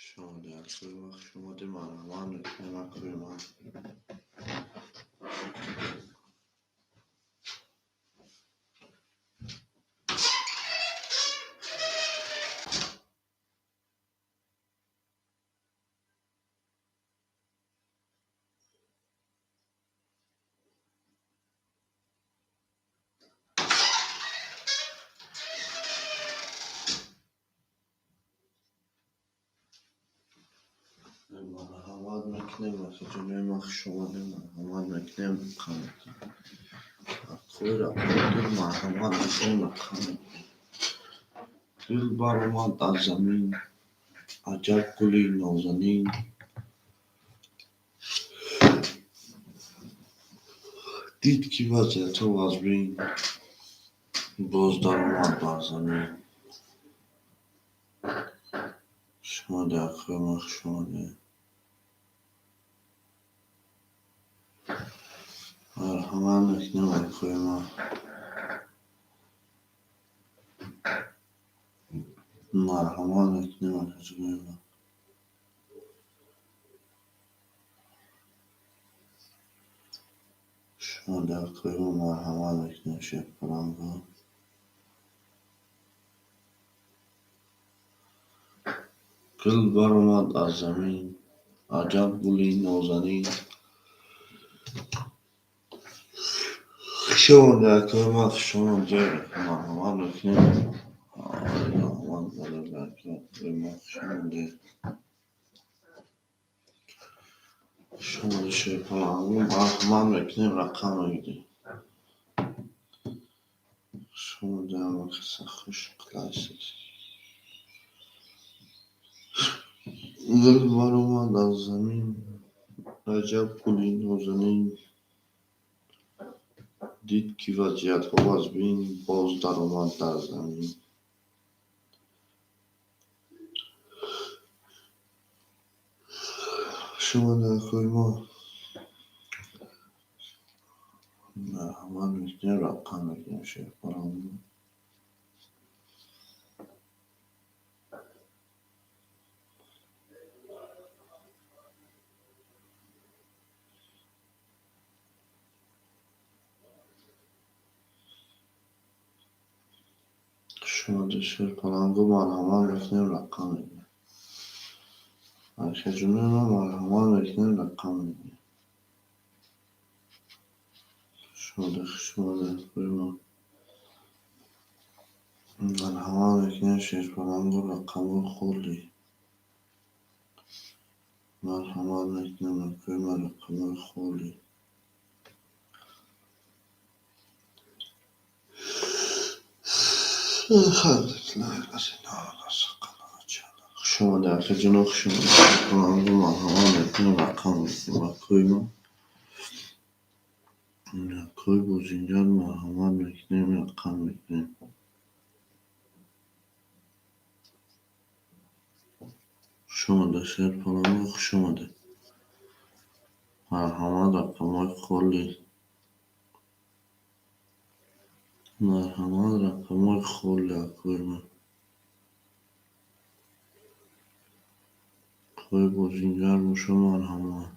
Шумо хушомадед, марҳамат мекунем, акои ман. Марҳамат мекунем, акаҷонои ман, хушомадед, марҳамат мекунем, акои рақамгир, марҳамат мекунем, рақам мекунем. Гул баромад аз замин, аҷаб гули нозанин. Дид, ки вазъиятҳо вазмин, боз даромад бар замин. Хушомадед, акои ман, хушомадед. Марҳамат мекунем, акои ман. Марҳамат мекунем, акаҷонои ман. Хушомадед, акои ман, марҳамат мекунем, шерпаланго. Гул баромад аз замин, аҷаб гули нозанин. Хушомадед, акои ман, хушомадед, марҳамат мекунем. Раҳмат барои акои ман, хушомадед. Хушомадед, шерпаланго, марҳамат мекунем, рақам мегирем. Хушомадед, ҳама каса хуш қилайсиз. Гул баромад аз замин, аҷаб гули нозанин. Дид, ки вазъиятҳо вазмин, боз даромад дар замин. Хушомадед, акои мо. Марҳамат мекунем, рақам мекунем, шерпаланго. Хушомадед, шерпаланго, марҳамат мекунем, рақам мекунем. Акаҷонои ман, марҳамат мекунем, рақам мекунем. Хушомадед, хушомадед, акои ман. Марҳамат мекунем, шерпаланго, рақамҳои холӣ. Марҳамат мекунем, акои ман, рақамҳои холӣ. Хушомадед, акаҷоно, хушомадед, шерпаланго, марҳамат мекунем, рақам мекунем, акои ман. Акои бозингар, марҳамат мекунем, рақам мекунем. Хушомадед, шерпаланго, хушомадед. Марҳамат, рақамҳои холӣ. Марҳамат, рақамҳои холӣ, акои ман. Акои бозингар боша, марҳамат.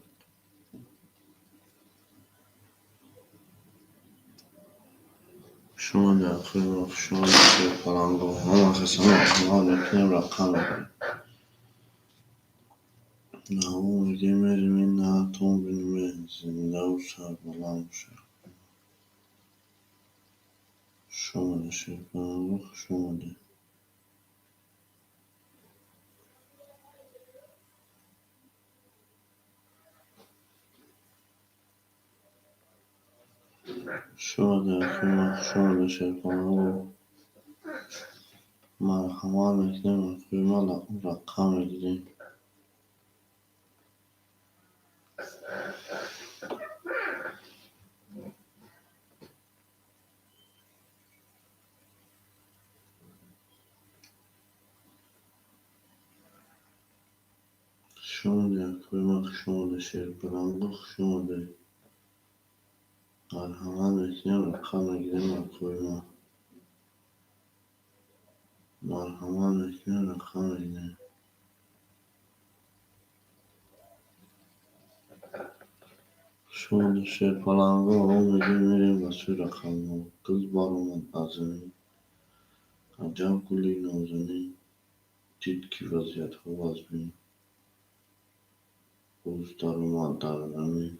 Хушомадед, акои ман, хушомадед, шерпаланго. Ҳама каса марҳамат мекунем, рақам мекунем. Наво мегем, мерем, наатон бинем, зиндаву сарбаланд бошед. Хушомадед, шерпаланго, хушомадед. Хушомадед, акои ман, хушомадед, шерпаланго. Марҳамат мекунем, акои ман, рақам мегирем. Хушомадед, акои ман, хушомадед, шерпаланго, хушомадед. Марҳамат мекунем, рақам мегирем, акои ман. Марҳамат мекунем, рақам мегирем. Шумо шерпаланго мегӯем, мерем ба сӯи рақамҳо. Гул баромад аз замин, аҷаб гули нозанин, дид, ки вазъиятҳо вазмин, боз даромад дар замин.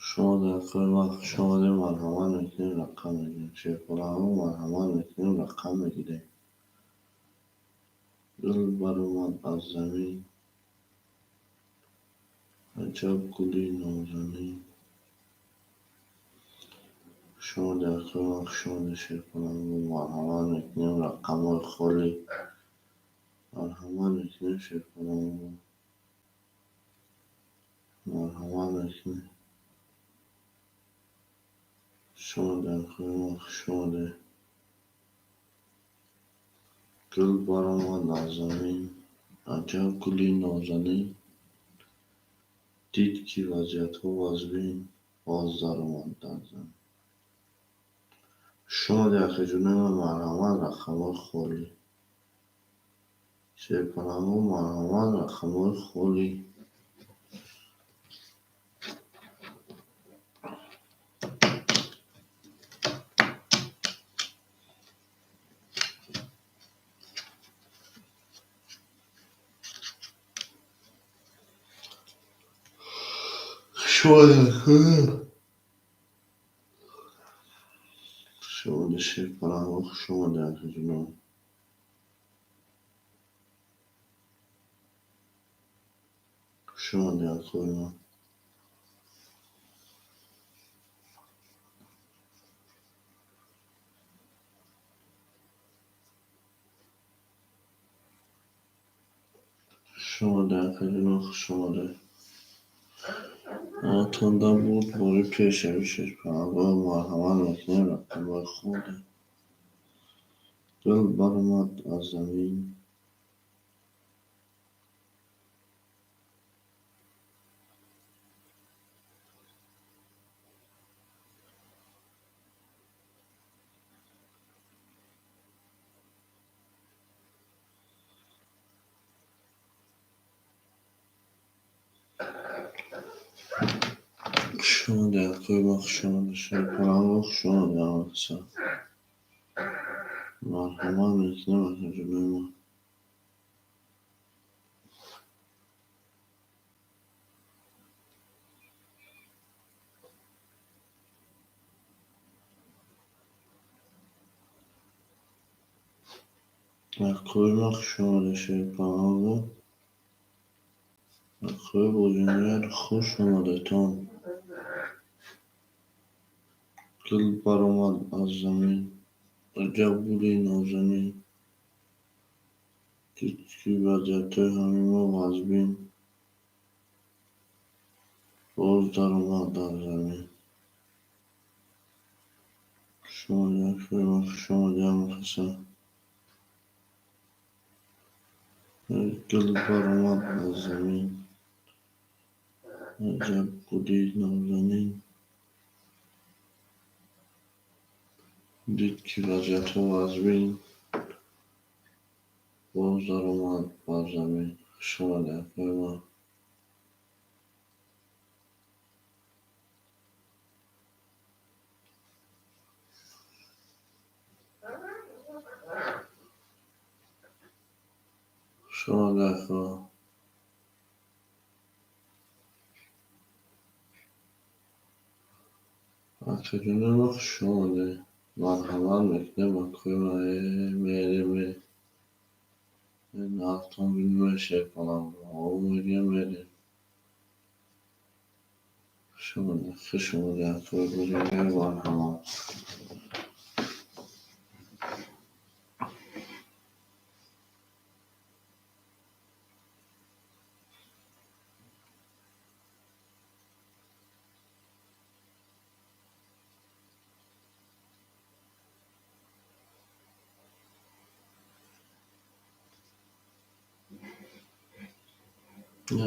Шумо дар кори ман хуш омадед, марҳамат мекунем, рақам мегирем. Шерпаланго, марҳамат мекунем, рақам мегирем. Гул баромад аз замин, аҷаб гули нозанин. Шумо дар кори ман хуш омадед, шерпаланго, марҳамат мекунем, рақамҳои холӣ. Марҳамат мекунем, шерпаланго. Марҳамат мекунем. Шумо дар кори ман хуш омадед. Гул баромад аз замин, аҷаб гули нозанин, дид, ки вазъиятҳо вазмин, боз даромад дар замин. Шумо акаҷонои ман, марҳамат, рақамҳои холӣ. Шерпаланго, марҳамат, рақамҳои холӣ. Хуш омадед, шерпаланго, хуш омадед, акаҷонон. Хуш омадед, акои ман. Хуш омадед, акаҷонон, хуш омадед. Ҳаматонда бурдборӣ пешравӣ, шерпаланго, марҳамат мекунем, рақамҳои холӣ. Гул баромад аз замин. Хуш омадед, акои ман, хуш омадед, шерпаланго, хуш омадед, ҳамакаса. Марҳамат мекунем, акаҷонои ман. Акои ман, хуш омадед, шерпаланго. Акои бозингар, хуш омадедтон. Гул баромад аз замин, аҷаб гули нозанин, дид, ки вазъиятҳои ҳамаи мо вазмин, боз даромад дар замин. Хуш омадед, акои ман, хуш омадед, ҳамакаса. Гул баромад аз замин, аҷаб гули нозанин, дид, ки вазъиятҳо вазмин, боз даромад бар замин. Хуш омадед, акои ман. Хуш омадед, ако. Акаҷонои ман, хуш омадед. Марҳамат мекунем, акои ман, мерем, нағзтон бинем, шерпаланго. Мегӯем, мерем. Хуш омадед, хуш омадед, акои бозингар, марҳамат.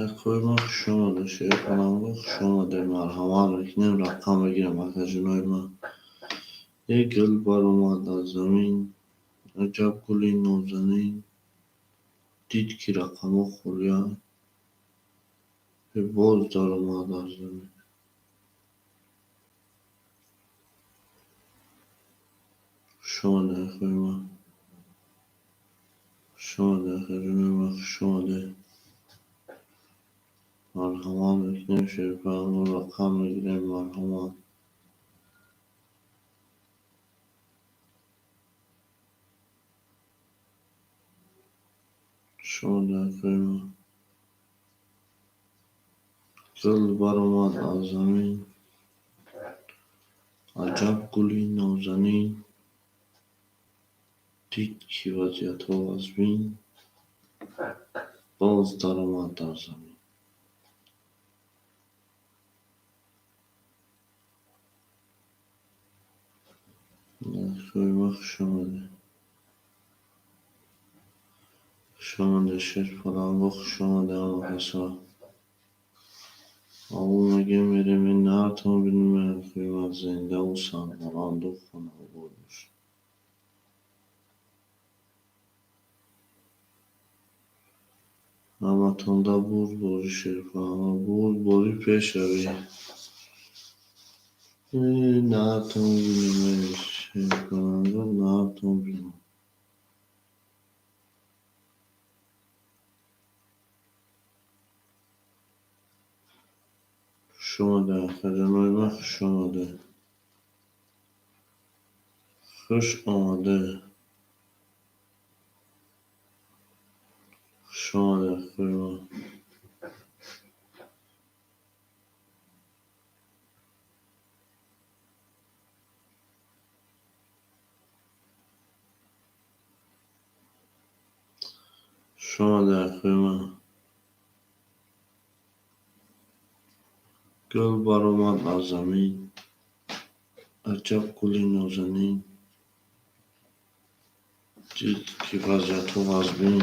Акои ман, хуш омадед, шерпаланго, хуш омадед. Марҳамат мекунем, рақам мегирем, акаҷонои ман. Як гул баромад аз замин, аҷаб гули нозанин, дид, ки рақамҳо холиянд, боз даромад аз замин. Хуш омадед, акои ман. Хуш омадед, акаҷонои ман, хуш омадед. Марҳамат мекунем, шерпаланго рақам мегирем, марҳамат. Хуш омадед, акои ман. Гул баромад аз замин, аҷаб гули нозанин, дид, ки вазъиятҳо вазмин, боз даромад дар замин. Акои ман, хуш омадед. Хуш омадед, шерпаланго, хуш омадед ҳама касо. Аввал мегем, мерем нартон бинем, акои ман, зиндаву сарбаланду хонаобод бошед. Ҳаматонда бурдборӣ, шерпаланго, бурдборӣ пешравӣ. Нартон бинем, шерпаланго, нартон бинем. Хуш омадед, акаҷонои ман, хуш омадед. Хуш омадед. Хуш омадед, акои ман. Хуш омадед, акои ман. Гул баромад аз замин, аҷаб гули нозанин, дид, ки вазъиятҳо вазмин,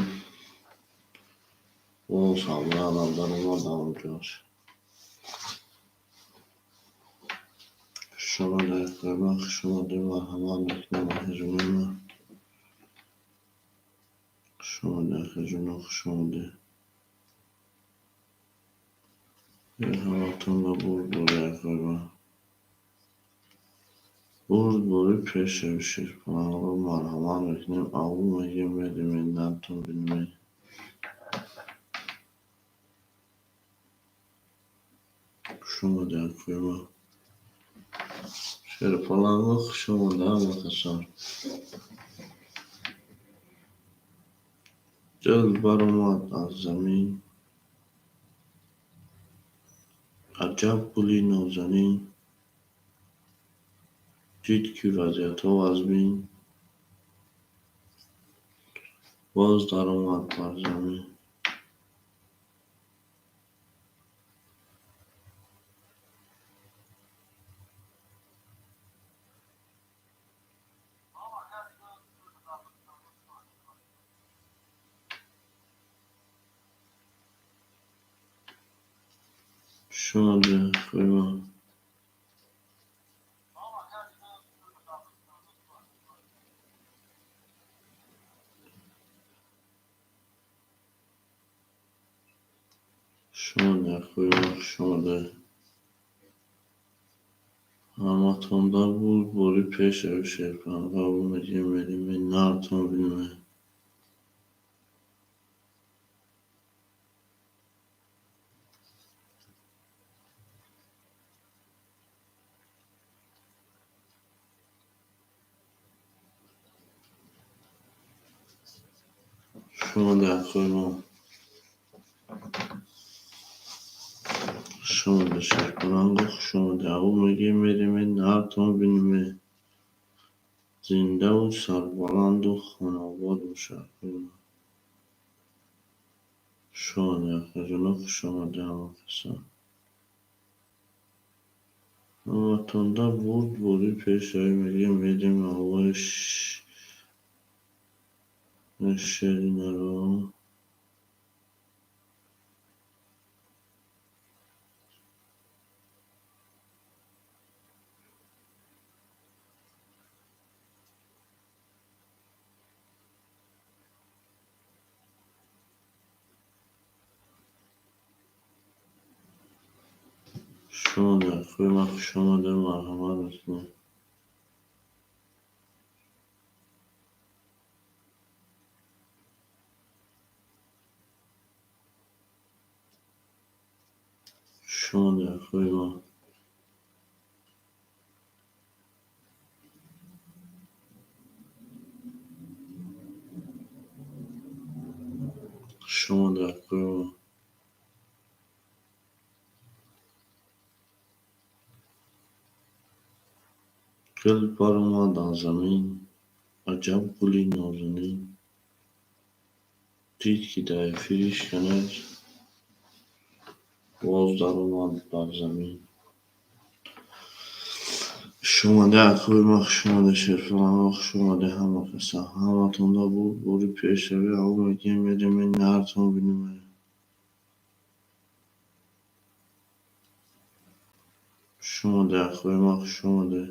боз ҳамроҳам даромад ҳамонҷоаш. Хуш омадед, акои ман, хуш омадед, марҳамат мекунем, акаҷонои ман. Хуш омадед, акаҷоно, хуш омадед. Ҳаматонда бурдборӣ, акои ман. Бурдборӣ пешравӣ, шерпаланго, марҳамат мекунем, аввал мегем, мерем нартон бинем. Хуш омадед, акои ман. Шерпаланго, хуш омадед ҳама касон. Гул баромад аз замин, аҷаб гули нозанин, дид, ки вазъиятҳо вазмин, боз даромад бар замин. Хуш омадед, акои ман. Хуш омадед, акои ман, хуш омадед. Ҳаматонда бурдборӣ пешравӣ, шерпаланго, аввал мегем, мерем нартон бинем. Хуш омадед, акои ман. Хуш омадед, шерпаланго, хуш омадед. Аввал мегем, мерем нартон бинем. Зиндаву сарбаланду хонаобод бошед, акои ман. Хуш омадед, акаҷоно, хуш омадед ҳама касон. Ҳаматонда бурдборӣ пешравӣ, мегем, мерем аввал шери наро. Шумо дар хӯи ман хуш омадед, марҳамат мекунем. Шумо дар хӯи ман. Шумо дар хӯи ман. Гул баромад аз замин, аҷаб гули нозанин. Дид, ки дар эфир ҳеч нест, боз даромад бар замин. Хуш омадед, акои ман, хуш омадед, шерфаланго, хуш омадед ҳама каса. Ҳаматонда бурдбори пешравӣ ҳаво мекунем, мерем нартон бинем. Хуш омадед, акои ман, хуш омадед.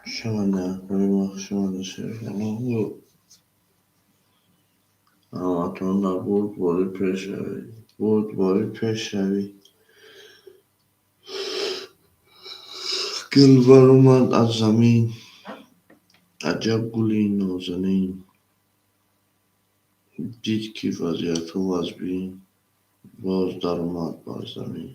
Хуш омадед, акои ман, хуш омадед, шерфаланго. Ҳаматонда бурдбори пешравӣ, бурдбори пешравӣ. Гул баромад аз замин, аҷаб гули нозанин. Дид, ки вазъиятҳо вазбин, боз даромад бар замин.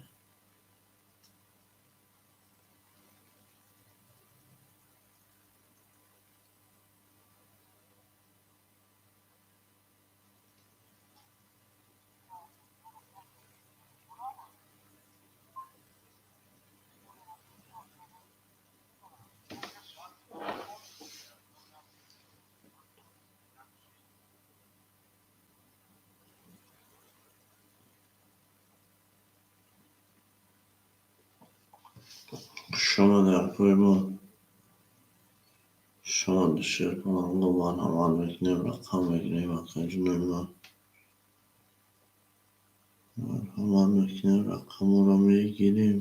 Хуш омадед, акои ман. Хуш омадед, шерфаланго, марҳамат мекунем, рақам мегирем, акаҷонои ман. Марҳамат мекунем, рақамҳоро мегирем.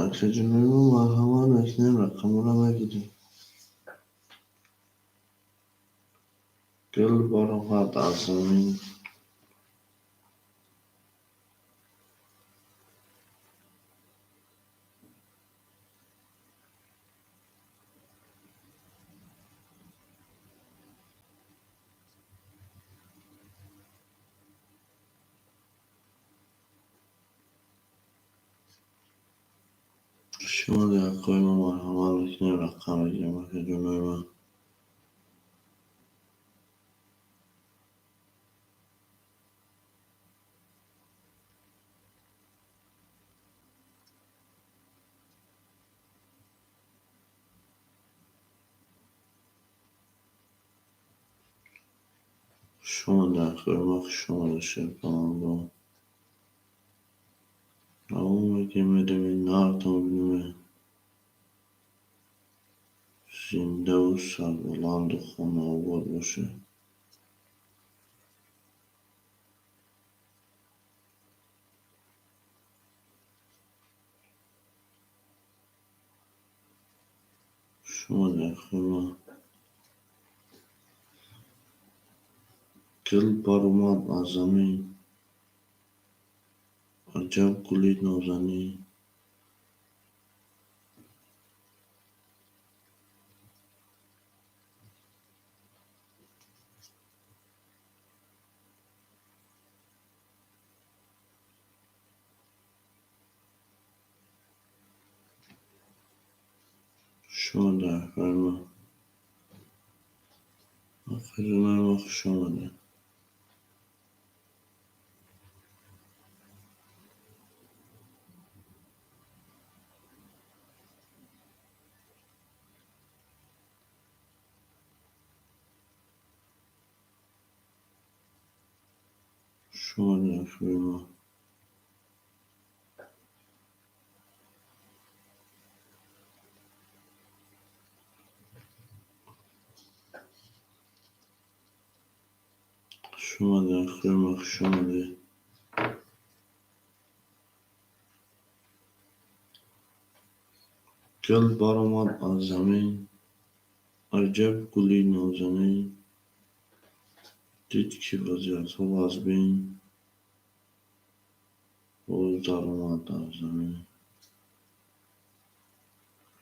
Акаҷонои ман, марҳамат мекунем, рақамҳоро мегирем. Гул баромад аз замин. Хуш омадед, акои ман, марҳамат мекунем, рақам мегирем, акаҷонои ман. Хуш омадед, акои ман, хуш омадед, шерфаланго. Ҳаво мекунем, мерем нартон бинем. Зиндаву сарбаланду хонаобод бошед. Хуш омадед, акои ман. Гул баромад аз замин, аҷаб гули нозанин. Хуш омадед, акои ман. Акаҷонои ман, хуш омадед. Хуш омадед, акои ман. Хуш омадед, акои ман, хуш омадед. Гул баромад аз замин, аҷаб гули нозанин, дид, ки вазъиятҳо вазмин, боз даромад дар замин.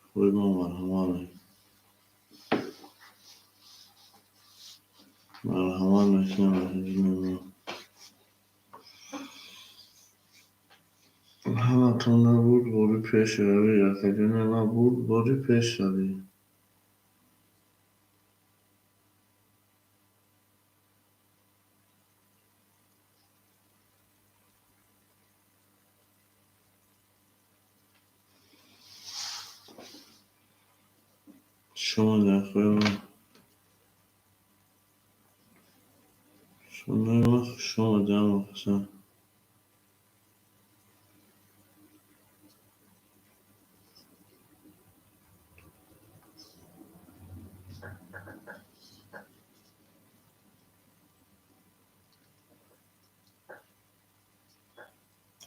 Акои ман, марҳамат. Марҳамат мекунем, акаҷони ман. Ҳаматон бурдборӣ пешравӣ, акаҷони ман, бурдборӣ пешравӣ. Хуш омадед, акои ман. Шунои ман, хуш омадед, ҳамакаса.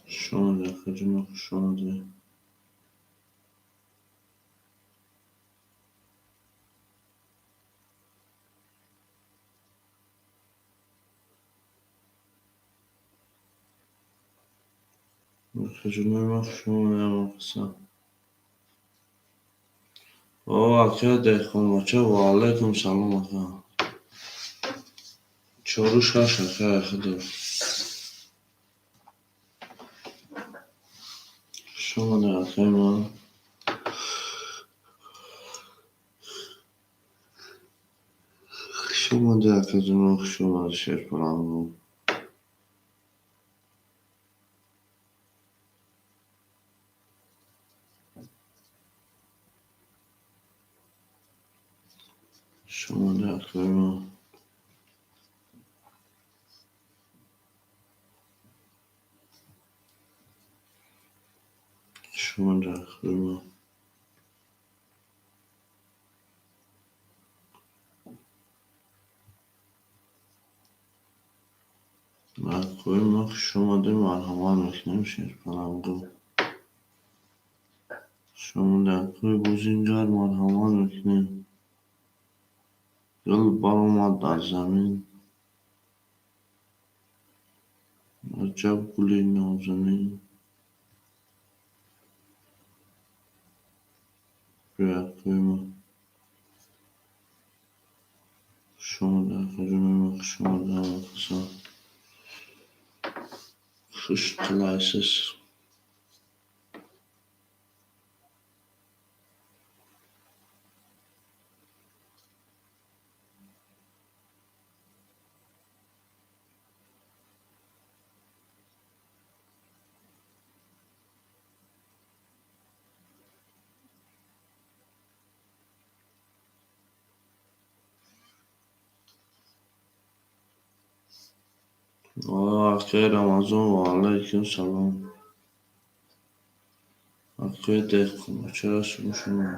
Хуш омадед, акаҷони, хуш омадед. Акаҷони ман, хуш омадед, ҳамакаса. О, ака деҳқонбача, ва алайкум салом, ака. Чору шаш, ака, худо. Хуш омадед, акаи ман. Хуш омадед, акаҷоно, хуш омадед, шерпалангу. Хуш омадед, акаи ман. Хуш омадед, акаи ман. Акои ман, хуш омадед, марҳамат мекунем, шерпалангу. Хуш омадед, акои бозингар, марҳамат мекунем. Гул баромад аз замин, аҷаб гули нозанин. Биё, акои ман. Хуш омадед, акаҷони ман, хуш омадед, ҳамакаса. Хуш тилайсиз. Акаи Рамазон, ва алайкум салом. Акаи деҳқонбача, шумо.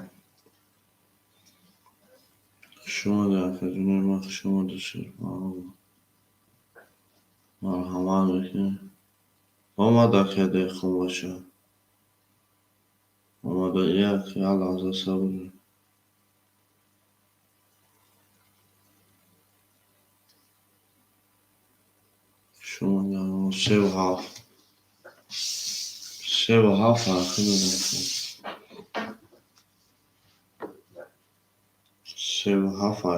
Хуш омадед, акаҷони ман, хуш омадед, шерпалангу. Марҳамат мекунем. Омад акаи деҳқонбача. Омада, як лаҳза сабр. Хуш омадед, 3-7. 3-7, акаҷони. 3-7,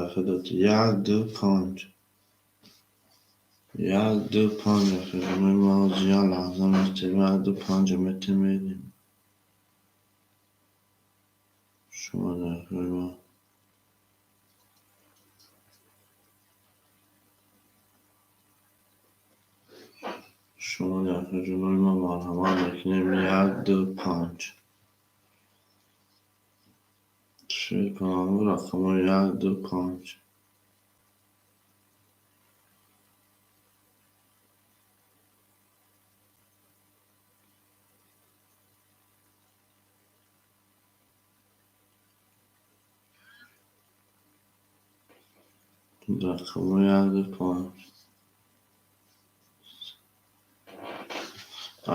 акаҷони. 1, 2, 5. 1, 2, 5, акаҷони ман, як лаҳза метем, 1, 2, 5 метем, мерем. Хуш омадед, акаи ман. Хуш омадед, акаҷони ман, марҳамат мекунем. 1, 2, 5. Шерпалангу, рақамҳои 1, 2, 5. Рақамҳои 1, 2, 5.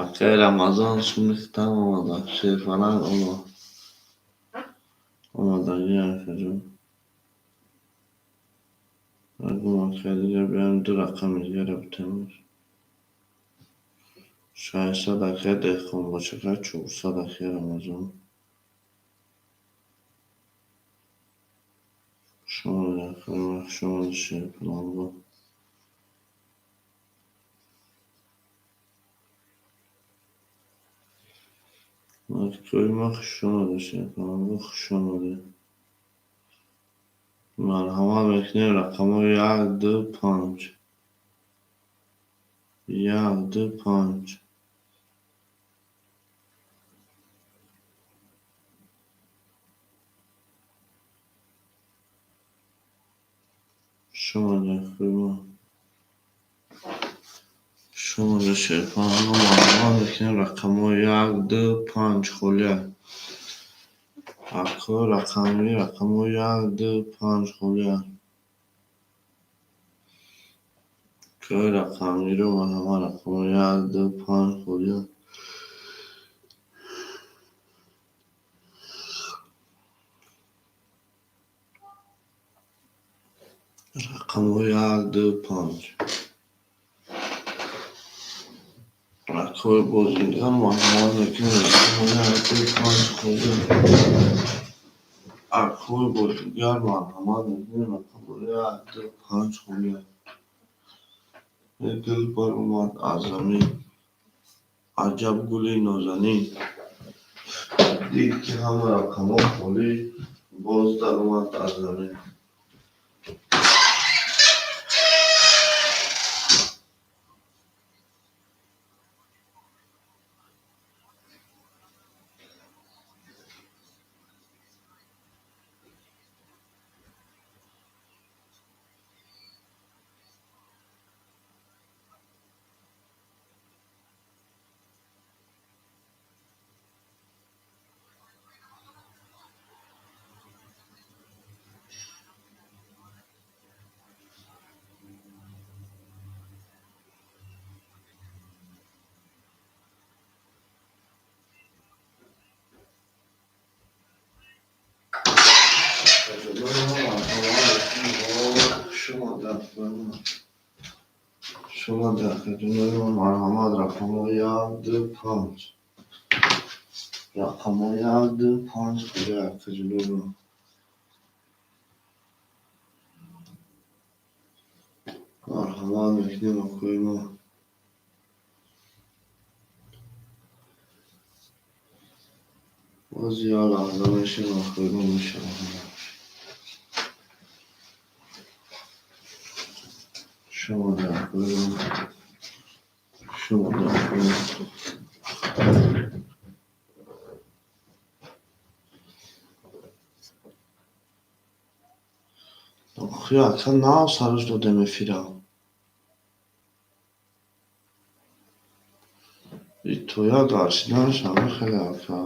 Акаи Рамазон сумихтам омада. Шерфалак омадагӣ акаҷон. Агум акаи дига биёем ду рақами дигара битем. 600 акаи Деҳқонбочака, 400 акаи Рамазон. Хуш омадед акаи ман, хуш омадед Шерпаланго. Акаи ман хуш омадед Шерпаланго, хуш омадед. Марҳамат мекунем рақамҳои як, ду, панҷ. Як, ду, панҷ. Хуш омадед акаи ман. Хуш омадед Шерпаланго. Марҳамат мекунем рақамҳои як, ду, панҷ холия. Акаҳои рақамӣ рақамҳои як, ду, панҷ холия. Акаҳои рақамгиро марҳамат рақамҳои як, ду, панҷ холия. Рақамҳои як, ду, панҷ. Акаҳои бозингар марҳамат мекунем рақамҳои як, ду, панҷ холия. Акаҳои бозингар марҳамат мекунем рақамҳои як, ду, панҷ холия. Гул баромад аз замин, аҷаб гули нозанин. Дид, ки ҳама рақамҳо холӣ, боз даромад аз замин. Шумо дар акаҷонои ман марҳамат рақамҳои як, ду, панҷ. Рақамҳои як, ду, панҷ холия акаҷонои ман. Марҳамат мекунем акаҳои ман. Боз як лаҳза мешавем акаҳои ман мешавад. Хуш омадед акаҳои ман. Хуш омадед акаҳои ман. Охи ака нав сараш додем эфира. И тоя гарчиданаш ҳама хеле ака.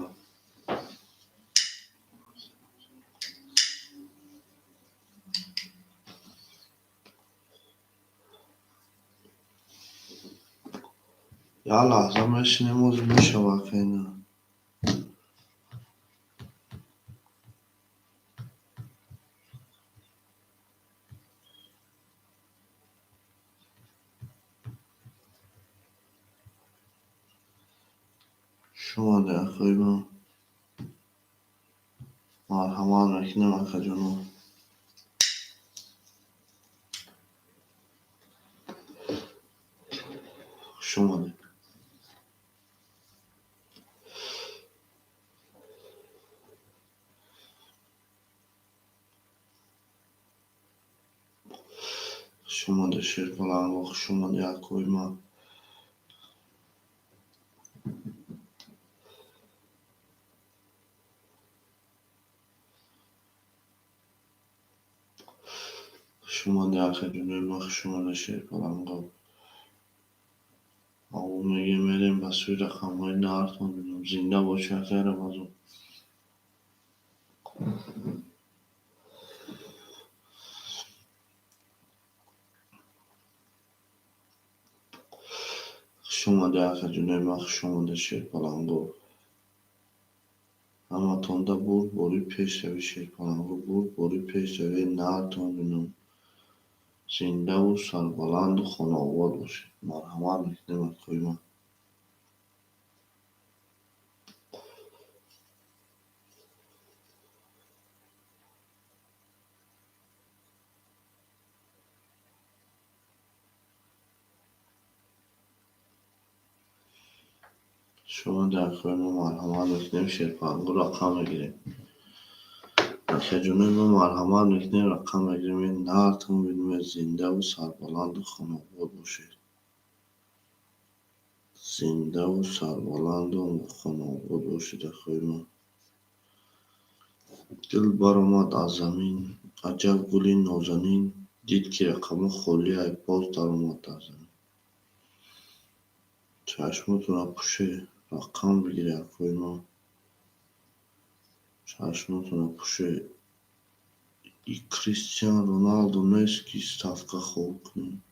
Як лаҳза мешинем, боз мешава ака ина. Хуш омадед акаҳои ман. Марҳамат мекунем акаҷоно. Хуш омадед. Хуш омадед Шерпаланго, хуш омадед акаҳои ман. Хуш омадед акаҷонои ман, хуш омадед Шерпаланго. Мо мегӯем мерем ба сӯи рақамҳои нардтон. Зинда бошед акаи Рамазон. Хуш Хуш омадед, акаҷонои ман, хуш омадед, шерпаланго. Ҳаматонда бурдборӣ, пешравӣ, шерпаланго, бурдборӣ, пешравӣ, нартон бинам. Зиндаву сарбаланду хонаобод бошед. Марҳамат мекунем, акои ман. Шумо дар акои мо, марҳамат мекунем, шерпаланго, рақам мегирем. Акаҷонои мо, марҳамат мекунем, рақам мегирем, нартон бинем, зиндаву сарбаланду хонаобод бошед. Зиндаву сарбаланду хонаобод бошед, акои ман. Дил баромад аз замин, аҷаб гули нозанин, дид, ки рақамҳо холиай, боз даромад дар замин. Чашмотонро пӯше, рақам бигире, акои ман. Чашмотонро пӯше. И Кристиан Роналдо нест, ки ставка хоб кунем.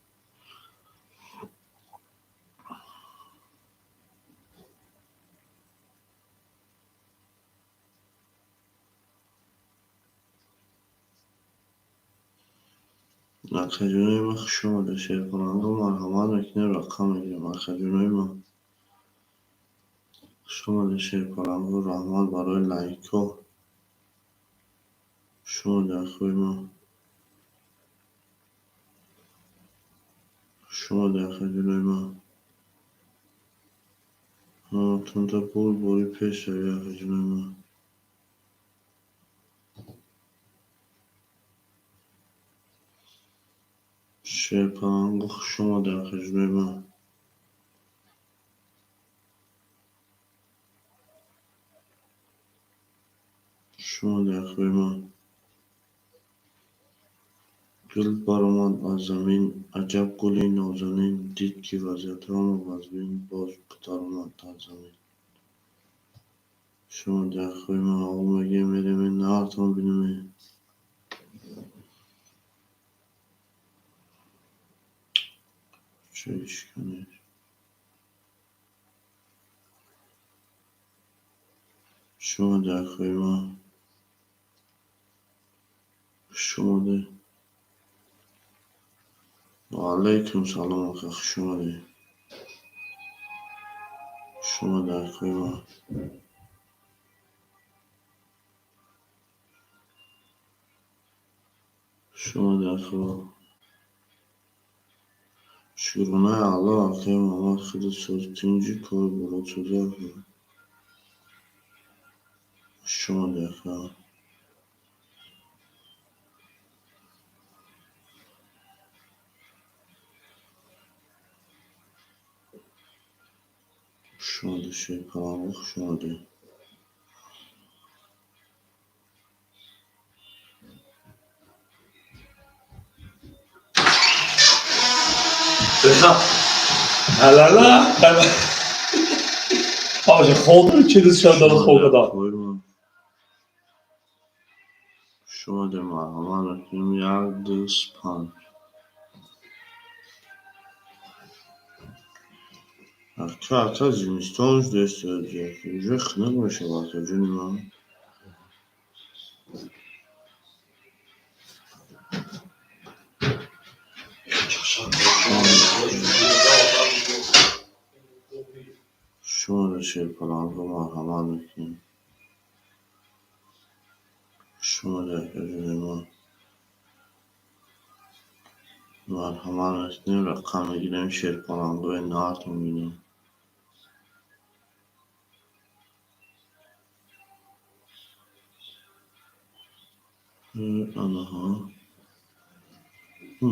Акаҷонои ман, хуш омадед, шерпаланго, марҳамат мекунем, рақам мегирем. Акаҷонои ман, хуш омадед, шерпаланго, раҳмат барои лайкҳо. Хуш омадед, акои ман. Хуш омадед, акаҷонои ман. Ҳаматонда бурдборӣ, пешравӣ, акаҷонои ман. Шерпаланго, хуш омадед, акаҷонои ман. Хуш омадед, акои ман. Дил баромад аз замин, аҷаб гули нозанин, дид, ки вазъият ҳама вазмин, боз даромад дар замин. Хуш омадед, акои ман, об мегирем, мерем, нартон бинем. Чӣ ишканеш? Хуш омадед, акои ман. Хуш омадед. Ва алайкум салом, ака, хуш омадед. Хуш омадед, акои ман. Хуш омадед, ако. Шукронаи Аллоҳ, акаи Муҳаммад, худат соз, тинҷи, кору борот соза, ака. Хуш омадед, ака. Хуш омадед, шерпаланго, хуш омадед. Ja. La la la. Als je goldertje, dat Хуш zou dan het омадед, golden dan. акои ман. Хуш омадед, марҳамат мекунем, як, ду, панҷ. Ака, ака, зимистон шудааст, уже хунук мешавад, акаҷони ман. Хуш омадед, хуш омадед, шерпаланго, марҳамат мекунем. Хуш омадед, акаҷони ман. Марҳамат мекунем, рақам мегирем, шерпалангои нартон бинем. Анаҳа.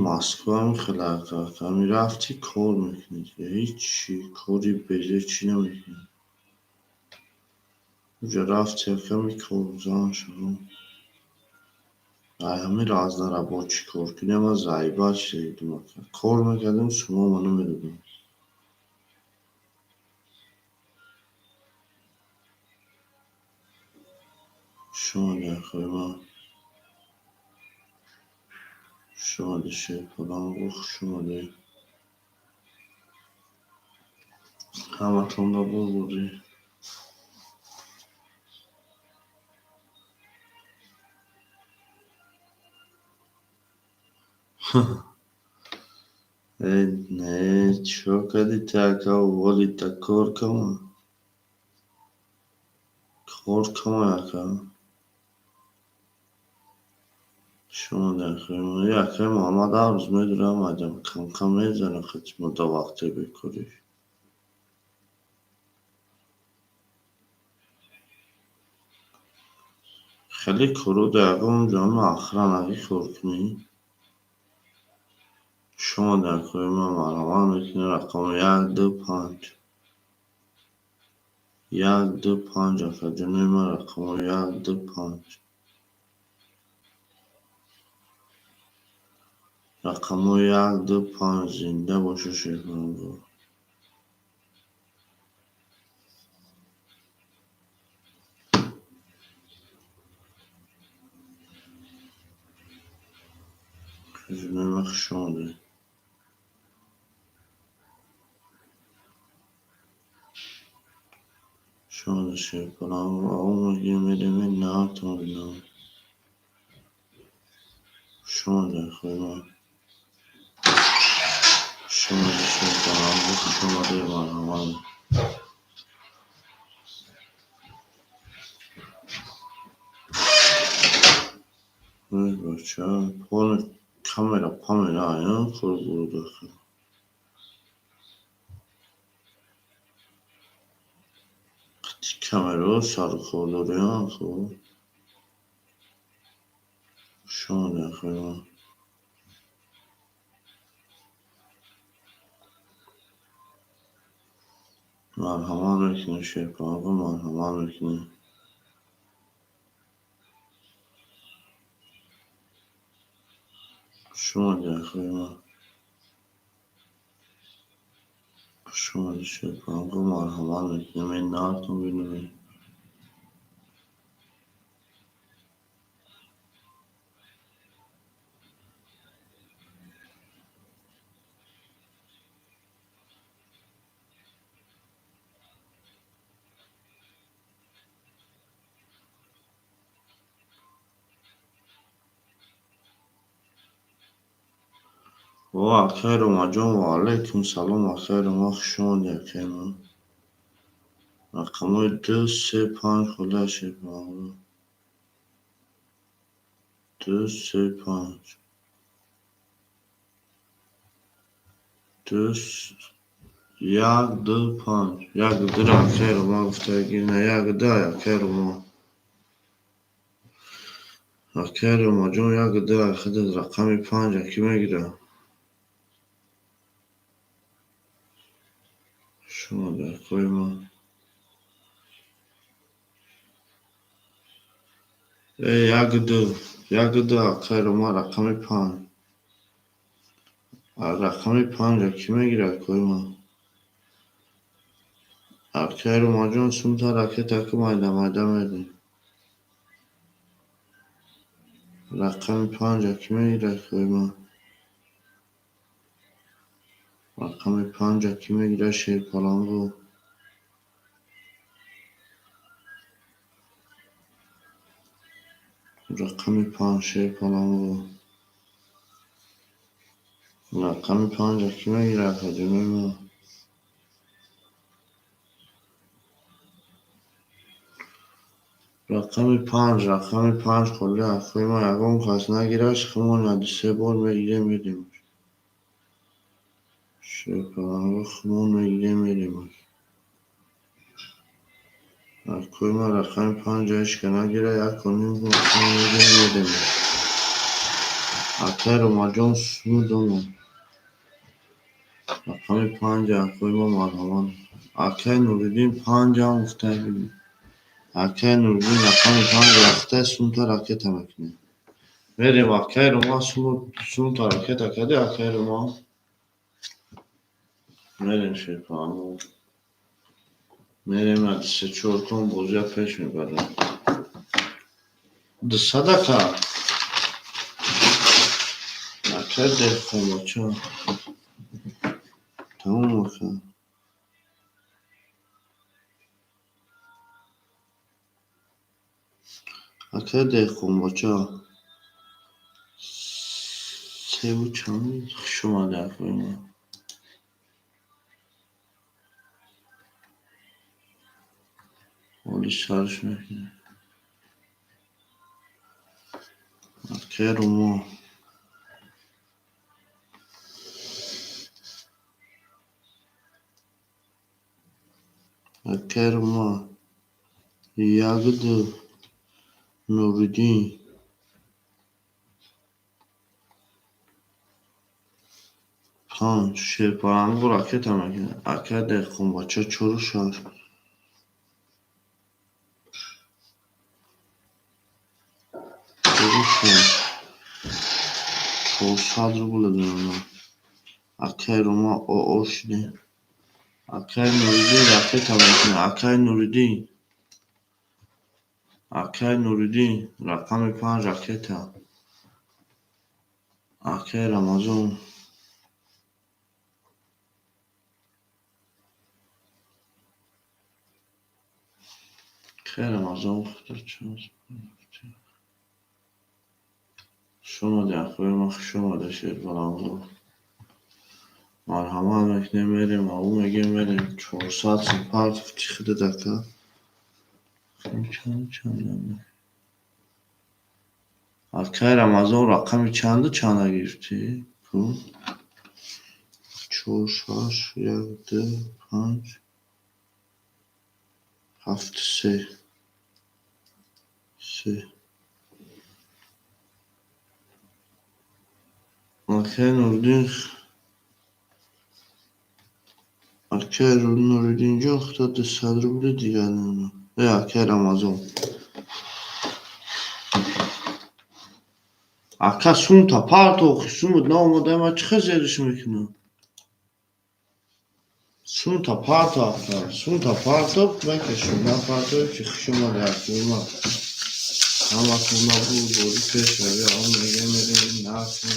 Москва хеле, ака, ами рафтӣ, кор мекунӣ, ҳечи кори безе чӣ намекунӣ. Уҷа рафти, ака, ми корзан шавам. Ай ҳами разнорабочий кор кунӣ, ман заебать шуда ака. Кор мекардем, сумома намедодам. Хуш омадед, акои ман. Хуш омадед, шерпаланго, хуш омадед. Ҳаматонда бурбурӣ. Э, не, чико кардӣ ты, ака? Уволить кор кама? Кор кама, ака? Шумо акаи Муҳаммад ҳар рӯз медурам, камкам мезанам хатимо дар вақти бекориш. Хеле коро дар ягон ҷома охранаги кор кунӣ. Шумо дар кори ман марҳамат мекунед, рақами як, ду, панҷ. Як, ду, панҷ, акаҷонои ман, рақамҳои як, ду, панҷ. Рақамҳои як, ду, панҷ, зинда боша шерпалангҳо. Акаҷонои ман, хуш омадед. Хуш омадед, шерпалангҳо. Ав мегирем, мерем, наартон бинам. Хуш омадед, акои ман. Хуш омадед, шерпалангҳо, хуш омадед, марҳамат. Ой, бача, полный камера памера аян кор бурудака. Қити камерао сару кор дорем, хоб. Хуш омадед, акои ман. Марҳамат мекунед, шерпалангҳо, марҳамат мекунед. Хуш омадед, акои ман. Хуш омадед, шерпалангҳо, марҳамат мекунем, ин наартон бинавед. О, акаи Ромаҷон, ва алайкум салом, акаи Рома, хуш омадед, акаи ман. Рақамҳои ду, се, панҷ холӣ аст, шерпалангҳо. Ду, се, панҷ. Ду, як, ду, панҷ. Як, дура акаи Рома гуфтагӣ, на як, ду, акаи Рома. Акаи Ромаҷон, як, ду, худат рақами панҷа кӣ мегирад? Хуш омадед, акои ман. Э, як, ду, як, ду, акаи Рома, рақами панҷ. Рақами панҷа кӣ мегирад, акои ман? Акаи Ромаҷон, сумта ракета ки майда майда мерем. Рақами панҷа кӣ мегирад, акои ман? Рақами панҷа кӣ мегирад, шерпалангҳо? Рақами панҷ, шерпалангҳо. Рақами панҷа кӣ мегирад, акаҷонои ман? Рақами панҷ, рақами панҷ холӣ, акои ман, ягон кас нагирад, хумон ду се бор мегирем, мерем. Шерпалангҳо, хумон мегирем, мерем. Акои ман, рақами панҷа ҳеч ка нагирад, яку ним бор хумон мегирем, мерем. Акаи Ромаҷон, суд омад. Рақами панҷа, акои ман, марҳамат. Акаи Нуриддин панҷам гуфтагӣ. Акаи Нуриддин рақами панҷ рафта, сумта ракета мекунем. Мерем, акаи Рома, сумта ракета кардӣ, акаи Рома? Мерем, шерпалангҳо. Мерем, аз се чор кон бозия пеш мебарем. Дусад, ака? Акаи деҳқонбача. Тамом, ака. Акай деҳқонбача севу чанд. Хуш омадӣ, акои ман. Оли сарш мекунем. Акай Румо. Акай Румо. Як ду. Нуриддин. Панҷ. Шерпалангу ракета мекунад. Акай деҳқонбача чору шаш. Чору шаш. 400 рубл дорам. Акай Рума оо шудем. Акай Нуриддин ракета мекунад. Акай Нуриддин. Акай Нуриддин рақами панҷ ракета. Акай Рамазон. Акай Рамазон. Хуш омадӣ, акои ман, хуш омадӣ, шербаланго. Марҳамат мекунем, мерем, ау мегем, мерем. 400 сум партофти худат, ака. Чанд чанд? Акай Рамазон рақами чанду чанда гирифтӣ? Ку? Чор, шаш, як, ду, панҷ, ҳафт, се. Се. Акай Нуриддин, акай Нуриддинҷон, худо 200 рубли дигар намедонам. Э, акай Рамазон. Ака, сумта партохи, сумут наомада, ман чӣ хел зериш мекунам? Сумта парто, ака, сумта парто, мекашем, напартои ки. Хуш омадӣ, акои ман. Ҳаматона буд, бозӣ пеш равӣ, он мегем, мерем, нархи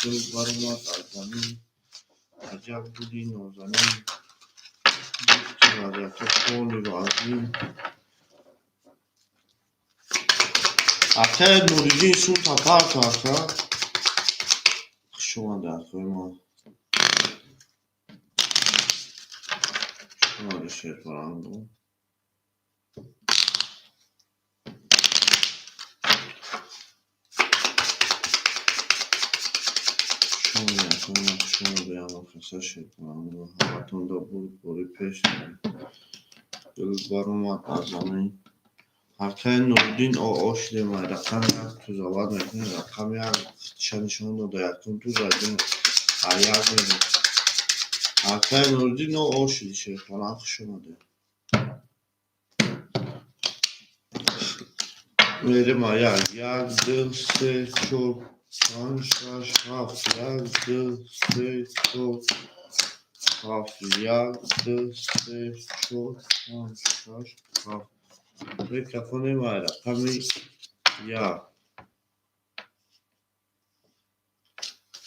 гул баромад аз замин. Аҷаб гули нозанин. Гуфти вазъиятҳо фоли вазнин. Акай Нуриддин, сумта парто, ака. Хуш омадӣ, акои ман. Хуш омадӣ, шерпаланго. Хуш омадӣ, акои ман, хуш омадӣ, ҳамакаса шерпаланго. Ҳаматонда буд, бори пеш равӣ. Гул баромад аз замин. Акай Нуриддин оо шудем, рақами як тузават мекунем, рақами як ча нишон дода, якум туз а як мерем. Акай Нуриддин оо шуди, шерпаланг, хуш омадӣ. Мерем а як, як, ду, се, чор, панҷ, шаш, ҳафт, як, ду, се, чор, ҳафт, як, ду, се, чор, панҷ, шаш, ҳафт. Микрофони ма рақами як.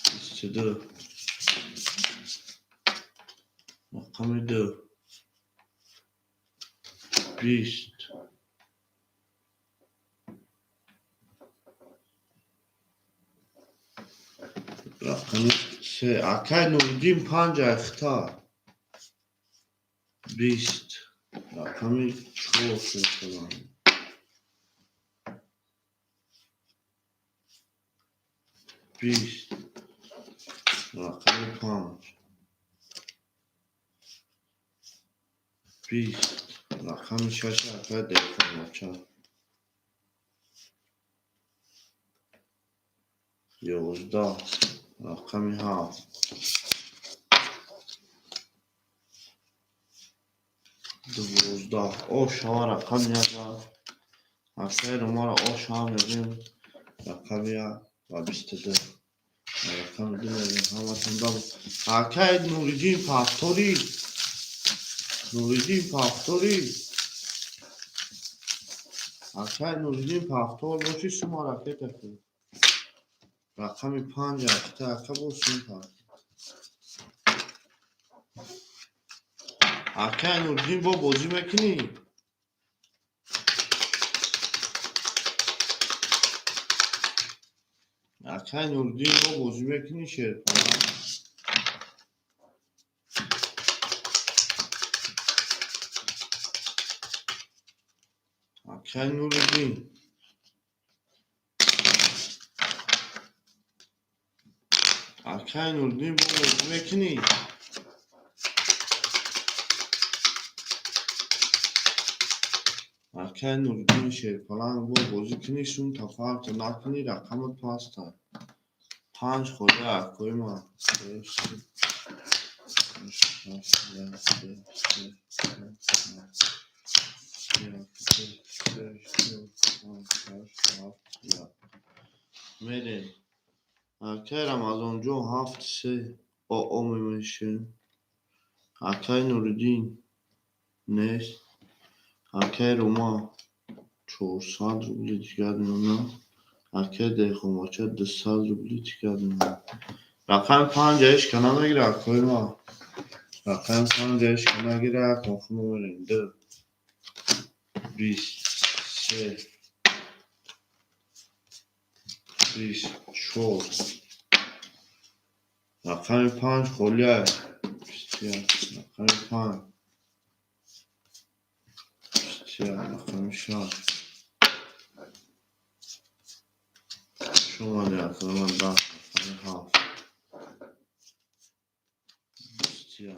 22. Рақами ду. 20. Рақами се. Акай Нуриддин панҷ айхта. 20. Рақами чор шерпаланг. 20. Рақами панҷ. 20. Рақами шаш, акай деҳқонбача. 11. Рақами ҳафт. 12. О шава рақами як. Акай Румаро о шава мегӯем. Рақами як ва 22. Рақами ду мегӯем. Ҳаматон. Акай Нуриддин повтори. Нуриддин повтори. Акай Нуриддин повтор боши, сума ракета кун. Рақами панҷ ахта, ака, бо сум пар. Акай Нуриддин, бо бозӣ мекунӣ? Акай Нуриддин, бо бозӣ мекунӣ, шерпаланг? Акай Нуриддин, акай Нуриддин, бо бозӣ мекунӣ? Акай Нуриддин шерпаланг, бо бозӣ кунӣ, сум тафарта накунӣ, рақамат паста. Панҷ холӣ, акои ман. Мерем. Акай Рамазонҷон, ҳафт се оо мемешем. Акай Нуриддин нест. Акай Рома 400 рубли дигар мемонад. Акай Деҳқонбача 200 рубли дигар мемонад. Рақами панҷ ҳечка намегира, акои ман. Рақами панҷ ҳечка нагира, акон мерем. Ду, 23, 24. Рақами панҷ холия. 21. Рақами панҷ. 21. Рақами шаш. Шумоди, акои ман, 10. Рақами ҳафт. 21.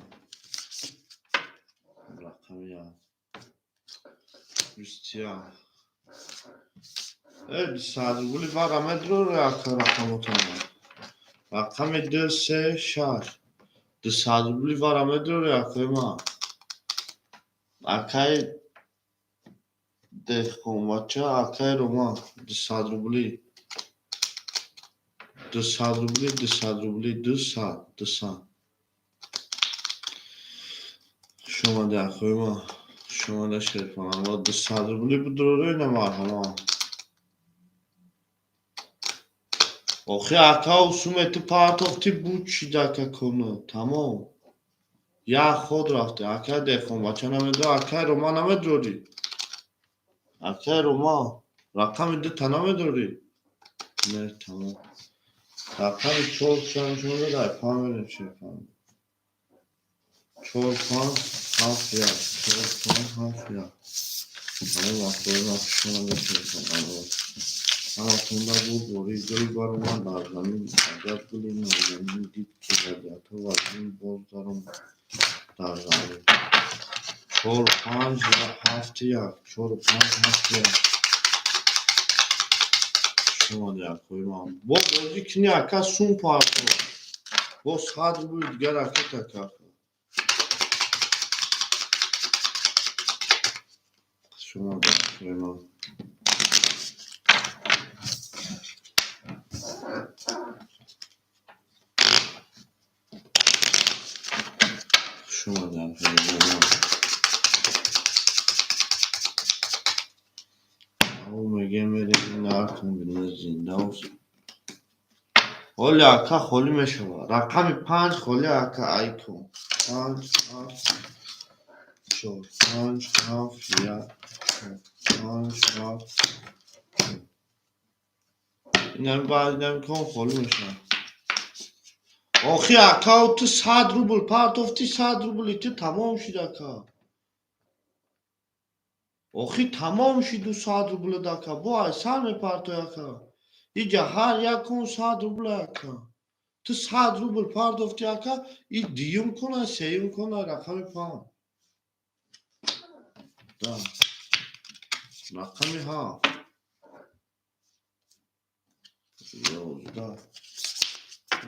Рақами як. 21. Э, 200 рубли вара медрори, ака, рақамотона. Рақами ду, се, шаш. 200 рубли вара медрори, акои ман. Акай Деҳқонбача, акай Роман, 200 рубли. 200 рубли, 200 рубли, 200, 200. Шумоди, акои ман. Шумода, шерпаланг. 200 рубли бидурори, на марҳамат. Охи, ака, суме ту партофти, буд шидака кону. Тамом. Як ход рафте. Акай Деҳқонбача намедора, акай Роман намедорӣ. Акай Роман, рақами дута намедорӣ? Не, тамом. Рақами чор чанд шуда дар панҷ мерем, шерпаланг. Чор, панҷ, ҳафт, як. Чор, панҷ, ҳафт, як. Тамом, акои ман, шумода, шерпаланг. Ҳаматонда буд бори гул баромад дар замин. Аҷаб гули нозанин, дид ки вазиятҳо вазин боз даромад дар замин. Чор, панҷ, ҳафт, як. Чор, панҷ, ҳафт, як. Шумоди, акои ман. Бо бозӣ кунӣ, ака, сум парто. Бо 100 рубли дигар ракета кард. Шумоди, акои ман. Шумоди, акои ман. Ау мегем, мерем, нартон бина зиндаос. Ҳоли, ака, холӣ мешавад. Рақами панҷ холӣ, ака, айкон. Панҷ, ҳафт, чор, панҷ, ҳафт, як, чор, панҷ, ҳафт, чор. Инами баъд инами кон холӣ мешавад. Охи, ака, ту 100 рубл партофти, 100 рубли ту тамом шуд, ака. Охи, тамом шуд 200 рублат, ака. Бо ай сар мепартой, ака. Иҷа ҳар як кон 100 рубл, ака. Ту 100 рубл партофти, ака, и дуюм кона, сеюм кона, рақами панҷ. Да. Рақами ҳафт. 11.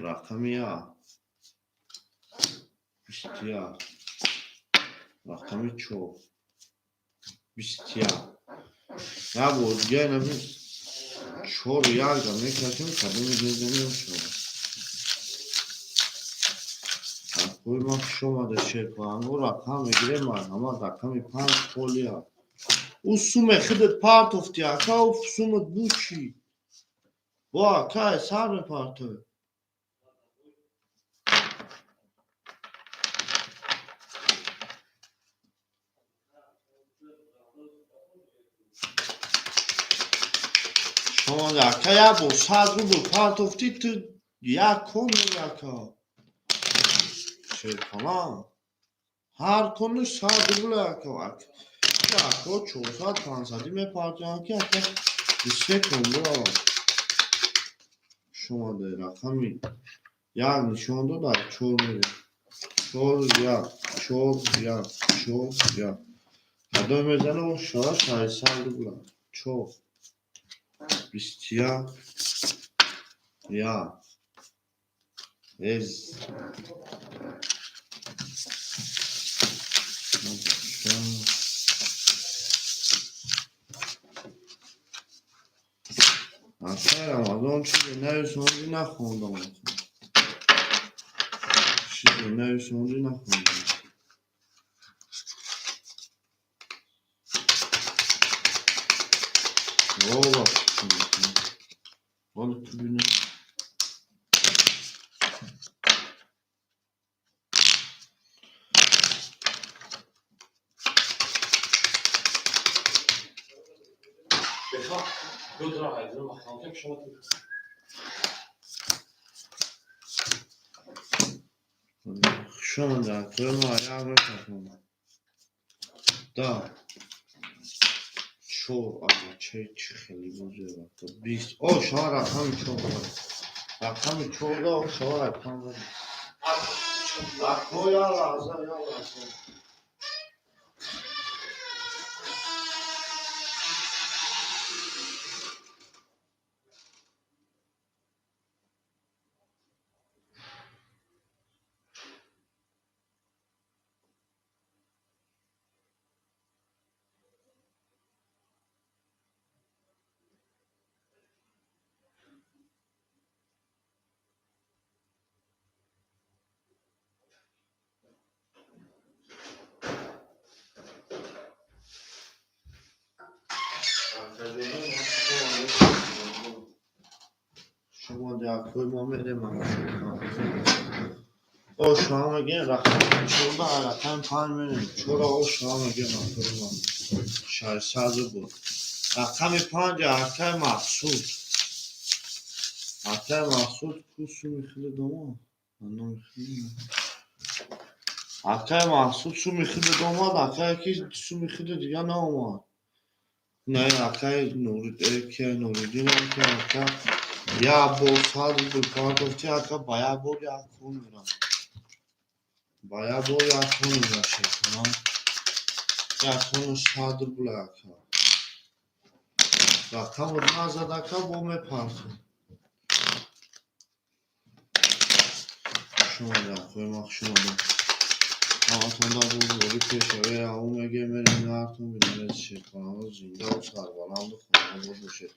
Рақами як. 21. Рақами чор. 21. Як бор дига инами чору якда мекашем, кадоми мезанем шава. Акои ман, хуш омада, шерпаланго, рақам мегирем, марҳамат, рақами панҷ холӣ аст. Ӯ суме худат партофти, ака, ӯ сумат буд чӣ? Бо, ака, сар мепартой. Шумо ака, як бор 100 рубл партофтӣ, ту як кон мери, ака. Шерпалан ҳар кону 100 рубл, ака. Ака, 400, 500-ӣ мепартоянд, ки ака се кон биравад. Шумо рақами як нишон дод, чор мерем. Чор, як, чор, як, чор, як. Кадом мезанам, шава 600 рубла. Чор, 21, як. Эз акай Рамазон чизе нависонди, нахондам. Чизе нависонди, нахондам. Ола, ҳоло ту бинем. Беха, ду дора ҳайзон махкам кем шумо. Хушомада, акои ма, як мекардам. Да. Чор, ага, чӣ хеле бозӣ. 20. О, шава рақами чор. Рақами чор да, о, шава рақам. Ако, я лаҳза, я лаҳза. Шумо акои мо, мерем. О, шумо мегӯем рақами чорда, рақами панҷ мерем. Чора, о, шумо мегӯем, акои мо, 600 рубл. Рақами панҷ, акаи Мақсуд. Акаи Мақсуд ку суми хеле дома? Номи хеле. Акаи Мақсуд суми хеле домад, акае ки суми хеле дига наомад. Не, акаи Нуриддин, ки ака як бор 100 рубл партофти, ака, ба як бор як кун мерам. Ба як бор як кун мера, шерхона. Як куну 100 рубл, ака. Рақамро назад, ака, бо мепартом. Хуш омадед, акои ма, хуш омадед. Ҳаматонда бурдборӣ пешаве, ҳаво мегӯем, мерем нартон бинем, шерхонаҳо зиндаву сарбаланду хонобод бошед.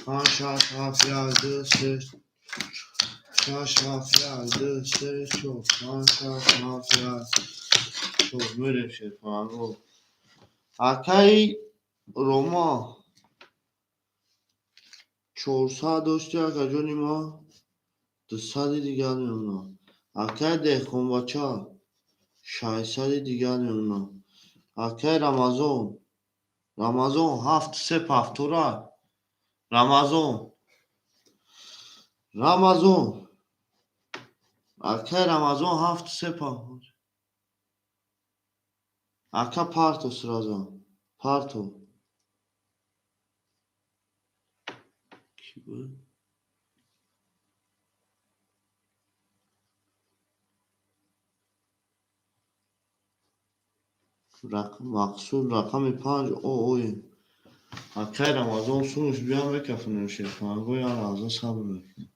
Панҷ, шаш, ҳафт, як, ду, се, шаш, ҳафт, як, ду, се, чор, панҷ, шаш, ҳафт, як, чор. Мерем, шерхонаҳо. Акаи Рома, 400 дошти, акаҷони ма, 200-и дигар мемонад. Акаи Деҳқонбача, 600-и дигар мемонад. Акаи Рамазон, Рамазон, ҳафт, се, повтора. Рамазон, Рамазон, акаи Рамазон, ҳафт, се, повтора. Ака, парто, сразу парто. Кӣ буд? Мақсуд, рақами панҷ, о, оем. Акаи Рамазон сумуш биям, мекафонем, шерхонагоҳ, як лаҳза сабр мекунем.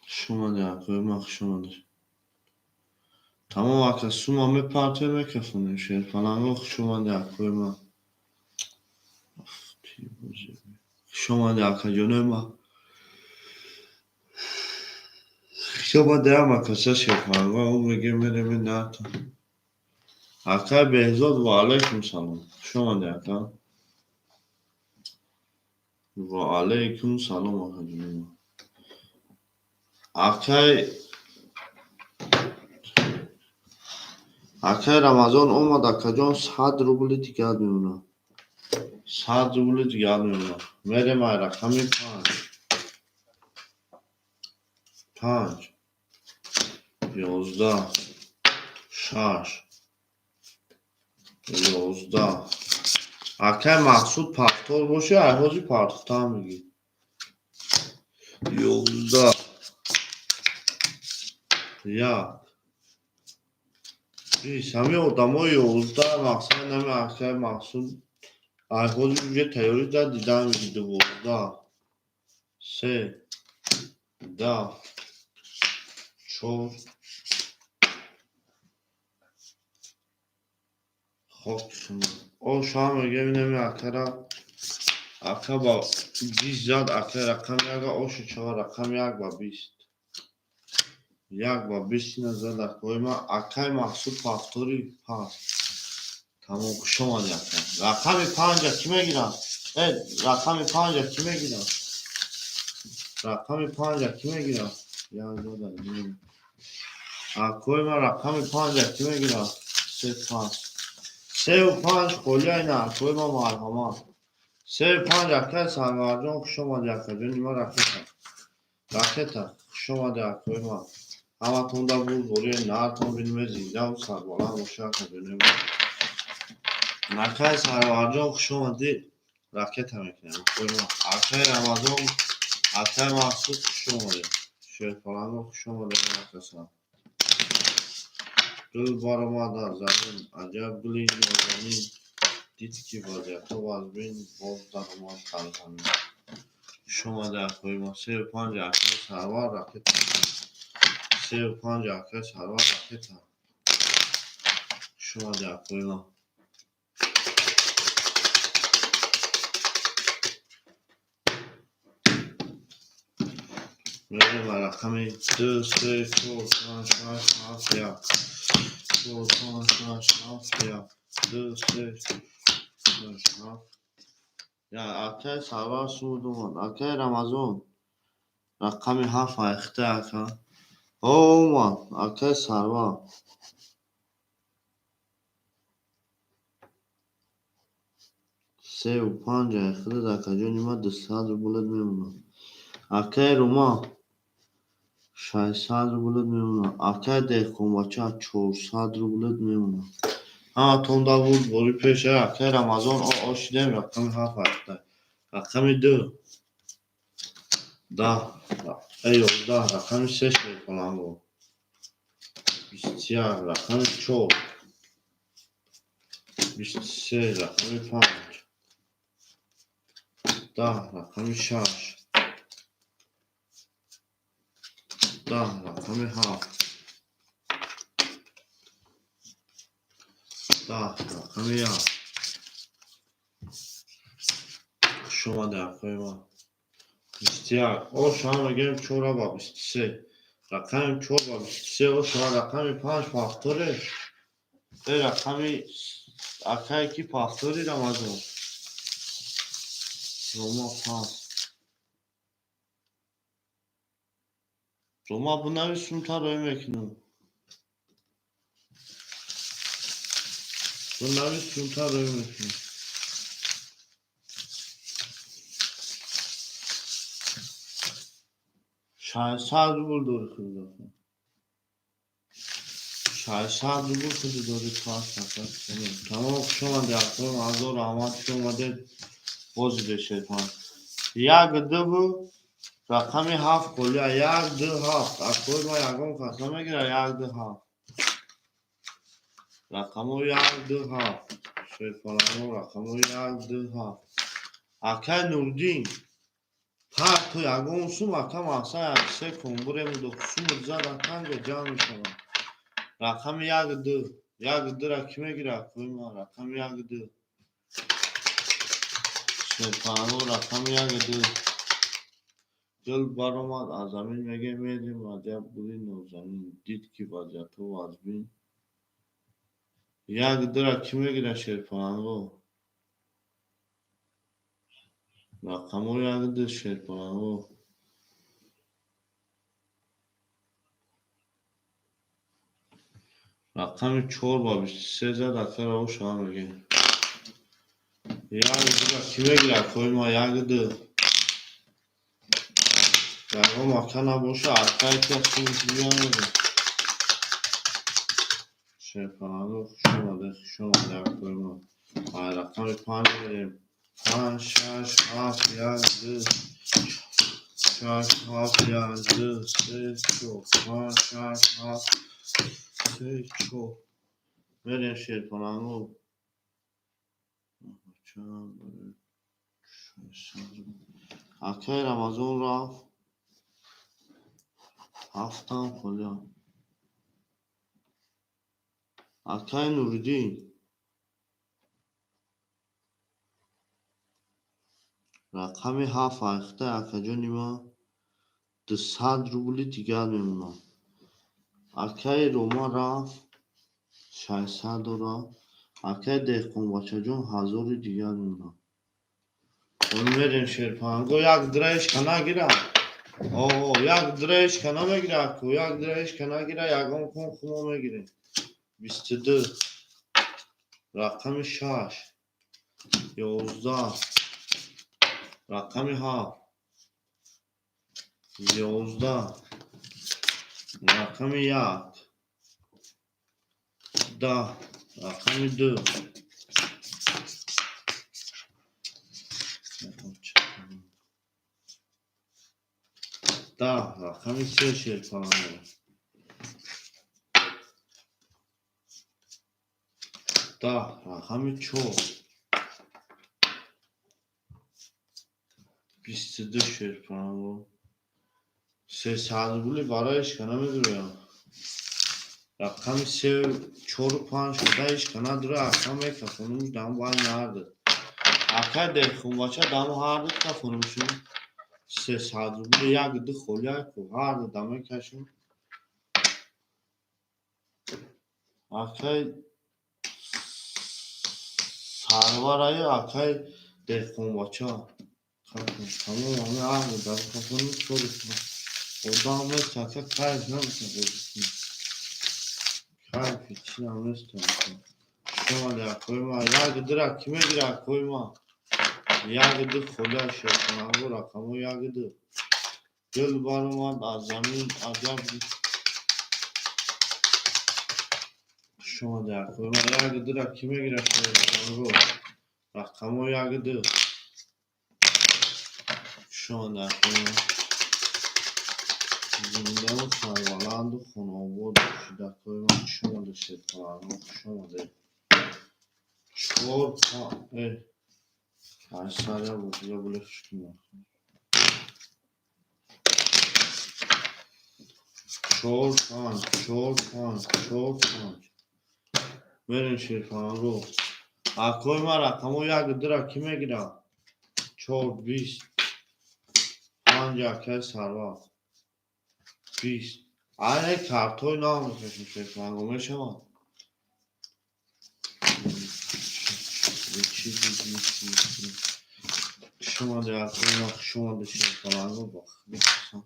Хуш омадед, акои ма, хуш омадед. Тамом, ака, сума мепартоем, мекафонем, шерпалангоҳ. Хуш омадед, акои ма. Хуш омадед, акаҷонои ма. Хуш омадед, ҳама каса, шерпалангоҳ, мегӯем, мерем натон. Акаи Беҳзод, ва алайкум салом. Хуш омадед, ака. Ва алайкум салом, акаҷонои ма. Акаи Рамазон омад, акаҷон, 100 рубли дигар мемонад. 100 рубли дигар мемонад. Мерем ай рақами 5. 5, 11, 6, 11. Акай Мақсуд пахтор боши, ай ҳози партофтан мегӣ. 11, 1, 20. Ҳамин одамои 11 мақсад нами акай Мақсуд ай ҳози уже тайёрӣ да дидан мегӣ. 12, 3, 10, 4. Хок шумо. О, шумо мегӯем инами акара ака ба 20 зад, ака рақами яка ошу чава рақами 1 ба 20. 1 ба 20 ина зад акои ма. Акай Мақсуд пафтори паст. Тамом, хуш омадӣ ака. Рақами 5 ки мегирад? Рақами 5 ки мегирад? Рақами 5 ки мегирад? Як зада. Акои ма рақами 5 ки мегирад? 3 паст. 3 5 холия ина акои ма марҳамат. 3 5 акай Сарварҷон, хуш омадӣ акаҷон, има ракета. Ракета, хуш омадӣ акои ма. Ҳаматонда буд, бори нартон бинме зиндаву сарбаланд боша акаҷони ма. Акай Сарварҷон, хуш омадӣ, ракета мекунем акои ма. Акай Рамазон, акай Мақсуд, хуш омадӣ. Шерпаланго, хуш омадӣ акасан. Гул баромад аз замин, аҷаб гули нозанин. Дид ки вазъиятҳо вазмин, боз даромад дар замин. Хуш омадӣ акои ма. 3 5 акай Сарвар ракета. 3 5 акай Сарвар ракета. Хуш омадӣ акои ма. Мерем ба рақами 2, 3, 4, 5, 6, 7, 1. 4, 5, 6, 7, 1. 2, 3, 6, 7. Я акай Сарвар суд омад. Акай Рамазон. Рақами 7 айхта ака. Омад. Акай Сарвар. 3 5 айхта акаҷони ма 200 рублет мемонад. Акай Рума 600 рублет мемонад. Акай Деҳқонбача 400 рублет мемонад. Ҳаматонда буд бори пеша акай Рамазон ошидем рақами 7 айхта. Рақами 2 10, 11 рақами 3 Шерпаланго. 21 рақами 4, 23 рақами 5, 10 рақами 6, 10 рақами 7, 10 рақами 1. Хуш омадӣ акои ма. 21. О, шумо мегӯем 4 ба 23. Рақами 4 ба 23. О, шумо рақами 5 пафторе. Рақами акай ки пафтори Рамазон. Рома паст. Рома бунавис сумта рӯй мекунам. Бунавис сумта рӯй мекунам. 600 рубл дори худо. 600 рубл худи дори паст ака. Тамом, хуш омадӣ акои ма. Ҳазор раҳмат ки омадед. Бози бешерпан. 1 2 рақами 7 холия. 1 2 7. Акои ма ягон кас намегирад. 1 2 7. Рақамо 1 2 7. Шерпаланго рақамо 1 2 7. Акай Нурдин. Ҳар то ягон сум ака мақсад як се комбурем ду сум зад аканга ҷамъ мешавад. Рақами 1 2. 1 2 ра кӣ мегирад акои ма? Рақами 1 2. Шерпаланго рақами 1 2. Гул баромад аз замин мегӯем медем аҷаб гули нозанин. Дид ки вазъиятҳо вазмин. 1 2 ра кӣ мегирад Шерпаланго? Рақамо 1 2 Шерпаланго. Рақами 4 ба 23 зад акара о шумо мегӯем. Як дура кӣ мегира, акои ма? Як ду. Ягон мака набоша, акай ки сумтиямеда. Шерпаланго, хуш омаде, хуш омаде, акои ма. Ай рақами панҷ мерем. Панҷ, шаш, ҳафт, як, ду, шаш, ҳафт, як, ду, се, чор. Панҷ, шаш, ҳафт, се, чор. Мерем, Шерпаланго. Акай Рамазон рафт. Ҳафтам холия. Акай Нуриддин. Рақами ҳафт айхта, акаҷони ма, 200 рубли дигар мемонад. Акаи Рома рафт, 600 дора. Акаи Деҳқонбачаҷон ҳазори дигар мемонад. Ҳол мерем, Шерпаланго, як драишка нагира. О, як драишка намегира, аку, як драишка нагира, ягон кун хумо мегирем. 22. Рақами шаш. 11. Рақами ҳафт. 11. Рақами як. 10. Рақами ду. 10. Рақами се, Шерпаланго. 10. Рақами чор. 22, Шерпаланго. 300 рубли барои ишка намедурам. Рақами се, чору панҷ шуда, ишка надура, ака мекафонумш дам бай нарду. Акай Деҳқонбача дам ҳарду кафонумшу. 300 рубли як ду холия ку ҳарду дам мекашем. Акай Сарвараю акай Деҳқонбача. Тамом ҳами ҳарду дам кафонум чору панҷ. Одам нест, ака, кайф намекунад. Кайфи чиам нест, ака. Шомаде, акои ма. Як дура кӣ мегира, акои ма? Як ду холия, Шерпаланго, рақамо як ду. Гул баромад аз замин, аҷаб. Шомаде, акои ма. Як дура кӣ мегира, Шерпаланго? Рақамо як ду. Шомаде, акои ма. Зиндаву сарбаланду хонаобод бошед, акои ма. Хуш омаде, Шерпаланго, хуш омаде. Чор ҳаштсад я буле хуш кунам. Чор панҷ, чор панҷ, чор панҷ. Мерем, Шерпаланго. Акои ма, рақамо як дура кӣ мегира? Чор, 20. Панҷ, акаи Сарвар. 20. Айне картҳои нав мекашем, Шерпаланго, мешавад? Хуш омаде, акои ма, хуш омаде, Шерпаланго, ба худо қасам.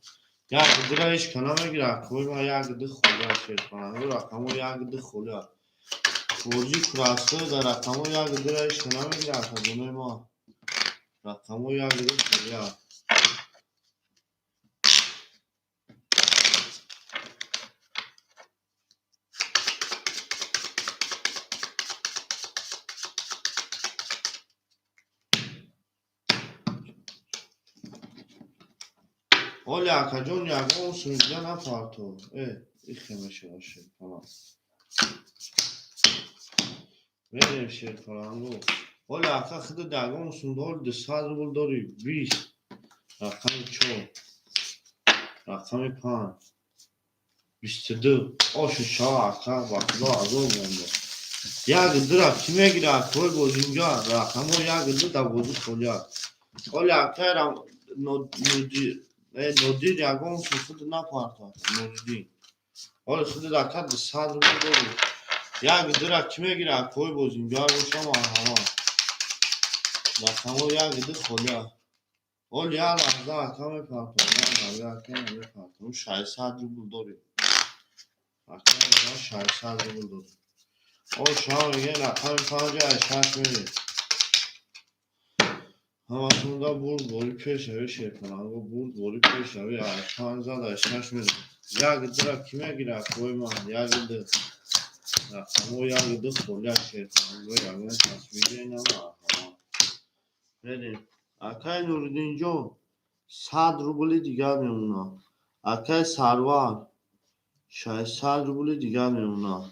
Як дура ишка намегира, акои ма, як ду холия, Шерпаланго, рақамо як ду холия. Бозӣ курастой дар рақамо як дура ишка намегира, акаҷонои ма. Рақамо як ду холия. Оли, акаҷон, ягон сумида напарто. Э, ихе мешава, Шерпаланг. Мерем, Шерпаланго. Оли, ака, худат ягон сум дори, 200 рубл дорӣ. 20. Рақами чор. Рақами панҷ. 22. Ошу шава, ака, ба худо азоб монда. Як дура кӣ мегира, акои бозинҷа? Рақамо як ду дар бозӣ холия. Оли, акай Нодир, ягон сум худ напарто. Нуриддин. Оли, худат, ака, 200 рубл дорӣ. Як дура кӣ мегира, акои бозинҷа боша, марҳамат. Рақамо як ду холия. Оли як лаҳза, ака, мепартом. Як лаҳза, ака, мепартом. 600 рубл дорӣ. Ака, 600 рубл дорӣ. О, шумо мегӯед рақами панҷ ай шаш мерем. Ҳаматонда бурдборӣ пешравӣ, шерпаланго, бурдборӣ пешравӣ. Ай панҷ зад, ай шаш мерем. Як дура кӣ мегирад, акои ман? Як ду рақамҳо, як ду холия, шерпаланго, ягон кас бигирена, марҳамат. Мерем. Акай Нуриддинҷон, 100 рубли дигар мемонад. Акай Сарвар, 600 рубли дигар мемонад.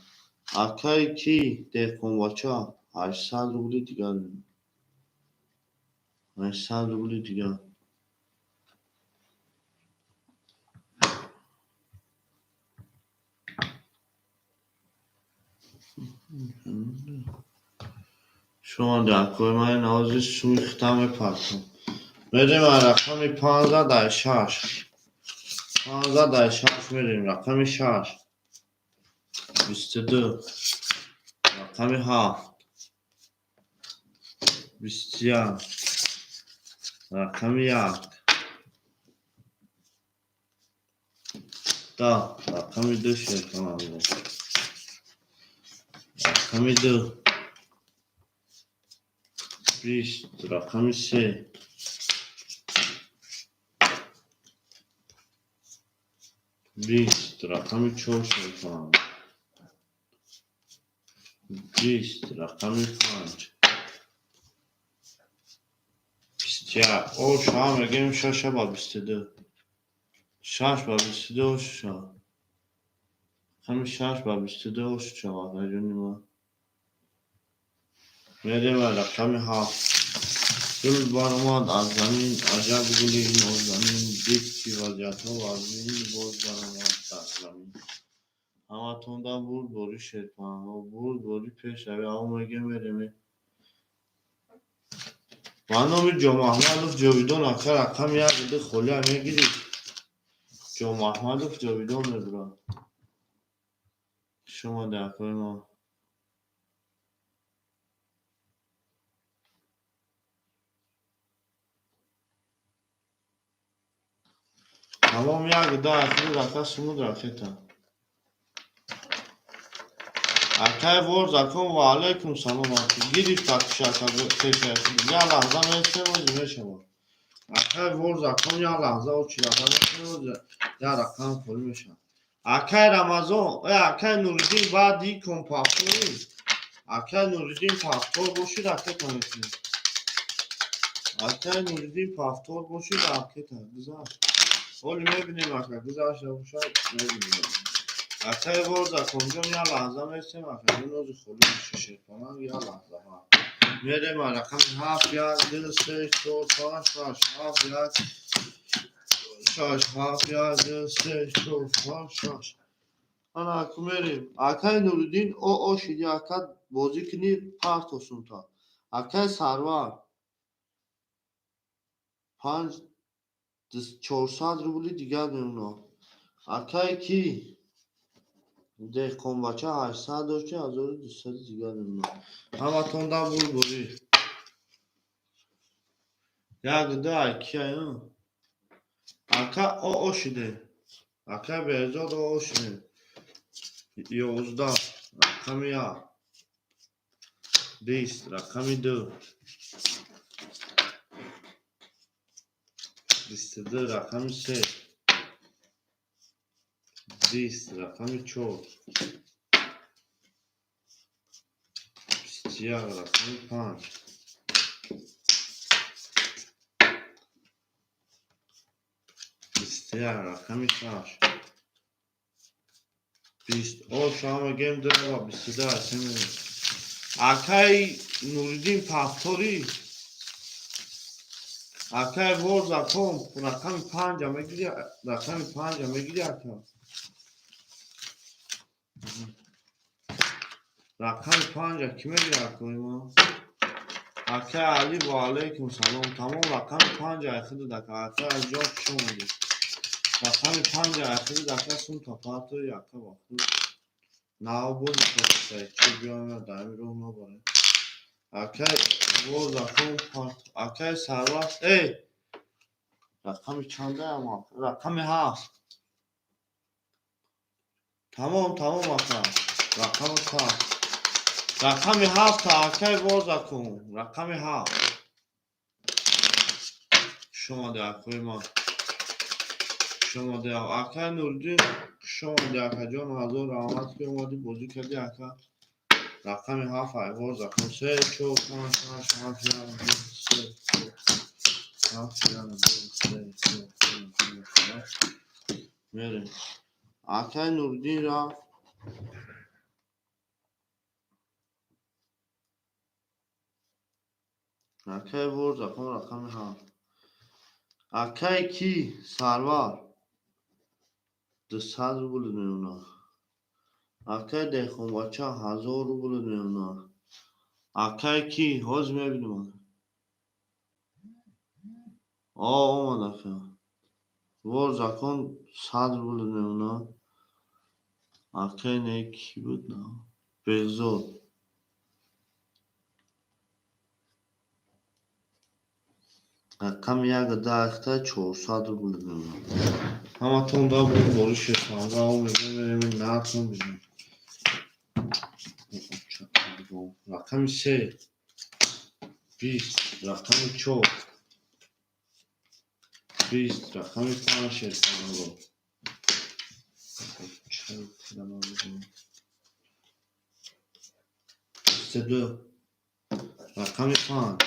Акай ки деҳқонбача, 800 рубли дигар мемонад. 800 рубли дигар. Шумо акои ман навози сӯи хита мепартам. Мерем аз рақами 15 дар шаш. 15 дар шаш мерем. Рақами шаш. 22. Рақами ҳафт. 21. Рақами як. 10. Рақами ду, шерпаланго. Рақами ду. 20. Рақами се. 20. Рақами чор, шерпаланго. 20. Рақами панҷ. 21. О, шоҳ мегӯем, шаша ба 22. Шаш ба 22 ош шавад. Рақами шаш ба 22 ош шавад, аҷони ман. Мерем рақами ҳафт. Гул баромад аз замин, аҷаб гули нозанин, дид ки вазъиятҳо вазнин, боз баромад дар замин. Ҳаматонда бурдборӣ, шерпаҳанҳо, бурдборӣ пешравӣ. Аво мегӯем, мерем. Ба номи Ҷомаҳмадов Ҷовидон, ака, рақами як ду холия мегирӣ. Ҷомаҳмадов Ҷовидон мебурад. Хуш омадед, акои ман. Тамом, як ду ахири рака сумуд ракета. Акай Ворзакон, ва алайкум салом. Гирифт акушака пешаи як лаҳза месем, ози мешавад. Акай Ворзакон, як лаҳза очи рака месем, ози як рақам холӣ мешавад. Акай Рамазон, э акай Нуриддин, баъди компактори. Акай Нуриддин, повтор боши, ракета мекунем. Акай Нуриддин, повтор боши, ракета гузашт. Ҳоли мебинем, ака, гузашта бошад, мебинем. Акай Ворзаконҷон, як лаҳза месем, акаҷон, ози холӣ меша, шерпаланг, як лаҳза. Мерем рақами ҳафт, як, ду, се, чор, панҷ, шаш, ҳафт, як, шаш, ҳафт, як, ду, се, чор, панҷ, шаш. Ана аку мерем. Акай Нуриддин, о о шиди, ака, бозӣ кунӣ, парто сумта. Акай Сарвар, панҷ 400 рубли дигар мемонад. Акай ки деҳқонбача, 800 дошти, 1200 дигар мемонад. Ҳаматонда бурдборӣ. Як ду ай кияй? Ака, о о шиде. Акай Беҳзод, о о шиде. 11. Рақами як. 20. Рақами ду. 22. Рақами се. 20. Рақами чор. 21. Рақами панҷ. 21. Рақами шаш. 20. О, шумо мегӯем, ду ба 22 ҳастем. Акай Нуриддин, повторӣ. Акай Ворзакон, рақами панҷа мегирӣ, рақами панҷа мегирӣ, ака. Рақами панҷа кӣ мегирад, акои ман? Акай Али, ва алайкум салом. Тамом, рақами панҷа айхиди дака. Акай Алиҷон, хуш омадед. Рақами панҷа айхиди дака, сумта партои, ака, ба худ. Нав бози кардисай, чӣ биём дар ҳамин роҳ набарем. Акай Ворзакон парт. Акай Сарвар, эй! Рақами чандаям? Рақами ҳафт. Тамом, тамом, ака. Рақами ҳафт. Рақами ҳафта, акай Ворзакон. Рақами ҳафт. Хуш омадӣ, акои ман. Хуш омадӣ, акай Нуриддин. Хуш омадӣ, акаҷон. Ҳазор раҳмат, ки омадӣ, бозӣ кардӣ, ака. Рақами ҳафт, айвоз рақам се, чор, панҷ, шаш, ҳафт, як, ду, се, чор, ҳафт, як, ду, се, чор, панҷ, шаш, ҳафт. Мерем. Акай Нуриддин рафт. Акай воз рақам, рақами ҳафт. Акай ки Сарвар 200 рубл мемонад. Акай Деҳқонбача 1000 рубл мемонад. Акай ки ҳозир мебинем. О, омад ака. Вор закон 100 рубл мемонад. Акай не, ки буд на? Беҳзод. Рақами як дахта 400 рубл мемонад. Ҳаматон да буд бориш шанга мегӯем, нархон бинем. Рақами се 20, рақами чор 20, рақами панҷ шерпанго. 22, рақами панҷ,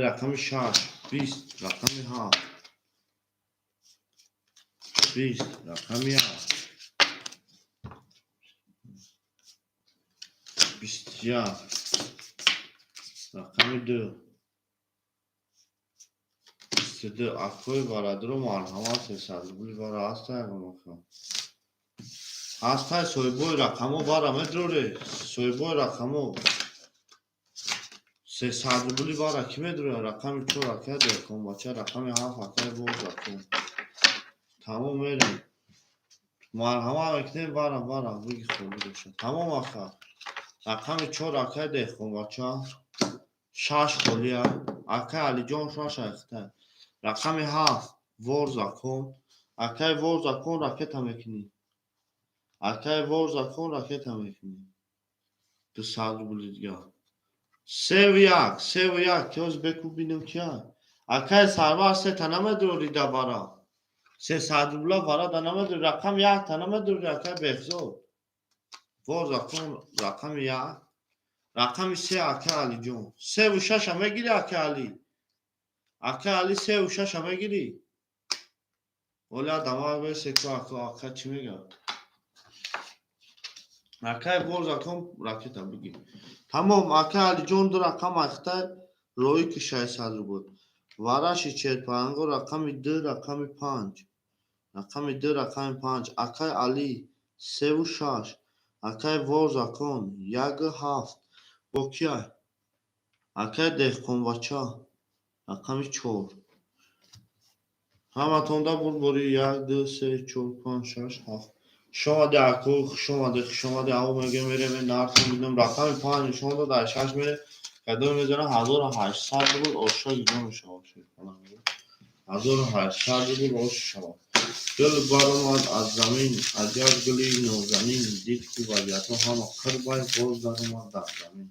рақами шаш 20, рақами ҳафт 20, рақами як 21, рақами ду 22. Акои бародаро, марҳамат, 300 рубли бара ҳастай? Ҳастай соҳибои рақамҳо, бара медроре? Соҳибои рақамҳо, 300 рубли бара кӣ медрояд? Рақами чор, акай Деҳқонбача, рақами ҳафт, акай Бозакон. Тамом, мерем. Марҳамат мекунем, бара, бара биги, холӣ бошад. Тамом, ака. Рақами чор, акай Деҳқонбача, шаш холия. Акай Алиҷон шаш айхта. Рақами ҳафт, вор закон. Акай вор закон, ракета мекунӣ. Акай вор закон, ракета мекунӣ. 200 рубли дигар. Севу як, севу як. Киёз беку бинем, кия. Акай Сарвар, сета намедурори да бара. 300 рубла бара да намедурори. Рақами як та намедурори, акай Беҳзод. Вор закон, рақами як. Рақами се, акай Алиҷон. Севу шаша мегирӣ, акай Али? Акай Али, севу шаша мегирӣ? Оли адама бесеку ака, ака чӣ мегӯяд? Акай вор закон, ракета бигир. Тамом, акай Алиҷон ду рақам айхта, рои ки 600 рубл. Вараши черпаанго, рақами ду, рақами панҷ. Рақами ду, рақами панҷ. Акай Али севу шаш. Акай вор закон яку ҳафт. Бо кия? Акай Деҳқонбача, рақами чор. Ҳаматонда бурдбори як, ду, се, чор, панҷ, шаш, ҳафт. Хуш омадӣ, ако, хуш омадӣ, хуш омадӣ. Аво мегӯем, мерем, нархон бинем. Рақами панҷ нишон дод, дар шаш мерем. Кадом мезанам? 1800 рубл оша гиҷо мешавад. 1800 рубл ош шавад. Гул баромад аз замин, аҷаб гули нозанин. Дид, ки вазиятҳо ҳама қирбай, боз даромад дар замин.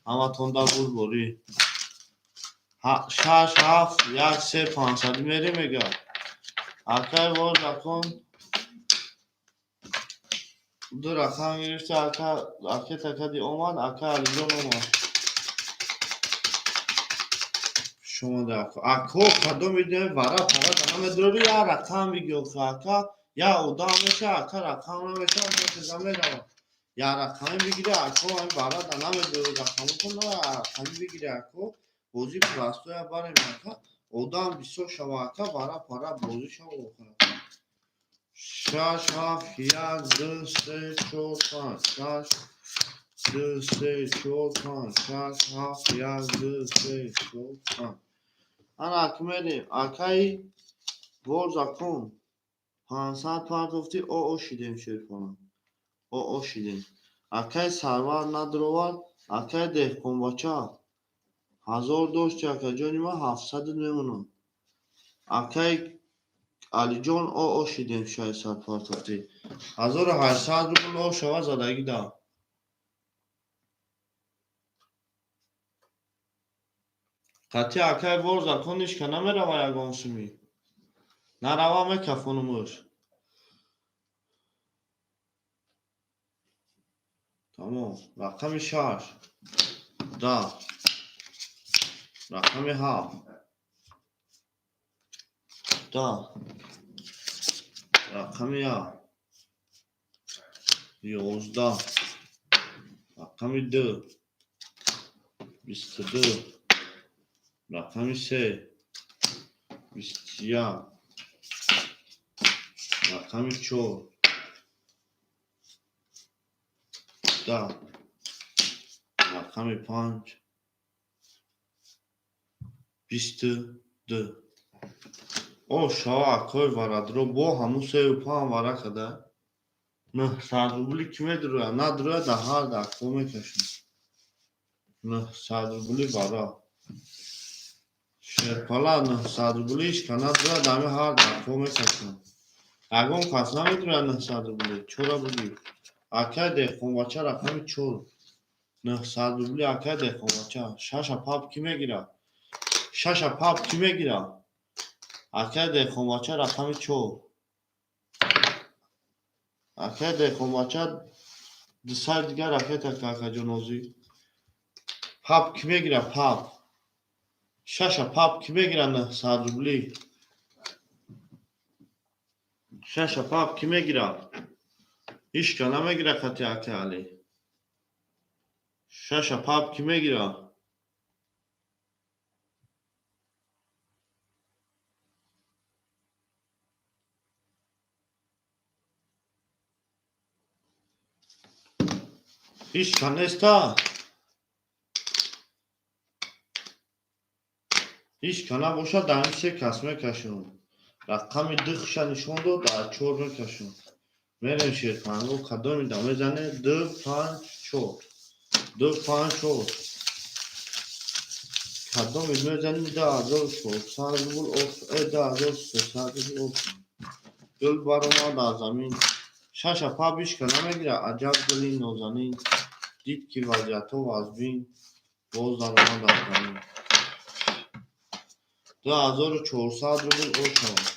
Ҳаматонда бурдборӣ. Шаш, ҳафт, як, се, панҷсадӣ мерем, мегӯяд. Акай вор закон ду рақам гирифта, ака ракета кади, омад, ака Алиҷон омад. Шумо ако. Ако, кадом видео вара пара да намедурори, як рақам биги охи, ака, як одам меша, ака, рақам намеша, мешуда мерава. Як рақами бигири, ако, ами бара да намедурори рақамотон, на рақами бигири, ако, бозӣ простоя барем, ака, одам бисёр шава, ака, вара пара бозӣ шава охир. Шаш, ҳафт, як, ду, се, чор, панҷ, шаш, ду, се, чор, панҷ, шаш, ҳафт, як, ду, се, чор, панҷ. Ана ака мерем. Акаи вор закон 500 партофтӣ, о шидем, шерхона. О шидем. Акаи Сарвар надуровард. Акаи Деҳқонбача 1000 дошти, акаҷони ман, 700 мемонад. Акаи Алиҷон, о шидем, 600 партофтӣ. 1800 рубл о шава задагӣ да. Қатъи акай вор закон ишка намерава ягон сумӣ. Нарава, мекафонумуш. Тамом. Рақами 6. 10. Рақами 7. 10. Рақами 1. 11. Рақами 2. 22. Рақами 3. 21. Рақами 4. 10. Рақами 5. 22. О шава, акои варадро, бо ҳамун сею панҷ вара када. 900 рубли ки медуроя, надуроя, да ҳар дако мекашам. 900 рубли вара. Шерпала, 900 рубли ишка надуроя, дами ҳар дако мекашам. Ягон кас намедуроя 900 рубли. Чора буги. Акай деҳқонбача, рақами 4. 900 рубли, акай деҳқонбача. Шаша пап кӣ мегирад? Шаша пап кӣ мегирад? Акай деҳқонбача, рақами 4. Акай деҳқонбача, дусар дигар ракета, какаҷонозӣ. Пап кӣ мегирад, пап? Шаша пап кӣ мегирад 900 рубли? Шаша пап кӣ мегирад? Ҳичка намегирад қати акай Алӣ. Шаша пап кӣ мегирад? Ҳичка неста? Ҳичка набошад, дар ин се кас мекашам. Рақами ду хуша нишон дод, дар чор мекашам. Мерем, шерпанго, кадоми да мезане? Ду, панҷ, чор. Ду, панҷ, чор. Кадоми мезанем, 2400 рубл, 2300 рубл. Гул баромад аз замин. Шаша пап ҳичка намегирад, аҷаб гули нозанин. Дид, ки вазъиятҳо вазмин, боз даромад аз замин. 2400 рубл ошавад.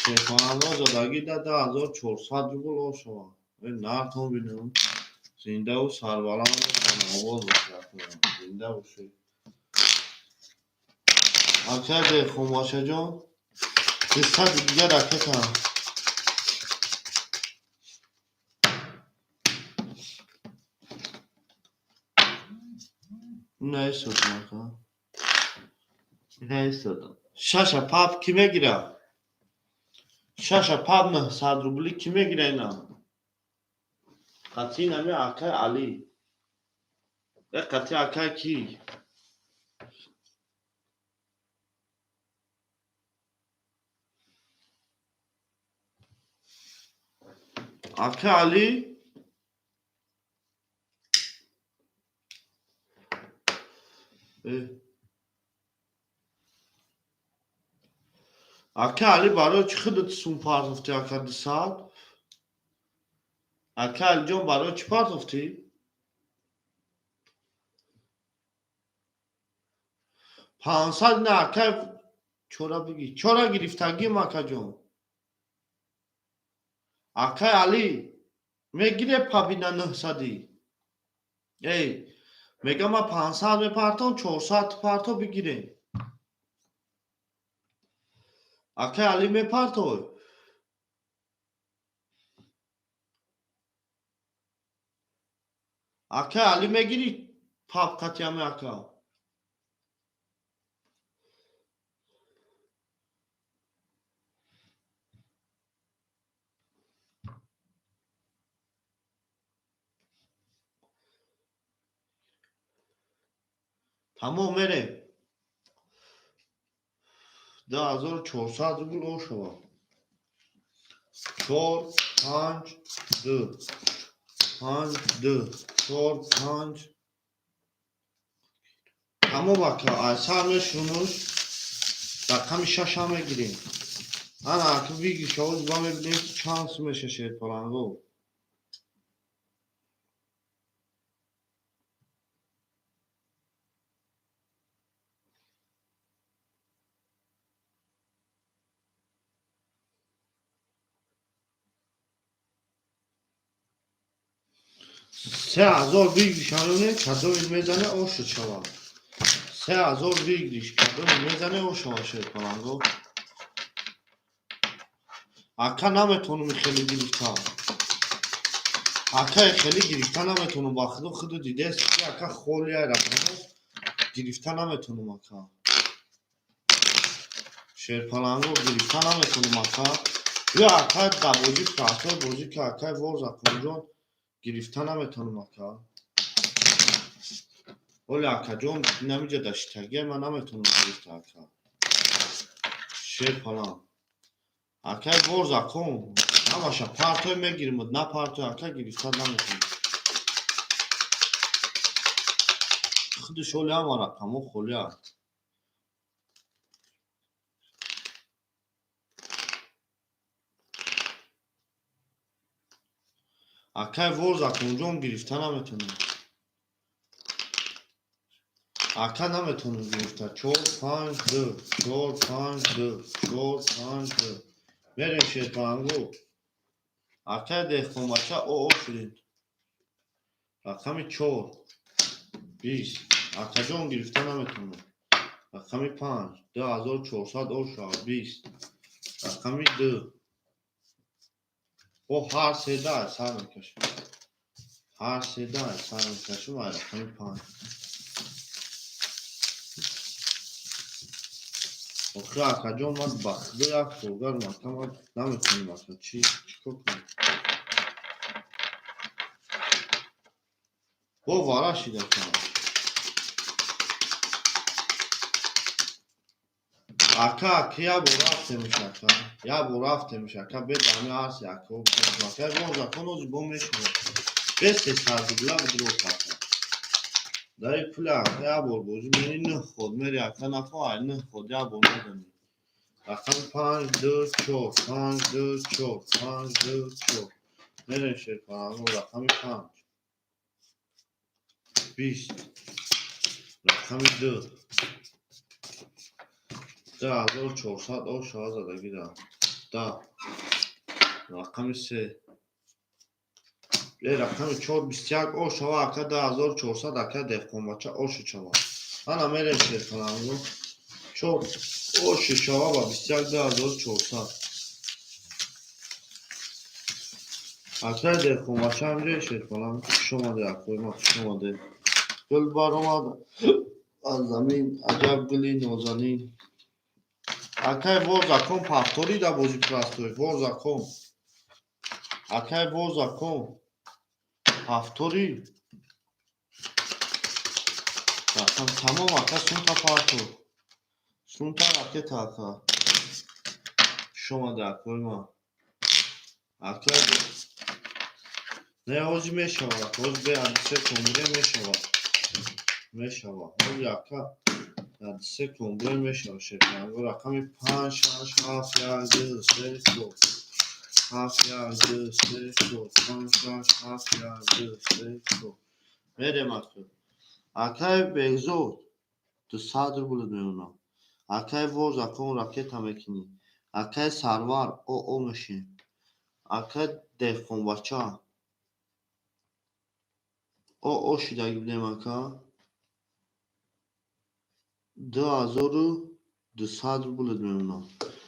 Шерпаланго задагӣ да 2400 рубл ошавад. Нартон бинам. Зиндаву сарбаланду овоз бошад. Зинда бошед. Акай деҳқонбачаҷон, дусади дигар ракета. Наистодам, ака. Наистодам. Шаша пап кӣ мегирад? Шаша пап 900 рубли кӣ мегирад ина? Қатъи нами акай Алӣ. Э, қатъи акай кӣ? Акай Алӣ? Э. Акай Алӣ, барои чӣ худат сум партофтӣ, ака, 200? Акай Алиҷон, барои чӣ партофтӣ? 500 на, акай, чора бигӣ. Чора гирифтагим, акаҷон. Акай Алӣ, мегире пабина 900-ӣ? Эй, мегам, ман 500 мепартом, 400 парто, бигирем. Акай Алӣ, мепартой? Акай Алӣ, мегирӣ пап қатъями, ака? Тамом, мерем. 2400 рубл ошавад. Чор, панҷ, ду. Панҷ, ду. Чор, панҷ. Тамом, ака, айсар мешунуш. Рақами шаша мегирем. Ана, ака, бигир, шоз ба мебинем, ки чанд сум меша, шерпаланго. 3000 выигрыш ҳамоне, кадоми мезане, ошуд шавад. 3000 выигрыш, кадоми мезане, о шавад, шерпаланго. Ака, наметонум хеле гирифта. Ака, хеле гирифта наметонум, ба худо, худу дидест ки, ака, холия рақамо гирифта наметонум, ака. Шерпаланго, гирифта наметонум, ака. Ё, ака, да бозӣ простой бозӣ ки, акай Ворзаконҷон, гирифта наметонум, ака. Оли, акаҷон, инамиҷа даштагия ман наметонам гирифта, ака. Шерпаланг. Акай Ворзакон, ҳамаша партой мегирим, на партой, ака, гирифта наметонам. Худиш оли ҳама рақамо холия. Акай Ворзаконҷон, гирифта наметонам. Ака, наметонам гирифта. Чор, панҷ, ду, чор, панҷ, ду, чор, панҷ, ду. Мерем, шерпалангу. Акай деҳқонбача, о шудем. Рақами чор, 20. Акаҷон, гирифта наметонам. Рақами панҷ, 2400 о шавад, 20. Рақами ду. Бо ҳар седа сар мекашем. Ҳар седа сар мекашем ай рақами панҷ. Охир, акаҷон, ман ба худо як коргарм, ака, ман наметонам, ака, чӣ чӣ кор кунам? Бо вара шид, ака. Ака, ки як бор рафтемш, ака. Як бор рафтемш, ака, бе дами ҳарсе, ака. Ака, Ворзакон, ози бо мешавад. Бе 300 рубля бидроф, ака. Дар ин пули, ака, як бор бозӣ мери, нӯҳ ход мери, ака, нафо ай нӯҳ ход як бор мезанӣ. Рақами панҷ, ду, чор, панҷ, ду, чор, панҷ, ду, чор. Мерем, шерпаланго, рақами панҷ. 20. Рақами ду. 2400 о шава задагида. Да. Рақами се. Э, рақами чор, 21 о шава, ака, 2400, ака деҳқонбача, ошу шава. Ана мерем, шерпаланго. Чор ошу шава ба 21, 2400. Акай деҳқонбача ҳамҷои, шерпаланг, хуш омаде, акои ман, хуш омаде. Гул баромад аз замин, аҷаб гули нозанин. Акай Ворзакон, повтори да бозӣ простой. Ворзакон. Акай Ворзакон. Повтори. Рақам тамом, ака, сумта парто. Сумта ракета, ака. Хуш омаде, акои ман. Акай не, ҳозир мешавад. Ҳозир бе 3 комбре мешавад. Мешавад. Ҳозир, ака, 3 комбре мешавад, шерпаланго. Рақами панҷ, шаш, ҳафт, як, ду, се, чор. Ҳафт, як, ду, се, чор. Панҷ, шаш, ҳафт, як, ду, се, чор. Мерем, ака. Акай Бегзод, 200 рубл меонам. Акай Ворзакон, ракета мекунӣ. Акай Сарвар, о мешем. Акай деҳқонбача. О шидаги будем, ака. 2200 рубл меонам.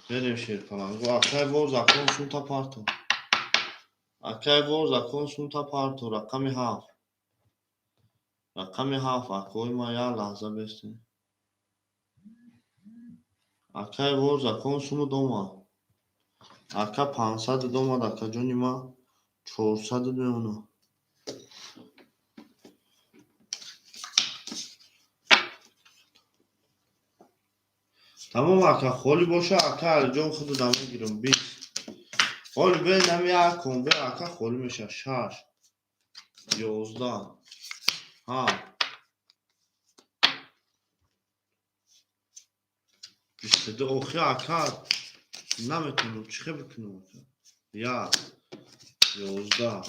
Мерем, шерпаланго. Акай Ворзакон, сумта парто. Акай Ворзакон, сумта парто. Рақами ҳафт. Рақами ҳафт, акои ман, як лаҳза бестед. Акай Ворзакон, сумуд омад. Ака, 500 омад, акаҷони ман, 400 меонам. Тамом, ака, холӣ боша, ака Алиҷон, худро мегирам, 20. Ҳоли бе нами як комбе, ака, холӣ мешавад. Шаш, 11, ҳафт, 22. Охи, ака, наметонам, чӣ хел бикунам, ака? Як, 11,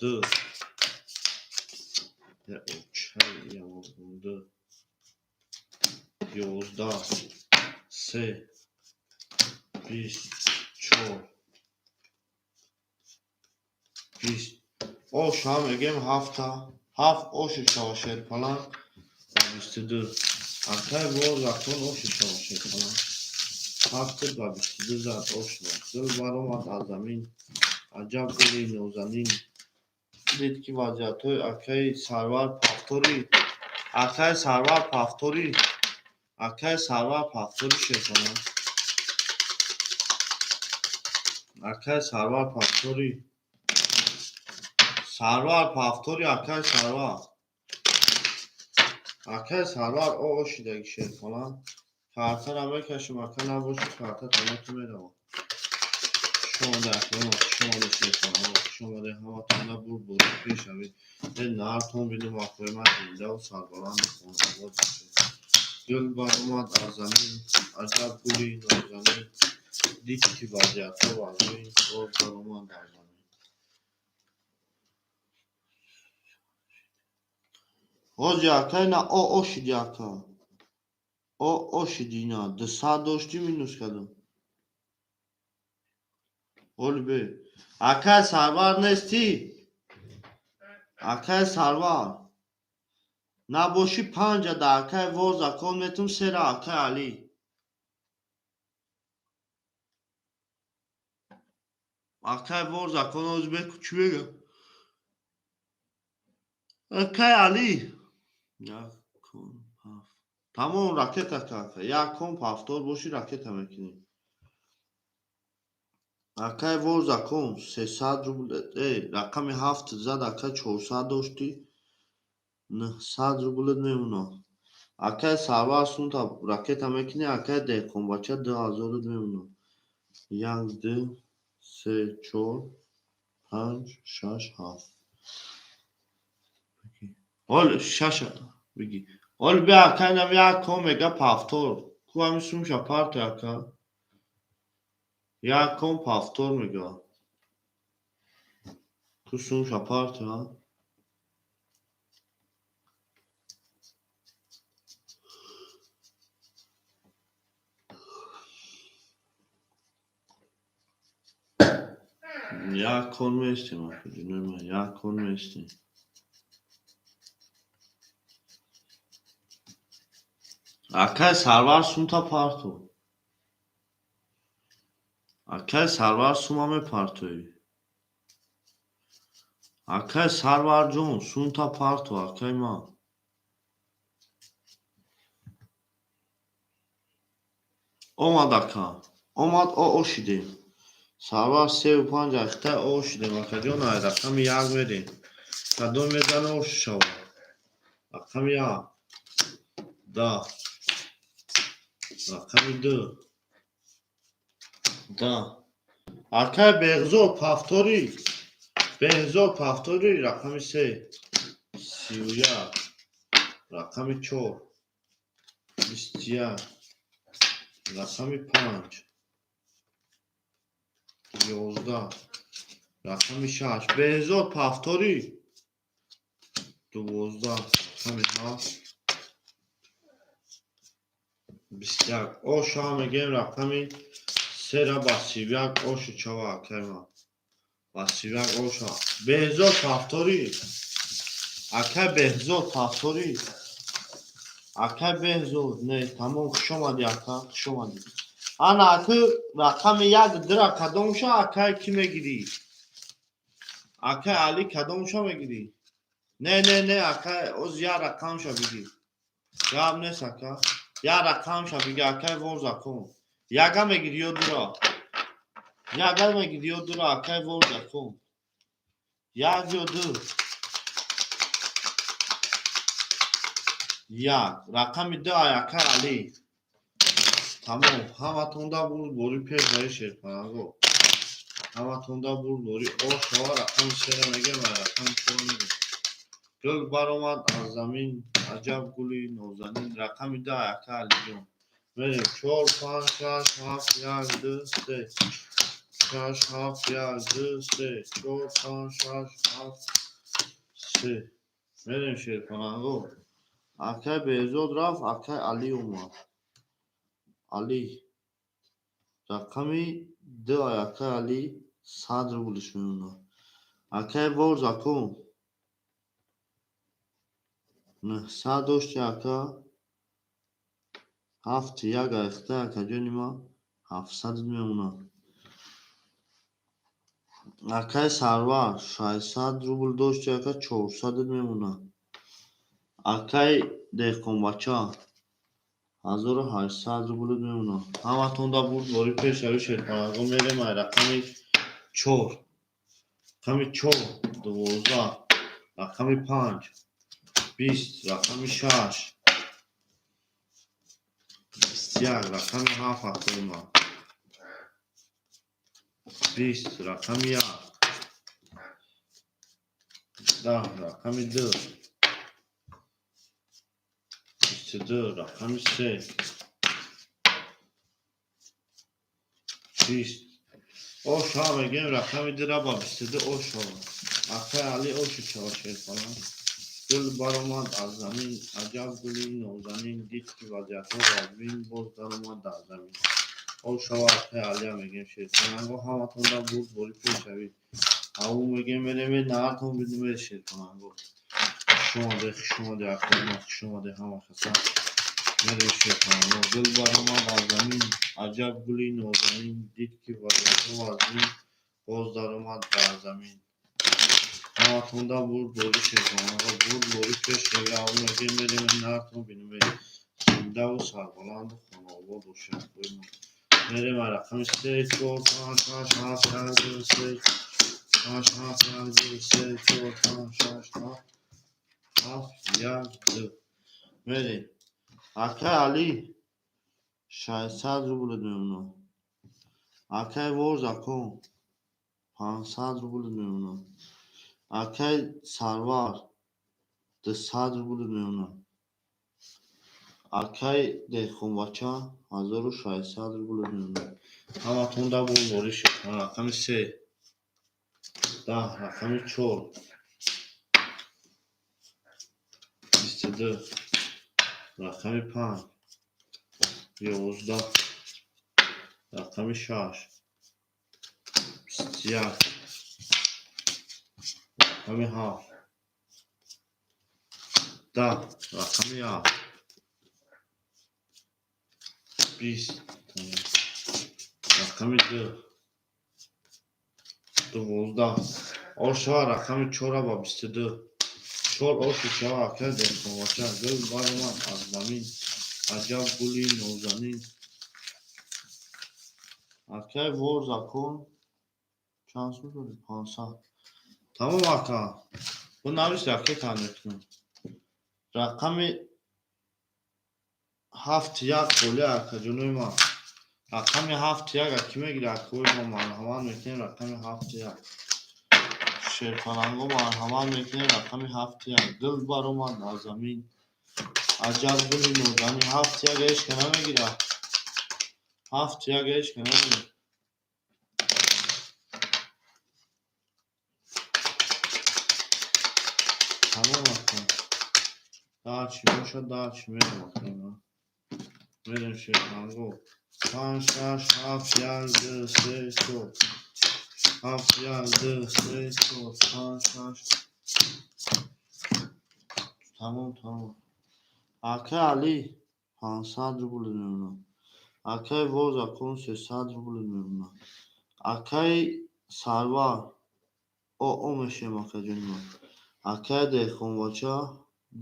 ду, ду, 11, се, 20, чор, 20. Ош ҳам мегем ҳафта. Ҳафт оши шава шерпаланг ба 22. Акай вор закон оши шава шерпаланг. Ҳафт ба 22 зад ош шава. Дил баромад аз замин. Аҷаб гули нозанин. Дид ки вазъиятҳои акаи Сарвар Пафторӣ. Акаи Сарвар Пафторӣ. Акаи Сарвар Пафторӣ шерпаланг. Акаи Сарвар Пафторӣ. Сарвар Пафторӣ, акаи Сарвар. Акаи Сарвар о ошидаги шерпаланг. Картара мекашем, ака набоши карта тамоту меравад. Хуш омаде акаи ман, хуш омаде шерпаланг, хуш омаде ҳаматонда бурд борӣ пешавед. Э нартон бинем акои ман зиндаву сарбаланду хонобод бошед. Гул баромад аз замин, аҷаб гули нозанин. Дид ки вазъиятҳо вазмин, боз баромад аз замин. Ҳози акай на о ошиди ака. О ошиди ина. 200 доштӣ минус кардам. Оли бе. Акай Сарвар нестӣ? Акай Сарвар. Набошӣ панҷа да акай вор закон метум сера акай Алӣ. Акай вор закон ҳози беку чӣ мегам? Акай Алӣ. Як кон ҳафт. Тамом ракета ка ака. Як кон пафтор бошӣ ракета мекунӣ. Акай вор закон 300 рубл. Э рақами ҳафт зад ака 400 доштӣ. 900 рублет мемонад. Акай Сарвар сумта ракета мекунӣ, акай деҳқонбача 2000 мемонад. Як, ду, се, чор, панҷ, шаш, ҳафт. Ҳол шаш бигӣ. Ҳол бия акай инам як кон мега пафтор. Ку ҳамин сумша парто ака. Як кон пафтор мега. Ку сумша парто, а? Як кон меистем ака ҷунои ман, як кон меистем. Акай Сарвар сумта парто. Акай Сарвар сума мепартоӣ. Акай Сарварҷон сумта парто, акай ман. Омад ака. Омад о ошидем. Сарвар севу панҷ ахта о ошидем. Акаҷон ай рақами як мерем. Кадом мезана ош шавад? Рақами як. Да. Рақами ду. Да. Акай Беҳзод Пафторӣ. Беҳзод Пафторӣ рақами се. 31. Рақами чор. 21. Рақами панҷ. 11. Рақами шаш. Беҳзод Пафторӣ. 12. Рақами ҳафт. 21. Оша мегем рақами сера ба 31 оши чава акай ман. Ба 31 оша. Беҳзод Пафторӣ. Акай Беҳзод Пафторӣ. Акай Беҳзод. Не, тамом хуш омадӣ ака, хуш омадӣ. Ана аку рақами як дира кадомша акай кӣ мегирӣ? Акай Алӣ кадомша мегирӣ? Не, не, не, акай оз як рақамша бигир. Гап нест ака. Як рақамша бигир акай вор закон. Яга мегирӣ ё дура? Яга мегирӣ ё дура акай вор закон. Як ё ду? Як. Рақами ду ай акай Алӣ. Тамом. Ҳаматонда бурд бори пеш бари шерпаланго. Ҳаматонда бурд бори ош шава рақами сера мегем ай рақами чор мегем. Гул баромад аз замин, аҷаб гули нозанин. Рақами ду ай ака Алиҷон. Мерем чор, панҷ, шаш, ҳафт, як, ду, се. Шаш, ҳафт, як, ду, се. Чор, панҷ, шаш, ҳафт, се. Мерем шерпаланго. Акай Беҳзод рафт, акай Алӣ омад. Алӣ. Рақами ду ай акай Алӣ 100 рублиш мемонад. Акай Ворзакун, 900 дошти, ака, ҳафти як айхта, акаҷони ман, 700 мемонад. Акай Сарвар, 600 рубл дошти, ака, 400 мемонад. Акай Деҳқонбача, 1800 рубл мемонад. Ҳаматон да бурдборӣ, пешравӣ, шерпалангҳо. Мерем ай рақами чор. Рақами чор 12, рақами панҷ 20, рақами шаш 21, рақами ҳафт, акои ман, 20, рақами як 10, рақами ду 22, рақами се 20. Оша мегӯем, рақами дура ба 22 ошо. Акай Али, оши шава, шерпаланг. Гул баромад аз замин, аҷаб гули нозанин, дид ки вазъиятҳо вазмин, боз даромад дар замин. Ошава, акай Алия мегӯем. Шерпалангҳо, ҳаматон да бурдборӣ, пешравӣ. Аву мегӯем, мерем, наҳартон бидумед, шерпалангҳо. Хушомаде, хушомаде, акои ма, хушомаде ҳама каса. Мерем, шерпалангҳо. Гул баромад аз замин, аҷаб гули нозанин, дид ки вазъиятҳо вазмин, боз даромад дар замин. Ҳаматон да бурдборӣ, шерпалангҳо, бурдборӣ, пешравӣ. Аву мегӯем, мерем, наҳартон бинумед. Зиндаву сарбаланду хонаобод бошед, акои ма. Мерем ай рақами се, чор, панҷ, шаш, ҳафт, як, ду, се, шаш, ҳафт, як, ду, се, чор, панҷ, шаш, ҳафт, ҳафт, як, ду. Мерем. Акай Али, 600 рубл мемонад. Акай Ворзакун, 500 рубл мемонад. Акай Сарвар, 200 рубл мемонад. Акай Деҳқонбача, 1600 рубл мемонад. Ҳаматон да бурдборӣ, шерпаланг. Рақами се 10, рақами чор 22, рақами панҷ 11, рақами шаш 21, рақами ҳафт 10, рақами як 20, рақами ду 12. Ошава, рақами чора ба 22, чор оши шава, акай Деҳқонбача. Гул баромад аз замин, аҷаб гули нозанин. Акай Ворзакун, чанд сум додӣ? 500. Тамом, ака, бинавис, ракета мекунам. Рақами ҳафт як холӣ, акаҷонои ман. Рақами ҳафт як ки мегирӣ, акои ма, марҳамат мекунем, рақами ҳафти як. Шерпалангҳо, марҳамат мекунем, рақами ҳафти як. Гул баромад аз замин, аҷаб гули нозанин. Ҳафти як ҳечка намегирад. Ҳафти як ҳечка намегирад. Тамом, ака. Даҳчи бошад, даҳчи мерем, акои ман. Мерем, шерпалангҳо. Панҷ, шаш, ҳафт, як, ду, се, чор. Ҳафт, як, ду, се, чор, панҷ, шаш. Тамом, тамом. Акай Али, 500 рубл мемонад. Акай Ворзакун, 300 рубл мемонад. Акай Сарвар, оо мешем, акаҷони ман. Акай Деҳқонбача,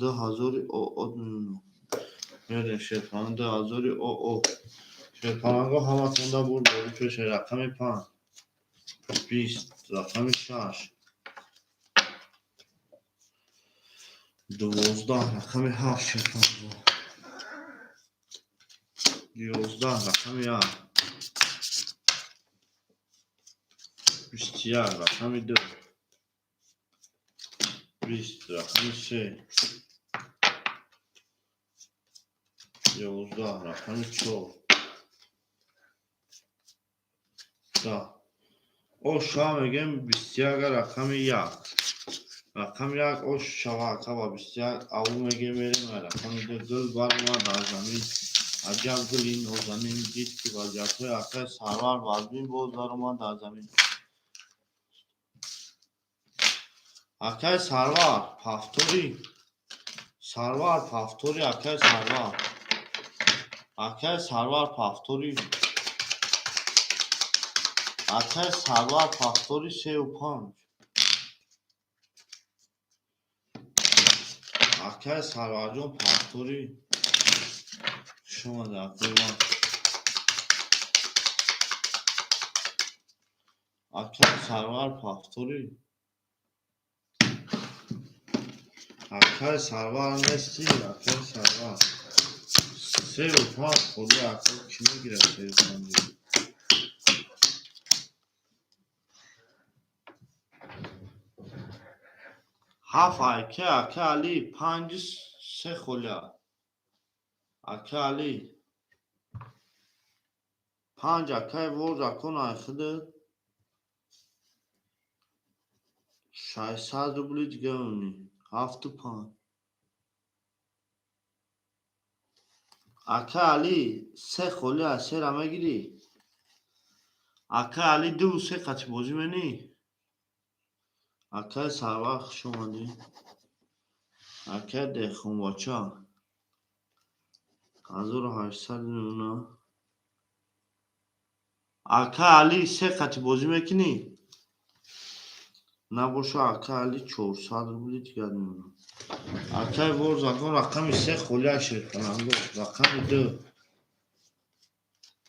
2000 оо мемонад. Мерем, шерпаланг, 2000 оо. Шерпалангҳо, ҳаматон да бурдборӣ, пеше. Рақами панҷ 20, рақами шаш 12, рақами ҳафт, шерпалангҳо, 11, рақами як 21, рақами ду 20, рақами се 11, рақами чор 10. Оша мегӯем, 21, рақами як. Рақами як ош шава, ака, ба 21. Аву мегӯем, мерем рақами ду. Гул баромад аз замин, аҷаб гули нозанин, дид ки вазъиятҳои акай Сарвар вазмин, боз даромад дар замин. Акай Сарвар, повтори. Сарвар, повтори, акай Сарвар. Акай Сарвар, повтори. Акай Сарвар, повтори, сею панҷ. Акай Сарварҷон, повтори. Хуш омадед, акои ман. Акай Сарвар, повтори. Акай Сарвар нестӣ, акай Сарвар. Сею панҷ холи, акай, кӣ мегирад сею панҷ? Ҳафт айка, ака Али, панҷи се холия. Ака Али. Панҷ акай вор закон айхида. 600 рубли дига мемонӣ. Ҳафту панҷ. Ака Али, се холия, сера мегирӣ? Ака Али, дуву се қати бозӣ менӣ? Акай Сарвар, хуш омадӣ. Акай Деҳқонбача. 1800 мемона. Ака Али, се қати бозӣ мекунӣ? Набоша, ака Али, 400 рубли дигар мемона. Акай вор закон, рақами се холия, шерпаланго. Рақами ду.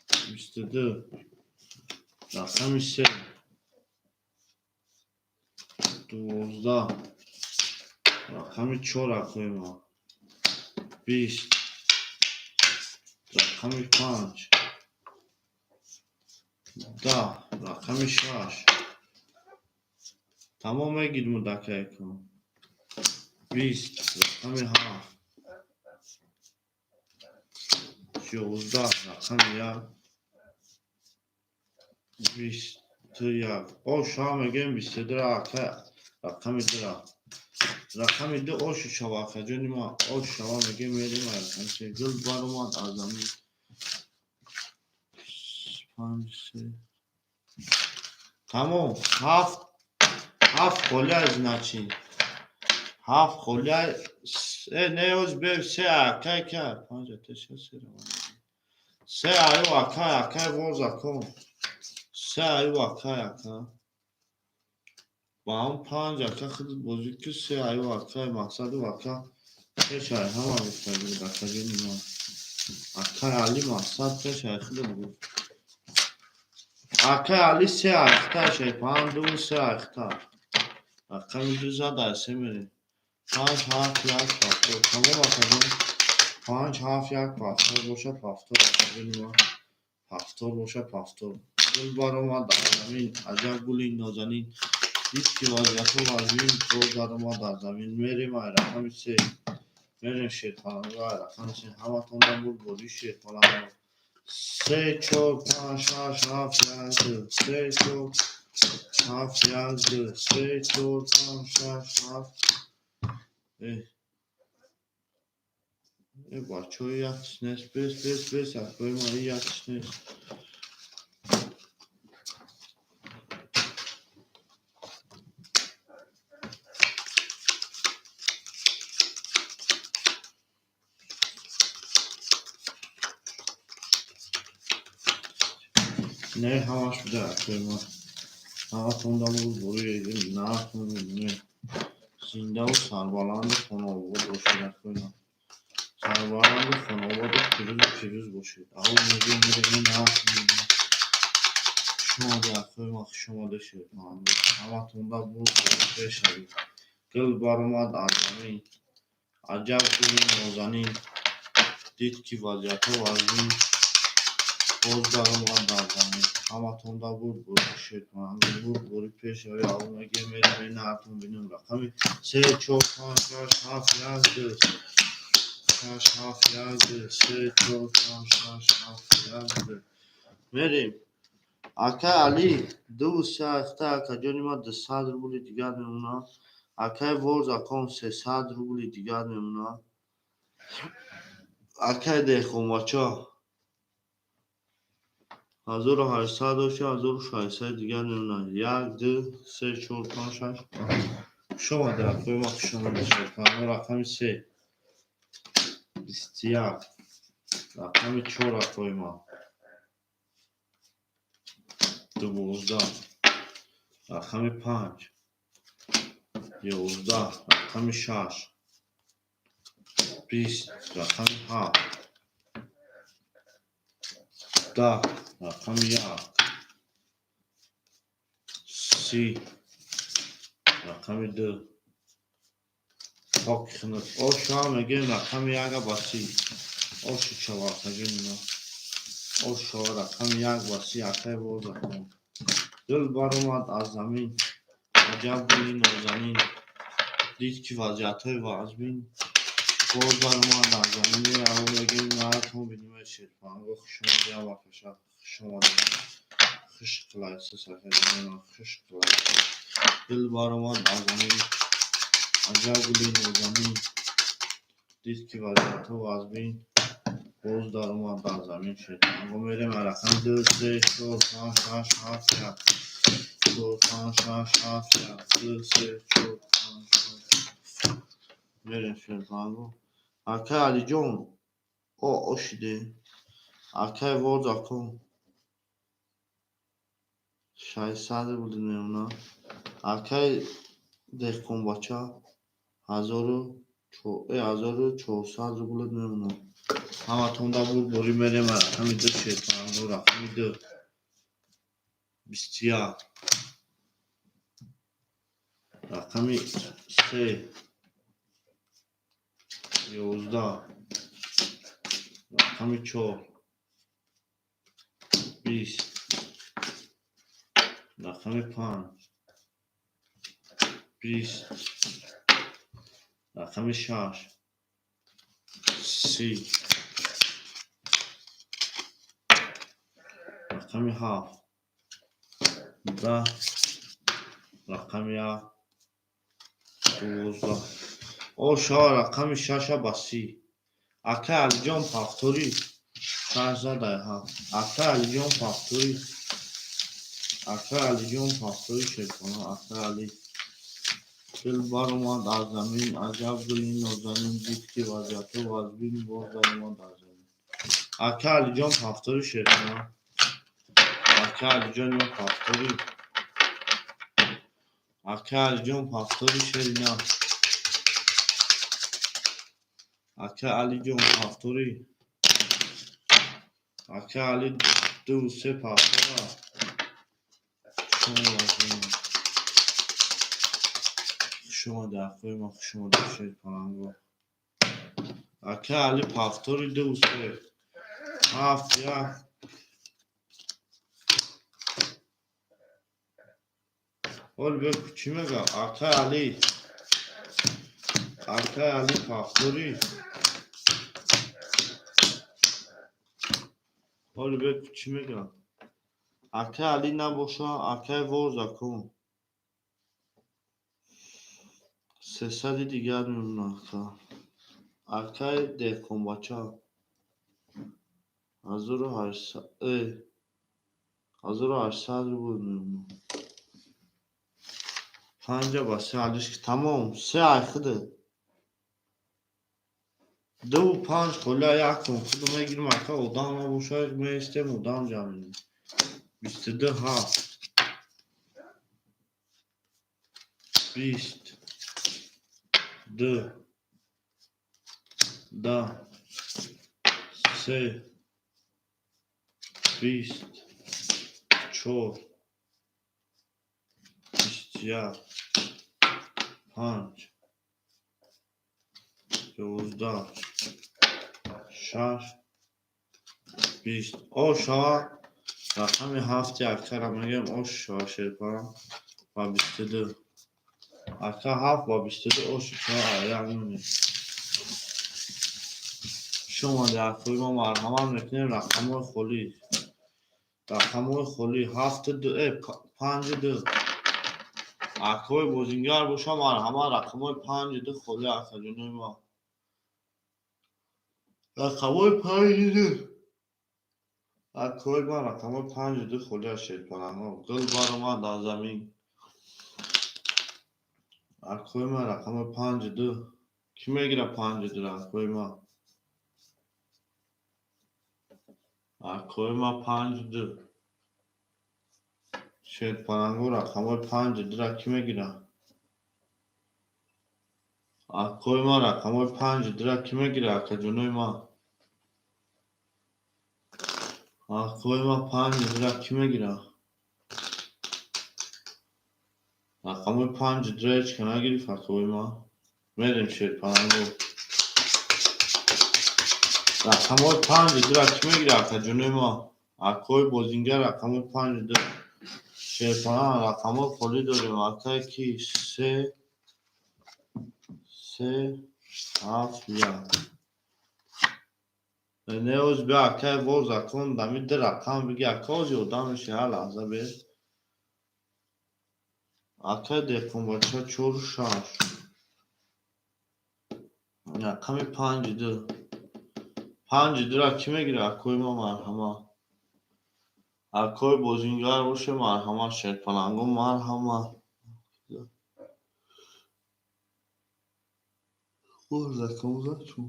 22. Рақами се. 12. Рақами чор, акои ман. 20. Рақами панҷ. 10. Рақами шаш. Тамом мегирму дакаекун. 20. Рақами ҳафт. 11. Рақами як. 21. Ош ҳам мегӯем 22-ра, ака, рақами дура. Рақами ду ошу шава, акаҷони ман, ош шава мегӯем, мерем рақами се. Гул баромад аз замин. Панҷ, се. Тамом. Ҳафт. Ҳафт холия, значит. Ҳафт холия. Не, оз бе се акай ка. Панҷ, се, се. Се аю акай, акай вор закон. Се аю акай, ака. Ба ҳам панҷ ака худат бозӣ ки, се аю акай, мақсаду ака пеш ай ҳама гуфтагӣ буд, акаҷони ман. Акай Али мақсад пеш ай худат гуфт. Акай Али се айхта шерпаҳан, дуву се айхта. Рақами ду зад, ай се мерем. Панҷ, ҳафт, як, повтор. Тамом, акаҷон. Панҷ, ҳафт, як, повтор боша, повтор, акаҷони ман. Повтор боша, повтор. Гул баромад аз замин, аҷаб гули нозанин. Дид ки вазъиятҳо вазмин, боз даромад аз замин. Мерем ай рақами се. Мерем шерпаланго ай рақами се. Ҳаматонда бурд бозии шерпаланго. Се, чор, панҷ, шаш, ҳафт, як, ду. Се, чор, ҳафт, як, ду. Се, чор, панҷ, шаш, ҳафт. Э, бачаҳо, якш нест. Бес, бес, бес, акои ман, якш нест. Не, ҳамаш буда, акои ман. Ҳаматонда бурд бори наатон не. Зиндаву сарбаланду хонаобод бошед, акои ман. Сарбаланду хонаободу пирӯзу пирӯз бошед. Ав мегӯем, мерем наатон. Хуш омадед, акои ман, хуш омадед, шерпаланго. Ҳаматонда бурд бори пешавед. Гул баромад аз замин. Аҷаб гули нозанин. Дид ки вазъиятҳо вазмин, боз даромад дар замин. Ҳаматонда бурд бори шерпаланго, бурд бори пешавед. Ав мегӯем, мерем наатон бинем. Рақами се, чор, панҷ, шаш, ҳафт, як, ду. Шаш, ҳафт, як, ду. Се, чор, панҷ, шаш, ҳафт, як, ду. Мерем. Акай Али, дуву се айхта, акаҷони ман, 200 рубли дигар мемонад. Акай вор закон, 300 рубли дигар мемонад. Акай Деҳқонбача, 1800 дошта, 1600 дигар мемонад. Як, ду, се, чор, панҷ, шаш. Хуш омадед, акои ма, хуш омадед, шерпаланго. Рақами се, 21, рақами чор, акои ма, 12, рақами панҷ, 11, рақами шаш, 20, рақами ҳафт, 10, рақами як, 30, рақами ду. Хоки хунук ошам мегӯем, рақами яка ба 30 оши шавақаҷон, ош шава, рақами як ба 30. Акай бозакун. Гул баромад аз замин, аҷаб гули нозанин, дид ки вазъиятҳои вазмин, боз баромад аз замин. Мегӯем, наратон бинем, шерпаланго. Хуш омадед, ҳамакаша хуш омадед, хуш қилайсиз, акаҷон, хуш қилайсиз. Гул баромад аз замин, аҷаб гули нозанин, дид ки вазъиятҳо вазмин, боз даромад аз замин. Шерпаланго, мерем рақами ду, се, чор, панҷ, шаш, ҳафт, як, чор, панҷ, шаш, ҳафт, як, ду, се, чор, панҷ, шаш, мерем, шерпаланго. Акай Алиҷон, о ошиде, акай возакун, 600 рубли мемонад. Акай деҳқонбача, 1400 рубли мемонад. Ҳаматонда бурдборӣ. Мерем рақами ду, шерпаланго. Рақами ду, 21, рақами се, 11, рақами чор, 20, рақами панҷ, 20, рақами шаш, 30, рақами ҳафт, 10, рақами як, 12. Ошава, рақами шаша ба 30. Акай Алиҷон, пафторӣ, шаш задай ҳафт. Акай Алиҷон, пафторӣ, акай Алиҷон, пафторӣ, шерпона. Акай Али. Гул баромад аз замин, аҷаб гули нозанин, дид ки вазъиятҳо вазмин, боз даромад аз замин. Акай Алиҷон, пафторӣ, шерпона. Акай Алиҷон ё пафторӣ, акай Алиҷон, пафторӣ, шерина. Акай Алиҷон, пафторӣ, акай Али, ду, се пафтора. Хуш омадед, акои ма, хуш омадед, шерпаланго. Акай Али, пафтори, ду, се, ҳафт, як. Ҳол бегӯ, чӣ мегӯям, акай Али, акай Али, пафторӣ. Ҳол бегӯ, чӣ мегӯям, акай Али набоша, акай возакун, 300-и дигар мемонад, ака. Акай деҳқонбача, 1800, 1800 рубл мемонад. Панҷа ба се алиш, тамом, се айхида. Дуву панҷ холия як кун, худу мегирим, ака, одам набошад, меистем, одам ҷамъ мекунем. 22, ҳафт, 20, ду, 10, се, 20, чор, 21, панҷ, 11, шаш, 20. Ошава, рақами ҳафти акара мегӯем, ош шава, шерпаланг, ба 22. Ака, ҳафт ба 22, оши чава, як минут. Хуш омадед, акои ма, марҳамат мекунем, рақамҳои холӣ, рақамҳои холӣ, ҳафту ду, панҷу ду. Акои бозингар боша, марҳамат, рақамҳои панҷу ду холӣ, акаҷонои ма, рақамҳои панҷу ду, акои ман, рақамҳои панҷу ду холӣ аст, шерпалангҳо. Гул баромад аз замин. Акои ман рақами панҷу ду. Кӣ мегирад панҷу дура, акои ман? Акои ман панҷу ду. Шерпаланго рақамҳои панҷу дура кӣ мегирад? Акои ман рақамҳои панҷу дура кӣ мегирад, акаҷонои ман? Акои ман панҷу дура кӣ мегирад? Рақамҳои панҷу дура ҳеҷ ка нагирифт, акои ман. Мерем шерпаланго. Рақамҳои панҷу дура кӣ мегирад, акаҷонои ман? Акои бозингар рақамҳои панҷу ду. Шерпаланг рақамҳои холӣ дорем. Акае ки се, се, ҳафт, як. Не, оз бия, акай вор закон дами ду рақам биги, ака, ози одам меши, ҳар лаҳза бе. Акай деҳқонбача чору шаш. Рақами панҷу ду. Панҷу дура кӣ мегирад, акои ма, марҳамат? Акои бозингар боше, марҳамат, шерпаланго, марҳамат. Вор закон зад чу.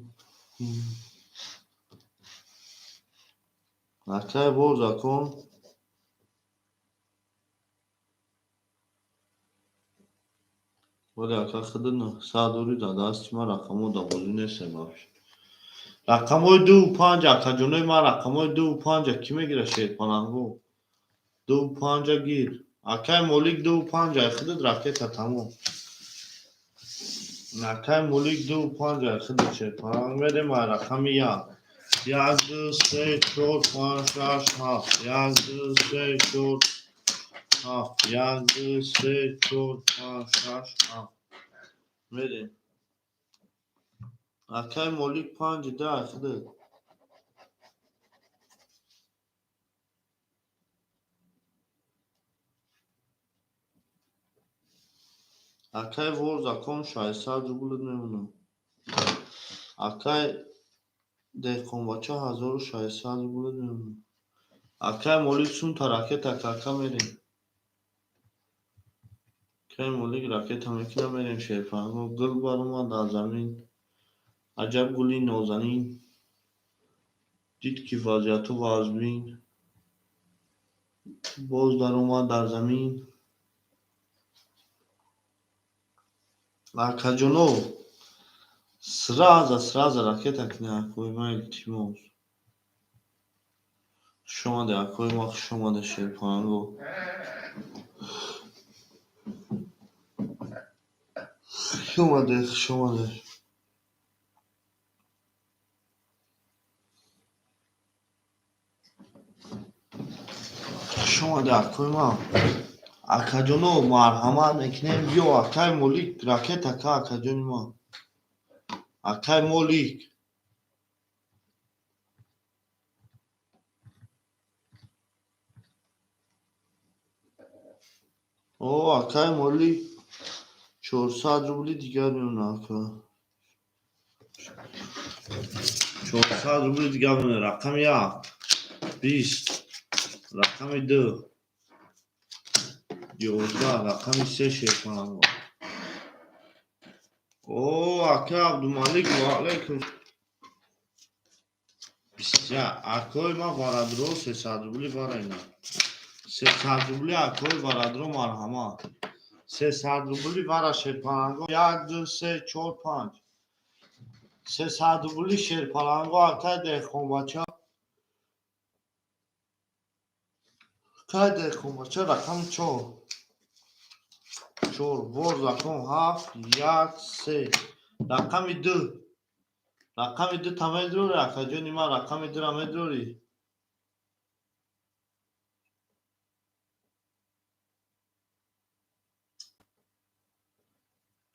Акай вор закон. Вале ака хиди нӯҳсад дори дар дасти ман рақамҳо дар бозӣ нестем вообще. Рақамҳои дуву панҷ, акаҷонои ман, рақамҳои дуву панҷа кӣ мегирад, шерпаланго? Дуву панҷа гир. Акай Молик дуву панҷа, хидит ракета тамом. Акай Молик дуву панҷа, хидит шерпаланг. Мерем ай рақами як. Як, ду, се, чор, панҷ, шаш, ҳафт. Як, ду, се, чор, ҳафт. Як, ду, се, чор, панҷ, шаш, ҳафт. Мерем. Акай Молик панҷу даҳ, хидит. Акай вор закон 600 рублит мемонад. Акай деҳқонбача 1600 рублит мемонад. Акай Молик сумта ракета кака мерем. Акай Молик ракета мекунад, мерем шерпаланго. Гул баромад дар замин. Аҷаб гули нозанин. Дид ки вазъияту вазмин. Боз даромад дар замин. Акаҷоно, сразу сразу ракета кунед, акои ман, илтимос. Хуш омадед, акои ман, хуш омадед, шерпаланго. Хуш омадед, хуш омадед. Хуш омадед, акои ман. Акаҷоно, марҳамат мекунем, биё, акай Молик, ракета ка, акаҷони ман. Акай Молик. О, акай Молик 400 рубли дигар мемонад, ака. 400 рубли дигар мемонад. Рақами як, 20, рақами ду, 11, рақами се, шерпаланго. О, ака Абдумалик, ва алайкум. 21. Акои ман варадро 300 рубли вара ина. 300 рубли акои варадро, марҳамат. 300 рубли вара шерпаланго. Як, ду, се, чор, панҷ. 300 рубли шерпаланго, акай деҳқонбача. Акай деҳқонбача рақами чор. Чор, вор закон ҳафт, як, се. Рақами ду. Рақами ду та медурӣ, акаҷони ман, рақами дура медурӣ?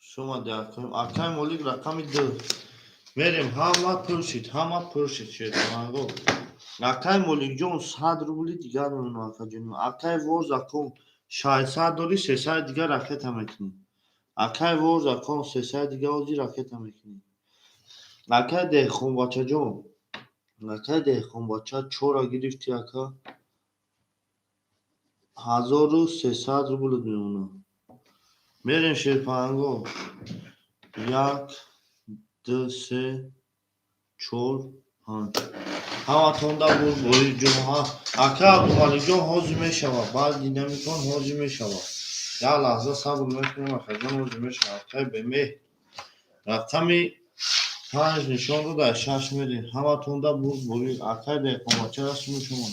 Хуш омадед, акай Молик рақами ду. Мерем, ҳама пур шид, ҳама пур шид, шерпаланго. Акай Моликҷон 100 рубли дигар мемонад, акаҷони ман. Акай вор закон 600 дорӣ, 300 дигар ракета мекунӣ. Акай вор закон 300 дигар ози ракета мекунӣ. Акай деҳқонбачаҷон, акай деҳқонбача чора гирифтӣ, ака, 1300 рублит мемонад. Мерем шерпаҳанго. 1, 2, 3, 4, 5. Ҳаматонда бурдборӣ ҷоҳа. Ака Абдумаликҷон, ҳозир мешавад. Баъд динамикон ҳозир мешавад. Як лаҳза сабр мекунем, акаҷон, ҳозир мешавад. Акай бемеҳр. Рақами 5 нишон дода, 6 мерем. Ҳаматонда бурдборӣ. Акай деҳқонбача расми шумо.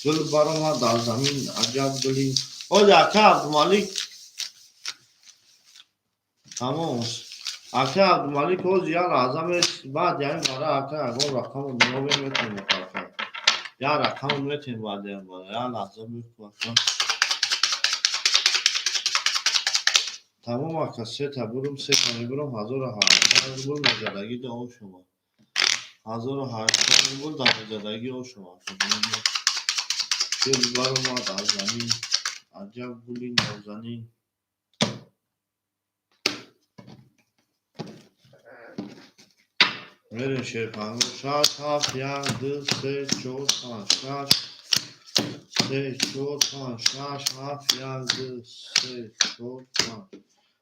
Гул баромад аз замин, аҷаб гули. Ҳозир ака Абдумалик тамом. Ака Абдумалик ҳозир як лаҳза баъд яъне бара ака ягон рақамро нобем метавонем ака. Як рақамро метавонем баъд яъне бара. Як лаҳза бикун ака. Тамом ака, сета бурум, сета мебурам, 1800 рубл мезадагӣ дао шава. 1800 рубл дар мезадагӣ о шава. Гул баромад аз замин, аҷаб гули нозанин. Мерем шерпаҳанго. 6, 7, 1, 2, 3, 4, 5, 6, 3, 4, 5, 6, 7, 1, 2, 3, 4, 5.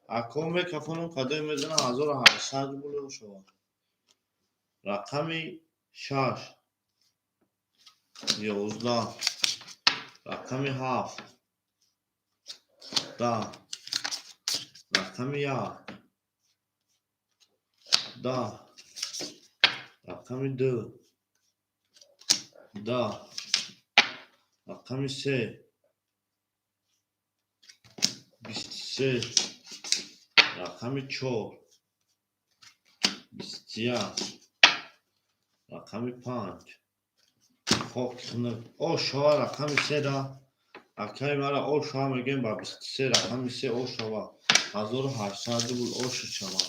Ако мекафонам кадое мезанам 1800 рубл шавад. Рақами 6, 11, рақами 7, 10, рақами 1, 10, рақами 2, 10, рақами 3, 23, рақами 4, 21, рақами 5, хок хунук. О шава рақами 3-ра. Акаи мара о шава мегӯем ба 23, рақами 3 о шава. 1800 рубл о шуд шава.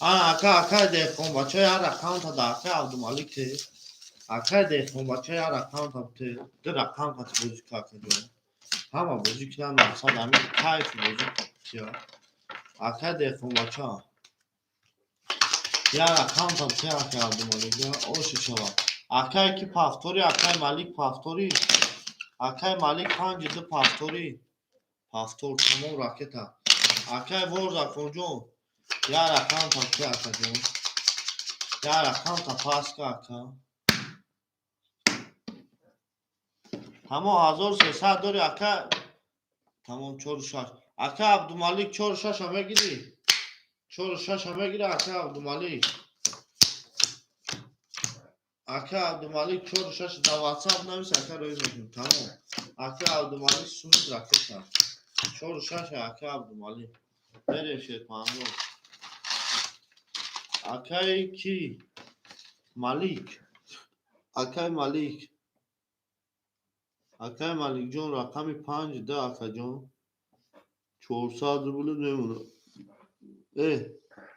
Ана ака, акаи деҳқонбача як рақамта да акаи Абдумалик те. Акаи деҳқонбача як рақамта те. Ду рақам қати бозӣ ка акаҷон. Ҳама бозӣ кунанд, мақсад ҳамин кайфи бозӣ кия. Акаи деҳқонбача. Як рақамта те акаи Абдумалик, о шуд шава. Акае ки пафтори, акаи Малик пафтори. Акаи Малик 5 2 пафтори. Пафтор, тамом ракета. Акаи Ворзаконҷон, як рақамта те акаҷон. Як рақамта пас ка ака. Ҳамон 1300 дори ака. Тамом 4 6. Ака Абдумалик 4 6 мегирӣ? 4 6 мегирӣ ака Абдумалик? Ака Абдумалик 4 6 дар WhatsApp навис, ака рӯй мекунем. Тамом. Ака Абдумалик сумит ракета. 4 6 ака Абдумалик. Мерем шерпаҳанго. Акаи ки? Малик. Акаи Малик. Акаи Маликҷон рақами 5 2 акаҷон. 400 рубл мемонад.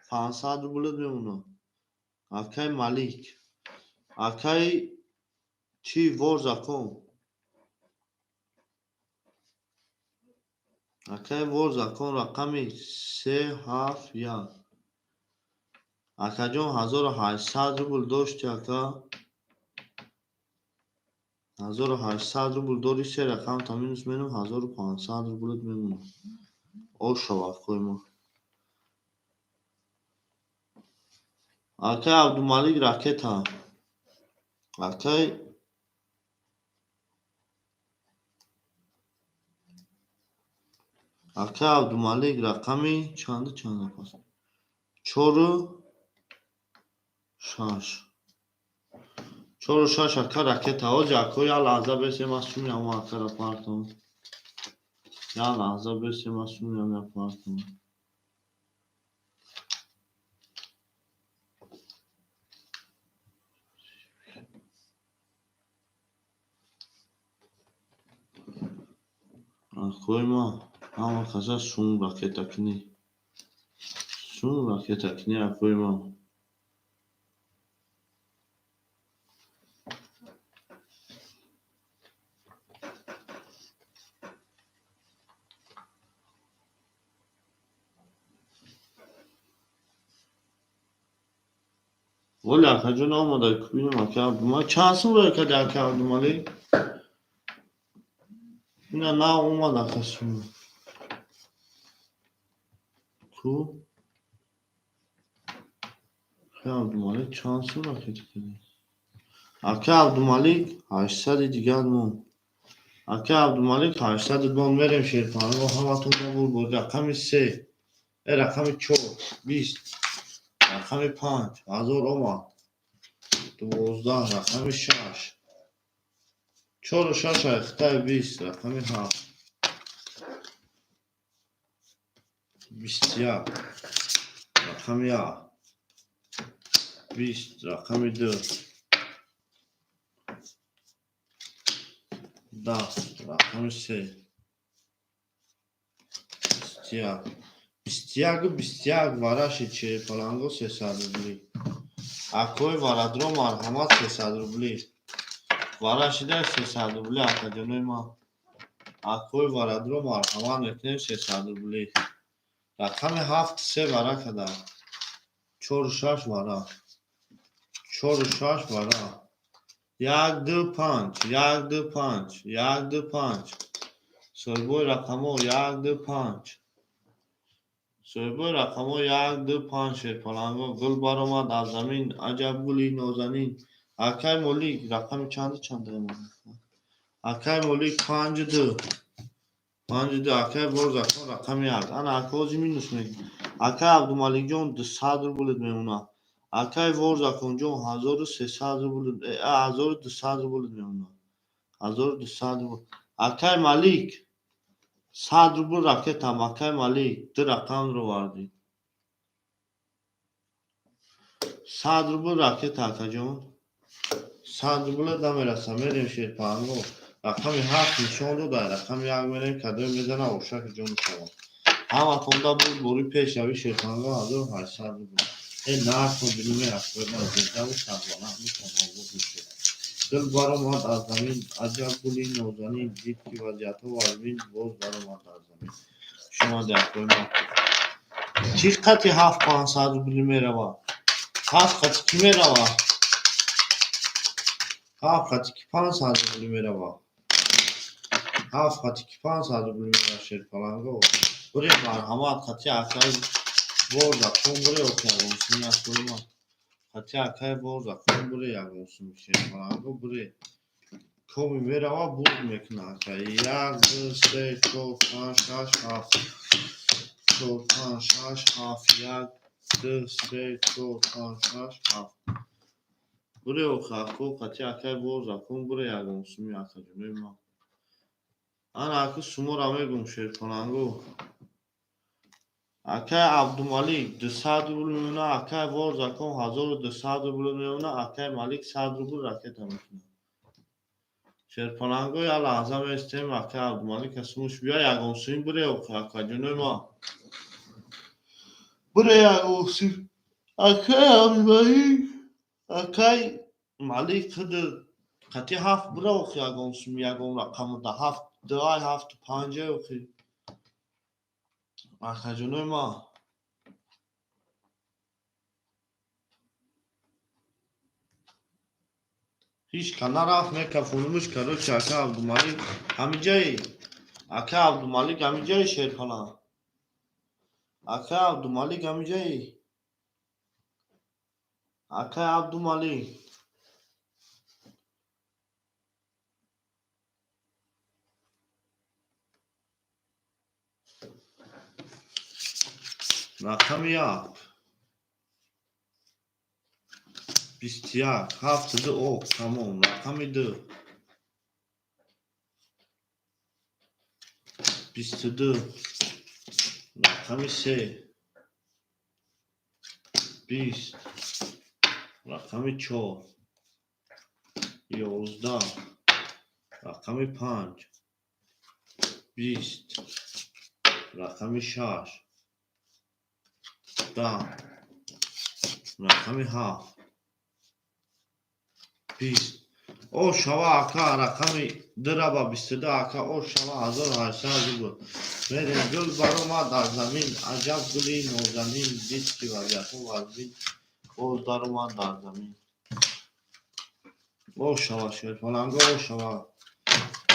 500 рубл мемонад. Акаи Малик. Акаи чи Ворзакон? Акаи Ворзакон рақами 3 7 1. Акаҷон 1800 рубл дошти ака. 1800 рубл дори, се рақамта минус менам, 1500 рублат мемонад. О шава акои мо. Акаи Абдумалик ракета. Акаи Абдумалик рақами чанду чанд пас? 4 6. 4 6 ака ракета. Ҳозир ако як лаҳза бесем аз сумиам акара партом. Як лаҳза бесем аз сумиам я партом. Акои ма ҳама каса сум ракета кунӣ. Сум ракета кунӣ акои ма. Воля акаҷон омада бинем ака Абдумалик. Чанд сум рӯй карди ака Абдумалик? Ина нав омад ака сум. Ку? Акай Абдумалик чанд сум ракета кардӣ? Акай Абдумалик 800-и дигар монд. Акай Абдумалик 800 монд. Мерем, шерпаланго, ҳаматон бур бур. Рақами се, рақами чор, 20, рақами панҷ, 1000 омад. 12, рақами шаш. Чору шаш айхтаи 20, рақами ҳафт. 21, рақами як. 20, рақами ду. 10, рақами се. 21. 21-у 21 вараши, черпаланго, 300 рубли. Акои варадро, марҳамат, 300 рубли. Варашида 300 рубли, акаҷонои ман. Акои варадро, марҳамат мекунем, 300 рубли. Рақами ҳафт се вара када. Чору шаш вара. Чору шаш вара. Як, ду, панҷ, як, ду, панҷ, як, ду, панҷ. Соҳибои рақамҳо як, ду, панҷ. Соҳибои рақамҳо як, ду, панҷ, шерпаланго. Гул баромад аз замин, аҷаб гули нозанин. Акай Молик рақами чанду чанд? Акай Молик панҷу ду. Панҷу ду. Акай Борзакон рақами як. Ана, ака, ҳози минус мекунӣ. Акай Абдумаликҷон, 200 рублит мемонад. Акай Ворзаконҷон, 1300 рубл, 1200 рублит мемонад. 1200 рубл. Акай Малик, 100 рубл ракетам, акай Малик, ду рақамро вардид. 100 рубл ракета, акаҷон. 100 рубле намерасам, мерем, шерпаҳанго. Рақами ҳафт нишон дода, рақами як мерем, кадоме мезана, ошаки ҷону шавад. Ҳаматонда буд бори пешравӣ, шерпаҳанго, 1800 рубл. Э, нархро бинуме, акои зиндаву сарбаланд мешавад, мешавад. Гул баромад аз замин, аҷаб гули нозанин, дид ки вазъиятҳо вазмин, боз баромад аз замин. Шумоди, акои ман. Чӣ қати ҳафт 500 рубли меравад? Ҳафт қати кӣ меравад? Ҳафт қати ки 500 рубли меравад? Ҳафт қати ки 500 рубли меравад, шерпаланго? Буре, марҳамат, қати акай Ворзакон буре, оки ягонсуми, акои ман. Қати акай Ворзакон буре, ягонсуми, шерпаланго, буре. Коми мерава, бурд мекунад, ака. Як, ду, се, чор, панҷ, шаш, ҳафт. Чор, панҷ, шаш, ҳафт. Як, ду, се, чор, панҷ, шаш, ҳафт. Буре, охи, ако, қати акай Ворзакон буре, ягонсуми, акаҷонои ман. Ана, аку суморо мегум, шерпаланго. Акай Абдумалик 200 рубл мемонад, акай Ворзакон 1200 рубл мемонад, акай Малик 100 рубл ракета мекунад. Шерпаланго, як лаҳза местем, акай Абдумалик сумуш бия, ягонсуми буре, охи, акаҷонои ман. Буре, ягонсуми. Акай Абдумалик, акай Малик худ қати ҳафт бура, охи, ягонсуми, ягон рақамуда ҳафт, дуай, ҳафту панҷай, охи. Акаҷонои ман. Ҳеҷ ка нарафт, мекафонумуш, короче, ака Абдумалик ҳамиҷаи. Ака Абдумалик ҳамиҷаи, шерпаланг. Ака Абдумалик ҳамиҷаи. Акай Абдумалик. Рақами як. 21, ҳафту ду, ок, тамом. Рақами ду. 22. Рақами се. 20. Рақами чор. 11. Рақами панҷ. 20. Рақами шаш. 10. Рақами ҳафт. 20. О шава, ака, рақами дура ба 22, ака, о шава, 1800 рубл. Мерем, гул баромад аз замин, аҷаб гули нозанин, дид ки вазъиятҳо вазмин, боз даромад дар замин. О шава, шерпаланго, о шава.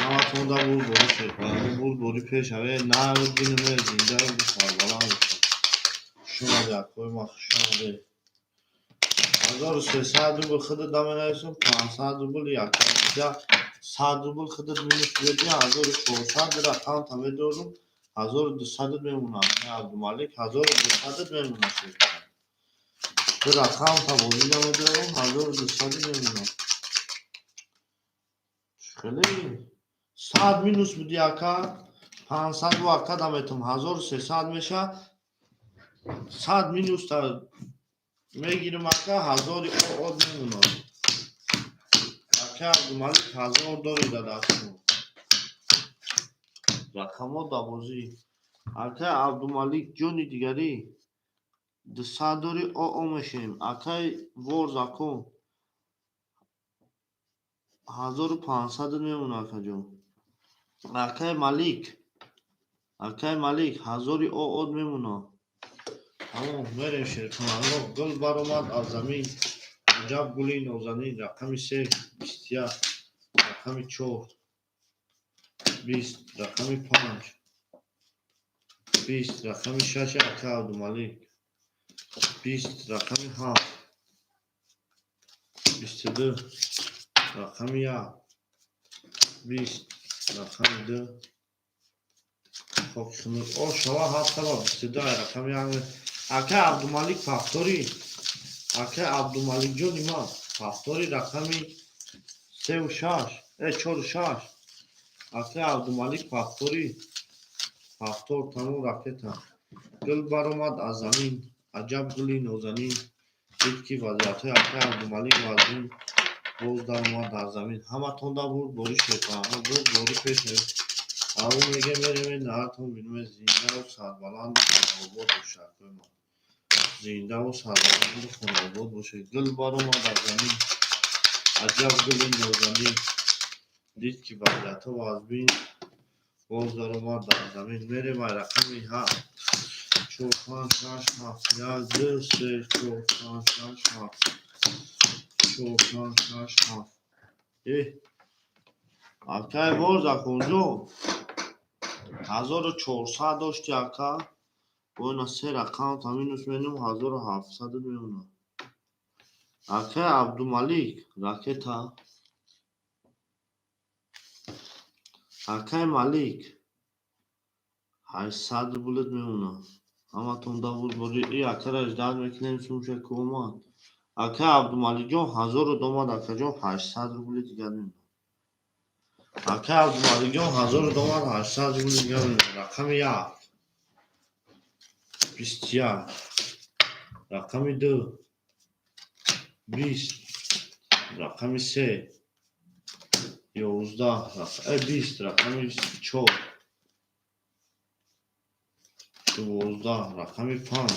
Ҳаматонда буд бори, шерпаланго, буд бори пешаве, нар бинуме, зинда сарбаланд бошад. Акои ман, хуш омадед. 1300 рубл худат менависам, 500 рубл якя, 100 рубл худат минус медиҳ, 1400 рақамта медорам, 1200 мемонам. Абдумалик, 1200 мемонам. Ду рақамта бозида медорам, 1200 мемонам. Хеле 100 минус буди, ака, 500 ака даметам, 1300 меша. 100 минус та мегирам, ака, ҳазори од мемонад. Ака Абдумалик, 1000 дори да дастмо. Рақамҳо да бозӣ. Акай Абдумалик ҷони дигарӣ, 200 дори, оо мешем. Акай Ворзако, 1500 мемонад, акаҷон. Акай Малик, акай Малик, ҳазори од мемонад. Тамом, мерем, шеркунанго. Гул баромад аз замин, аҷаб гули нозанин. Рақами се, 21, рақами чор, 20, рақами панҷ, 20, рақами шаш, ака Абдумалик, 20, рақами ҳафт, 22, рақами як, 20, рақами ду. Хоки хунук о шава ҳафтаба 22, рақами як. Ака Абдумалик, повтори. Ака Абдумаликҷони ман, повтори, рақами севу шаш, чору шаш. Ака Абдумалик, повтори, повтор, тамом, ракета. Гул баромад аз замин, аҷаб гули нозанин. Дид, ки вазъиятҳои ака Абдумалик вазнин, боз даромад дар замин. Ҳаматон да бурд бориш мекунам, бурд бори пеш. Аввал мегем, мерем, наратон бинуме. Зиндаву сарбаланду хонаобод бошед, акои ман, зиндаву сарбаланду хонаобод бошед. Гул баромад аз замин, аҷаб гули нозанин. Дид, ки вазъиятҳо вазбин, боз даромад дар замин. Мерем ай рақами ҳафт, чор, панҷ, шаш, ҳафт. Як, ду, се, чор, панҷ, шаш, ҳафт. Чор, панҷ, шаш, ҳафт. Э, акай Ворзаконҷон, 1400 дошти, ака, боина се рақамта минус менум, 1700 мемонад. Акай Абдумалик, ракета. Акай Малик, 800 рублет мемонад. Ҳаматон да бурдборӣ. И акара ждать мекунем, сумша ки омад. Акай Абдумаликҷон, ҳазору омад, акаҷон, 800 рубли дигар мемонад. Акай Абдумаликҷон, ҳазору омад, 800 рубли дигар мемонад. Рақами як, 21, рақами ду, 20, рақами се, 11, 20, рақами чор, 12, рақами панҷ,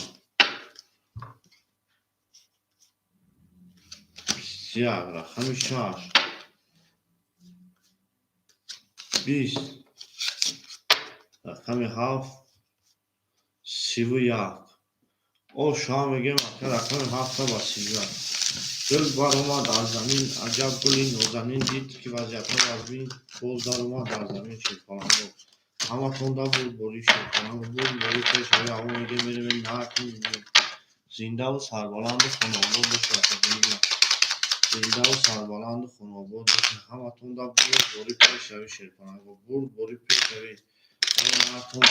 21, рақами шаш, 20, рақами ҳафт, 31. О шоҳ мегем, ака, рақами ҳафта ба 31. Гул баромад аз замин, аҷаб гули нозанин. Дид, ки вазъиятҳо вазбин, боз даромад дар замин. Шерпаланго, ҳаматон да бурдборӣ. Шерпаланго, бурдборӣ, пешравӣ. Аво мегем, мерем, накун. Зиндаву сарбаланду хонаобод бошед, акаҷони, зиндаву сарбаланду хонаобод бошед. Ҳаматон да бурдборӣ, пешравӣ. Шерпаланго, бурдборӣ, пешравӣ. Накун.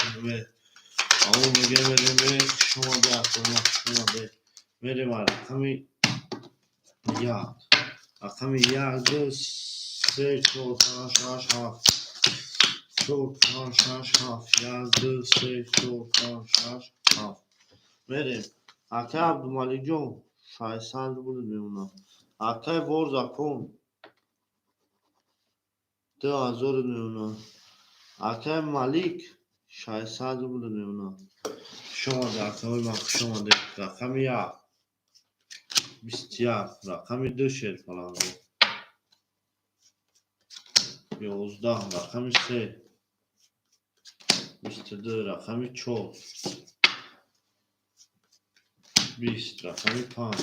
Аво мегем, мерем. Хуш омадед, акома, хуш омадед. Мерем рақами як, рақами як, ду, се, чор, панҷ, шаш, ҳафт. Чор, панҷ, шаш, ҳафт. Як, ду, се, чор, панҷ, шаш, ҳафт. Мерем. Акай Абдумаликҷон, 600 рубл мемонад. Акай Ворзакон, 2000 мемонад. Акай Малик, 600 рубл мемонад. Хуш омадед, акаҳои ман, хуш омадед. Рақами як, 21, рақами ду, шерпаланго, 11, рақами се, 22, рақами чор, 20, рақами панҷ,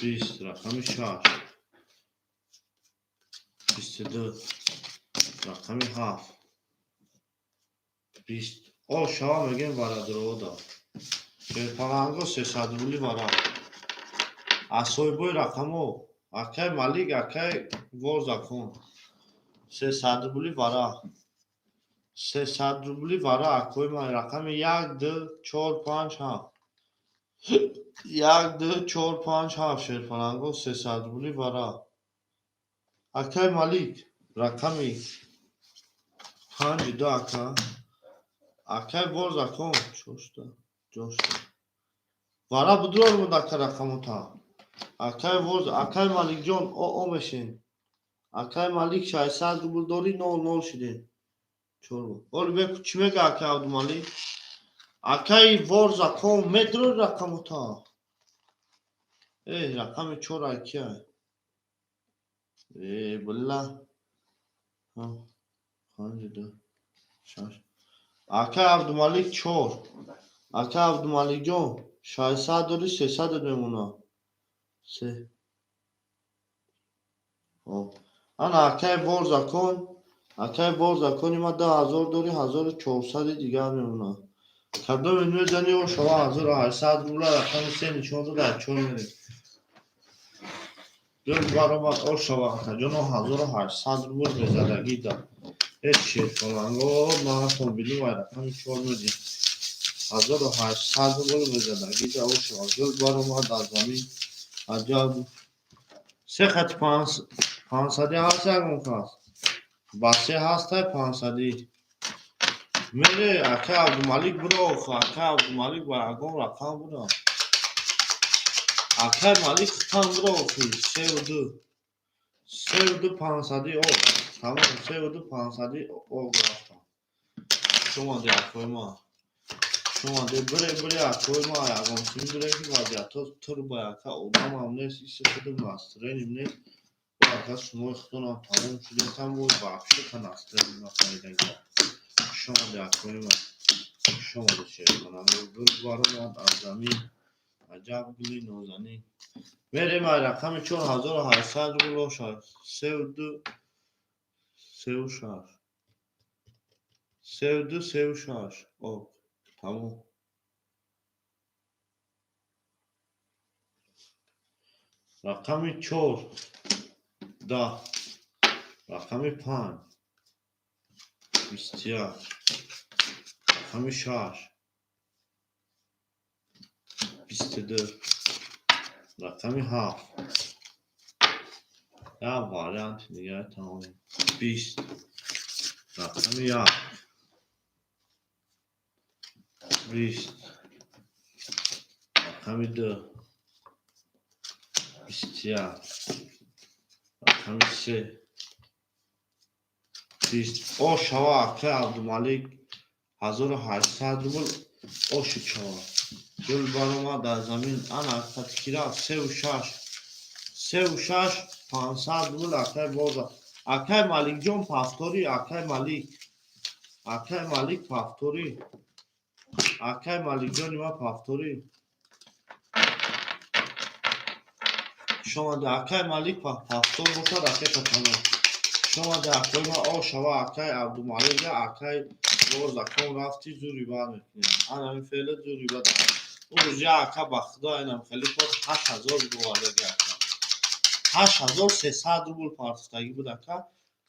20, рақами шаш, 22, рақами ҳафт, 20. О шава мегем барадрода. Шерпаланго 300 рубли вара. Аз соҳибои рақамҳо акай Малик, акай Ворзакон. 300 рубли вара. 300 рубли вара, акои ман, рақами як, ду, чор, панҷ, ҳафт. Як, ду, чор, панҷ, ҳафт, шерпаланго 300 рубли вара. Акай Малик, рақами панҷи ду, ака. Акай Ворзакон, чошта, ҷошта. Вара будурор ака рақамота. Акай Ворз, акай Маликҷон, о о мешен. Акай Малик 600 рубл дорӣ, нол нол шидем. Чор. Оли беку чӣ мега акай Абдумалик? Акай Ворзакон медурор рақамота. Э, рақами чор акия. Э, билла. Панҷ, ду, шаш. Акай Абдумалик чор. Акай Абдумаликҷон, 600 дорӣ, 300 мемонад. Се. Хоб. Ана акай Ворзакон, акай Ворзакони ма 2000 дорӣ, 1400 дигар мемонад. Кадоме мезани, о шава 1800 рубла, рақами се нишон дод, аз чор мерем. Ҷон баромад, о шава, акаҷоно, 1800 рубл мезадагӣ да. Э, шерпаланго, наатон бидум, ай рақами чор медем. 1800 рубл мезадагӣ да, о шава. Гул баромад аз замин. Аҷаб. Се хати панҷсадӣ ҳаст ягон кас? Ба се ҳастай панҷсадӣ. Мере, акай Абдумалик буро, акай Абдумалик ба ягон рақам буро. Акай Малик хитам буро, охи, севу ду. Севу ду панҷсадӣ о. Тамом, севу ду панҷсадӣ о рафтам. Шумоди акои ма. Шумоди бире, бире, акои ма, ягон сим бире, ки вазъиятҳо турба, ака, одамам нест, иси худам настроением нест. Бо ака шумои худонам тамом шудетам, бо вообще ка настроение нахаридагӣ. Шумоди, акои ма. Шумоди, шерхонам. Гул баромад аз замин. Аҷаб гули нозанин. Мерем ай рақами чор, 1800 рубл бошад. Севу ду, севу шаш. Севу ду, севу шаш. Ок. Тамом. Рақами чор. 10. Рақами панҷ. 21. Рақами шаш. 22. Рақами ҳафт. Як варианти дигар, тамом. 20. Рақами як. 20. Рақами ду. 21. Рақами се. 20. О шава, акай Абдумалик, 1800 рубл ошид шава. Гул баромад аз замин. Ана катикира севу шаш. Севу шаш, 500 рубл, акай боза. Акай Маликҷон повтори, акай Малик. Акай Малик повтори. Акай Маликҷони ма повтори. Шомади, акай Малик, повтор бошад, ракета тамом. Шомади, акои ма, о шава, акай Абдумалик, акай Ворзакон рафти, зури бад мекунем. Ана ҳамин феъла зури бад. Он рӯз як ака, ба худо, инам хеле кор 8000 бовардаги ака. 8300 рубл партофтагӣ буд ака.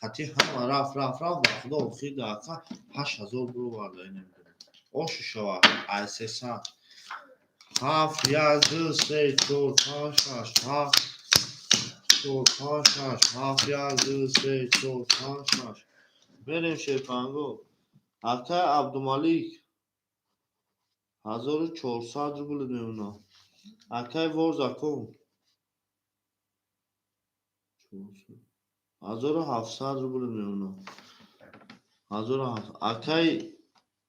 Қатъи ҳама рафт, рафт, рафт, ба худо, охир да ака 8000 бироварда, намедонам. Оши шава, ай 300. Ҳафт, як, ду, се, чор, панҷ, шаш, ҳафт, чор, панҷ, шаш, ҳафт, як, ду, се, чор, панҷ, шаш. Мерем, шерпанго. Акай Абдумалик 1400 рубл мемонад. Акай Ворзакон 1700 рубл мемонад. 1700. Акай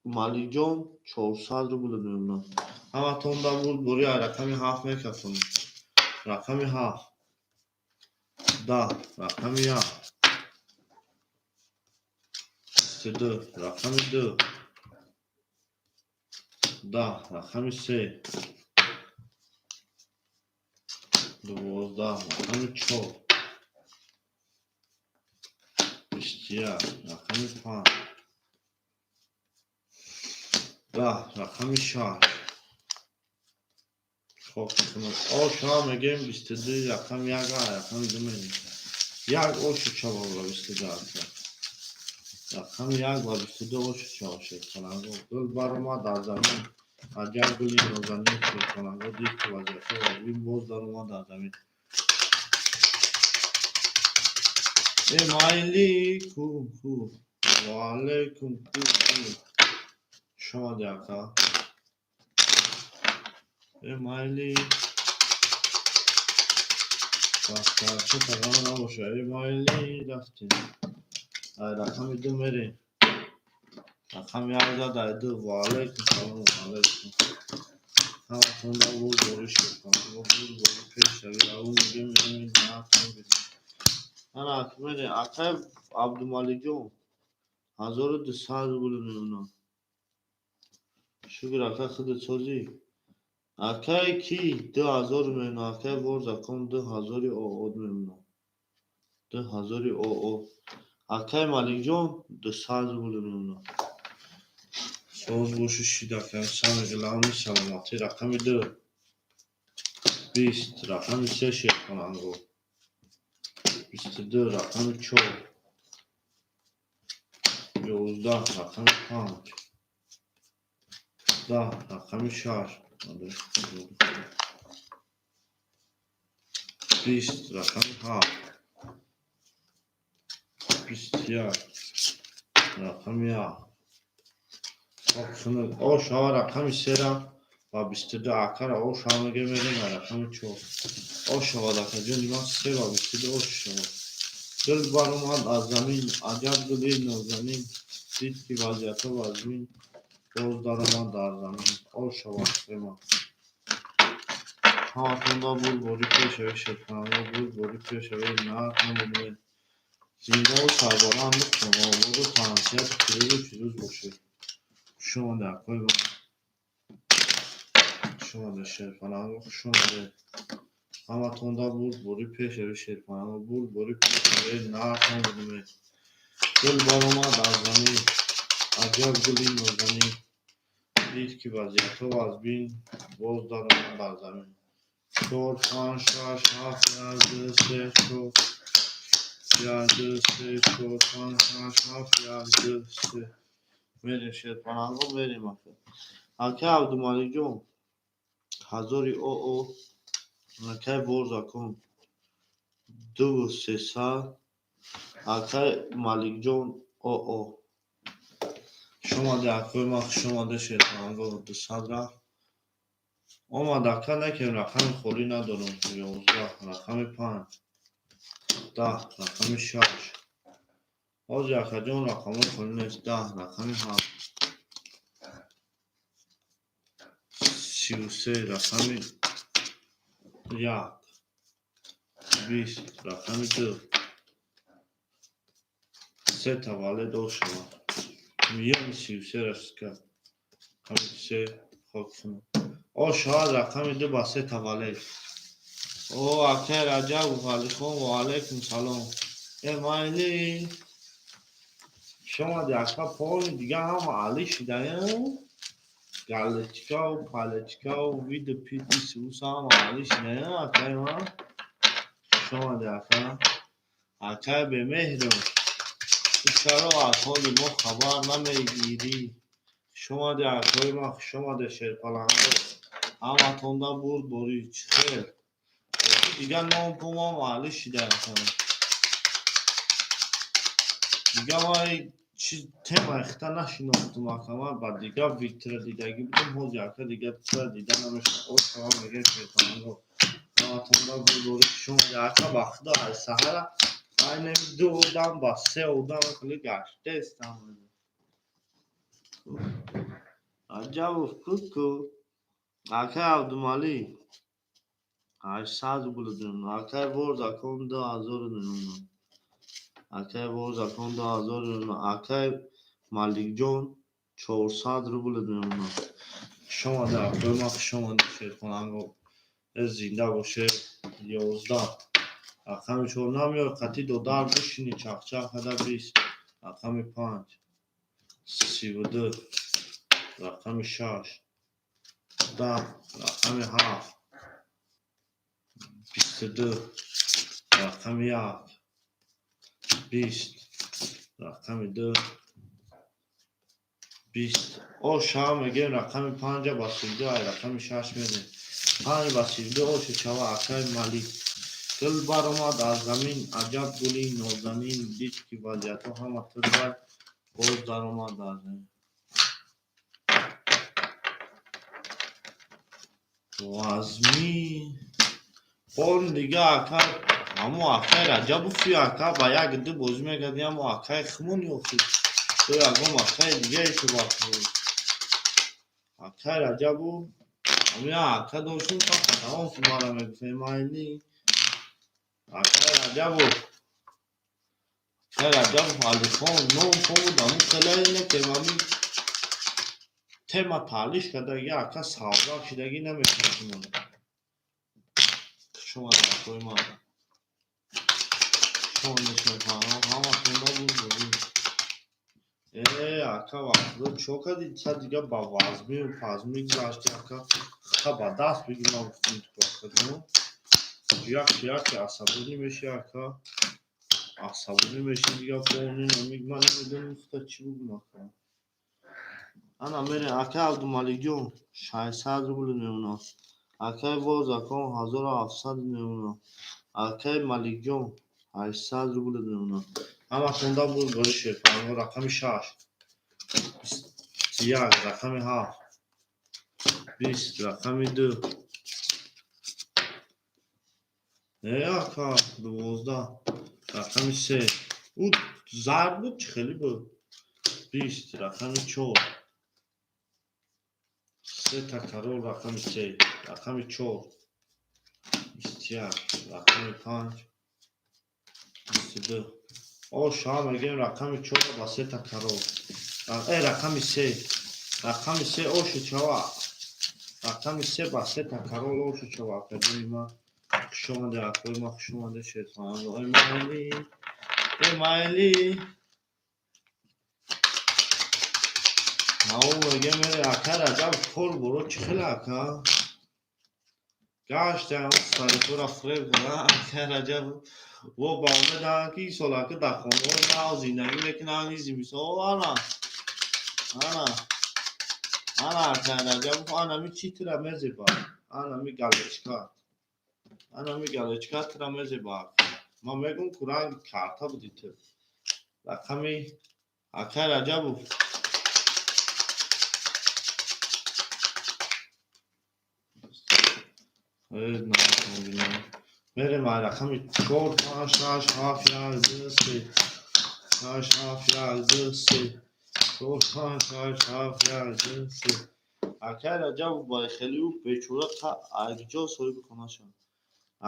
Маликҷон 400 рубл мемонад. Ҳаматон да буд бори рақами ҳафт мекафонем. Рақами ҳафт. 10. Рақами як. 22. Рақами ду. 10. Рақами се. 12. Рақами чор. 21. Рақами панҷ. 10, рақами 6. Хоб, ошҳо мегӯем 22, рақами як, рақами ду мерем. Як ошу чава ба 22 ака. Рақами як ба 22 ошу чава, шерпаланго. Гул баромад аз замин. Аҷаб гули нозанин, шерпаланго, дид ки вазъиятҳо вазмин, боз даромад аз замин. Э майли ку ку. Ва алайкум ку ку. Хуш омадӣ, ака. Э майли. Бахтарча тағам набоша. Э майли рафтем. Ай рақами ду мерем. Рақами як зад ай ду. Ва алайкум салом, ва алайкум. Ҳаматонда буд борӣ, шерпаланго, буд борӣ, пешравӣ. Раву мегем, мерем, нарх. Ана мерем. Акай Абдумаликҷон 1200 рубл мемонад. Шукр, ака, худат созӣ. Акай ки 2000 мемонад, акай Ворзакон 2000 ООД мемонад. 2000 ОО. Акай Маликҷон 200 рубл мемонад. Соз боши, шид, акай, сами главный саломатӣ. Рақами ду. 20, рақами се, шерпаланго. 22, рақами чор. 11, рақами панҷ. 10, рақами шаш. 20, рақами ҳафт. 21, рақами як. Ошава рақами сера ва 22 акара ошава мегем, мерем рақами чор. Ошавад, акаҷони ман, се ва 22 ошава. Гул баромад аз замин, аҷаб гули нозанин, дид ки вазъиятҳо вазмин, боз даромад дар замин. Ошавад сема. Ҳаматонда бурдборӣ, пешравӣ, шерпаланго, бурдборӣ, пешравӣ, нарх намедонед. Зиндаву сарбаланд, ободу тансиҳату пирӯзу фирӯз бошед. Хуш омадед, акои ман. Хуш омадед, шерпаланго, хуш омадед. Ҳаматонда бурдборӣ, пешравӣ, шерпаланго, бурдборӣ, пешравӣ, нарх намедонед. Гул баромад аз замин, аҷаб гули нозанин, дид ки вазъиятҳо вазмин, боз даромад дар замин. Чор, панҷ, шаш, ҳафт, як, ду, се, чор. Як, ду, се, чор, панҷ, шаш, ҳафт, як, ду, се. Мерем, шерпаланго, мерем, ака. Акай Абдумаликҷон ҳазори ОО, акай Ворзакон дуву сесад, акай Маликҷон ОО. Хуш омадед, акои ман, хуш омадед, шерпаланго, 200 рафт. Омад, ака, накем, рақами холӣ надорам. 11, рақами панҷ. 10, рақами шаш. Ҳозир, акаҷон, рақамҳои холӣ нест. 10, рақами ҳафт. 33, рақами як. 20, рақами ду. Се таваллуд ошава. Миёни 33 раска. Рақами се хок кунам. Ошавад рақами ду ба се таваллуд. О, акай Раҷабов Алихон, ва алайкум салом. Э майли. Хуш омадӣ, ака, поли дига ҳама али шидаям. Галочкаву палочкаву виду пити сус ҳама али шидаям, акай ман. Хуш омадӣ, ака. Акай бемеҳрум. Ту чаро аз ҳоли мо хабар намегирӣ? Хуш омадӣ, акои ман, хуш омадед, шерпаланго. Ҳаматонда бурдборӣ, чӣ хел? Дига ном пумам али шидаям. Дига ман чи темаи хита нашинохтум, ака, ман ба дига витра дидагӣ будам, ҳозир, ака, дига тра дида намешавад. Ошава мегӯем, шерпаланго. Ҳаматонда бурдборӣ, хуш омадед, ака, ба худо аз саҳара айнами ду одам ба се одам хеле гаштаестам. Раҷабов ку-ку. Акай Абдумалик 800 рубл мемонад. Акай Ворзакон 2000 мемонад. Акай Ворзакон 2000 мемонад. Акай Маликҷон 400 рубл мемонад. Хуш омадед, акои ман, хуш омадед, шерпаланго. Э зинда бошед. 11, рақами чор. Намеои қатъи додар бишинӣ чахчах када. 20, рақами панҷ. 32. Рақами 6, 10, рақами 7, 22, рақами 1, 20, рақами 2, 20. О шав мегем рақами 5 ба 32, ай рақами 6 мерем. 5 ба 32 ошу чава, акай Малик. Гул баромад аз замин, аҷаб гули нозанин, дид ки вазъиятҳо ҳама тирбай боз даромад аз замин. Вазми бори дига ака, ҳамо акай Раҷабов ака ба як ду бозӣ мекарди, ҳамо акай хумон ёфтӣ. Ту ягон акай дигаре суҳбат кунӣ. Акай Раҷабов ҳамин ака доштум, тамом мара мегуфтем майли. Акай Раҷабов, акай Раҷабов Алихон ном буд, ҳамун хеле не ки ҳамин тема таълиш кардаги ака савда шидаги намешиносам. Хуш омадед, акои ман. Хуш омадед, ҳаматонда буд. Ака, вақтдо чо кардӣ? Са дига ба вазмию пазмӣ гузашти, ака. Ха ба даст бигир, ман гуфтам ту акаҷон. Як яке асабонӣ меши, ака. Асабонӣ меши дига полни намиг, ман намедонам худо чӣ бугум, ака. Ана мерем, акай Абдумаликҷон, 600 рубл мемонад. Акай Возакон 1700 мемонад. Акай Маликҷон 800 рубл мемонад. Ҳаматонда буд бори шерфаҳмо, рақами 6, 21, рақами 7, 20, рақами 2. Ака, 12, рақами 3. Ӯ зард буд, чӣ хеле буд? 20, рақами 4. Сета карол, рақами 3, рақами 4, 21, рақами 5, 22. О шав мегем рақами 4 ба сета карол. Рақами 3, рақами 3 ошу чава. Рақами 3 ба сета карол ошу чава. Акаҷони ман хуш омадед, акои ман хуш омадед, шерфаҳанго. Эй майли, эй майли. Ҳаво мегем, ака Раҷаб кор боро чӣ хеле ака? Гаштам сари тура фиреб кардам, ака Раҷаб. Во ба умедам ки ин сол ака дар хонаҳои нав зиндагӣ мекунанд, ин зимистон. Ана, ана, ана ака Раҷаб, анами чӣ тура мезеба? Анами галечка. Анами галечка тура мезеба. Ман мегӯм ку ранги карта буди ту. Рақами акай Раҷабов. Мерем ай рақами 4, 5, 6, 7, 1, 2, 3. 6, 7, 1, 2, 3. 4, 5, 6, 7, 1, 2, 3. Акай Раҷабов ба хеле ӯ бечора айҷо соҳиби хона шуд.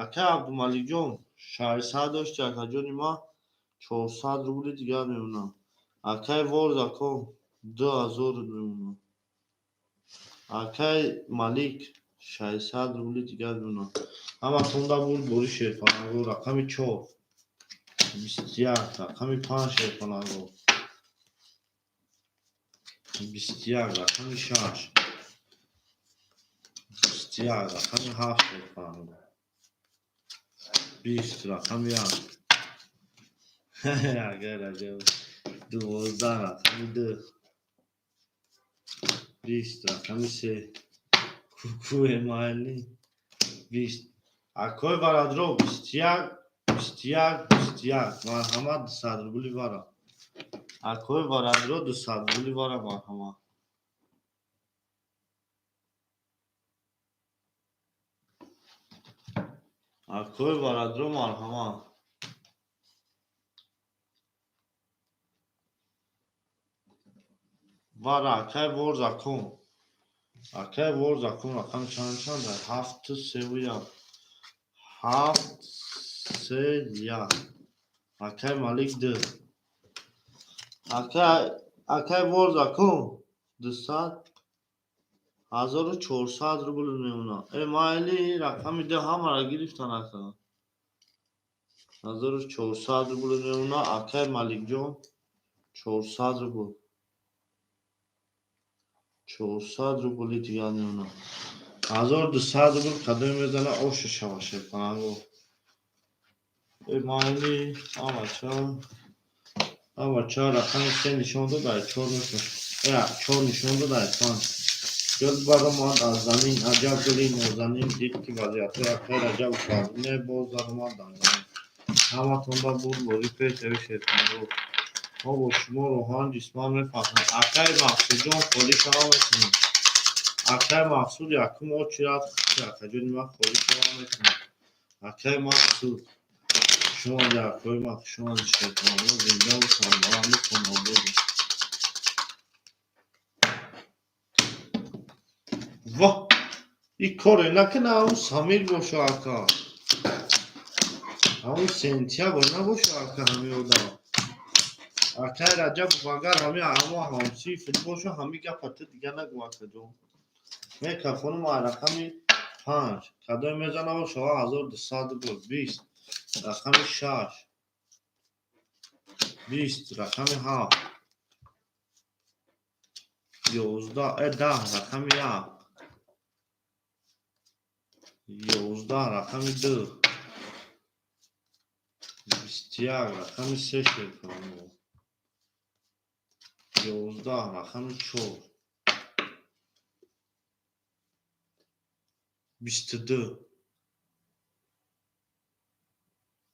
Акай Абдумаликҷон 600 дошти, акаҷони ман 400 рубли дигар мемонад. Акай Ворзакон 2000 мемонад. Акай Малик 600 рубли дигар мемонад. Ҳаматонда буд бори шерфаҳанго, рақами 4, 21, рақами 5 шерфаҳанго. 21, рақами 6, 21, рақами 7 шерфаҳанго. 20, рақами 1. Акай Раҷаб 12, рақами 2. 20, рақами 3. Кукуе майли 20. Акои Варадро 21, 21, 21. Марҳамат, 200 рубли вара. Акои Варадро 200 рубли вара, марҳамат. Акои Варадро марҳамат. Вара акай Ворзакон. Акай Ворзакон рақам чанд чанд? 7, 3 1. 7, 3 1. Акай Малик 2. Акай Ворзакон 200, 1400 рубл мемонад. Майли рақами 2 ҳамаро гирифтан ака. 1400 рубл мемонад. Акай Маликҷон 400 рубл. 400 рубли дигар мемонад. 1200 рубл кадоме мезана, оша шава, шерпаланго. Э, майли, авача. Авача, рақами се нишон дод, ай чор мешавад. Э, чор нишон дод, ай панҷ. Гул баромад аз замин, аҷаб гули нозанин, дид ки вазъиятҳои акай Раҷаб вазне, боз даромад дар замин. Ҳаматонда бурдборӣ, пешравӣ, шерпаланго. Мо бо шумо рӯҳан, ҷисман мефахрем. Акай Мақсудҷон холӣ шава метавонад. Акай Мақсуд якум очередь акаҷони ман холӣ шава метавонад. Акай Мақсуд, хушомадед, акои ман, хушомадед, шерпаланго, зиндаву сарбаланду хонободед. Воҳ! Ин коре накунад, ҳамун Самир боша, ака. Ҳамун сентябр набоша, ака, ҳамин одам. Акай Раҷабов, агар ҳамин ҳамо ҳамсиф боша, ҳамин гапа ту дигар нагӯ, акаҷон. Мекафонум ай рақами панҷ. Кадоме мезана, шава 1200 рубл. 20. Рақами шаш. 20. Рақами ҳафт. 11. Э, 10. Рақами як. 11. Рақами ду. 21. Рақами се, шерпаланго. 11. Рақами чор. 22.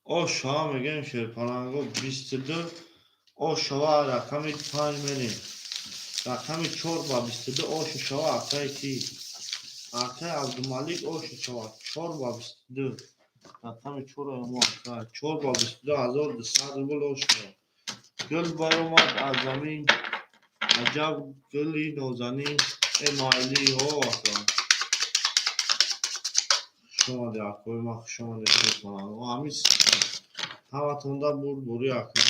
О шава мегӯем, шерпаланго, 22. О шава, рақами панҷ мерем. Рақами чор ба 22 ошу шава, акай ки? Акай Абдумалик ошу шава. Чор ба 22. Рақами чор мо акай. Чор ба 22, 1200 рубл ош шава. Гул баромад аз замин, аҷаб гули нозанин, э майли ҳо, ака. Хушомадед, акои ман, хушомадед, шерпаланго. Ҳамин ҳаматонда бурдборӣ, ака.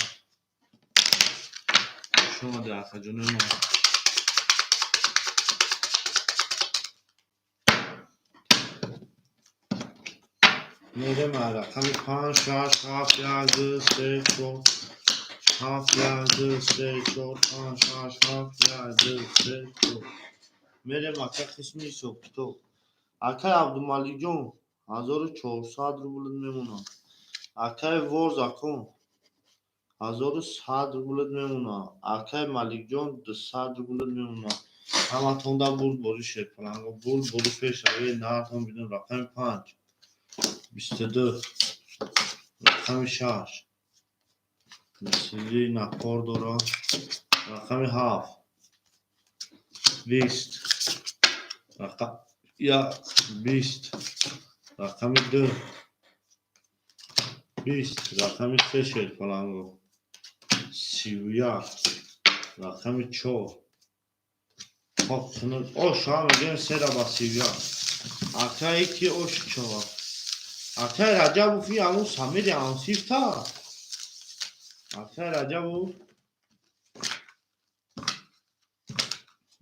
Хушомадед, акаҷонои ман. Мерем ай рақами панҷ, шаш, ҳафт, як, ду, се, чор, ҳафт, як, ду, се, чор, панҷ, шаш, ҳафт, як, ду, се, чор. Мерем, ака, қисми ҳисобкитоб. Акай Абдумаликҷон, 1400 рублат мемонад. Акай Ворзакон, 1100 рублат мемонад. Акай Маликҷон, 200 рублат мемонад. Ҳаматонда бурдборӣ, шерпаланго, бурдборӣ, пешравӣ, нархон бидун. Рақами панҷ. 22. Рақами шаш. Мисли напор дорад. Рақами ҳафт. 20. Рақам як, 20. Рақами ду. 20. Рақами се, шерпаланго. 31. Рақами чор. Хоб, ош ҳам мегӯем, сера ба 31. Акай ки ош чава? Акай Раҷабов, ин ҳамун Самири ҳамсифта? Акай Раҷабов,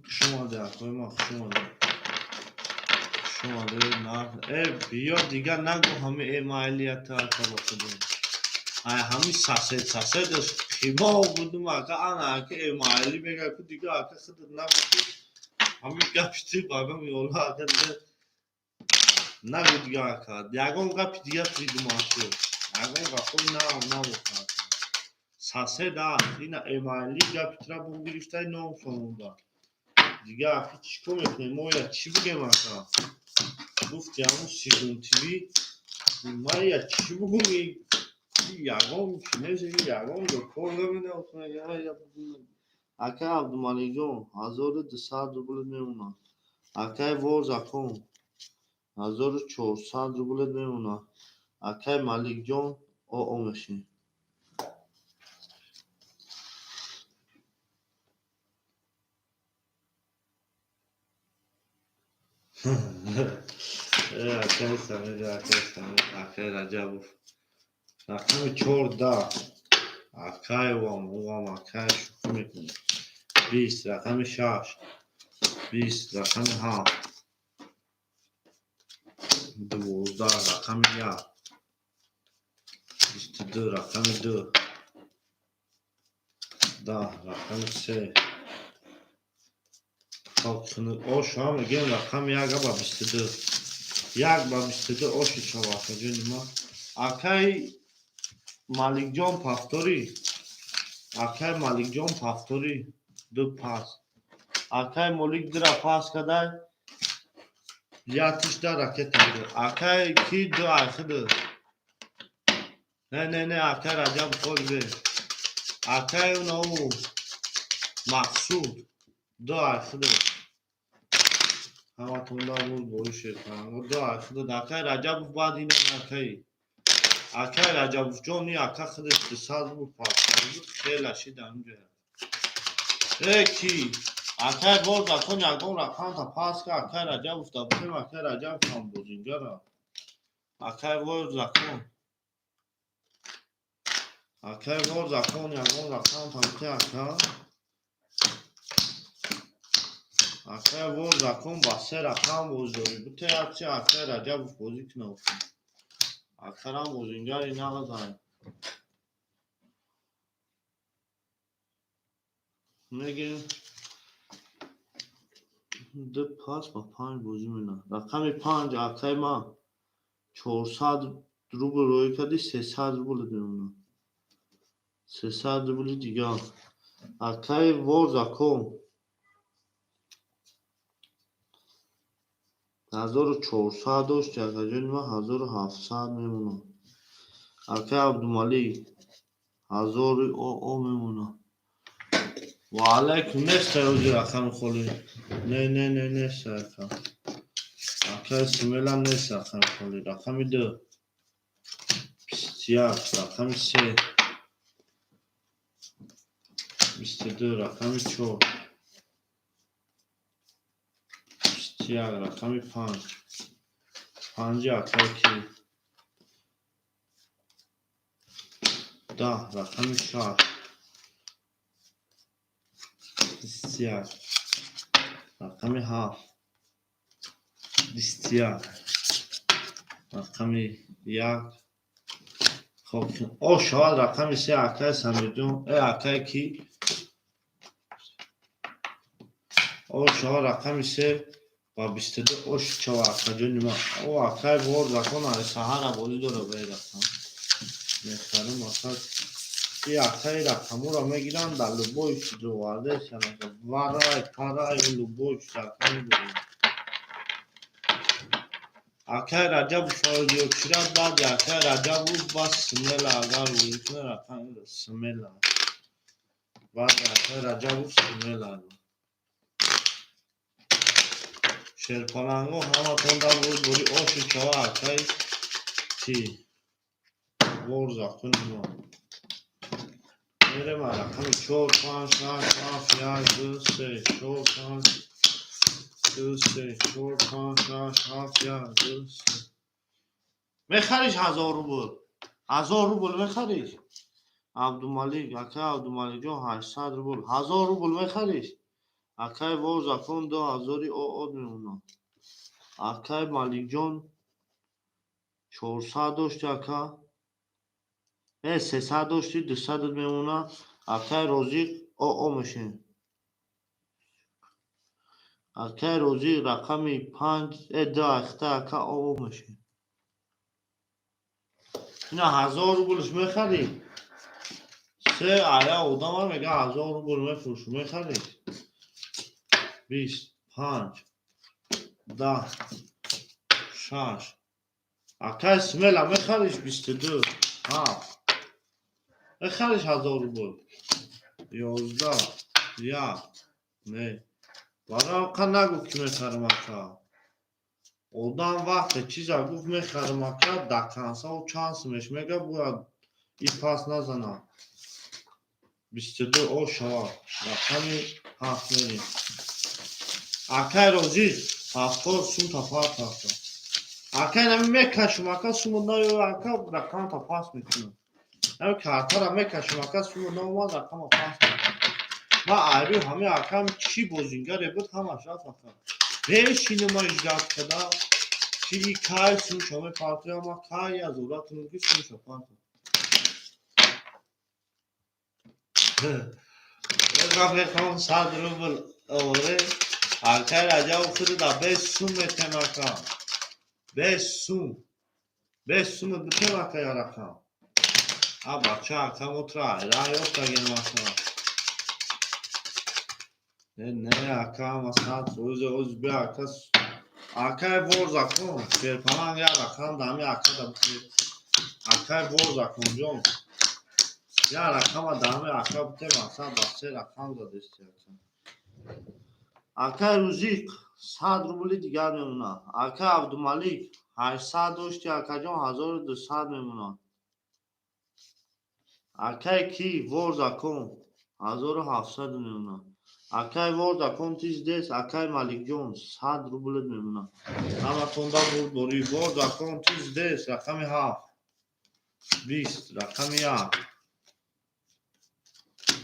хушомадед, акои ман, хушомадед. Хушомадед, нарх. Э, биё, дигар нагӯ ҳами э майлията, ака, ба худо. Ай ҳами сасед саседаш қимоқ будум, ака, ана ака э майли мега ку, дигар, ака, худат нагӯ ки ҳами гапи ту багам ёла, ака, дигар нагӯ, дигар, ака, ягон гапи дигар придумал шуд. Ягон гапҳои нав набоша, ака. Сасед аст, ина эмайли гапи тура бу гирифтаи ном шомонда. Дигар, ака, чӣ кор мекунем? Мо я чӣ бигем, ака? Гуфти ҳамун Сизон ТВ, ман я чӣ бугум? Ягон чӣ нест, ягон ҷо кор намедиҳам. Акай Абдумаликҷон, 1200 рублат мемонад. Акай Ворзакон, 1400 рублат мемонад. Акай Маликҷон, оо мешин. Э, акай Самир, акай Самир, акай Раҷабов. Рақами 14. Акай вам, увам акай шӯхӣ мекунад. 20. Рақами шаш. 20. Рақами ҳафт. 12. Рақами як. 22. Рақами ду. 10. Рақами се. Оша мегӯем, рақами яка ба 22, як ба 22 оши шава, акаҷони ма. Акай Маликҷон, повтори. Акай Маликҷон, повтори, ду пас. Акай Молик дура пас кадай, ятишда ракета буд. Акай ки ду айхиду? Не, не, не, акай Раҷаб холбе. Акай унау Мақсуд ду айхиду. Ҳаматонда буд бори шерпаланго ду айхиду. Акай Раҷабов баъд ина акай Раҷабовҷон, и ака худаш 200 рубл пас буд, хела шид ҳаминҷоя. Э, ки акай боз закон ягон рақамта пас ка. Акай Раҷабов дабутем, акай Раҷабов ҳам бозингара. Акай вор закон, акай вор закон, ягон рақамта бите, ака. Акай вор закон ба се рақам боз дорӣ, бите якчи. Акай Раҷабов бозӣ куна, акарам бозингари нағзай. Мегем, ду пас ба панҷ бозӣ мена. Рақами панҷ, акай ма, 400 рубл роӣ кардӣ, 300 рубл мемонад, 300 рубли дигар. Акай вор закон 1400 дошт, акаҷони ман, 1700 мемонад. Акай Абдумалик ҳазори оо мемонад. Ваалайкум, неста ози рақами холӣ. Не, не, не, неста, ака. Акай Смела, нест рақами холӣ. Рақами ду 21, рақами се 22, рақами чор 21, рақами панҷ. Панҷи акай ки? 10, рақами шаш 21, рақами ҳафт 21, рақами як. Хоб, о шавад рақами се. Акай Самирҷон, э, акай ки? О шавад рақами се ба 22 ош шава, акаҷони ман. О, акай вор закон саҳара бозӣ дора, ба рақам мехарем, ака. И акаи рақаморо мегиранд дар любой чиз овардаесиан, варай парай, любой чиз ака мебуранд. Акай Раҷабов фаъолиятчира баъди акай Раҷабов бас смела, агар бозӣ кунад рақам смела. Баъди акай Раҷабов смела. Шерпаланго, ҳаматон дар буд бори оши чава. Акай чи вор закони мо мерем, рақами чор, панҷ, шаш, ҳафт, як, ду, се, чор, панҷ, ду, се, чор, панҷ, шаш, ҳафт, як, ду, се. Мехариш 1000 рубл? 1000 рубл мехариш? Абдумалик, акай Абдумаликҷон, 800 рубл. 1000 рубл мехариш? Акай вор закон ду ҳазори од мемонад. Акай Маликҷон, 400 дошти, ака, э, 300 дошти, 200 мемонад. Акай Розиқ, оо мешем. Акай Розиқ, рақами панҷ, э, ду ахта, ака, оо мешем. Ина 1000 рублш мехарӣ? Се ая одама мега, 1000 рубл мефурӯшӣ, мехарӣ? 20, панҷ, 10, шаш. Акай Смела, мехариш? 22, ҳафт мехариш 1000 рубл? 11, як. Не, барои ка нагӯ ки мехарам, ака. Одам вақте чиза гуфт мехарам, ака, до конца чанд сумеш мега, бояд и пас назана. 22 о шавад. Рақами ҳафт мерем. Акай Розиқ, 70 сумта партафта. Акай, нами мекашум, ака, суму наё, ака, рақамта пас мекунам. Нами картара мекашум, ака, суму наомад, рақама пас мекунам. Ма айрӯ ҳами акам чӣ бозингаре буд, ҳамаш рафт, ака. Бешинама ждать када чи кай сумша мепартоям, ма кай азора кунам ки сумша партом. Мехоҳам 100 рубл оре. Акай Раҷабов, худуда бес сум метем, ака. Бес сум. Бес сума битем, ака, я рақам. А бача, ака, мотра раҳ ёфтагем, ака. Не, не, ака, ама 100%. Оз бия, ака. Акай Ворзакон, Шерпаланг, як рақам дами ака да бите. Акай Ворзаконҷон, як рақама дами ака бите, мақсад ба се рақам задести, ака. Акай Рӯзиқ, 100 рубли дигар мемонад. Акай Абдумалик, 800 дошти, акаҷон, 1200 мемонад. Акай ки Ворзакон, 1700 мемонад. Акай Ворзакон, ты здесь? Акай Маликҷон, 100 рублит мемонад. Ҳаматонда бурдборӣ. Ворзакон, ты здесь? Рақами ҳафт, 20, рақами як,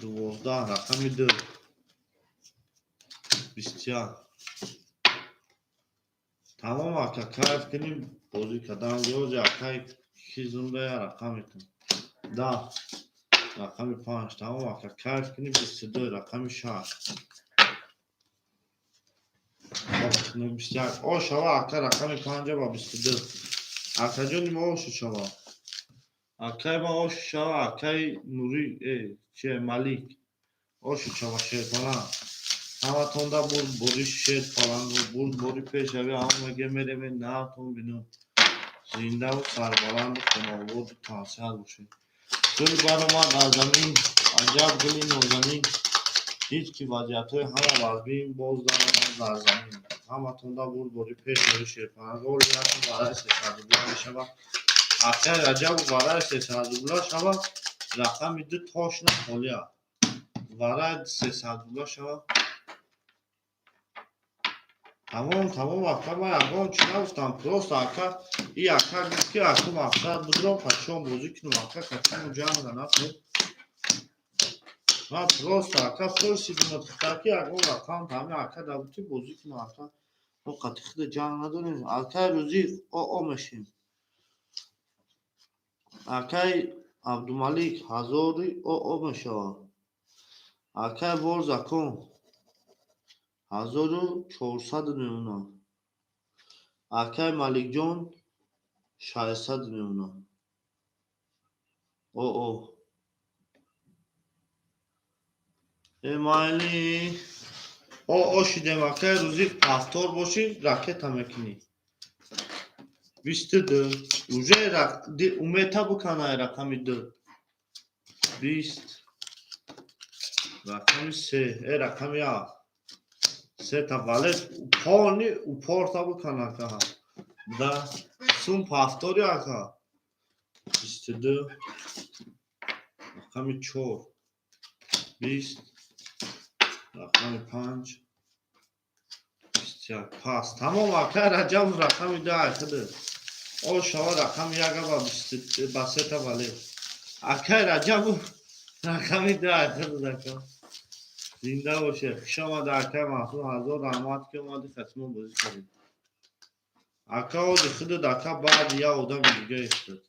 12, рақами ду, 21. Тамом, ака, кайф кунем, бозӣ кардан. Ёзи, акай ки зунда, я рақам метам. 10, рақами панҷ. Тамом, ака, кайф кунем. 22, рақами шаш, 21. О шава, ака, рақами панҷа ба 22. Акаҷони мо, ошу шава. Акай ма, ошу шава. Акай Нури, че Малик, ошу шава. Шерпаланг, ҳаматонда бурд бори. Шер палангу бурд бори, пешави ҳама меге мереме наатон бино. Зиндаву сарбаланду хонаободу тансиҳат бошед. Гул баромад аз замин, аҷаб гули нозанин. Дид, ки вазъиятҳои ҳама вазмин, боз даромад дар замин. Ҳаматонда бурд бори, пешави. Шерпаланг, оли якум вараи 300 рубла мешавад. Акай Раҷабу, вараи 300 рубла шавад. Рақами ду тошна холия. Вараи 300 рубла шавад. Тамом, тамом, ака, ман ягон чӣ нагуфтам. Просто ака, и ака гуфт, ки аку мақсад будром, пачон бозӣ кунам, ака, качимо ҷанга накун. Ман просто, ака, пурсидим, ки ягон рақам ҳами ака дабути бозӣ кунам, ака. Мо қати худа ҷанг надорем. Акай Рӯзиқ, о мешем. Акай Абдумалик, ҳазори о мешавад. Акай Ворзакон, 1400 мемонад. Акай Маликҷон, 600 мемонад. О э майли, о шидем. Акай Рӯзиқ, повтор бошӣ, ракета мекунӣ. 22 уже умета буканай. Рақами ду, 20, рақами се, рақами як, сета валет полный упорта букан, ака. Да сум повтори, ака. 22, рақами чор, 20, рақами панҷ, 21. Пас тамом, ака Раҷаб, рақами ду айхиды. О шава, рақами яга ба сета валет. Акай Раҷабу, рақами ду айхиды, ака. Зинда боше. Хуш омада, акай Маҳсум. Ҳазор раҳмат, ки омади, хатимо бозӣ кардем. Ака, ози худат, ака, баъди як одами дига истод.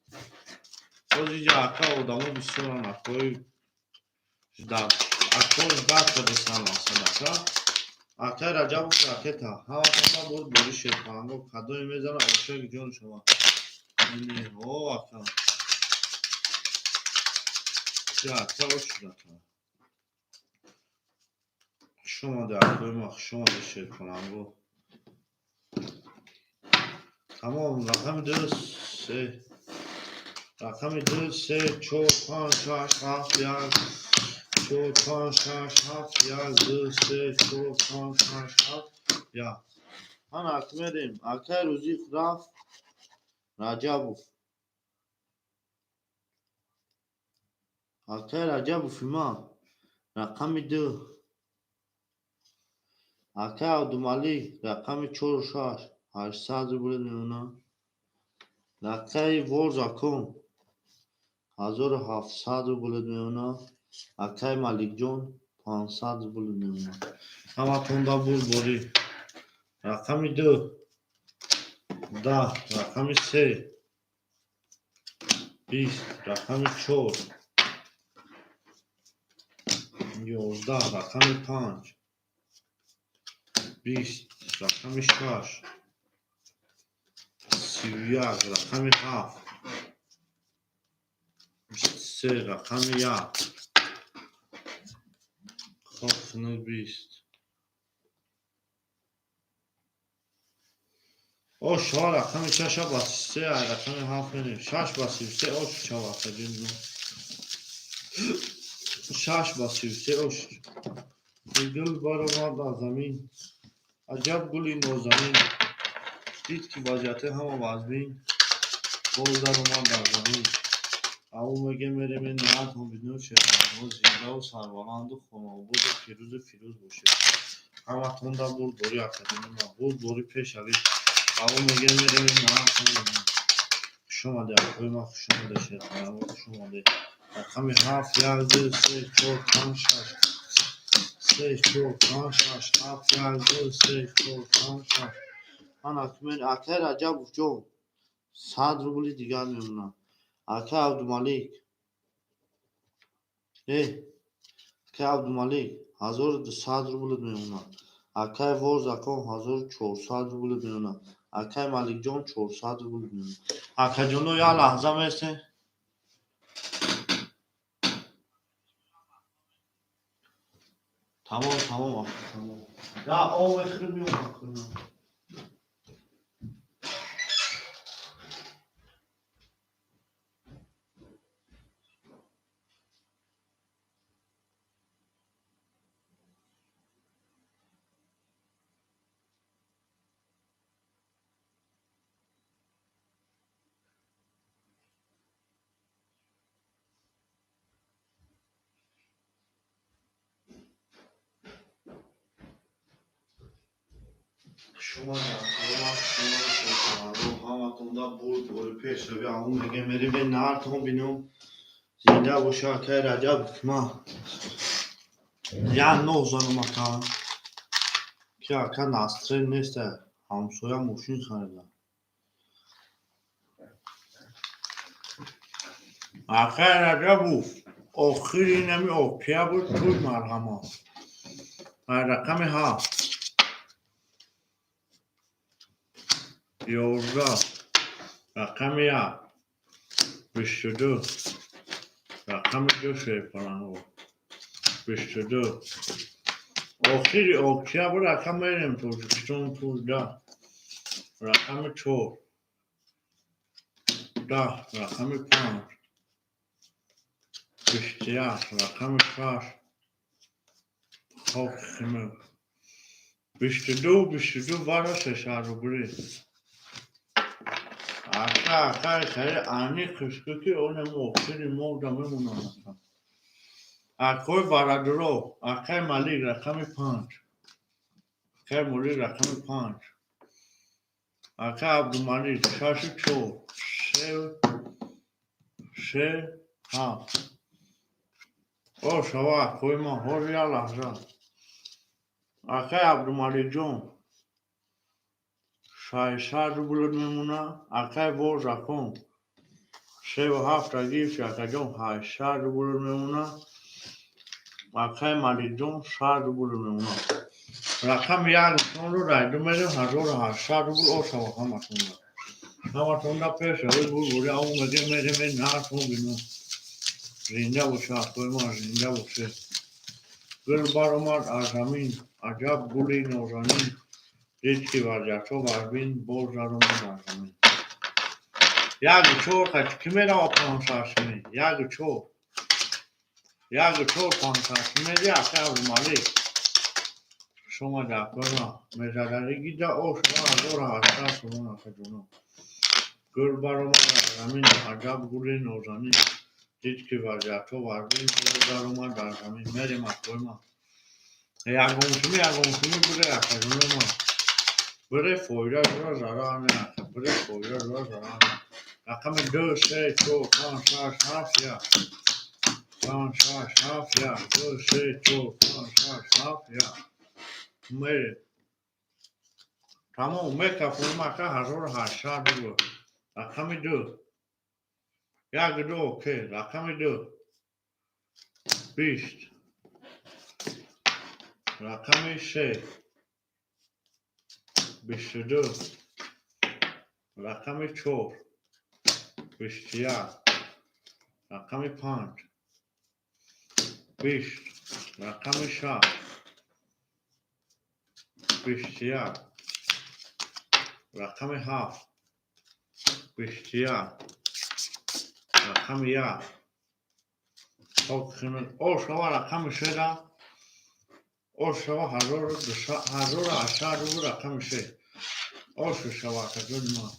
Боз иҷа, ака, одамо бисёран, акои ако ждать кардесан, мақсад, ака. Акай Раҷабов, ракета. Ҳаматонда бурд бори. Шерпаланго кадоме мезана, ошаги ҷон шава. Не, о ака. Ака, ошуд, ака. Хуш омади, акои ма, хуш омади, шерпаланго. Тамом, рақами ду, се, рақами ду, се, чор, панҷ, шаш, ҳафт, як, чор, панҷ, шаш, ҳафт, як, ду, се, чор, панҷ, шаш, ҳафт, як. Ана ак мерем. Акай Рӯзиқ рафт. Раҷабов, акай Раҷабов има, рақами ду. Акай Абдумалик, рақами чору шаш, 800 рубл мемонад. Акаи Ворзакон, 1700 рубл мемонад. Акаи Маликҷон, 500 рубл мемонад. Ҳаматонда бурдборӣ. Рақами ду, 10, рақами се, 20, рақами чор, 11, рақами панҷ. 20, рақами 6, 31, рақами 7, 23, рақами 1. Хок хунук, 20. О, шоҳ, рақами шаша ба 33, рақами 7 мерем. 6 ба 33, ош шава, акаҷон. 6 ба 33, ош. Гул баромад аз замин, аҷаб гули нозанин, дид ки вазъияти ҳама вазмин, боз даромад дар замин. Аввал мегем, мерем, наатон бинӯ, шерханҳо зиндаву сарбаланду хонаободу пирӯзу фирӯз бошед. Ҳаматонда бурдборӣ, акаҷони ман, бурдборӣ, пешравӣ. Аввал мегем, мерем, наатон бинӯ. Хуш омадед, акои ман, хуш омадед, шерханҳо, хуш омадед. Рақами 7, 1, 2, 3, 4, 5, 6. 3, 4, 5, 6, 7, 1, 2, 3, 4, 5, 6. Ана акай Раҷабов ҷон, 100 рубли дигар мемонад. Акай Абдумалик, акай Абдумалик, 1200 рубл мемонад. Акай Ворзакон, 1400 рубл мемонад. Акай Маликҷон, 400 рубл мемонад. Акаҷоно, як лаҳза местед. Тамом, тамом, ака, тамом. Я об мехӯрем, меом, акаҷон. Шумо ҳаматонда бурдбори, пешравӣ. Аввал мегем, мерем, наартон бинем, зинда боша. Акай Раҷаб, ман як ноҳ занам, ака, ки ака настрел неста, ҳамсоя мошин харида. Акай Раҷабов, охири нами октябр туй, марҳамат. Рақами 7, 11, рақами 1, 22, рақами 2, шерпаланго, 22. Охири октябр, ака, мерем Тоҷикистон тӯйда. Рақами 4, 10, рақами 5, 21, рақами 6. Хок хунук, 22, 22 вара 600 рубли. Ака, акай, хари аниқ шуд, ки онам охири моҳда мемонам, ака. Акои бародаро, акай Малик, рақами 5, акай Малик, рақами 5, акай Абдумалик, шашу чор, се, се, ҳафт. О, шава, акои ман, ҳозир, як лаҳза. Акай Абдумаликҷон, 600 рубл мемонад. Акай Возакон, севу ҳафта гирифти, акаҷон, 800 рубл мемонад. Акай Маликҷон, 100 рубл мемонад. Рақами 1 нишонро райду мерем, 1800 рубл. Ошава, ҳаматонда, ҳаматонда пешравӣ, бурбурӣ. Аввал мегем, мерем, наартон бино. Зинда боша, акои ман, зинда боше. Гул баромад аз замин, аҷаб гули нозанин, дид ки вазъиятҳо вазмин, боз даромад аз замин. Яку чор қати кӣ мерава 500 сумӣ? Яку чор, яку чор, 500 сумӣ медиҳ, акай Абдумалик. Хуш омадӣ, акои ман. Мезадарӣ гида, ошава, 1800 сомон, акаҷоно. Гул баромад аз замин, аҷаб гули нозанин, дид ки вазъиятҳо вазмин, боз даромад дар замин. Мерем, акои ман. Ягон сумӣ, ягон сумӣ бире, акаҷоно ман. Бире, фоида дора, зарар не, ака. Бире, фоида дора, зарар не. Рақами 2, 3, 4, 5, 6, 7, 1. 5, 6, 7, 1. 2, 3, 4, 5, 6, 7, 1. Мерем. Тамом, мекафонем, ака, 1800 рубл. Рақами 2. 1, 2, окей. Рақами 2. 20. Рақами 3. 22, рақами 4, 21, рақами 5, 20, рақами 6, 21, рақами 7, 21, рақами 1. О шава, рақами шеша, о шава, 1800 рубл, рақами 6. Ошу шава, акаҷони ман.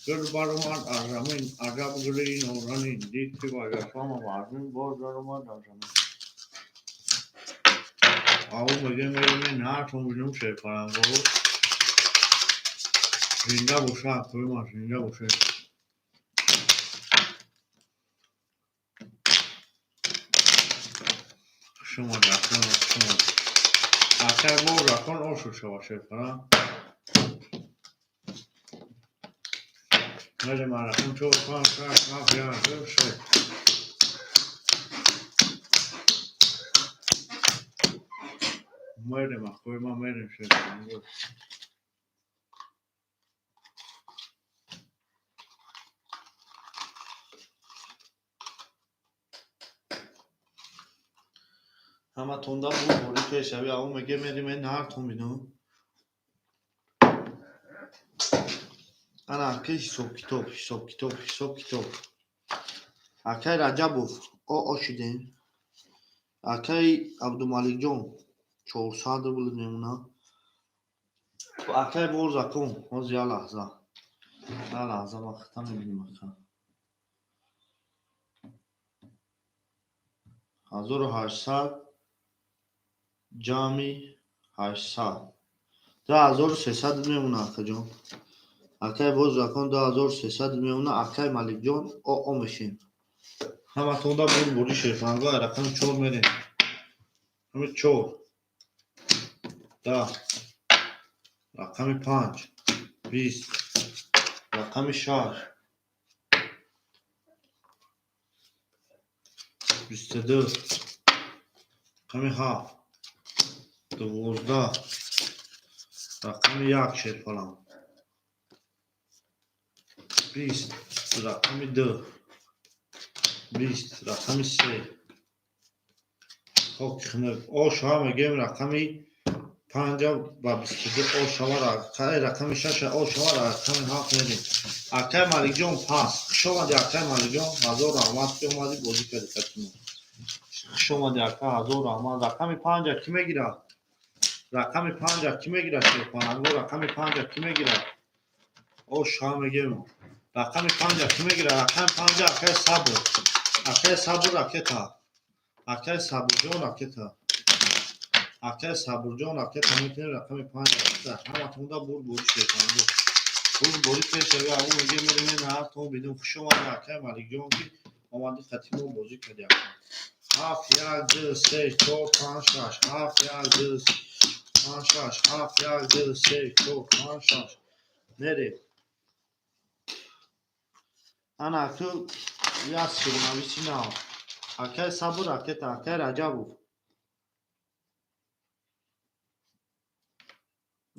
Гул баромад аз замин, аҷаб гули нозанин, дид ки ба чашмам боз даромад аз замин. Ав мегем, мерем, нархон бинем, шерпаланго. Зинда боша, акои ман, зинда бошед. Хуш омадед, акои ман, хуш омадед. Акай боз акон ошу шава, шерпаланг. Мерем рақам 4, 5, 6, 7, 1, 2, 3. Мерем, акои ман, мерем, шерпаланго. Ҳаматонда бурдборӣ пешавӣ. Ав меге, мерем, нархтон бинем. Ана ака, ҳисоб-китоб, ҳисоб-китоб, ҳисоб-китоб. Акай Раҷабов, о шидем. Акай Абдумаликҷон, 400 рубл мемона. Акай Борзакон, ҳозир, як лаҳза. Як лаҳза, вақта мебинем, ака. 1800 ҷамъи 800, 2300 мемона, акаҷон. Акай Бозракон, 2300 мемона. Акай Маликҷон, о мешем. Ҳаматонда бурдборӣ, шерпаланго. Рақами 4 мерем. Рақами 4, 10, рақами 5, 20, рақами 6, 22, рақами 7, 12, рақами 1, шерпаланг, 20, рақами 2, 20, рақами 3. Хоки хунук. О шава мегӯем, рақами 5 ба 22 о шава, рақами 6 о шава, рақами 7 мерем. Акай Маликҷон, пас хуш омадӣ, акай Маликҷон, ҳазор раҳмат, ки омадӣ, бозӣ кардӣ катимо. Хуш омадӣ, ака, ҳазор раҳмат. Рақами 5 кӣ мегирад? Рақами 5 кӣ мегирад, шерпаланго? Рақами 5 кӣ мегирад? О шава мегӯем. Рақами 5 кӣ мегирад? Рақами 5, акай Сабр. Акай Сабр, ракета. Акай Сабрҷон, ракета. Акай Сабрҷон, ракета мекунем, рақами 5 ракета. Ҳаматонда бурдборӣ, шерпаланго. Бурдборӣ пешавӣ. Ав мегӯем, мерем, ҳартон бинем. Хуш омадӣ, акай Маликҷон, ки омадӣ, қатимо бозӣ кардӣ, ака. 7, 1, 2, 3, 4, 5, 6, 7, 1, 2, 5, 6, 7, 1, 2, 3, 4, 5, 6. Мерем. Ана аку як сирнависи нав. Акай Сабр, ракета. Акай Раҷабов.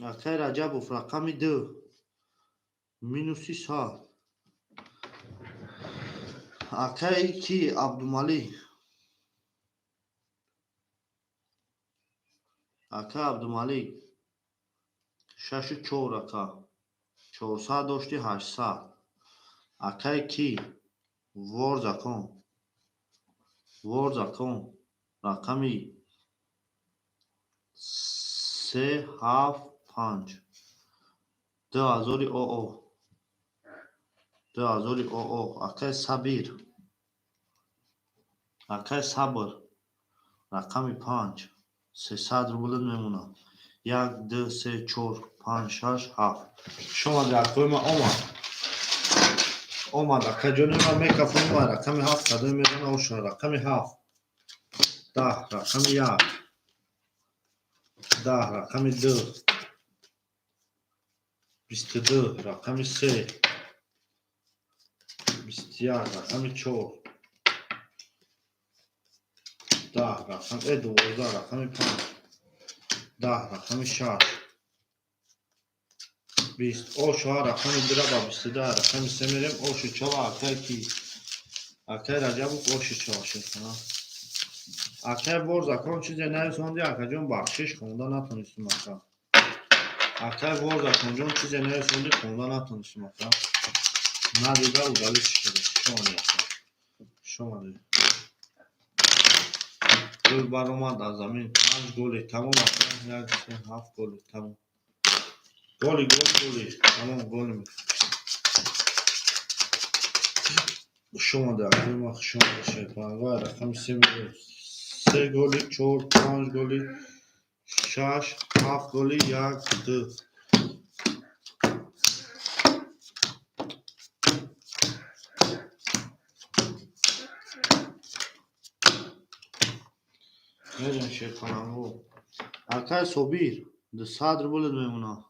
Акай Раҷабов, рақами 2, минуси 100. Акай ки Абдумалик. Ака Абдумалик, шашу чор, ака. 400 дошти, 800. Акай ки Ворзакон. Ворзакон, рақами 3, 7, 5. 2000 оо. 2000 оо. Акай Сабир. Акай Сабр. Рақами 5. 300 рубл мемонад. 1, 2, 3, 4, 5, 6, 7. Хуш омадӣ, акои ман, омад. Омад, акаҷони ман, мекафонам. Рақами 7 кадоме мезана оша? Рақами 7, 10, рақами 1, 10, рақами 2, 22, рақами 3, 21, рақами 4, 10, рақами 12, рақами 5, 10, рақами 6. 20. Ошава, рақами дура ба 22, рақами се мерем. Оши чава, акай ки? Акай Раҷабов, оши чава, шерхона. Акай Борзакон, чизе нависонди, акаҷон, бахшиш, хонда натонистум, ака. Акай Борзаконҷон, чизе нависонди, хонда натонистум, ака. Надида удалить шуда. Шомади, ака. Шомади. Гул баромад аз замин. Панҷ голи. Тамом, ака. Як, се, ҳафт голи. Тамом. Голи, голи, голи. Тамом, голи. Хушомади, акаи ман, хушомади, шерпаланга. Рақами се мерем. Се голи, чор, панҷ голи, шаш, ҳафт голи, як, ду. Мерем, шерпаланго. Акай Собир, 200 рублет мемона.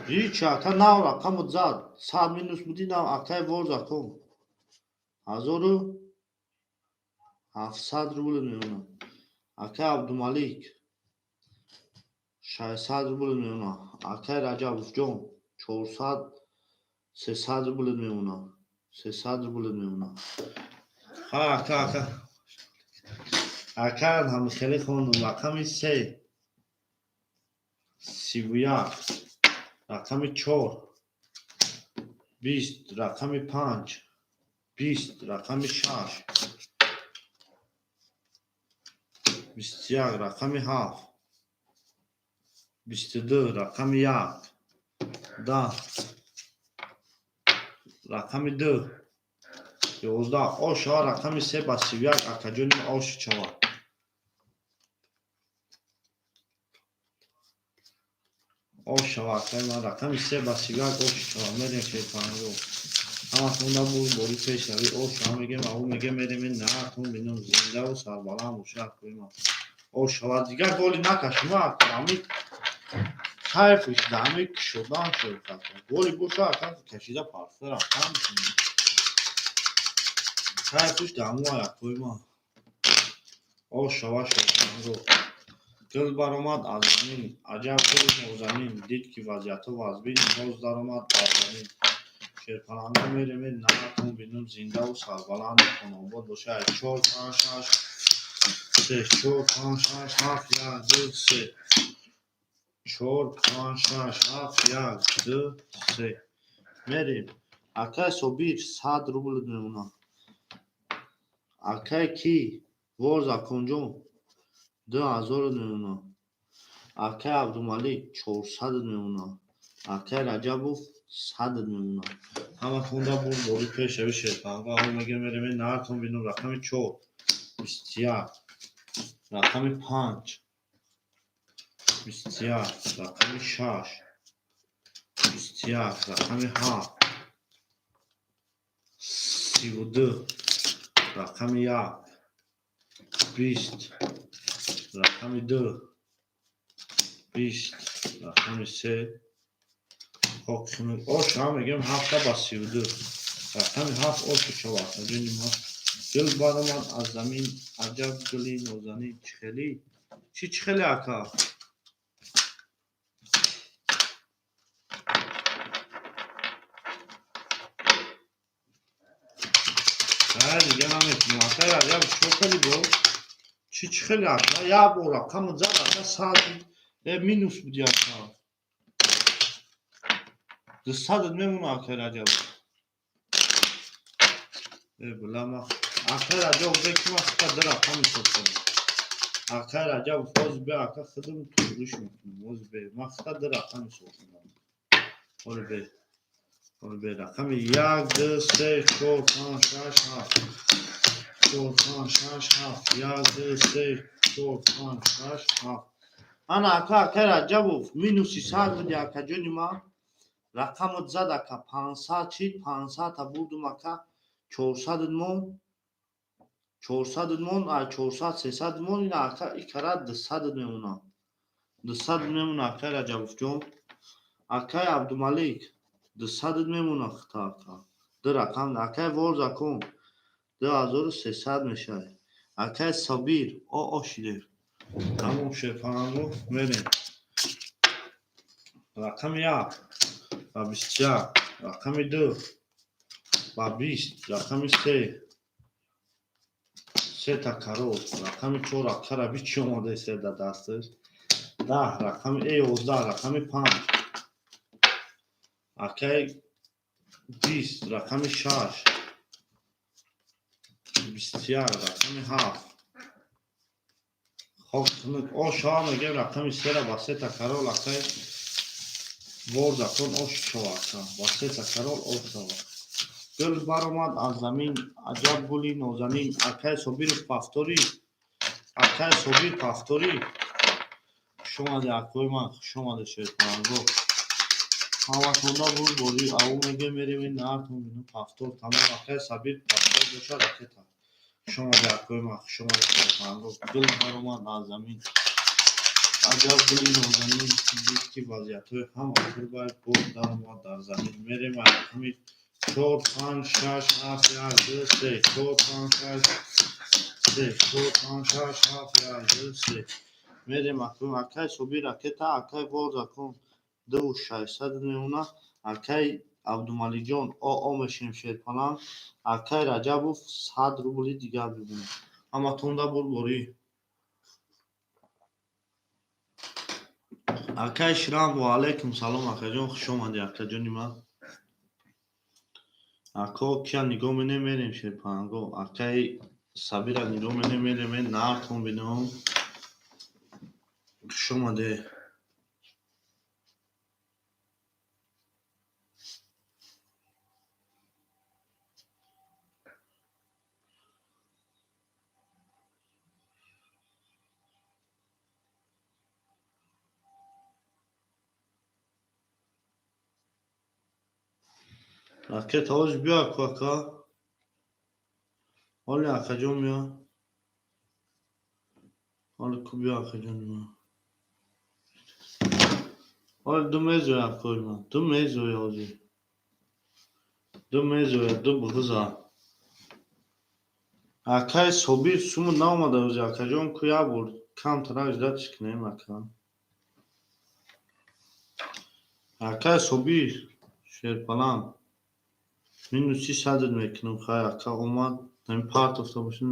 Ҳеч, ака, нав рақамот зад. 100 минус будӣ, нав, акай Ворзакон. 1700 рублет мемона. Акай Абдумалик, 600 рублет мемона. Акай Раҷабовҷон, 400, 300 рублет мемона. 300 рублет мемона. Ха, ака, ака. Ака, ҳам хеле хондум. Рақами се. 31. Рақами чор. 20. Рақами панҷ. 20. Рақами шаш. 21. Рақами ҳафт. 22. Рақами як. 10. Рақами ду. 11. Ошава, рақами се ба 31, акаҷони, оши чава. Ошава, акаи ман, рақами се ба 31, оши чава. Мерем, шерпанго. Ҳаматонда буд бори пешравӣ, ошава мегем, ау мегем, мерем, наатон бинам, зиндаву сарбаланд боша, акои ман. Ошава, дигар голи накашем, ака, ҳами кайфиш да ҳами кушодан шуд. Голи боша, ака, кашида парфта рафтан мекунем. Кайфиш да ҳамон, акои ман. Ошава, шерпанго. Гул баромад аз замин, аҷаб гули нозанин, дид ки вазъиятҳо вазбин, боз даромад бар замин. Шерпаланга мерем, наатон бинам, зиндаву сарбаланду хонобод боша. Чор, панҷ, шаш, се, чор, панҷ, шаш, ҳафт, як, ду, се. Чор, панҷ, шаш, ҳафт, як, ду, се. Мерем. Акай Собир, 100 рубл мемона. Акай ки? Ворзаконҷон, 2000 мемона. Акай Абдумалик, 400 мемона. Акай Раҷабов, 100 мемона. Ҳаматонда буд бори пешравӣ, шерпанга. Ау мегем, мерем, наатон бинам. Рақами чор. 21. Рақами панҷ. 21. Рақами шаш. 21. Рақами ҳафт. 32. Рақами як. 20. Рақами ду. 20. Рақами се. Ош ҳам мегем, ҳафта ба 32. Рақами ҳафт, оши чава. Ҷони ма. Гул баромад аз замин, аҷаб гули нозанин, чӣ хелӣ? Чӣ хеле, ака? Ҳа, дига наметунам. Ака Раҷаб, чӣ хеле бо? Чӣ хеле, ака? Як бор рақамот зад, ака, 100 минус буди, ака. 200 мемона, акай Раҷаб. Э, била ма. Акай Раҷаб, бе ки ма фақат ду рақам ҳисоб кардам. Акай Раҷаб, ҳозир бе, ака, худам туғриш мекунам. Ҳозир бе. Ма фақат ду рақам ҳисоб кардам. Ҳозир бе. Ҳозир бе. Рақами як, ду, се, чор, панҷ, шаш, ҳафт. Чор, панҷ, шаш, ҳафт. Як, ду, се, чор, панҷ, шаш, ҳафт. Ана, ака, акай Раҷабов, минуси 100 буди, акаҷони ман. Рақамот зад, ака, 500 чид, 500-та бурдум, ака, 400 мон. 400 мон, а 400, 300 мон, ина, ака, икара 200 мемона. 200 мемона, акай Раҷабовҷон. Акай Абдумалик, 200 мемона хита, ака. Ду рақам, акай Ворзакон, 2300 мешавад. Акай Собир, о, о шидем. Тамом, шерпаланго, мерем. Рақами як ба 21, рақами ду ба 20, рақами се сета король, рақами чор акара би чӣ омода се дар дасташ, 10, рақами 11, рақами панҷ, акай 20, рақами шаш, 21, рақами ҳафт. Хок хунук ош шава, мегем, рақами сера ба сета король. Акай ворзакон, ош шава, ака, ба сета король ош шава. Гул баромад аз замин, аҷаб гули нозанин. Акай Собиров, повтори. Акай Собир, повтори. Хушомади, акои ман, хушомади, шерпаланго. Ҳаматонда бурдборӣ. Аву мегем, мерем наартон бинем. Повтор тамом. Акай Сабир, повтор боша, ракета. Хушомади, акои ман, хушомади, шерпаланго. Гул баромад аз замин, аҷаб гули нозанин. Дид, ки вазъиятҳои ҳама турбай боз даромад дар замин. Мерем рақами чор, панҷ, шаш, ҳафт, як, ду, се, чор, панҷ, шаш, се, чор, панҷ, шаш, ҳафт, як, ду, се. Мерем акун. Акай Собир, ракета. Акай Ворзакун, дуву шашсад мемона. Акай Абдумаликҷон, о мешем, шерпаланг. Акай Раҷабов, 100 рубли дигар бибинем. Ҳаматонда бурдборӣ. Акай Ширам, ва алайкум салом, акаҷон, хуш омадӣ, акаҷони ман. Ако, кия нигоҳ менем, мерем, шерпаланго. Акай Сабира нигоҳ менем, мерем наартон бинем. Хуш омадӣ. Ракета ҳоз биё ку, ака. Ҳоли, акаҷон, биё. Ҳоли ку, биё, акаҷони ман. Ҳоли ду мезоя, акои ман, ду мезоя, ҳозир ду мезоя, ду бғиза. Акай Собир, суму наомада ҳозир, акаҷон, ку як бор камтарак ждать кунем, ака. Акай Собир, шерпаланг, минуси садат мекунам. Хай, ака омад, ҳамин партофта бошем.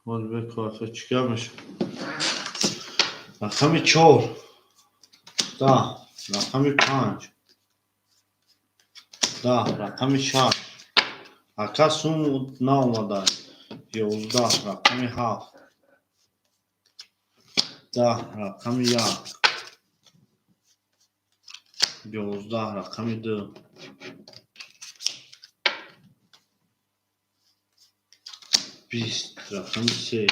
Ҳоз беку, ака, чӣ гап мешавад. Рақами чор, 10, рақами панҷ, 10, рақами шаш. Ака, сум наомада. 11, рақами ҳафт, 10, рақами як, 11, рақами ду, 20, рақами се,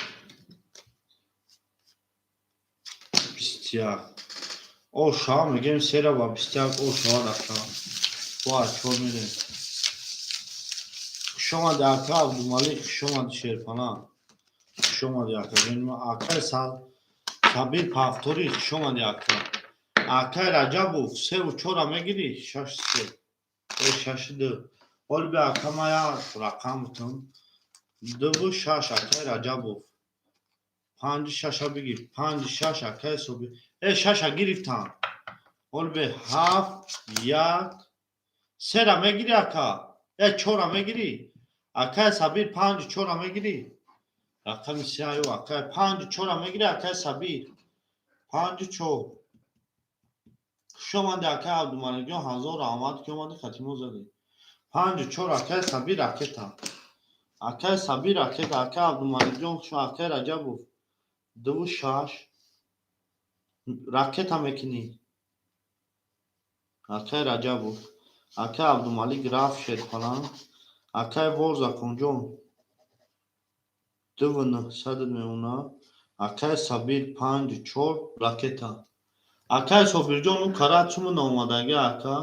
21. О шава, мегем, сера ба 21 о шавад, ака. Бо чор мерем. Хушомади, ака Абдумалик, хушомади, шерпаланг, хушомади, акаҷони ман. Акай Сабир, повтори, хушомади, ака. Акай Раҷабов, севу чора мегирӣ, шаш се э шаши ду. Ҳоли би, ака, ма як рақам бутам, дуву шаш. Акай Раҷабов, панҷи шаша бигир, панҷи шаш. Акай Собир, э шаша гирифтам. Ҳоли бе, ҳафт, як, сера мегирӣ, ака, э чора мегирӣ. Акай Сабир, панҷу чора мегирӣ, рақами се. Аю, акай, панҷу чора мегирӣ. Акай Сабир, панҷу чор. Хушомадӣ, акай Абдумаликҷон, ҳазор раҳмат, ки омадӣ, хатимо задӣ. Панҷу чор, акай Сабир, ракета. Акай Сабир, ракета. Акай Абдумаликҷон, хуш. Акай Раҷабов, дуву шаш, ракета мекунӣ, акай Раҷабов. Акай Абдумалик рафт, шерпаланг. Акай Ворзаконҷон, дуву нӯҳсадат мемонад. Акай Сабир, панҷу чор, ракета. Акай Собирҷон, ӯ карат суму наомадагӣ, ака.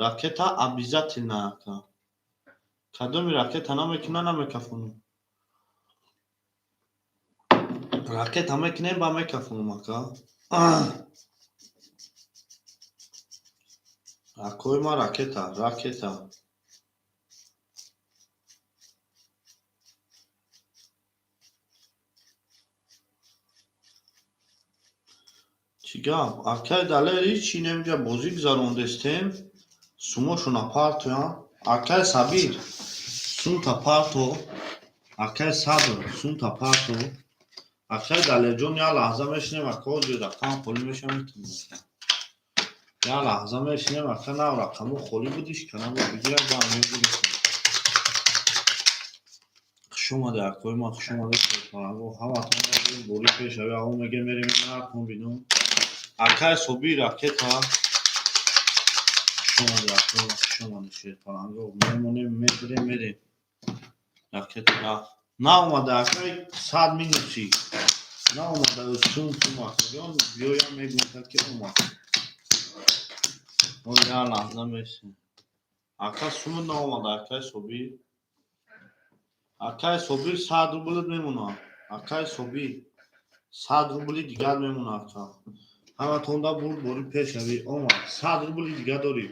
Ракета обязательно, ака. Кадоми ракета намекуна, намекафонам. Ракета мекунем, ба мекафонам, ака. Акои ма, ракета, ракета. Чӣ гап? Акай Далер ҳичи немиҷа бозӣ гузарондестем. Сумошона партоям. Акай Сабир, сумта парто. Акай Сабр, сумта парто. Акай Далерҷон, як лаҳза мешинем, ака, ҳозир рақам холӣ мешавад, метавонем. Як лаҳза мешинем, ака, нав рақамҳо холӣ будиш, канабо бигирад, ба мегирем. Хуш омаде, акои ман, хуш омаде, ҳаматон бори пешави, аво меге мерем наркон бинум. Акай Собир, ракета. Хуш омаде, акои ман, хуш омаде, шерпаланго. Мемонем, медирем, мерем. Ракета рафт. Наомада, акай, 100 минуси. Наомада, сум сум, акаҷон, биёям мегӯям, ки омад. Ҳол як лаҳза месем. Ака, сумут наомада, акай Собир. Акай Собир, 100 рублит мемонад. Акай Собир, 100 рубли дигар мемонад, ака. Ҳаматонда бурд бори пешавӣ омад. 100 рубли дигар дорӣ.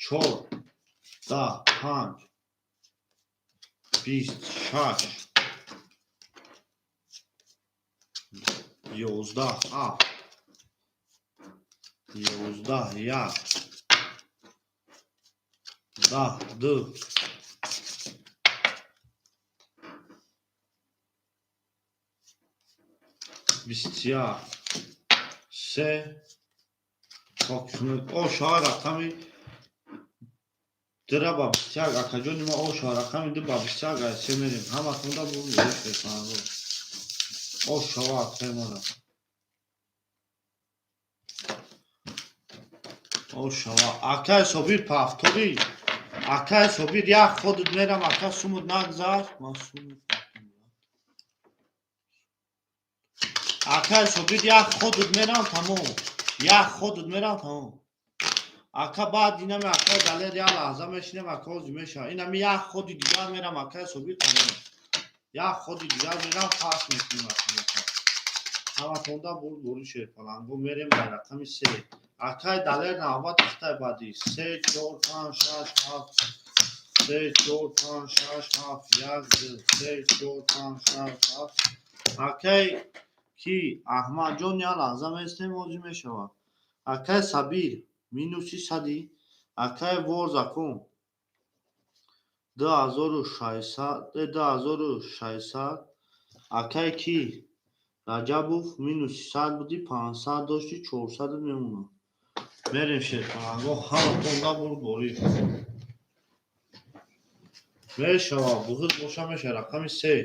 Чор, 10, панҷ, 20, шаш, 11, ҳафт, 11, як, 10, ду, 21, се. О шава, рақами дира ба 21, акаҷони ма, о шава, рақами ду ба 21, ай се мерем. Ҳаматонда бурд бори. О шава, акаи мана. О шава. Акай Собир, повтори. Акай Собир, як ходит мерам, ака, сумут нагзашт. Ман сумут. Акай Собир, як ходит мерам, тамом. Як ходит мерам, тамом. Ака, баъд инами акай Далер, як лаҳза мешинем, ака, ҳозир мешава. Инами як ходи дигар мерам, акай Собир, тамом. Як ходи дигар мерам, пас мекунем, ака. Ҳаматонда бурд бори шерпаланго, мерем ба рақами се. Акай Далер, навбати хитай баъдӣ. Се, чор, панҷ, шаш, ҳафт. Се, чор, панҷ, шаш, ҳафт, як, ду. Се, чор, панҷ, шаш, ҳафт. Акай ки Аҳмадҷон, як лаҳза местем, ҳозир мешавад. Акай Сабир, минуси сади. Акай Ворзакун, 2600, 2600. Акай ки Раҷабов, минуси 100 будӣ, 500 дошти, 400 мемонад. Мерем, шерпаланго, ҳаматонда бурд борӣ. Мешавад, бузург боша мешавад. Рақами се,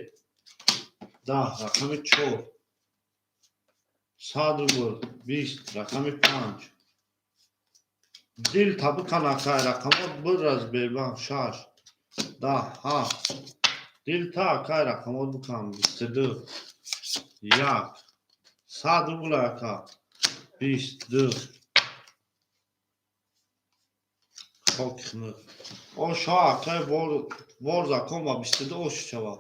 10, рақами чор, 100 рубл, 20, рақами панҷ. Дил табукан, акай, рақамот бур аз Сбербанк, шаш, 10, ҳафт. Дилта, акай, рақамот букан, 22, як, 100 рубл, ака, 22. Хоки хунук. О шо, акай вор закон ба 22 ош шава.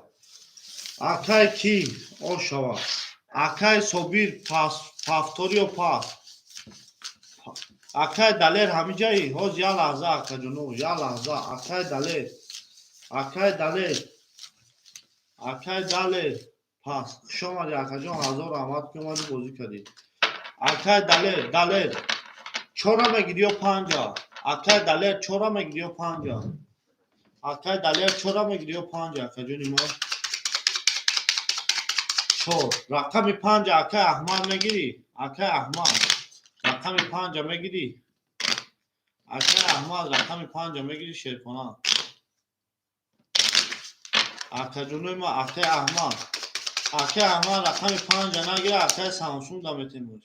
Акай ки о шава. Акай Собир, пас, повториё пас. Акай Далер, ҳамиҷаи? Ҳоз як лаҳза, акаҷоно, як лаҳза. Акай Далер. Акай Далер. Акай Далер. Пас. Хуш омадӣ, акаҷон, ҳазор раҳмат, ки омадӣ бозӣ кардӣ. Акай Далер, Далер. Чора мегирӣ ё панҷа? Акай Далер, чора мегирӣ ё панҷа? Акай Далер, чора мегирӣ ё панҷа, акаҷони мо? Чор. Рақами панҷа, акай Аҳмад, мегирӣ? Акай Аҳмад. Рақами панҷа мегирӣ? Акай Аҳмад, рақами панҷа мегирӣ, шерхона? Акаҷонои ма, акай Аҳмад. Акай Аҳмад рақами панҷа нагира, акай Самсунг да метемош.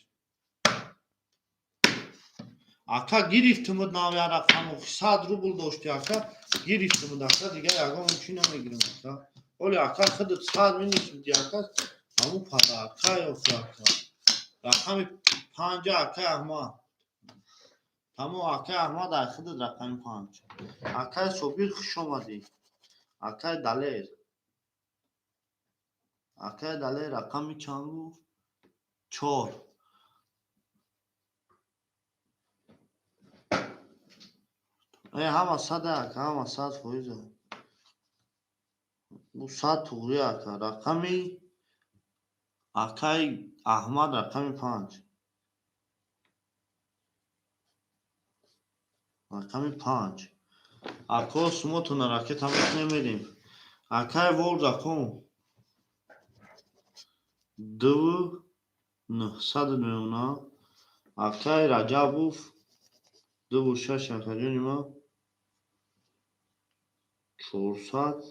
Ака, гирифтимуд нав як рақаму 100 рубл дошти, ака, гирифтимуд, ака, дигар ягон чӣ намегирем, ака. Оли, ака, худат 100 минус буди, ака, ҳамун подарка ёфти, ака. Рақами панҷа, акай Аҳмад. Тамом, акай Аҳмад, ай худат рақами панҷ. Акай Собир, хуш омадӣ. Акай Далер. Акай Далер, рақами чанд гуфт? Чор. Э, ҳама сад, ака, ҳама 100%. Бу 100 туғри, ака. Рақами акай Аҳмад, рақами панҷ. Рақами 5. Ако сумотона ракета мекунем, мерем. Акай Ворзакон 2 900 мемона. Акай Раҷабов 2 6, акаҷони ман, 400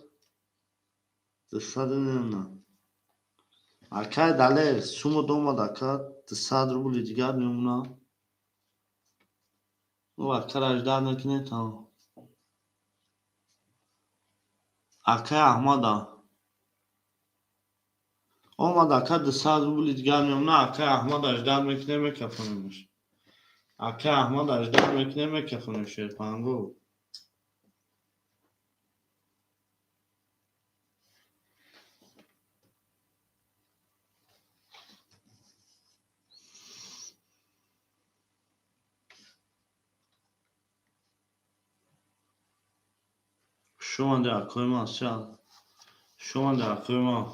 200 мемона. Акай Далер сумот омад, ака, 200 рубли дигар мемона. Акара ждать мекунем, тамом. Акай Аҳмада омад, ака, 200 рубли дигар мемона. Акай Аҳмада ждать мекунем, мекафонемш. Акай Аҳмада ждать мекунем, мекафонем, шерпанго. Хушомаде, акои ман, хушомаде, акои ман.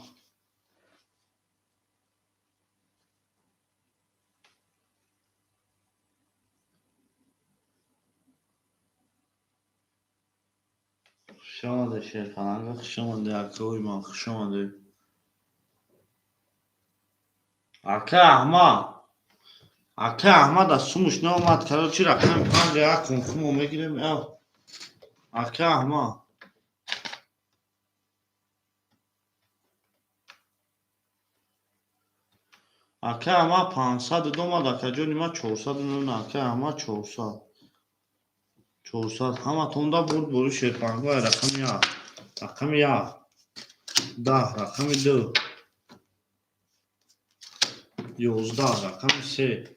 Хушомаде, шерпаланга, хушомаде, акои ман, хушомаде. Акай Аҳмад, акай Аҳмад аз сумуш наомад, короче, рақами 5 як кунфумо мегирем. Акай Аҳмад. Акай Аҳмад 500 омад, акаҷони ман, 400 мемона. Акай Аҳмад 400. 400. Ҳаматонда бурд бори шерпанго. Рақами 1. Рақами 1. 10. Рақами 2. 11. Рақами 3.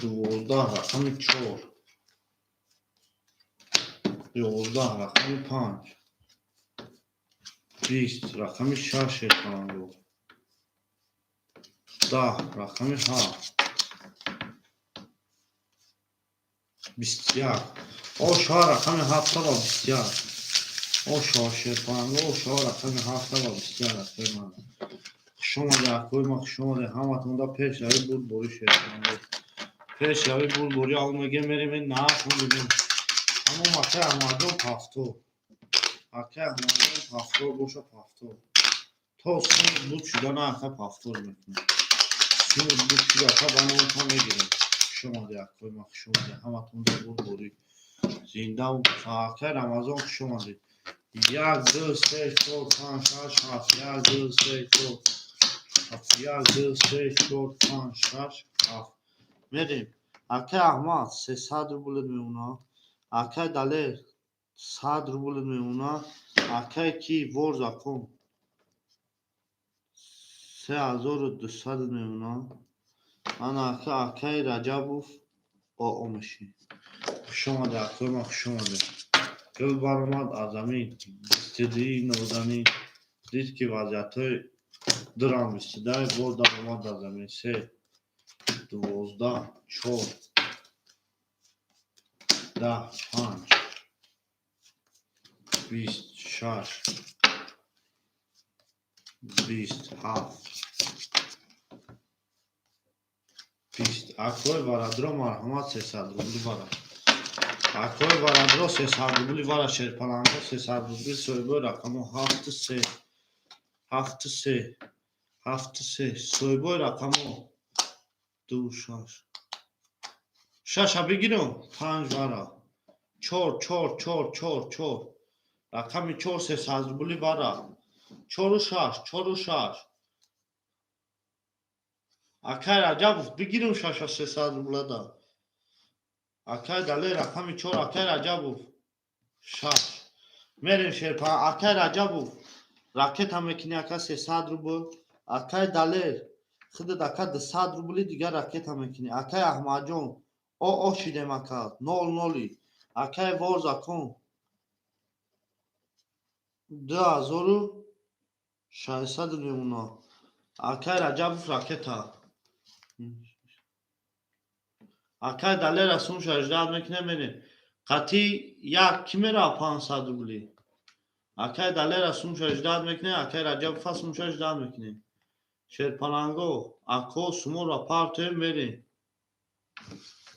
12. Рақами 4. 11. Рақами 5. 20. Рақами 6, шерпанго. 10. Рақами 7. 21. Ошоҳ, рақами 7 ва 21. Ошоҳ, шерпанго, ошоҳ, рақами 7 ва 21, акои ман. Хушомаде, акои ман, хушомаде. Ҳаматонда пешравӣ, бурдборӣ, шерпанго. Пешравӣ, бурдборӣ, ал мегем, мерем, нарх мебинем. Ҳамон акай Аҳмадҷон повтор. Акай Аҳмадҷон повтор боша, повтор. То сумот буд шудана, ака, повтор мекунем. Сумот буд шуда, ака, ба номтон мегирем. Хушомаде, акои ман, хушомаде. Ҳаматонда бурдборӣ. Зиндаву акай Рамазон, хушомадед. 1, 2, 3, 4, 5, 6, 7. 1, 2, 3, 4, 7. 1, 2, 3, 4, 5, 6, 7. Мерем. Акай Аҳмад 300 рубл мемона. Акай Далер 100 рубл мемона. Акай ки Ворзакон 3200 мемона. Ана ака, акай Раҷабов оо мешӣ. Хушомаде, акои ман, хушомаде. Гул баромад аз замин, бистидии нозанин. Дид, ки вазъиятҳои дурам бистидай, боз даромад аз замин. 3, 12, 4, 10, 5, 20, 6, 20, 7, 20. Акои Варадро, марҳамат, 300 рубли вара. Акои Варадро, 300 рубли вара, шерпаланго, 300 рубли, соҳибои рақамо 7, 3, 7, 3, 7, 3, соҳибои рақамо 2, 6. Шаша бигирам, 5 вара. 4, 4, 4, 4, 4. Рақами 4, 300 рубли вара. 4 6, 4 6. Акай Раҷабов, бигирам шаша 300 рублада. Акай Далер, рақами 4, акай Раҷабов 6. Мерем, шерпа, акай Раҷабов ракета мекунӣ, ака, 300 рубл. Акай Далер, худат, ака, 200 рубли дигар ракета мекунӣ. Акай Аҳмадҷон, о шидем, ака, нол ноли. Акай Ворзакон 2600 мемона. Акай Раҷабов ракета. Акай Далера сумша ждать мекунем, мерем. Қатъи як ки мерава 500 рубли? Акай Далера сумша ждать мекунем, акай Раҷабова сумша ждать мекунем. Шерпаланго, ако суморо партоем, мерем.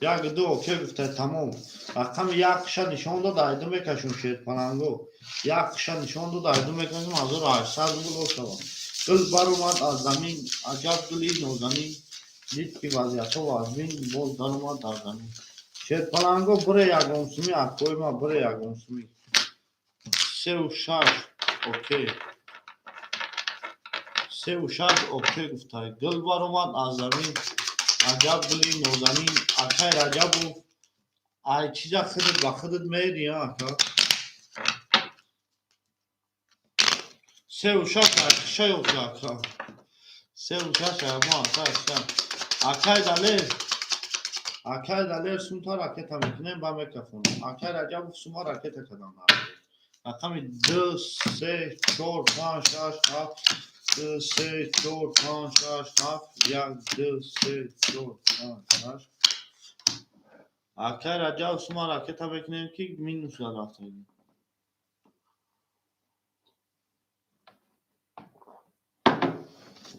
Як, ду, окей гуфта, тамом. Рақами як ша нишон дод, айду мекашем, шерпаланго. Як ша нишон дод, айду мекашем, 1800 рубл ошава. Гул баромад аз замин, аҷаб гули нозанин, дид ки вазъиятҳо вазмин, боз даромад дар замин. Шерпаланго, бире ягонсумӣ, акои ма, бире ягонсумӣ. Сеу шаш, окей. Сеу шаш, окей гуфта. Гул баромад аз замин, аҷаб гули нозанин. Акай Раҷабов, ай чиза худат ба худат мери, ака. Сеу шаш, айхиша ёфта, ака. Сеу шаш, ама ака, ака. Акай Далер, акай Далер, сумта ракета мекунем, ба мекафонам. Акай Раҷабов, сума ракета кардам. Рақами ду, се, чор, панҷ, шаш, ҳафт, ду, се, чор, панҷ, шаш, ҳафт, як, ду, се, чор, панҷ, шаш. Акай Раҷаб, сума ракета мекунем, ки минус рафтагӣ.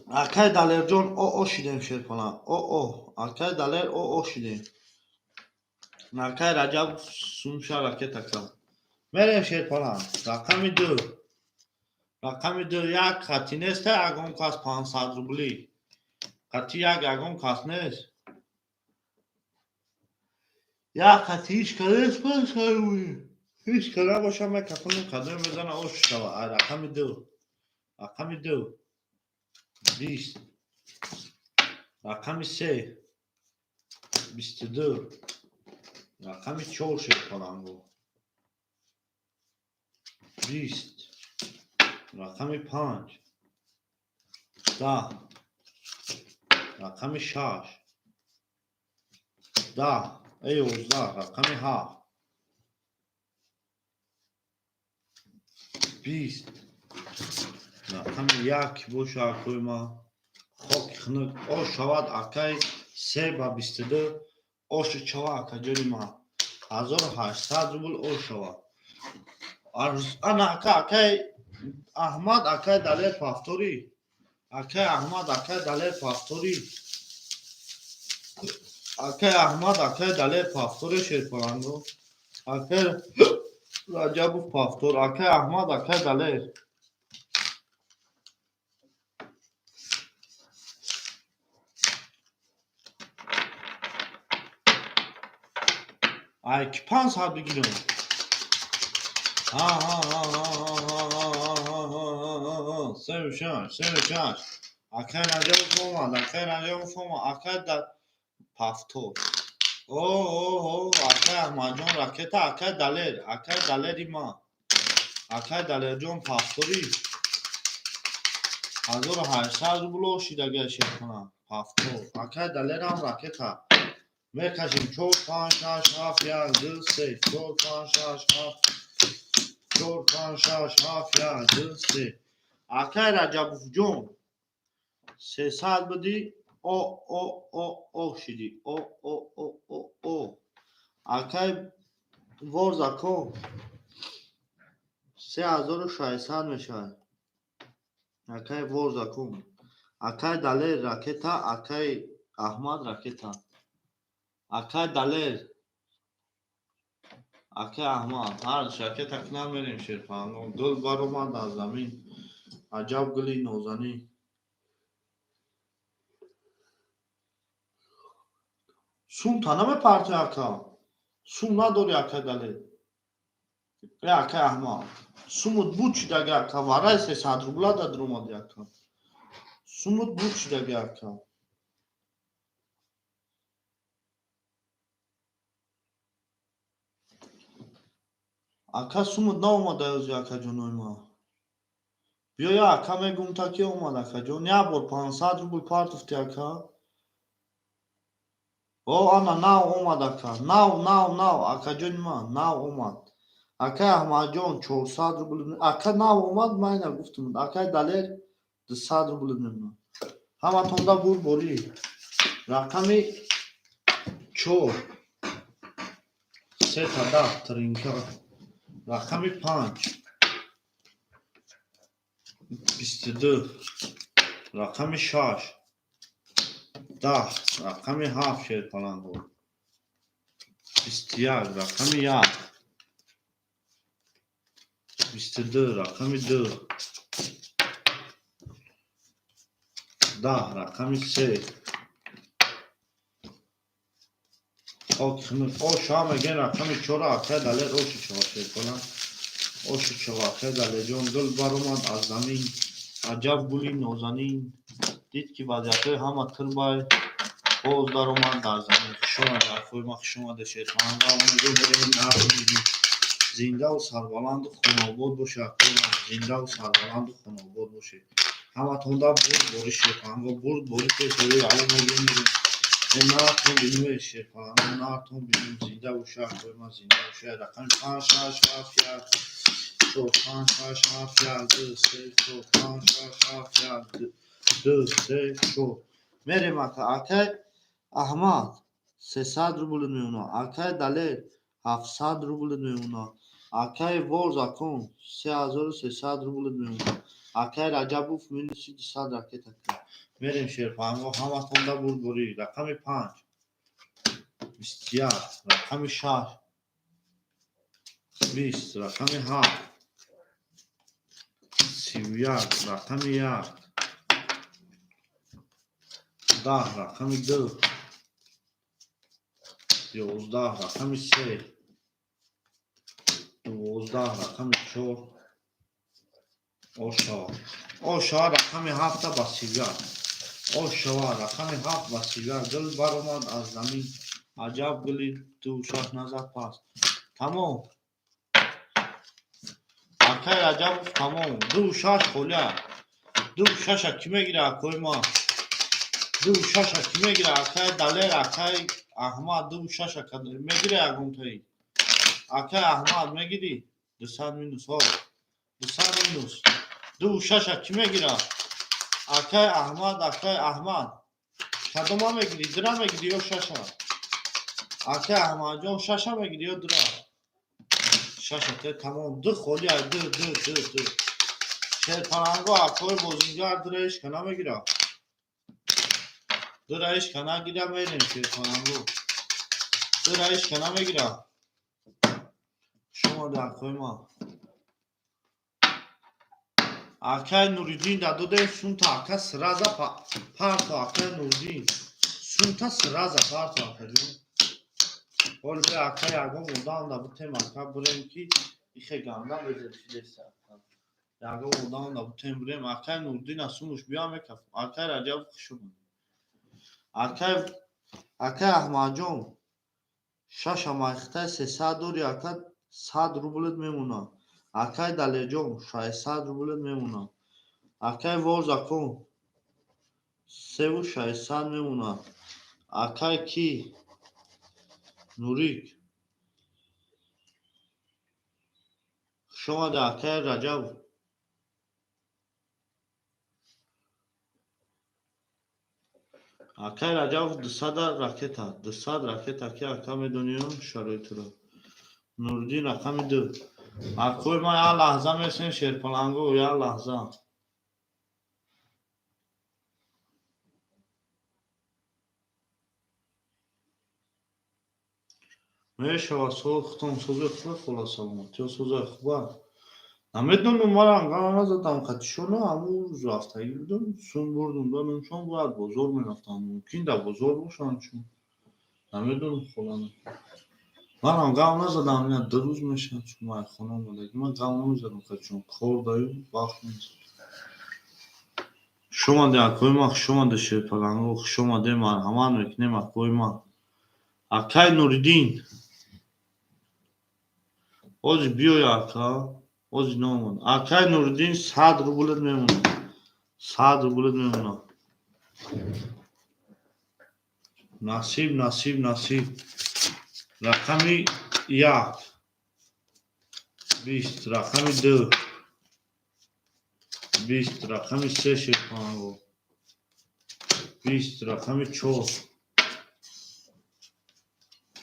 Акай Далерҷон, о о шидем, шерпалан. О о. Акай Далер, о о шидем. Акай Раҷаб сумша ракета кард. Мерем, шерпалан. Рақами ду. Рақами ду, як хати нест, ягон кас 500 рублӣ. Хати як ягон кас нест. Як хати ҳеҷ ка нест, 500 рублӣ. Ҳеҷ ка набоша, мекафонем, кадоме мезана, ош шава. Ай рақами ду. Рақами ду. 20. Рақами се. 22. Рақами чор, шерпаланго. 20. Рақами панҷ. 10. Рақами шаш. 10. 11. Рақами ҳафт. 20. Рақами як боша, акои ма. Хоки хунук. Ош шавад, акай се ба 22. Оши чава, акаҷони ма. 1800 рубл ош шавад. Ана, ака, акай Аҳмад, акай Далер повтори. Акай Аҳмад, акай Далер повтори. Акай Аҳмад, акай Далер повтори, шерпаланго. Акай Раҷабов повтор. Акай Аҳмад, акай Далер. Ай ки 500 бигирам? Ҳа, ҳа, ҳа, ҳа, ҳа, ҳа, ҳа, ҳа, ҳа, ҳа, ҳа, ҳа, сеу шаш, сеу шаш. Акай Раҷабов омад, акай Раҷабов омад, акай да повтор. О, о, о, акай Аҳмадҷон ракета, акай Далер, акай Далери ма. Акай Далерҷон повтори. 1800 рубл ошидага, шеркунам. Повтор. Акай Далерам ракета. Мекашем чор, панҷ, шаш, ҳафт, як, ду, се, чор, панҷ, шаш, ҳафт, чор, панҷ, шаш, ҳафт, як, ду, се. Акай Раҷабовҷон, 300 будӣ, о, о, о, о шидӣ. О, о, о, о, о. Акай Ворзако, 3600 мешавад. Акай Ворзако. Акай Далер ракета, акай Аҳмад ракета. Акай Далер, акай Аҳмад, ҳар ракета кунам, мерем, шерпаҳангон. Гул баромад аз замин, аҷаб гули нозанин. Сум та намепарти, ака. Сум надори, акай Далер. Э, акай Аҳмад. Сумут буд шидаги, ака, варай 300 рубла да дуромади, ака. Сумут буд шидаги, ака. Ака, сумут наомада ёзи, акаҷонои ма. Биё, я ака мегум, та ки омад, акаҷон. Як бор 500 рубл партофти, ака. О, ана нав омад, ака. Нав, нав, нав, акаҷони ман, нав омад. Акай Аҳмадҷон 400 рубл. Ака, нав омад, ман ина гуфтам. Акай Далер 200 рубл мемонад. Ҳаматонда бурборӣ. Рақами чор. Сета 10 тринка. Рақами панҷ. 22. Рақами шаш. 10. Рақами ҳафт, шерпаланго. 21, рақами 1, 22, рақами 2, 10, рақами 3. Оша мегӯем, рақами 4, акай Далер, оши чова шерпаланг, оши чова, акай Далерҷон. Гул баромад аз замин, аҷаб гули нозанин, дид ки вазъиятҳои ҳама тирбай, боз даромад дар замин. Хушомаде, акои ман, хушомаде, шерпаланга. Зиндаву сарбаланду хонаобод боше, акои ман, зиндаву сарбаланду хонаобод боше. Ҳаматонда бурдборӣ, шерпаланго, бурдборӣ. Пешои ало мегӯем, наартон бинем, шерпаланго, наартон бинем. Зинда боше, акои ман, зинда боше. Рақами 5, 6, 7, 1, 4, 5, 6, 7, 1, 2, 3, 4, 5, 6, 7, 1, 2, 3, 4. Мерем, ака. Акай Аҳмад, 300 рубл мемона. Акай Далер, 700 рубл мемона. Акай Ворз акун, 3300 рубл мемона. Акай Раҷабов, минуси 200 ракета. Мерем, шерпаланго, ҳаматонда бурдборӣ. Рақами 5, 21, рақами 6, 20, рақами 7, 31, рақами 1, 10, рақами 2, 11, рақами 3, 12, рақами 4. Ошава, ошава, рақами 7-та ба 31. Ошава, рақами 7 ба 31. Гул баромад аз замин, аҷаб гули душаш назад пас. Тамом, акай Раҷабов, тамом. Ду шаш холия. Ду шаша кӣ мегира, акои ман? Ду шаша кӣ мегира? Акай Далер, акай Аҳмад, ду шаша мегира ягонтаи? Акай Аҳмад, мегирӣ? 200 минус, ҳо, 200 минус. Ду шаша кӣ мегира? Акай Аҳмад, акай Аҳмад, кадома мегирӣ? Дира мегирӣ ё шаша? Акай Аҳмадҷон, шаша мегирӣ ё дира? Шаша те. Тамом, ду холия, ду, ду, ду, ду. Шерпаланго, акои бозингар, дира ҳечка намегира. Дира ҳечка нагира. Мерем, шерпаланго, дира ҳечка намегира. Хушомаде, акои ман. Акай Нуриддин да додем сумта, ака, сразу парто. Акай Нуриддин, сумта сразу парто, акаҷон. Ҳоли бе, ака, ягон одам да бутем, ака, бурем ки ихе ганда безершидеса. Ягон одам да бутем, бурем. Акай Нуриддин сумуш биё, мекаф. Акай Раҷаб, хуш омадед. Акай Аҳмадҷон, шаша майхитай, 300 дори, ака, 100 рублет мемонад. Акай Далерҷон, 600 рублет мемонад. Акай Ворзакон, 3600 мемонад. Акай ки Нурик, хушомаде. Акай Раҷаб, акай Раҷабов, 200-а ракета, 200 ракета. Ки, ака, медониё шароитро. Нуриддин, рақами 2. Акои ман, як лаҳза месем, шерпаланго, як лаҳза. Мешавад. Хутон сози хуба, хола, саломатиё, созаи хуба. Намедонам, манам гап назадам қатишоно. Ҳамун рӯз рафтагӣ будам, сум бурдум, додам шон, бояд бозор мерафтам. Мумкин дар бозор бошанд, чун намедонам, холана. Манам гап назадам, ина 2 рӯз мешавад, чун ман хона омадагӣ, ман гап намезадам қатишон, кор даю, вақт нест. Хушомаде, акои ман, хушомаде, шерпаланго, хушомаде, марҳамат мекунем, акои ман. Акай Нуриддин, ҳозир биёй, ака, ҳозир наомад. Акай Нуриддин, 100 рублет мемонад, 100 рублет мемонад. Насиб, насиб, насиб. Рақами 1, 20, рақами 2, 20, рақами 3, шерпаланго, 20, рақами 4,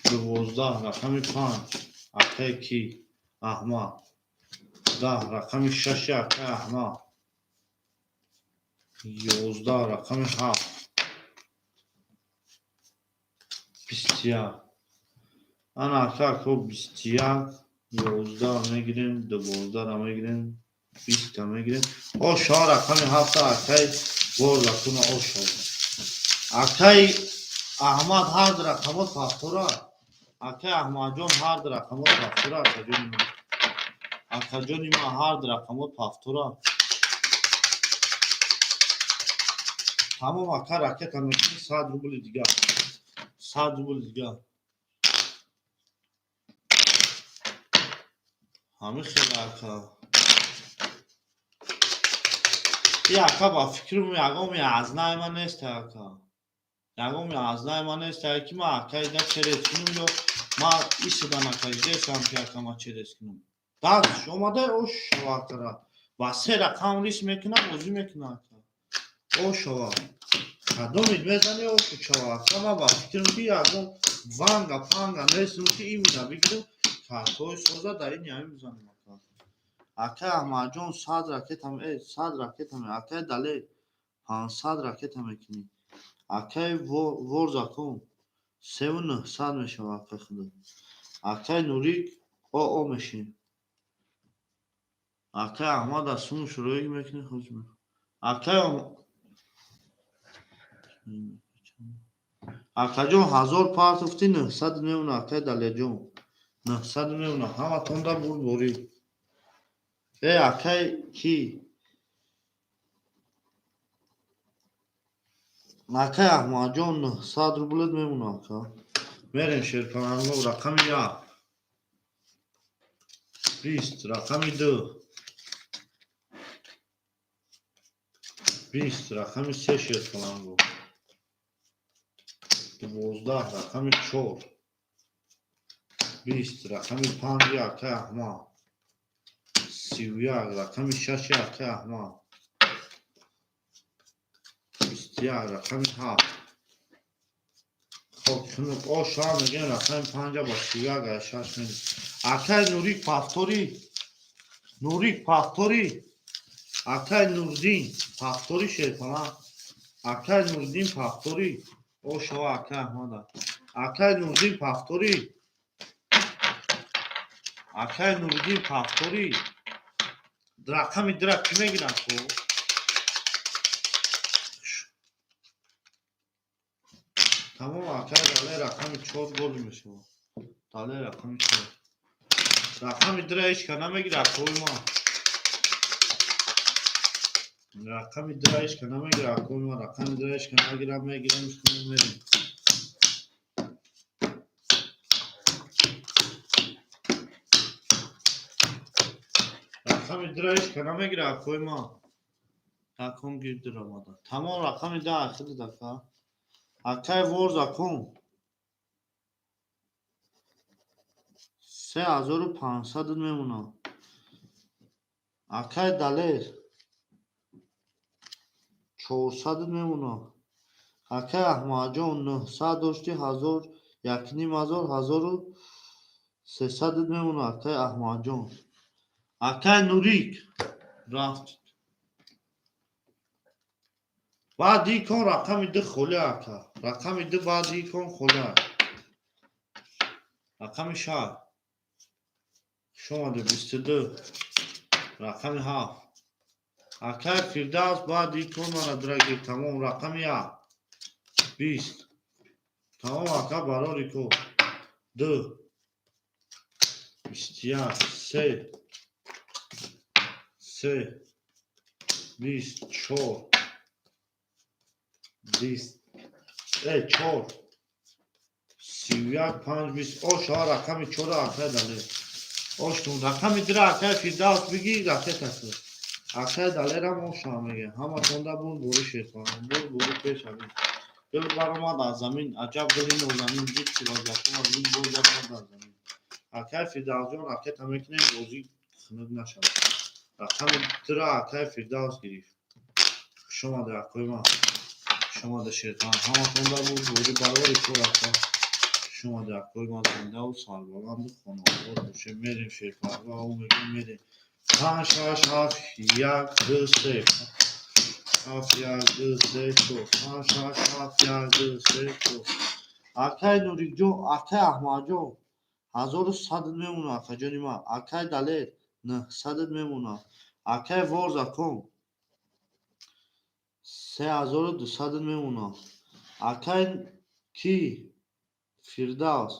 12, рақами 5, акай ки Аҳмад, 10, рақами 6-и акай Аҳмад, 11, рақами 7, 21. Ана ака, ако, 21, 11 мегирем, 12-ра мегирем, 20-та мегирем. О шоа, рақами ҳафта, акай борзакуна, о шоа. Акай Аҳмад, ҳар рақамот повтора. Акай Аҳмадҷон, ҳар рақамот повтора, акаҷони ман. Акаҷони ман, ҳар рақамот повтора. Тамом, ака, ракета мекунӣ, 100 рубли дигар. 100 рубли дигар. Ҳамин хеле, ака. И ака, ба фикрам, ягон азнаи ман нест, ака. Ягон азнаи ман нест, ки ман акаида через кунам ё ман исида накажидесам, ки ака ман через кунам. Дастш омада, ош шава, акара. Ба се рақам рис мекуна, бозӣ мекуна, ака. О шава. Кадомид мезани, ошу шава. Ака, ман ба фикрам, ки ягон ванга панга нестам, ки имина бигирам, картҳои соза дар ин ҳамин бизанам, ака. Акай Аҳмадҷон, 100 ракета, 100 ракета. Акай Далер, 500 ракета мекунӣ. Акай Ворзакун, 3900 мешава, акай худо. Акай Нурик, о мешин. Акай Аҳмад аз суму шуроӣ мекунӣ, хоҷ. Акай Акаҷон, 1000 партофтӣ, 900 мемона, акай Далерҷон. 900 мемона, ҳаматонда бурдборӣ. Э, акай ки? Акай Аҳмадҷон, 900 рублет мемона, ака. Мерем, шерпаланго, рақами як. 20, рақами ду. 20, рақами се, шерпаланго. 12, рақами чор. 20, рақами панҷи, акай Аҳмад. 31, рақами шаши, акай Аҳмад. 21, рақами ҳафт. Хоб, хунук, о шоа мегӯям, рақами панҷа ба 31 ай шаш мерем. Акай Нурик, повтори. Нурик, повтори. Акай Нурдин, повтори, шерпалан. Акай Нурдин, повтори. О шоа, акай Аҳмада. Акай Нурдин, повтори. Акай Нурдин, повтори. Рақами дира кӣ мегирад, хоб? Тамом, акай Далер, рақами чор гол мешавад. Далер, рақами чор. Рақами дира ҳеҷ ка намегирад, акои ман. Рақами дира ҳеҷ ка намегирад, акои ман. Рақами дира ҳеҷ ка нагирад, мегирам, мерем. Рақами дира ҳеҷ ка намегирад, акои ман. Такон гирд омада. Тамом, рақами да ахири дафъа. Акай Ворзакун. 3500 мемонад. Акай Далер. 400 мемонад. Акай Аҳмадҷон, 900 дошти, ҳазор, 1500, 1300 мемонад, акай Аҳмадҷон. Акай Нурик рафт. Баъди кон рақами ду холӣ, ака. Рақами ду баъди кон холӣ. Рақами шаш. Хуш омадед, 22. Рақами ҳафт. Акай Фирдавс, баъди кон мана дирагир, тамом, рақами як. 20. Тамом, ака, барори ко. Ду. 21. Се. Се. 20. Чор. 20. Э, чор. 31, панҷ, 20. О, шоа, рақами чора, акай Далер. Ош кун. Рақами дира, акай Фирдавс, бигир, ракета кун. Акай Далерам ошаа мега. Ҳаматонда бур бори, шерпалан. Бур бори пеш ҳамин. Гул баромад аз замин, аҷаб гули нозанин, дид ки вазафон аз ин боз баромад аз замин. Акай Фирдавсҷон, ракета мекунем, бозӣ хунук нашавад. Рақами дира акай Фирдавс гирифт. Хуш омадед, акои ман. Хуш омадед, шерпалан. Ҳаматонда бур бори, барори кор, ака. Хуш омадед, акои ман, зиндаву сарбаланду хонаобод бошед. Мерем, шерпалан, ӯ мегӯем, мерем. Панҷ, шаш, ҳафт, як, ду, се. Ҳафт, як, ду, се, чор. Панҷ, шаш, ҳафт, як, ду, се, чор. Акай Нурикҷон, акай Аҳмадҷон. 1100 мемона, акаҷони ман. Акай Далер 900 мемона. Акай Ворзакон 3200 мемона. Акай ки Фирдавс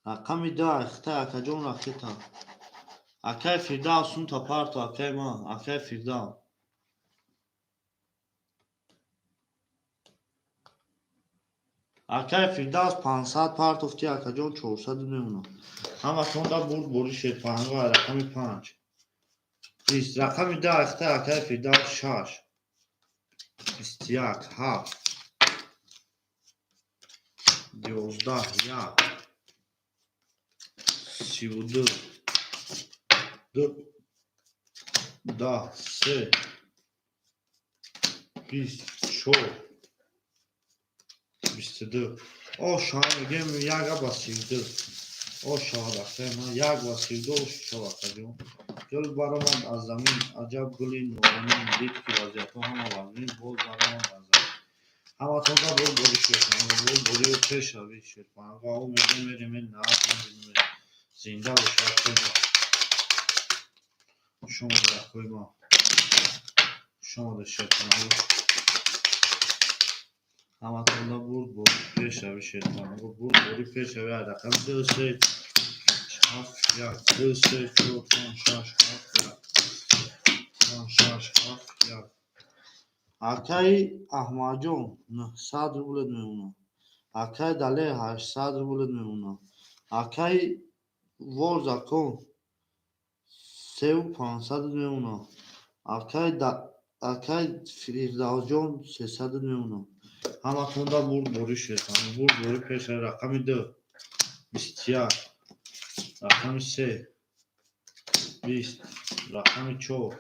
рақами 2 ахтай акаҷон ракета. Акай Фирдавс сумта парто, акай ман, акай Фирдавс. Акай Фирдавс 500 партофти, акаҷон, 400 мемона. Ҳаматонда бурд бори шерпаҳанго рақами 5. 20 рақами 10 ахтай акай Фирдавс 6. 21 7 11 1 32 2 10 3 24 22. Ош мегем яга ба 32. Ош шавад, акай ман, як ба 32 ош шавад, акаҷон. Гул баромад аз замин, аҷаб гули нозанин, дид ки вазъиятҳо ҳама вазнин, боз баромад аз замин. Ҳаматонда боз бори шерпаҳанго, боз борию пешравӣ шерпаҳанго. Ао мегем мерем, наатон зинда бошад, акай ман. Хуш омадед, акои ман. Хуш омадед, шерпаҳанго. Ҳаматонда бурд бори пешравӣ шерпаҳанго, бурд бори пешравӣ. Рақами 2 3 7 1 2 3 4 5 6 7 1 5 6 7 1. Акаи Аҳмадҷон 900 рублет мемона. Акаи Далер 800 рублет мемона. Акаи Ворзакон 3500 мемона. Акаи Фирдавсҷон 300 мемона. Ҳаматонда бурд бори шерпаҳанго, бурд бори пешравӣ. Рақами 2 21 рақами 3 20 рақами 4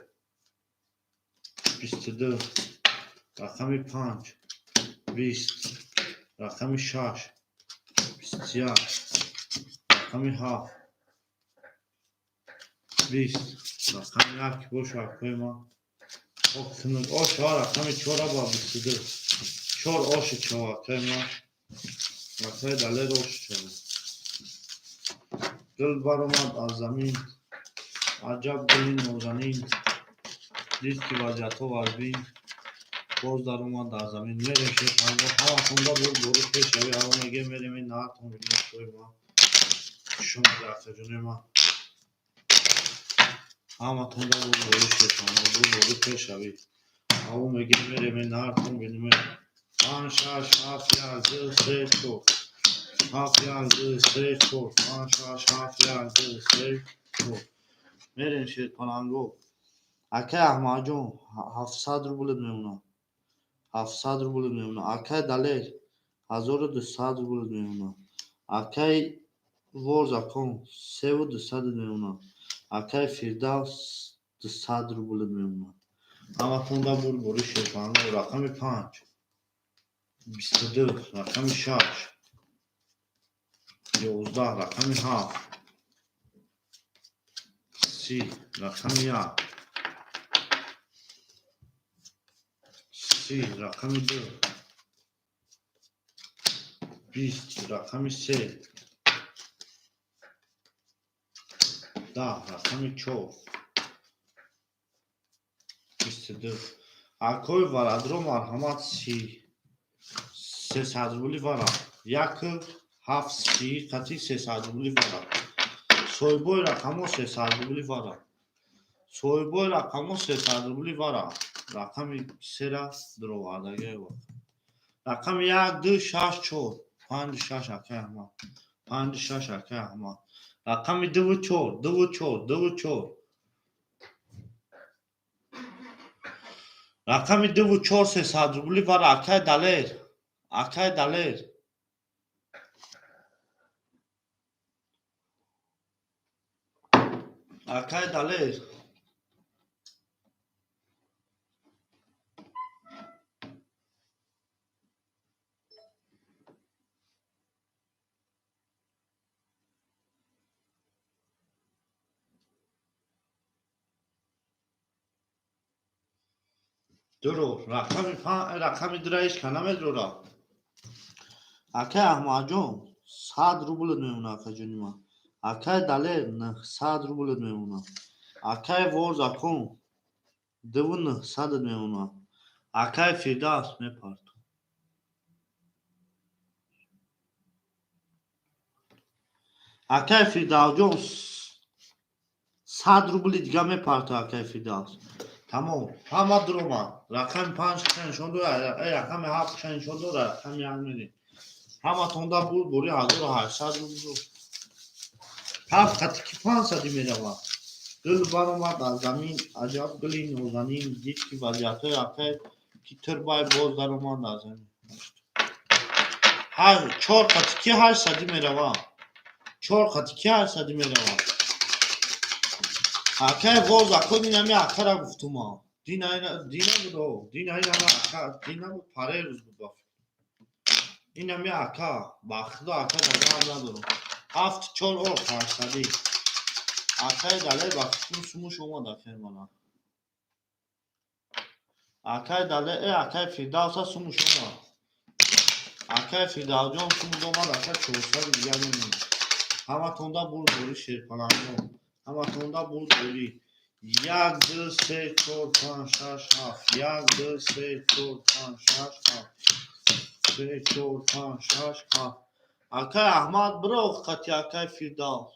22 рақами 5 20 рақами 6 21 рақами 7 20 рақами 1 боша, акои ман. Ош рақами 4 ба 22 4 оши чава, акои ман. Акои Далер оши чава. Гул баромад аз замин, аҷаб гули нозанин, дид ки вазъиятҳо вазнин, боз даромад дар замин. Мерем шерпаҳанго, ҳаматонда боз бори пешравӣ. Ао мегем мерем наатон бинем, акои ман. Хуш омадед, акаҷони ман. Ҳаматонда боз бори шерпаҳанго, боз бори пешравӣ. Ао мегем мерем наатон бинем. 5 6 7 1 2 3 4 7 1 2 3 4 5 6 7 1 2 3 4. Мерем шерпаланго. Акай Аҳмадҷон 700 рублет мемона. 700 рублет мемона. Акай Далер 1200 рублет мемона. Акай Ворзакон 3200 мемона. Акай Фирдавс 200 рублет мемона. Ҳаматонда бурд бори шерпаҳанго. Рақами 5 22 рақами 6 11 рақами 7 30 рақами 1 30 рақами 2 20 рақами 3 10 рақами 4 22. Акои варадро марҳамат, 300 рубли вара. 1 7 30 қати 300 рубли вара. Соҳибои рақамҳо 300 рубли вара. Соҳибои рақамҳо 300 рубли вара. Рақами сера дуровардагиа вақт. Рақами 1 2 6 4 5 6, акай Аҳмад. 5 6, акай Аҳмад. Рақами 2 4 2 4 2 4. Рақами 2 4 300 рубли вара, акай Далер. Акай Далер. Акай Далер. Дуро рақами рақами дура ҳеч ка намедурора. Акай Аҳмадҷон, 100 рублат мемонад, акаҷони ман. Акай Далер, 900 рублат мемонад. Акай Ворзакон, дуву нӯҳсадат мемонад. Акай Фирдавс мепартом. Акай Фирдавсҷон, 100 рубли дига мепарто, акай Фирдавс. Тамом, ҳама дуромад. Рақами панҷ киша нишон дора, рақами ҳафт киша нишон дора, рақами як мерем. Ҳаматонда буд бори 1800 рубл. Ҳафт қати ки 500-и меравад. Гул баромад аз замин, аҷаб гули нозанин, дид ки вазиятҳои акай ки тирбай боз даромад аз замин. Чор қати ки 800-и меравад. Чор қати ки 800-и меравад. Акай воз акон, инами акара гуфтума. Дина дина буд, о, дина инами ака, дина буд, паре рӯз буд ба фикр. Инами ака, ба худо, ака дар гап надорам. Ҳафт чор о 800-и. Акай Далер, ба фикрам, сумуш омад, акай мана. Акай Далер, акай Фирдавса сумуш омад. Акай Фирдавсҷон, сумуш омад, ака, 400-и дигар мемонад. Ҳаматонда бурд бори, шерпаланго. Ҳаматонда бурд бори. Як, ду, се, чор, панҷ, шаш, ҳафт. Як, ду, се, чор, панҷ, шаш, ҳафт. Се, чор, панҷ, шаш, ҳафт. Акай Аҳмад, биро қати акай Фирдавс.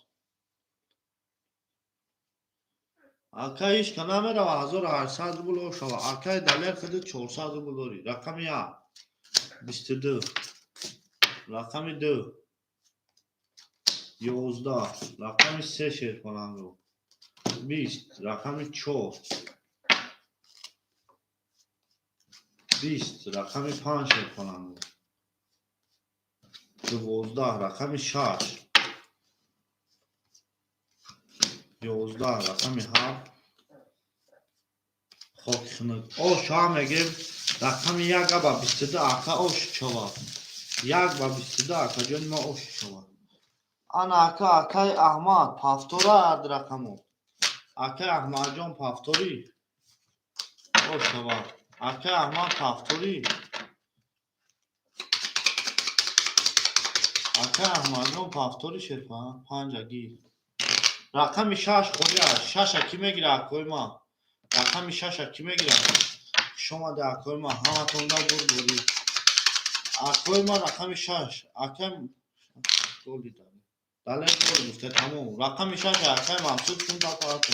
Акай ҳеч ка намерава, 1800 рубл ошава. Акай Далер, худи 400 рубл дорӣ. Рақами як. 22. Рақами ду. 11. Рақами се, шерпаланго. 20. Рақами чор. 20. Рақами панҷ, шерпаланго. 12. Рақами шаш. 11. Рақами ҳафт. Хоки хунук. Ош ҳам мегем, рақами яка ба 22, ака, ош шавад. Як ба 22, акаҷони ма, ош шавад. Ана ака, акай Аҳмад, повтора ад рақамо. Акай Аҳмадҷон, повтори. Ош шавад. Акай Аҳмад, повтори. Акай Аҳмадҷон, повтори, шерфа, панҷа гир. Рақами шаш холӣ аст. Шаша кӣ мегира, акои ман? Рақами шаша кӣ мегира? Хуш омаде, акои ман, ҳаматонда бурд борӣ. Акои ман, рақами шаш. Акай голи дале. Дале гол гуфта, тамом. Рақами шаш, акай Мақсуд, сумта парто.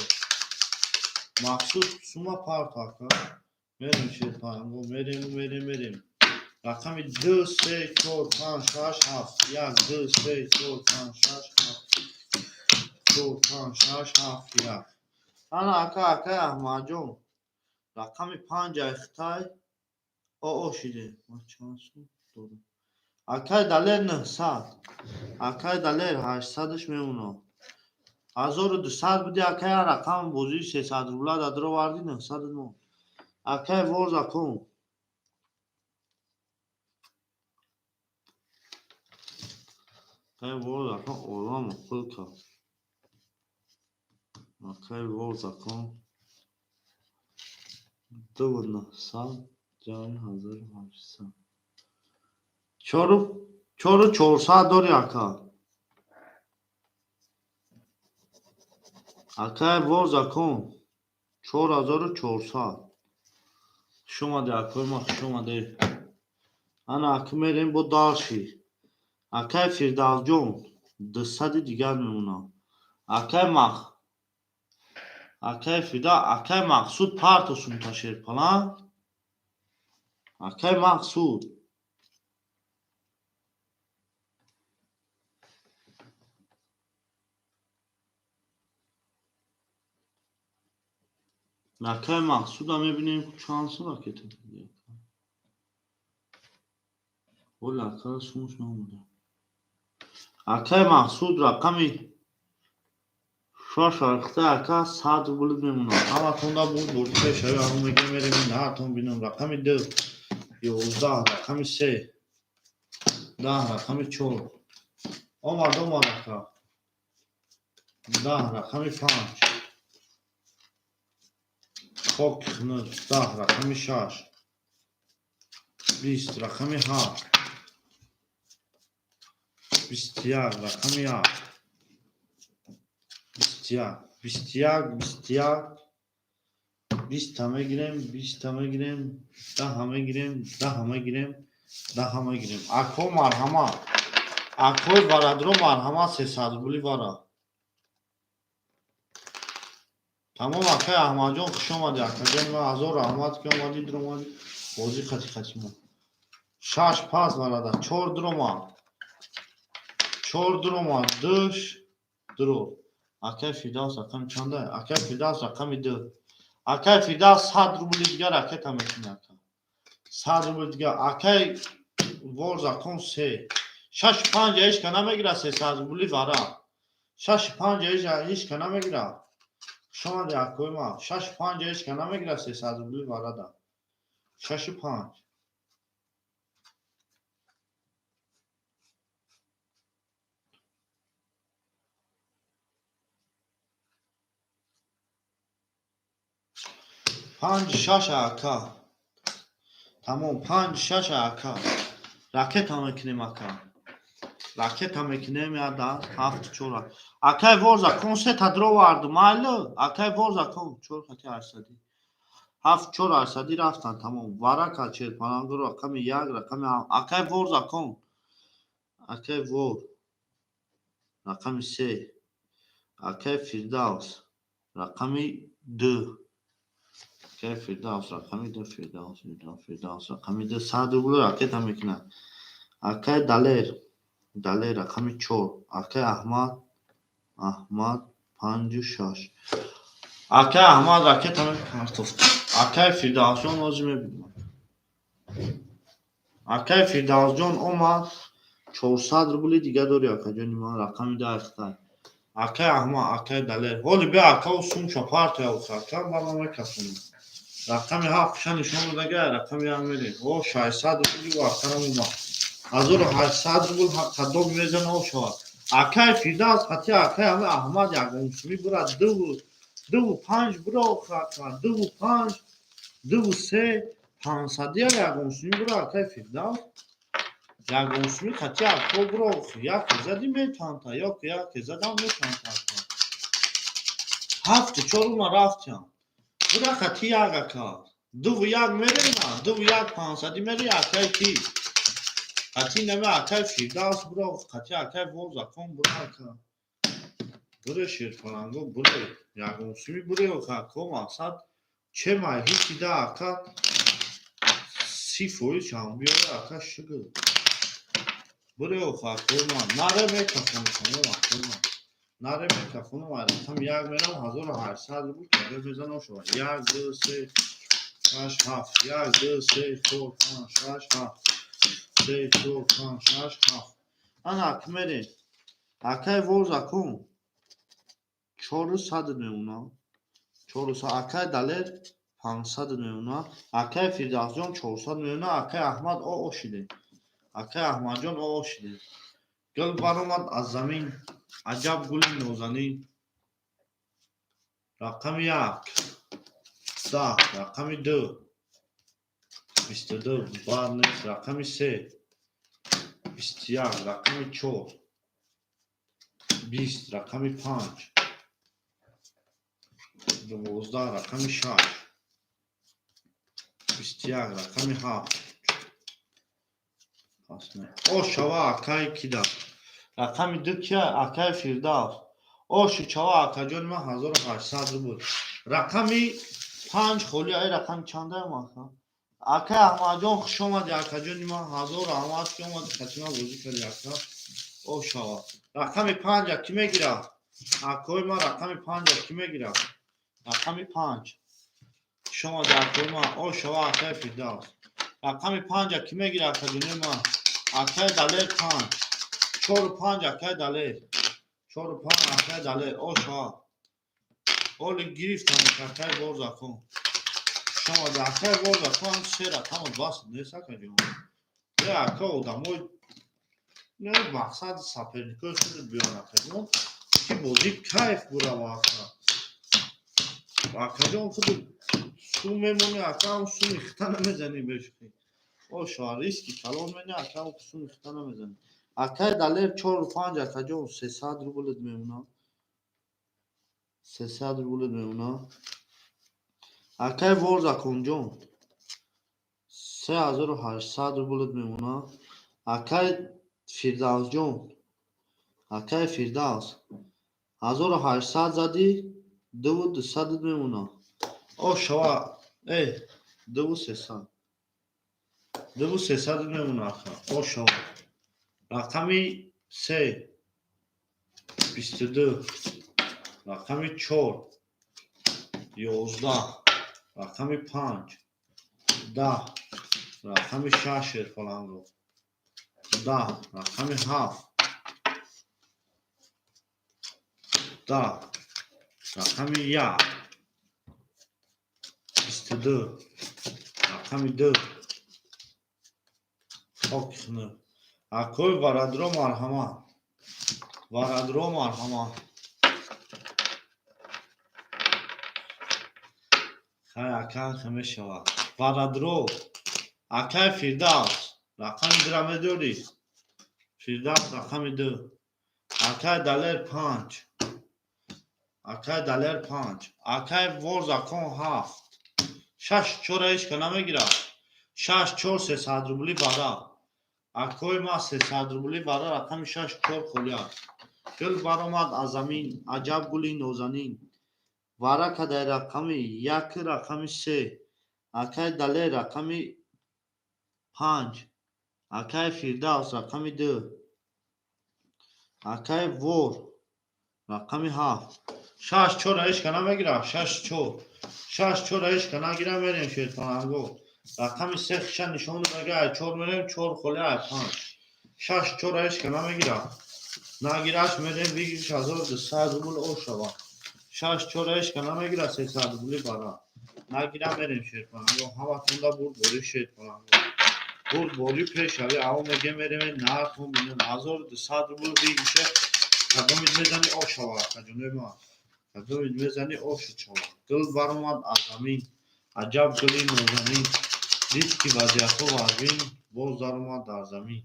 Мақсуд, сума парто, ака. Мерем, шерпанго, мерем, мерем, мерем. Рақами ду, се, чор, панҷ, шаш, ҳафт. Як, ду, се, чор, панҷ, шаш, ҳафт. Чор, панҷ, шаш, ҳафт, як. Ана ака, акай Аҳмадҷон. Рақами панҷ ай Хитай. О, о шиде. Ман чанд сум дорам? Акай Далер, 900. Акай Далер, 800-аш мемонад. 1200 буди, акай, рақам бозии 300 рубла да даровардӣ, 900 мон. Акай Ворзакон. Акай Ворзакон оламо хул кард. Акай Ворзакон, дуву нӯҳсад ҷамъи 1800. Чору чору чорсад дорӣ, ака. Акай Ворзакон, 4400. Хуш омадӣ, акои ман, хуш омадӣ. Ана ака, мерем бо дальше. Акай Фирдавсҷон, 200-и дигар мемонад. Акай Мақ акай Фида, акай Мақсуд, парто сумта, шерпаланг. Акай Мақсуд. Акай Мақсуда мебинем, чанд сум ракета дидӣ. Оли акара сумуш наомада. Акай Мақсуд, рақами шаш архта, ака, 100 рубл мемонад. Ҳаматонда буд бурди пешави, ҳамон мегем, мерем, ҳартон бинам. Рақами ду, 11, рақами се, 10, рақами чор. Омад, омад, ака. 10, рақами панҷ. Хоки хунук, 10, рақами шаш. 20, рақами ҳафт. 21, рақами як, 21, 21, 21, 20-та мегирем, 20-та мегирем, 10-а мегирем, 10-а мегирем, 10-а мегирем. Ако, марҳамат, акои варадро, марҳамат, 300 рубли вара. Тамом. Акай Аҳмадҷон, хуш омадӣ, акаҷон ма, ҳазор раҳмат, ки омадӣ, дуромадӣ бозӣ қати қати мо. Шаш пас варада, чор дуромад, чор дуромад, душ дуро. Акай Фирдавс рақами чанда? Акай Фирдавс рақами ду. Акай Фирдавс 100 рубли дигар ракета мекунӣ, ака, 100 рубли дигар. Акай вор закон се, шаш панҷа ҳеч ка намегира. 300 рубли вара, шаш панҷа ҳеч ка намегира. Хушомади, акои ма. Шаш панҷа ҳеч ка намегира. 300 рубли варада, шашу панҷ. Панҷ шаш, ака. Тамом, панҷ шаш, ака, ракета мекунем, ака, ракета мекунем. Яда ҳафт чор. Акай ворза кон сета дроварду, майлу. Акай ворза кон чор хати ҳаштсадӣ, ҳафт чор ҳаштсадӣ рафтан. Тамом, варака черпанангро, рақами як, рақами. Акай ворза кон, акай вор рақами се, акай Фирдавс рақами ду, акай Фирдавс рақами ду, Фирдавс, Фирдавс, Фирдавс рақами ду, 100 рубл ракета мекунад. Акай Далер, Далер рақами чор, акай Аҳмад, Аҳмад панҷу шаш. Акай Аҳмад ракета мепартофт. Акай Фирдавсҷон, ҳозир мебинам. Акай Фирдавсҷон омад, 400 рубли дига дори, акаҷони ман, рақами даҳ. Акай Аҳмад, акай Далер, ҳоли бия, акау сумча партоя, ака, ба ман мекасонам. Рақами ҳафт ша нишон додага, рақами як мерем. О, 600 рубли акарам омад, 1800 рубл кадом мезана, о шавад. Акай Фирдавс хати акай ҳами Аҳмад ягонсумӣ бура, дуву дуву панҷ бура, ака, дуву панҷ, дуву се, панҳсадия ягонсумӣ бура. Акай Фирдавс ягонсумӣ хати ако бура, яке зади метанта, ёки яке задам метанта. Ҳафту чорума рафтям, бура хати як, ака, дуву як мерена, дуву як, панҳсадӣ мери. Акай ки қати нами акай Фирдавс бура, қати акай возакон бура, ака, буре, шерфаранго буре, ягонсумӣ буре, ако. Мақсад чемай ҳичи да, ака, 30% чам биёре, ака, шугр буре, акои ман. Наре мекафонам, акои ман, наре мекафонам. Рақам як мерам, 1800 рубл када мезанам шава. Як, ду, се, шаш, ҳафт, як, ду, се, чор, панҷ, шаш, ҳафт, се, чор, панҷ, шаш, ҳафт. Ана ак мерем. Акай ворзакун чору сад мемона, чору сад. Акай Далер 500 мемона, акай Фирдавсҷон 400 мемона. Акай Аҳмад о ошиде, акай Аҳмадҷон о ошиде. Гул баромад аз замин, аҷаб гули нозанин. Рақами як 10, рақами ду 22, бад нест. Рақами се 21, рақами чор 20, рақами панҷ 12, рақами шаш 21, рақами ҳафт. О шава, акай кида, рақами ду кия? Акай Фирдавс, оши чава, акаҷони ман, 1800 рубл. Рақами панҷ холи. Ай, рақами чандаям, ака? Акай Аҳмадҷон, хуш омадӣ, акаҷони ман, ҳазор раҳмат, ки омадӣ, хатима бозӣ кардӣ, ака. О шава, рақами панҷа кӣ мегирад, акои ман? Рақами панҷа кӣ мегирад? Рақами панҷ, хуш омадӣ, акои ман. О шава, акай Фирдавс. Рақами панҷа кӣ мегирад, акаҷони ман? Акай Далер, панҷ, чору панҷ, акай Далер, чору панҷ, акай Далер. О шава, оли гирифтам. Акай Борзакон, хуш омадӣ, акай Борзакон. Се рақамот бас нест, акаҷон. Е, ака, одамои не, мақсад соперникои худат биён, акаҷон, ки бозӣ кайф бурава, ака. Акаҷон, худ сум мемонӣ, ака, суми хита намезанӣ, бешухӣ. О шава, риски калон мени, ака, суми хита намезанӣ. Акай Далер 4-5 акаҷон 300 рублет мемонад. 300 рублет мемонад. Акай Ворзаконҷон 3800 рублет мемонад. Акай Фирдавсҷон, акай Фирдавс 1800 задӣ, 2200 мемонад. О шава, 2300. 2300 мемонад ака. О шава. Рақами 3 22, рақами 4 11, рақами 5 10, рақами 6 шерпаланго 10, рақами 7 10, рақами 1 22, рақами 2 хоки хунук. Акои Варадро марҳамат. Варадро марҳамат. Хай акан мешавад. Варадро. Акай Фирдавс. Рақами 2-ра медорӣ? Фирдавс рақами 2. Акай Далер 5. Акай Далер 5. Акай Ворзакон 7. 6 4 ҳеч ка намегирад. 6 4 300 рубли бара. Акои ма 300 рубли бара рақами 6 4 холӣ аст. Гул баромад аз замин, аҷаб гули нозанин. Варака дар рақами 1 рақами 3. Акай Далер рақами 5. Акай Фирдавс рақами 2. Акай Вор рақами 7. 6 4 ҳеч ка намегирад. 6 4. 6 4 ҳеч ка нагирад, мерем шерпаланго. Рақами 3 хиша нишон додага, ай 4 мерем, 4 холӣ ай 5. 6 4 ҳеч ка намегирад. Нагираш мерем выигрыш 1200 рубл о шава. 6 4 ҳеч ка намегирад, 300 рубли бара. Нагира мерем шерпаланго. Ҳаматонда бурд бори шерпаланго. Бурд бори пешави аво меге мерем нархон бинем 1200 рубл выигрыш е кадомид мезани о шава акаҷонои ма. Кадомид мезани о шава. Гул баромад аз замин, аҷаб гули нозанин. Дид ки вазъиятҳо вазнин, боз даромад дар замин.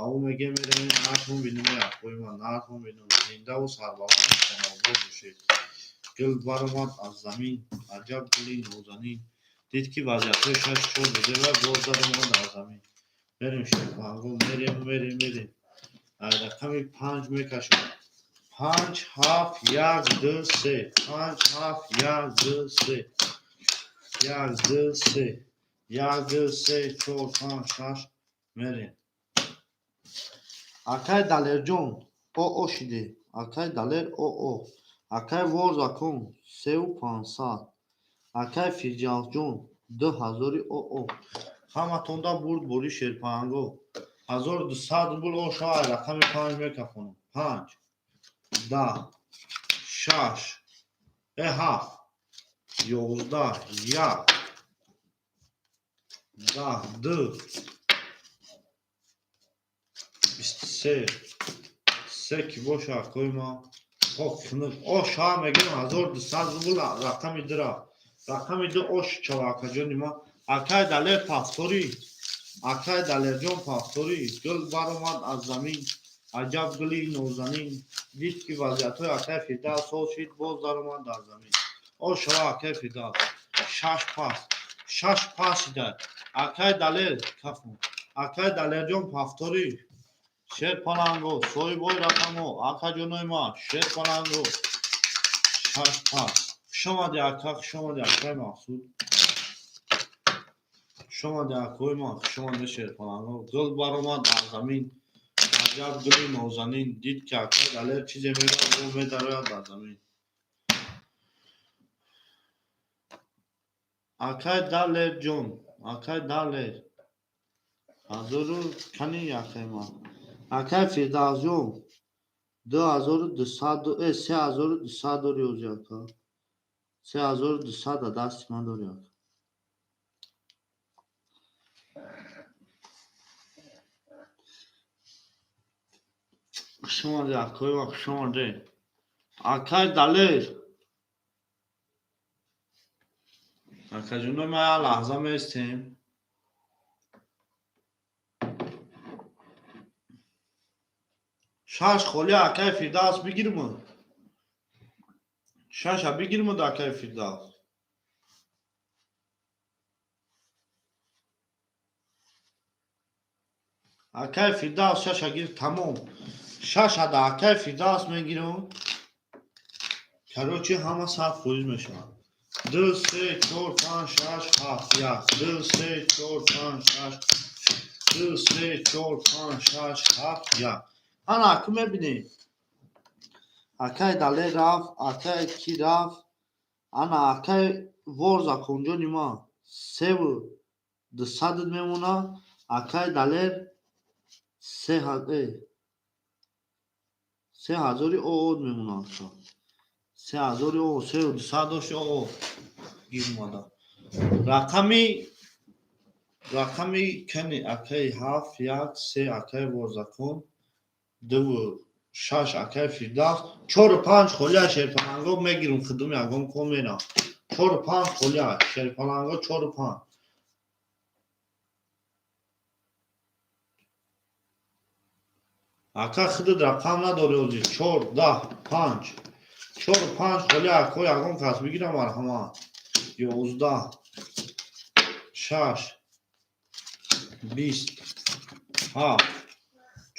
Аво меге мерем нархон бинем акои ма, нархон бинем. Зиндаву сарбаланду хонаобод бошед. Гул баромад аз замин, аҷаб гули нозанин. Дид ки вазъиятҳои 6 4 бузева, боз даромад дар замин. Мерем шерпаланго, мерем, мерем, мерем. Ай рақами 5 мекашам. 5 7 1 2 3. 5 7 1 2 3. 1 2 3. 1 2 3 4 5 6 мерем. Акай Далерҷон о о шиде. Акай Далер о о. Акай Ворзакон 3500. Акай Фирҷавсҷон 2000 о о. Ҳаматонда бурд бори шерпаланго. 1200 рубл о шава рақами 5 мекафонам. 5 10 6 7 11 1 10 2 23 3 ки боша акои ма хок хунук. О шава мегем 1200 рубл рақами 2-ра. Рақами 2 ош шава акаҷони ма. Акай Далер пафторӣ. Акай Далерҷон пафторӣ. Гул баромад аз замин, аҷаб гули нозанин. Дид ки вазъиятҳои акай Фирдавс сол шид, боз даромад дар замин. О шава акай Фирдавс. 6 пас. 6 пас шида. Акай Далер кафон. Акай Далерҷон пафторӣ. Шерпаланго, соҳибои рақамҳо, акаҷонои ма, шерпаланго. 6 пас. Хуш омадӣ ака, хуш омадӣ акай Мақсуд. Хуш омадӣ акои ма, хуш омадӣ шерпаланго. Гул баромад аз замин, аҷаб гули нозанин. Дид ки акай Далер чизе мегӯяд, ӯ медарояд дар замин. Акай Далерҷон, акай Далер. Ҳазору кани акай ма. Акай Фирдавсҷон 2200, 3200 дори ози ака. 3200 да дасти ман дори ака. Хуш омадед акои ма, хуш омадед. Акай Далер. Акаҷонои ма як лаҳза меистем. Шаш холи, акай Фирдавс, бигирму. Шаша бигирму да, акай Фирдавс. Акай Фирдавс, шаша гир, тамом. Шаша да акай Фирдавс мегирам. Короче, ҳама 100% мешавад. Ду, се, чор, панҷ, шаш, ҳафт, як, ду, се, чор, панҷ, шаш, ду, се, чор, панҷ, шаш, ҳафт, як. Ана аку мебинем. Акай Далер рафт, акай ки рафт? Ана акай Ворза конҷони ма севу дусадат мемона. Акай Далер 3000 оод мемона. Ака 3000 о севу дусад дошти, о гир омада. Рақами кани, акаи ҳафт, як, се, акаи Ворзакон, дуву шаш, акаи Фирдавс, чору панҷ холия шерпаланго мегирам, хидум ягон кор мерам. Чору панҷ холия шерпаланго, чору панҷ. Ака, худат рақам надори ҳозир. Чор, даҳ, панҷ, чору панҷ холия, ако ягон кас бигирам, марҳамат. 11, шаш, 20, ҳафт,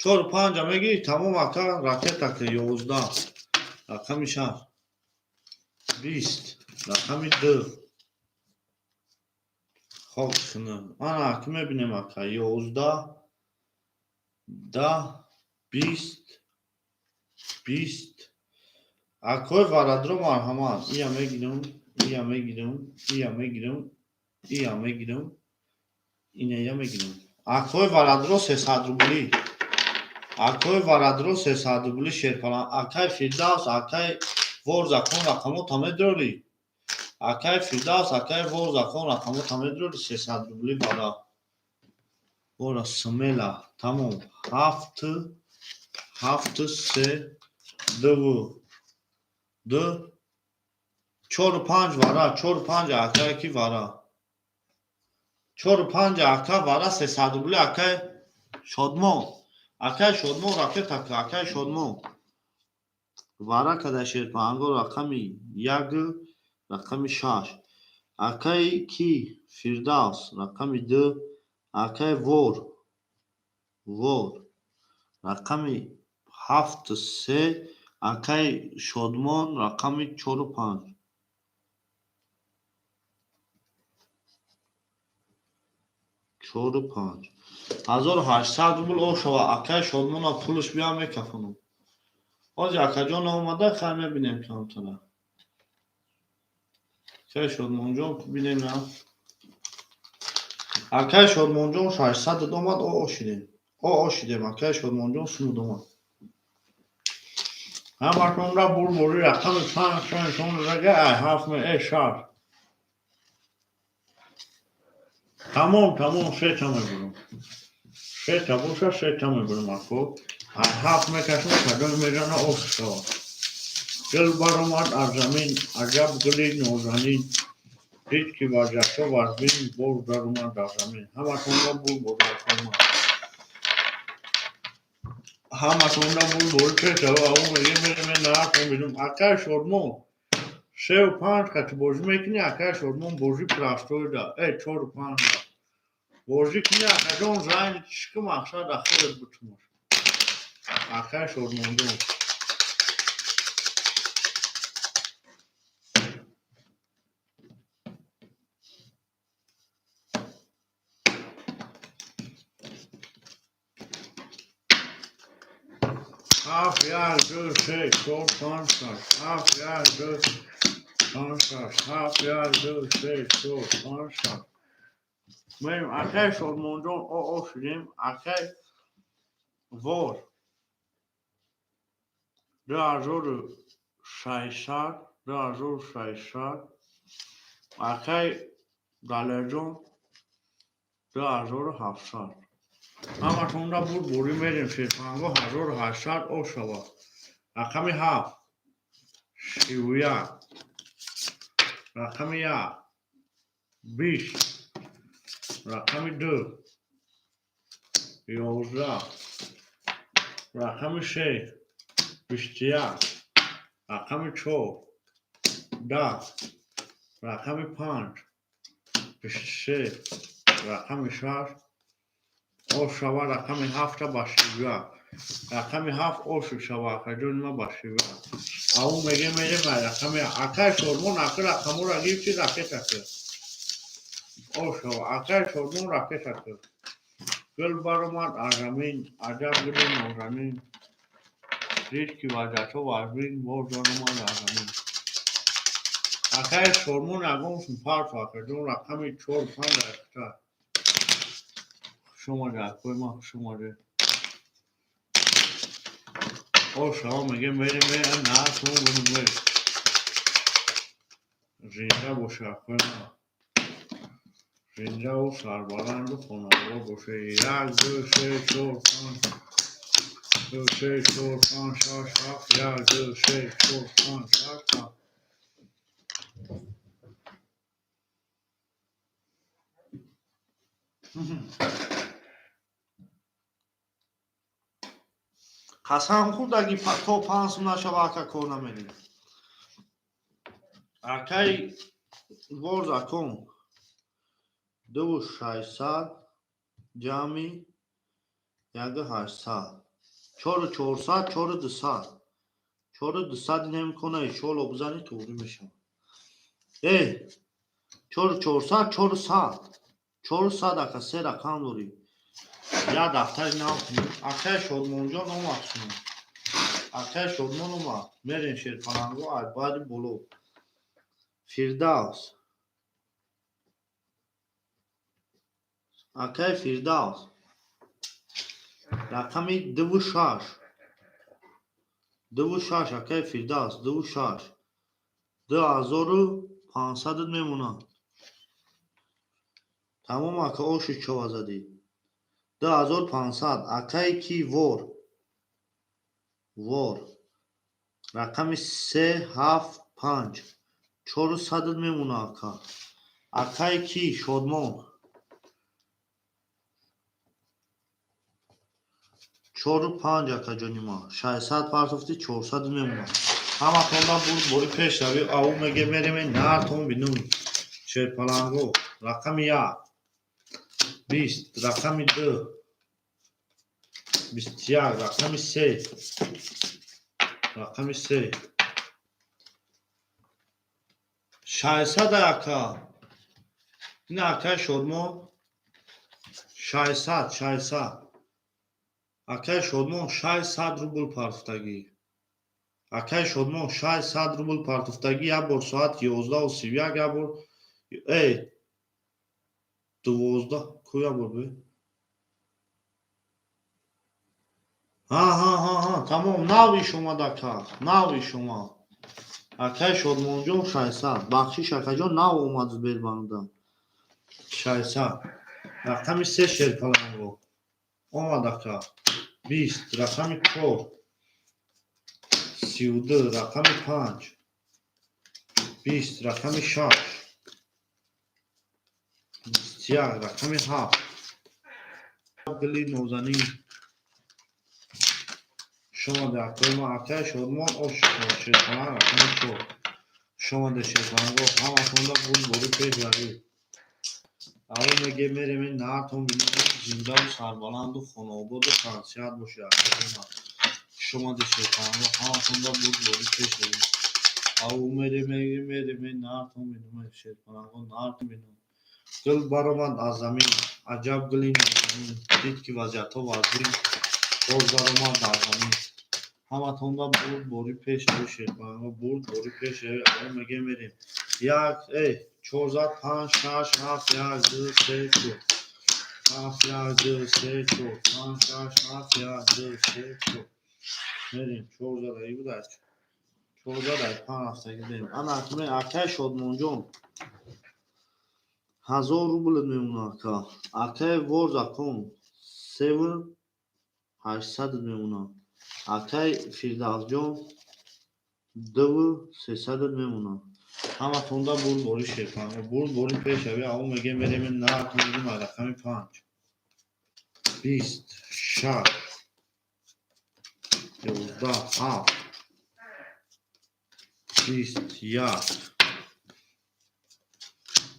чору панҷа мегирӣ, тамом, ака, ракета ки. 11, рақами шаш, 20, рақами ду, хок хина. Ана аки мебинем, ака, 11, 10, 20, 20. Акои варадро, марҳамат. Ия мегирам, ия мегирам, ия мегирам, ия мегирам, иная мегирам. Акои варадро, 300 рубли. Акои варадро, 300 рубли шерпалан. Акай Фирдавс, акай Ворзакон, рақамота медорӣ? Акай Фирдавс, акай Ворзакон, рақамота медорӣ? 300 рубли вара вора, смело, тамом. Ҳафт, ҳафт, се, дуву ду, чору панҷ вара, чору панҷ, акай ки вара, чору панҷ, ака, вара, 300 рубли. Акай Шодмон, акай Шодмон, ракета, акай Шодмон, вара када шерпаанго, рақами як, рақами шаш. Акай ки Фирдавс, рақами ду. Акай Вор, рақами ҳафту се. Акай Шодмон, рақами чору панҷ, чору панҷ. 1800 рубл о шава. Акай Шодмона пулш биям, мекафонам. Ҳозир акаҷон омада, хай, мебинем камтара. Акай Шодмонҷон, бинем на. Акай Шодмонҷон, 600 омад, о ошидем, о ошидем. Акай Шодмонҷон, сумуд омад. Ҳаматонра бурбори, рақами панҷ шонрага, ай ҳафт ме, э шаш. Тамом, тамом, сета мебурам. Сета боша, сета мебурам, ако. Ай ҳафт мекашам, кадом мезана, оф шавад. Дил баромад аз замин, аҷаб гули нозанин. Дид ки варзашҳо вазбин, боз даромад дар замин. Ҳаматонра бурбори, акома. Ҳаматонра бурбори, сета ау мегем, мерем, нарафтам бинам. Акай Шодмон, севу панҷ қати бозӣ мекунӣ, акай Шодмон, бозӣ простой да. Э, чору панҷ да. Бозӣ кунӣ, акаҷон, занг чӣ мақсад ахират бутумаш. Акай Шодмонҷон. Ҳафт, як, ду, се, чор, панҷ, шаш. Ҳафт, як, ду, панҷ, шаш. Ҳафт, як, ду, се, чор, панҷ, шаш. Мерем, акай Шодмонҷон, о о шудем. Акай Вор. 2600, 2600. Акай Далерҷон, 2700. Ҳаматонра бурборӣ, мерем шерпанго, 1800 о шавад. Рақами ҳафт, 31, рақами як, 20, рақами ду, 11. Рақами се, 21, рақами чор, 10, рақами панҷ, 23, рақами шаш, ош шава, рақами ҳафта ба 31, рақами ҳафт оши шава, акаҷони ма, ба 31. Аву меге мерем рақами акай Шодмон. Аки рақаморо гирифти, ракета ки ош шава, акай Шодмон, ракета ки гул баромад аз замин, аҷаб гули нозанин, дид ки вазъиятҳо вазнин, боз баромад аз замин. Акай Шодмон, ягон парту, акаҷон, рақами чор, панҷ айхта. Хуш омадед, акои ман, хуш омадед. Ош шава, мегем мерем наатон бинем. Зинда боша, акои ман, зиндаву сарбаланду хонаобод боша. Як, ду, се, чор, панҷ, ду, се, чор, панҷ, шаш, ҳафт, як, ду, се, чор, панҷ, шаш, ҳафт. Қасам хӯрдаги, то 5 сум нашава, ака, кор намедем. Акай Ворзакон, дуву шашсад ҷамъи яку ҳаштсад, чору чорсад, чору дусад, чору дусад намекона, иншоалло, бизанӣ, туғрӣ мешавад. Э, чору чорсад, чору сад, чору сад, ака, се рақам дорӣ. Як дафтари нав кунем. Акай Шодмонҷон омад, шумо, акай Шодмон омад. Мерем шерпаланго, ай баъди боло. Фирдавс, акай Фирдавс, рақами дуву шаш, дуву шаш, акай Фирдавс, дуву шаш, 2500 мемонад. Тамом, ака, оши чова задӣ, 2500. Акай ки вор, вор, рақами се, ҳафт, панҷ, чору садат мемонад, ака. Акай ки Шодмон, чору панҷ, акаҷони ма, 600 партофти, 400 мемонад. Ҳаматонда бурд бори пешравӣ. Аву меге мереме нартон бинум. Шерпаланго, рақами як, 20, рақами ду, 21, рақами се, рақами се, 600, ака. Ин акай Шодмон, 600, 600, акай Шодмон, 600 рубл партофтагӣ. Акай Шодмон 600 рубл партофтагӣ, як бор соати 11:31, як бор эй 12 ку, як бор бе. Ҳа, ҳа, ҳа, ҳа, тамом, нав иш омад, ака, нав иш омад. Акай Шодмонҷон, 600. Бахшиш, акаҷон, нав омад Сбербанкда. 600. Рақами се, шерпаланго омад, ака, 20, рақами чор, 32, рақами панҷ, 20, рақами шаш, 21, рақами ҳафт. Гули нозанин шомаде, акои ма, акай Шодмон, ош шерпаланг, рақами чор шомаде. Шерпаланго, ҳаматонда бурд бори пешравӣ. Аввал меге мереме наатон бинем. Зиндаву сарбаланду хонаободу тансиҳат бошед, акои ма. Шомаде, шерпаланго, ҳаматонда бурд бори пешравӣ. Аввал мереме, мереме наатон бинем. Шерпаланго, наатон бинем. Гул баромад аз замин, аҷаб гули нозанин, дид ки вазъиятҳо вазнин, боз баромад аз замин. Ҳаматонда бурд бори пешравӣ, шерпаланго, бурд бори пешравӣ. Аввал меге мерем як, э, чор зад, панҷ, шаш, ҳафт, як, ду, се, чор, ҳафт, як, ду, се, чор, панҷ, шаш, ҳафт, як, ду, се, чор. Мерем, чор зад аи буда, чор зад ай панҷ ҳафтагӣ дорем. Ана акнун акай Шодмонҷон, 1000 рублет мемонад, ака. Акай Ворзакон, севу ҳаштсадат мемонад. Акай Фирдавсҷон, дуву сесадат мемонад. Ҳаматонда бурд бори, шерпанго, бурд бори пешравӣ. Аввал мегем мерем нарх мегирем аз рақами панҷ, 20, шаш. 11, ҳафт, 20, як,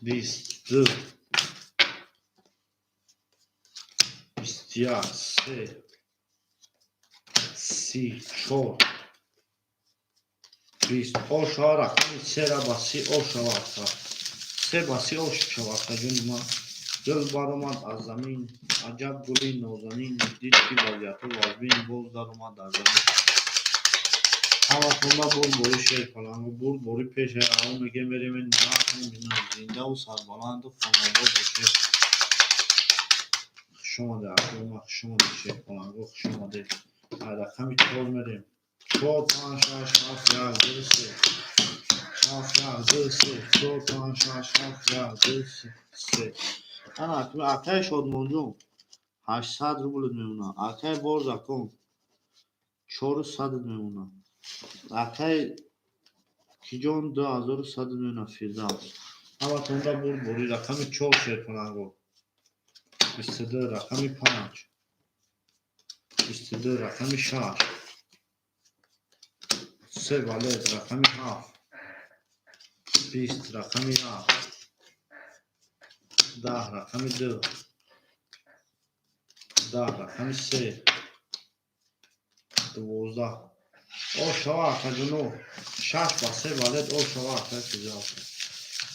20, ду, 21, се, 30, чор, 20. Ошава, рақами сера ба 30 ошава, ака. Се ба 30 ош шава, акаҷони ман. Гул баромад аз замин, аҷаб гули нозанин, дид, ки вазъиятҳо вазмин, боз даромад аз замин. Ҳаматонда бурдбори, шерпалангу, бурдбори пеша. Аво мегем, мерем, нахмебинам. Зиндаву сарбаланду хонобод бошед. Хушомаде, акома, хушомаде, шерпалангу, хушомаде. Рақами чор мерем: чор, панҷ, шаш, ҳафт, як, ду, се, ҳафт, як, ду, се, чор, панҷ, шаш, ҳафт, як, ду, се. Ана акаи Шодмонҷон, 800 рублет мемонад. Акаи Борзакон, чору садат мемонад. Акаи Киҷон, 2100 мемонад. Фирдавс, ҳаматонда бурдборӣ. Рақами чор, шерпаланго, 22. Рақами панҷ, 22. Рақами шаш, се валет. Рақами ҳафт, 20. Рақами як, 10. Рақами ду, 10. Рақами се, 12. О шава, акаҷоно, шаш ба се валет. О шава, акаи Фирдавс.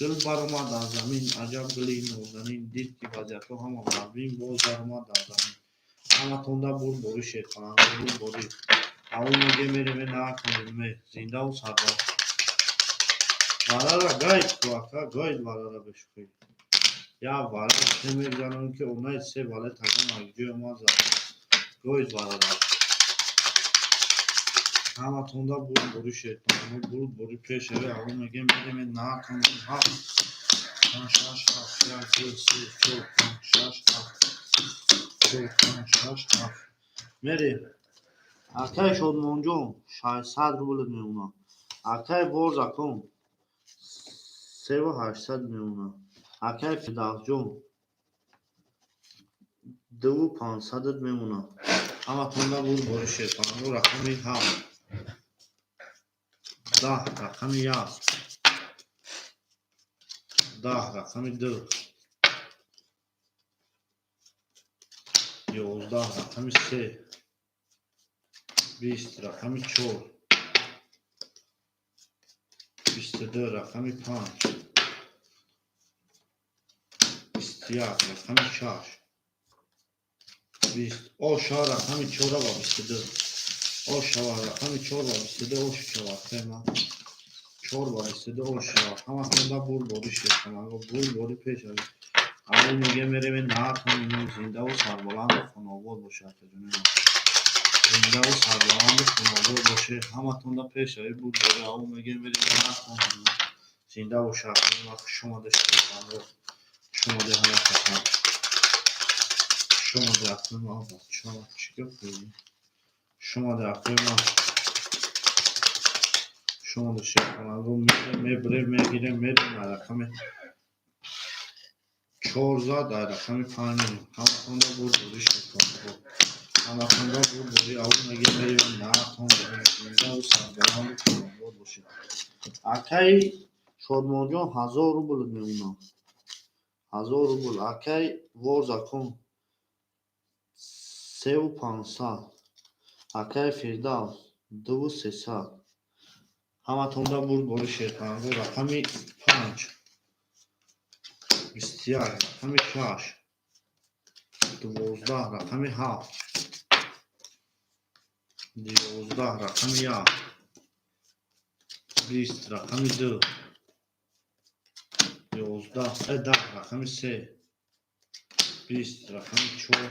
Гул баромад аз замин, аҷаб гули нозанин, дид, ки вазъиятҳо ҳама вазмин, боз даромад аз замин. Ҳаматонда бурдборӣ, шерпаланго, бурдборӣ. Аввал мегем, мерем, накунем. Зиндаву сарбаланд. Варара гайд ку, ака, гайд варара, бешухӣ. Як варара мегзанам, ки онаи се валет агам ҷои омад зад. Гайд варара. Ҳаматонда бурдборӣ, шерпаланго, бурдборӣ пешавӣ. Аввал мегем, мерем, накунем. Ҳафт, панҷ, шаш, ҳафт, як, ду, се, чор, панҷ, шаш, ҳафт, чор, панҷ, шаш, ҳафт. Мерем. Акаи Шодмонҷон, 600 рублет мемонад. Акаи Борзакон, севу ҳаштсад мемонад. Акаи Фирдавсҷон, дуву панҷсадат мемонад. Ҳаматонда бурдборӣ, шерпаланго. Рақами ҳафт, 10. Рақами як, 10. Рақами ду, 11. Рақами се, 20. Рақами чор, 22. Рақами панҷ, 21. Рақами шаш, 20. Оша, рақами чора ба 22 ошава. Рақами чор ба 22 ошава. Тема чор ба 22 ошава. Ҳаматонда бурдборӣ, шерпаланго, бурдборӣ пешавӣ. Аввал мегем, мерем, накунем. Зиндаву сарбаланду хонобод бошед, акаҷони ман. Зиндаву сарбаланду хонобод бошед. Ҳаматонда пешавӣ, бурдборӣ. Аввал мегем, мерем, накунем. Зинда бошед, акаҷони ман. Хушомаде, шерпаланго, хушомаде, ҳама каса хушомаде, акаи ман. Бача, чӣ гап? Хушомаде, акаи ман, хушомаде, шерпаланго. Мебирем, мегирем, мерем. Рақами чор зад, ай рақами панҷ мерем. Ҳаматонда бурдборӣ, шерпаланго, ҳаматонда бурдборӣ. Аввал мегем, мерем, накунем. Зиндаву сарбаланду хонобод бошед. Акаи Шодмонҷон, 1000 рубл мемонад, 1000 рубл. Акаи Ворзакон, севу панҷсад. Акаи Фирдавс, дуву сесад. Ҳаматонда бурдборӣ, шерпаланго. Рақами панҷ, 21. Рақами шаш, 12. Рақами ҳафт, 11. Рақами як, 20. Рақами ду, 11, 10. Рақами се, 20. Рақами чор,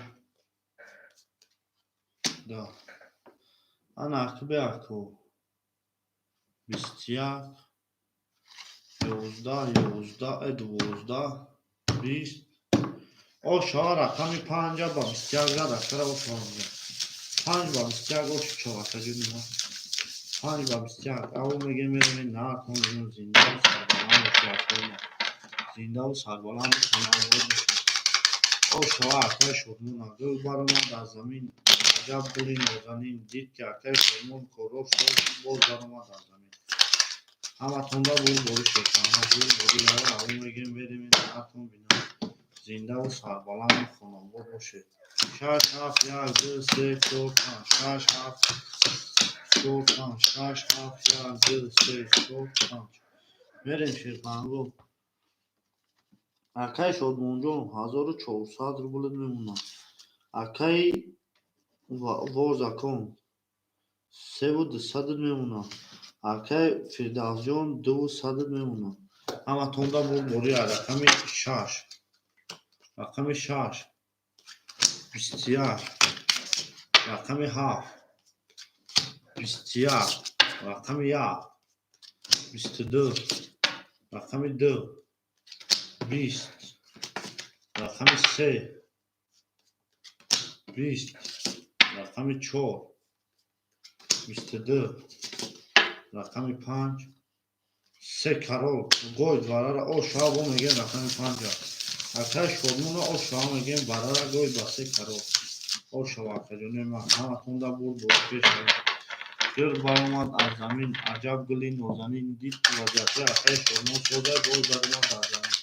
10. Ана акбе, ако, 21, 11, 11, 12, 20. Ошава, рақами панҷа ба 21 зад, акара. Ошава, панҷ ба 21 ош шава, акаҷони ман, панҷ ба 21. Аввал мегем, мерем, накунем. Зиндаву сарбаланд бошед, акаи ман. Зиндаву сарбаланду хонобод бошед. Ошава, акаи Шодмона. Гул баромад аз замин. Аҷаб гули нозанин, дид, ки акаи Шодмон корҳо соз, боз даромад аз замин. Ҳаматонда бурдборӣ, шерпаланг, бурдборӣ. Яра равон мегирем, мерем, ҳатон бинам. Зиндаву сарбаланду хонобод бошед. Шаш, ҳафт, як, ду, се, чор, панҷ, шаш, ҳафт, чор, панҷ, шаш, ҳафт, як, ду, се, чор, панҷ. Мерем, шерпаланго. Акаи Шодмонҷон, 1400 рубль мемонад. Акаи Ворзакон, 3200 мемонад. Акаи Фирдавсҷон, 200 мемонад. Ҳаматонда бурдборӣ. Рақами шаш, рақами шаш, 21, рақами ҳафт, 21, рақами як, 22, рақами ду, 20, рақами се, 20, рақами чор, 22, рақами панҷ, се карол гой варара о шава мегем. Рақами панҷа, акаи Шодмона, о шава мегем, варара гой ба се карол о шава. Акаҷони ман, ҳаматонда бурд бо пешава. Гир баромад аз замин, аҷаб гули нозанин, дид, ки вазъиятҳои акаи Шодмон соза, боз даромад аз замин.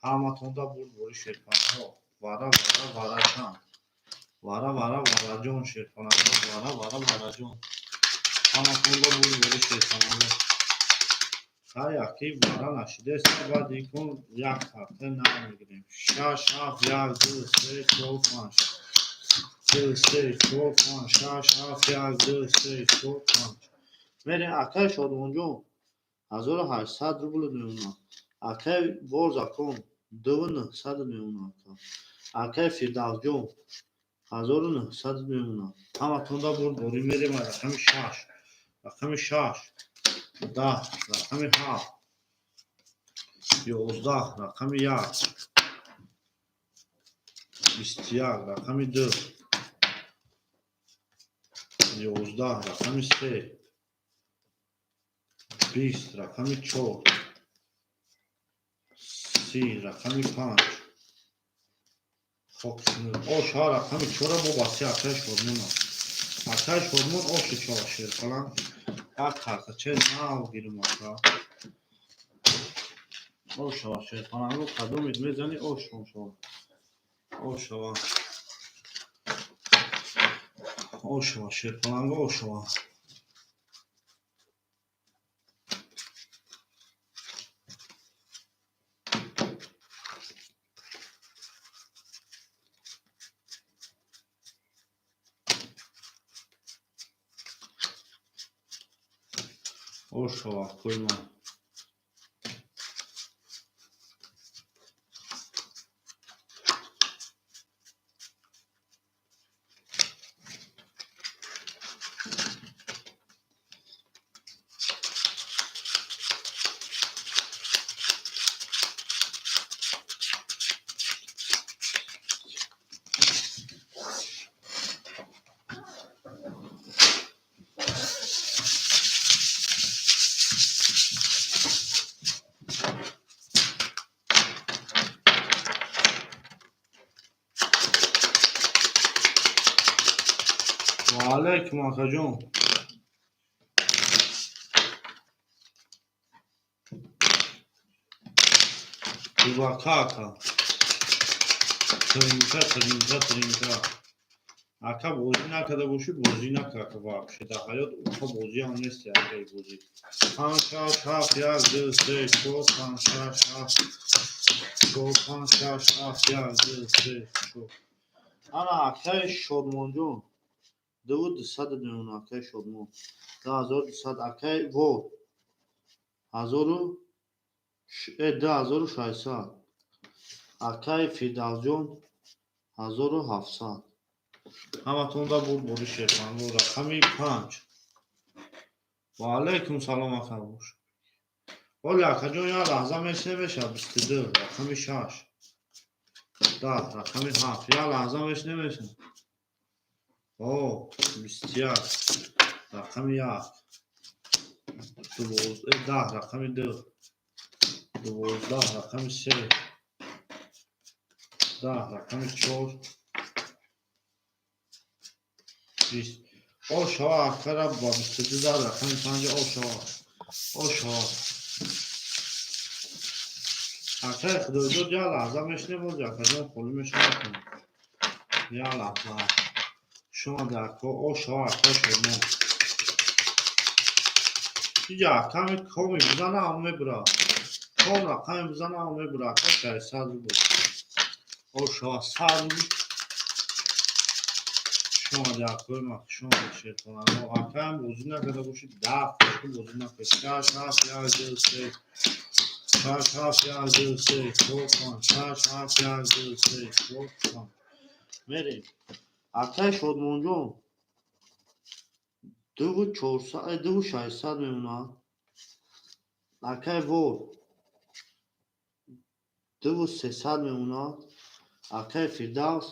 Ҳаматонда бурдбори, шерпалангҳо. Вара, вара, вараҷан, вара, вара, вараҷон, шерпалангҳо, вара, вара, вараҷон. Ҳаматонда бурдбори, шерпалангҳо. Ҳар яки вара нашидест, баъд икун як карта нав мегирем. Шаш, ҳафт, як, ду, се, чор, панҷ, ду, се, чор, панҷ, шаш, ҳафт, як, ду, се, чор, панҷ. Мерем. Акаи Шодмонҷон, 1800 рубл мемонад. Акаи Ворзакон, 2900 мемонад. Акаи Фирдавсҷон, 1900 мемонад. Ҳаматонда бурдборӣ. Мерем. Рақами шаш, рақами шаш, 10, рақами ҳафт, 11, рақами як, 21, рақами ду, 11, рақами се, 20, рақами чор, 30, рақами панҷ. Ошҳа, рақами чора бо баси акаи Шодмон аст. Акаи Шодмон, оши чора, шерпаланг, як картачаи нав гирим, ака. Ошава, шерпаланго, кадомит мезани, ошава, ошава, ошава, шерпаланго, ошава. Ошава, койма. Ва алайкум, акаҷон. Дубака, ака. Тринка, тринка, тринка. Ака, бозӣ накарда бошӣ, бозӣ нака, ака, вообще. Дар ҳаёт уқа бозиам нест, акаи бозӣ. Панҷ, шаш, ҳафт, як, ду, се, чор, панҷ, шаш, ҳафт, чор, панҷ, шаш, ҳафт, як, ду, се, чор. Ана, акаи Шодмонҷон. 2200 мемонад, акаи Шодмон. 2200. Акаи Вор. Ҳазору 2600. Акаи Фирдавсҷон, 1700. Ҳаматонда бурдбори, шерпанго. Рақами панҷ. Ва алайкум салом, ака, бош. Оли, акаҷон, як лаҳза меш намешавад. 22, рақами шаш, 10, рақами ҳафт. Як лаҳза меш намешавад. О, 21, рақами як, 10, рақами ду, 12, рақами се, 10, рақами чор. 20. О шава, акара ба 22 зад, рақами панҷа. О шава, о шава, акаи Худойдод, як лаҳза мешинем, боз акаҷон холӣ мешавад. Як лаҳза шумо ако. О шава, акаи Шодмон, иҷа аками коми бизана, ам мебура, ком рақами бизана, ам мебура. Ака, 600 рубл. О шава, 100 рубл. Шумо акои ма, шумо шерхонамо. Акаям бозӣ накарда бошед, 10 фошки бозӣ накард. Шаш, ҳафт, як, ду, се, шаш, ҳафт, як, ду, се, чор, панҷ, шаш, ҳафт, як, ду, се, чор, панҷ. Мерем, акаи Шодмонҷон, дуву чорсад, дуву 600 мемонад. Акаи Вор, дуву 300 мемонад. Акаи Фирдавс,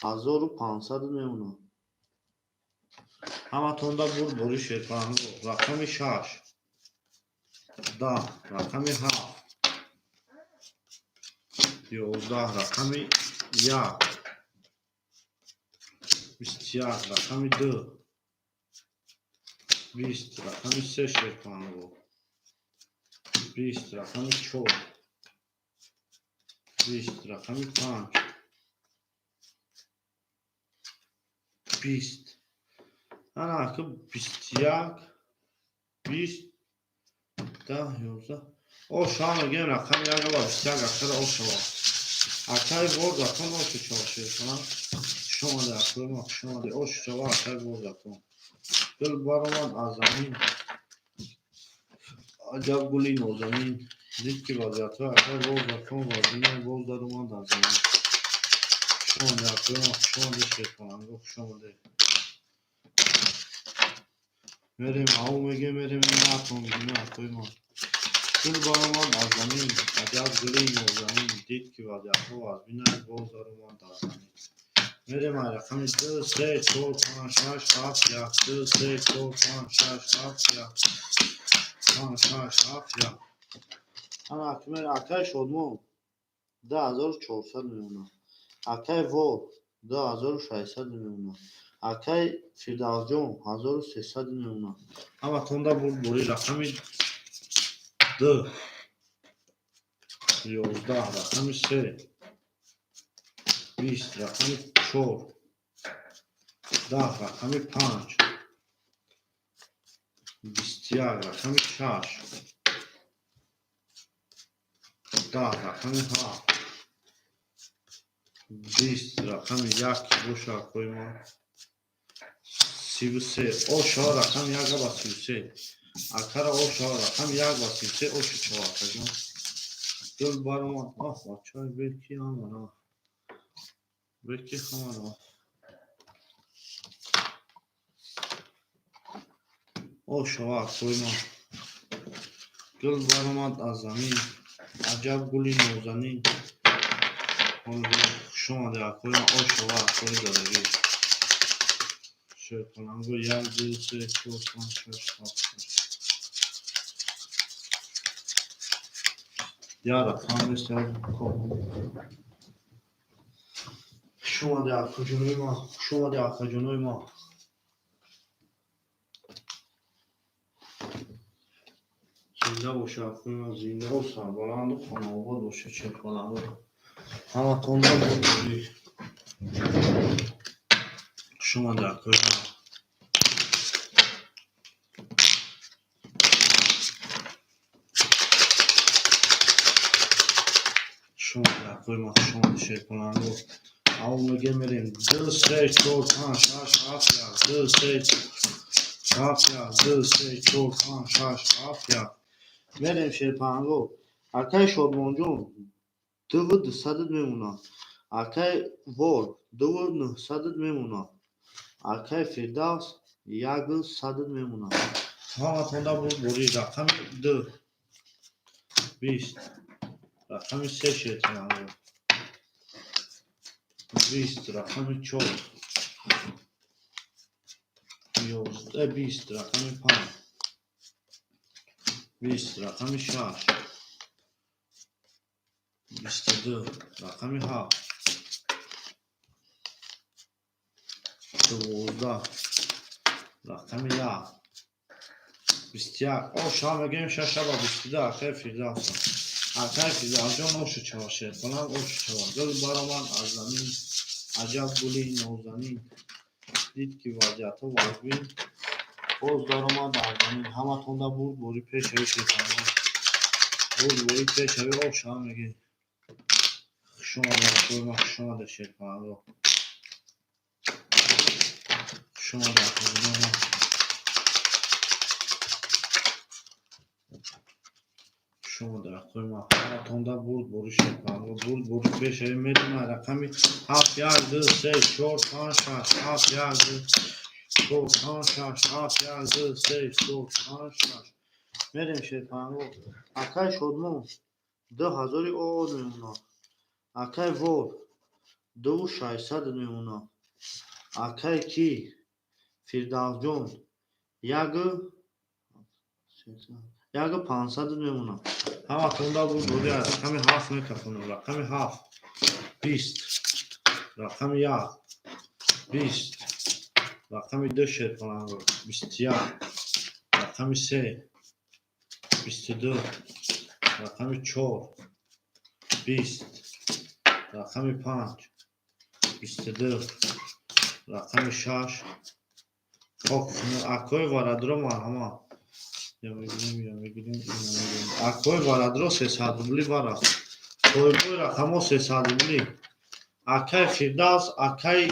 1500 мемонад. Ҳаматонда бурдбори, шерпаҳанго. Рақами шаш, 10, рақами ҳафт, 11, рақами як, 21, рақами ду, 20, рақами се, шерпаҳанго, 20, рақами чор, 20, рақами панҷ, 20. Ана ака, 21, 20, 10, 11. О шава мегӯем, рақами як ва 21. Акара, о шава, акаи Вор закон, о шава, шерхона, хушомаде, акои ма, хушомаде. О шава, акаи Вор закон. Гул баромад аз замин, аҷаб гули нозанин. Дид, ки вазъиятҳои акаи Вор закон вазъина, боз даромад аз замин. Хушомаде, акои ма, хушомаде, шерхонанго, хушомаде. Мерем, ау мегем, мерем, натон мегем, акои ма. Гул баромад аз замин, аҷаб гули нозанин. Дид, ки вазъиятҳо вазбина, боз даромад аз замин. Мерем ай рақами ду, се, чор, панҷ, шаш, ҳафт, як, ду, се, чор, панҷ, шаш, ҳафт, як, панҷ, шаш, ҳафт, як. Ана акмер, акаи Шодмон, 2400 мемонад. Акаи Вор, 2600 мемонад. Акаи Фирдавсҷон, 1300 мемонад. Ҳаматонда бурдбори. Рақами ду, 11, рақами се, 20, рақами чор, 10, рақами панҷ, 21, рақами шаш, 10, рақами ҳафт, 20, рақами як боша, акои ма, 33. О шава, рақами як ба 33. Акара, о шава, рақами як ба 33. Оши чава, акаҷон. Гул баромад, оҳ, бачаи беки ҳамана, беки ҳамана. О шава, акои ма. Гул баромад аз замин, аҷаб гули нозанин. Хушомаде, акои ма. О шава, акои дорагӣ, шерпаланго. Як, ду, се, чор, панҷ, шаш, ҳафт, ҳашт. Як рақам нест, як. Хушомаде, акаҷонои ма, хушомаде, акаҷонои ма. Зинда боша, акои ма, зиндаву сарбаланду хонаобод бошед, шерпаланго. Ҳаматонда бурдборӣ. Хушомаде, акои ма. Хушомаде, акои ма, хушомаде, шерпаланго. Ав мегем, мерем. Ду, се, чор, панҷ, шаш, ҳафт, як, ду, се, ҳафт, як, ду, се, чор, панҷ, шаш, ҳафт, як. Мерем, шерпаҳанго. Акаи Шодмонҷон, дуву дусадат мемонад. Акаи Вор, дуву нӯҳсадат мемонад. Акаи Фирдавс, яку садат мемонад. Ҳаматонда бурдборӣ. Рақами ду, 20, рақами се, шерпаҳанго, 20, рақами чор, 11, 20, рақами панҷ, 20, рақами шаш, 22, рақами ҳафт, 12, рақами 1, 21. Оша мегӯем, шашаба 22. Акай Фирдавса, акай Фирдавсҷон, ошу чава, шерпаланг, ошу чава. Гул баромад аз замин, аҷаб гули нозанин, дид ки вазъиятҳо вазмин, боз даромад аз замин. Ҳаматонда бурд бори пешави, шерпаланг, бурд бори пешави. Оша мегӯем. Хушомада, акои ман, хушомада, шерпаланго, хушомада, акои ман, хушомада, акои ман. Ҳаматонда бурд бори, шерпаланго, бурд бори пешави. Медонад, рақами 7, 1, 2, 3, 4, 5, 6, 7, 1, 2, 4, 5, 6, 7, 1, 2, 3, 4, 5, 6. Мерем, шерпаланго. Акай Шодмон, 2000 од мемонад. Акай Вор, 2600 мемонад. Акай ки Фирдавсҷон, 1500 мемонад. Ҳаматонда буд бори. Рақами 7 мекафонам. Рақами 7, 20, рақами 1, 20, рақами 2, шерпаланго, 21, рақами 3, 22, рақами 4, 20, рақами 5, 22, рақами 6. Хок, акои Варадро, марҳамат. Я мегирем, я мегирем, я мегирем. Акои Варадро, 300 рубли бара. Соҳибои рақамҳо, 300 рубли. Акай Фирдавс, акай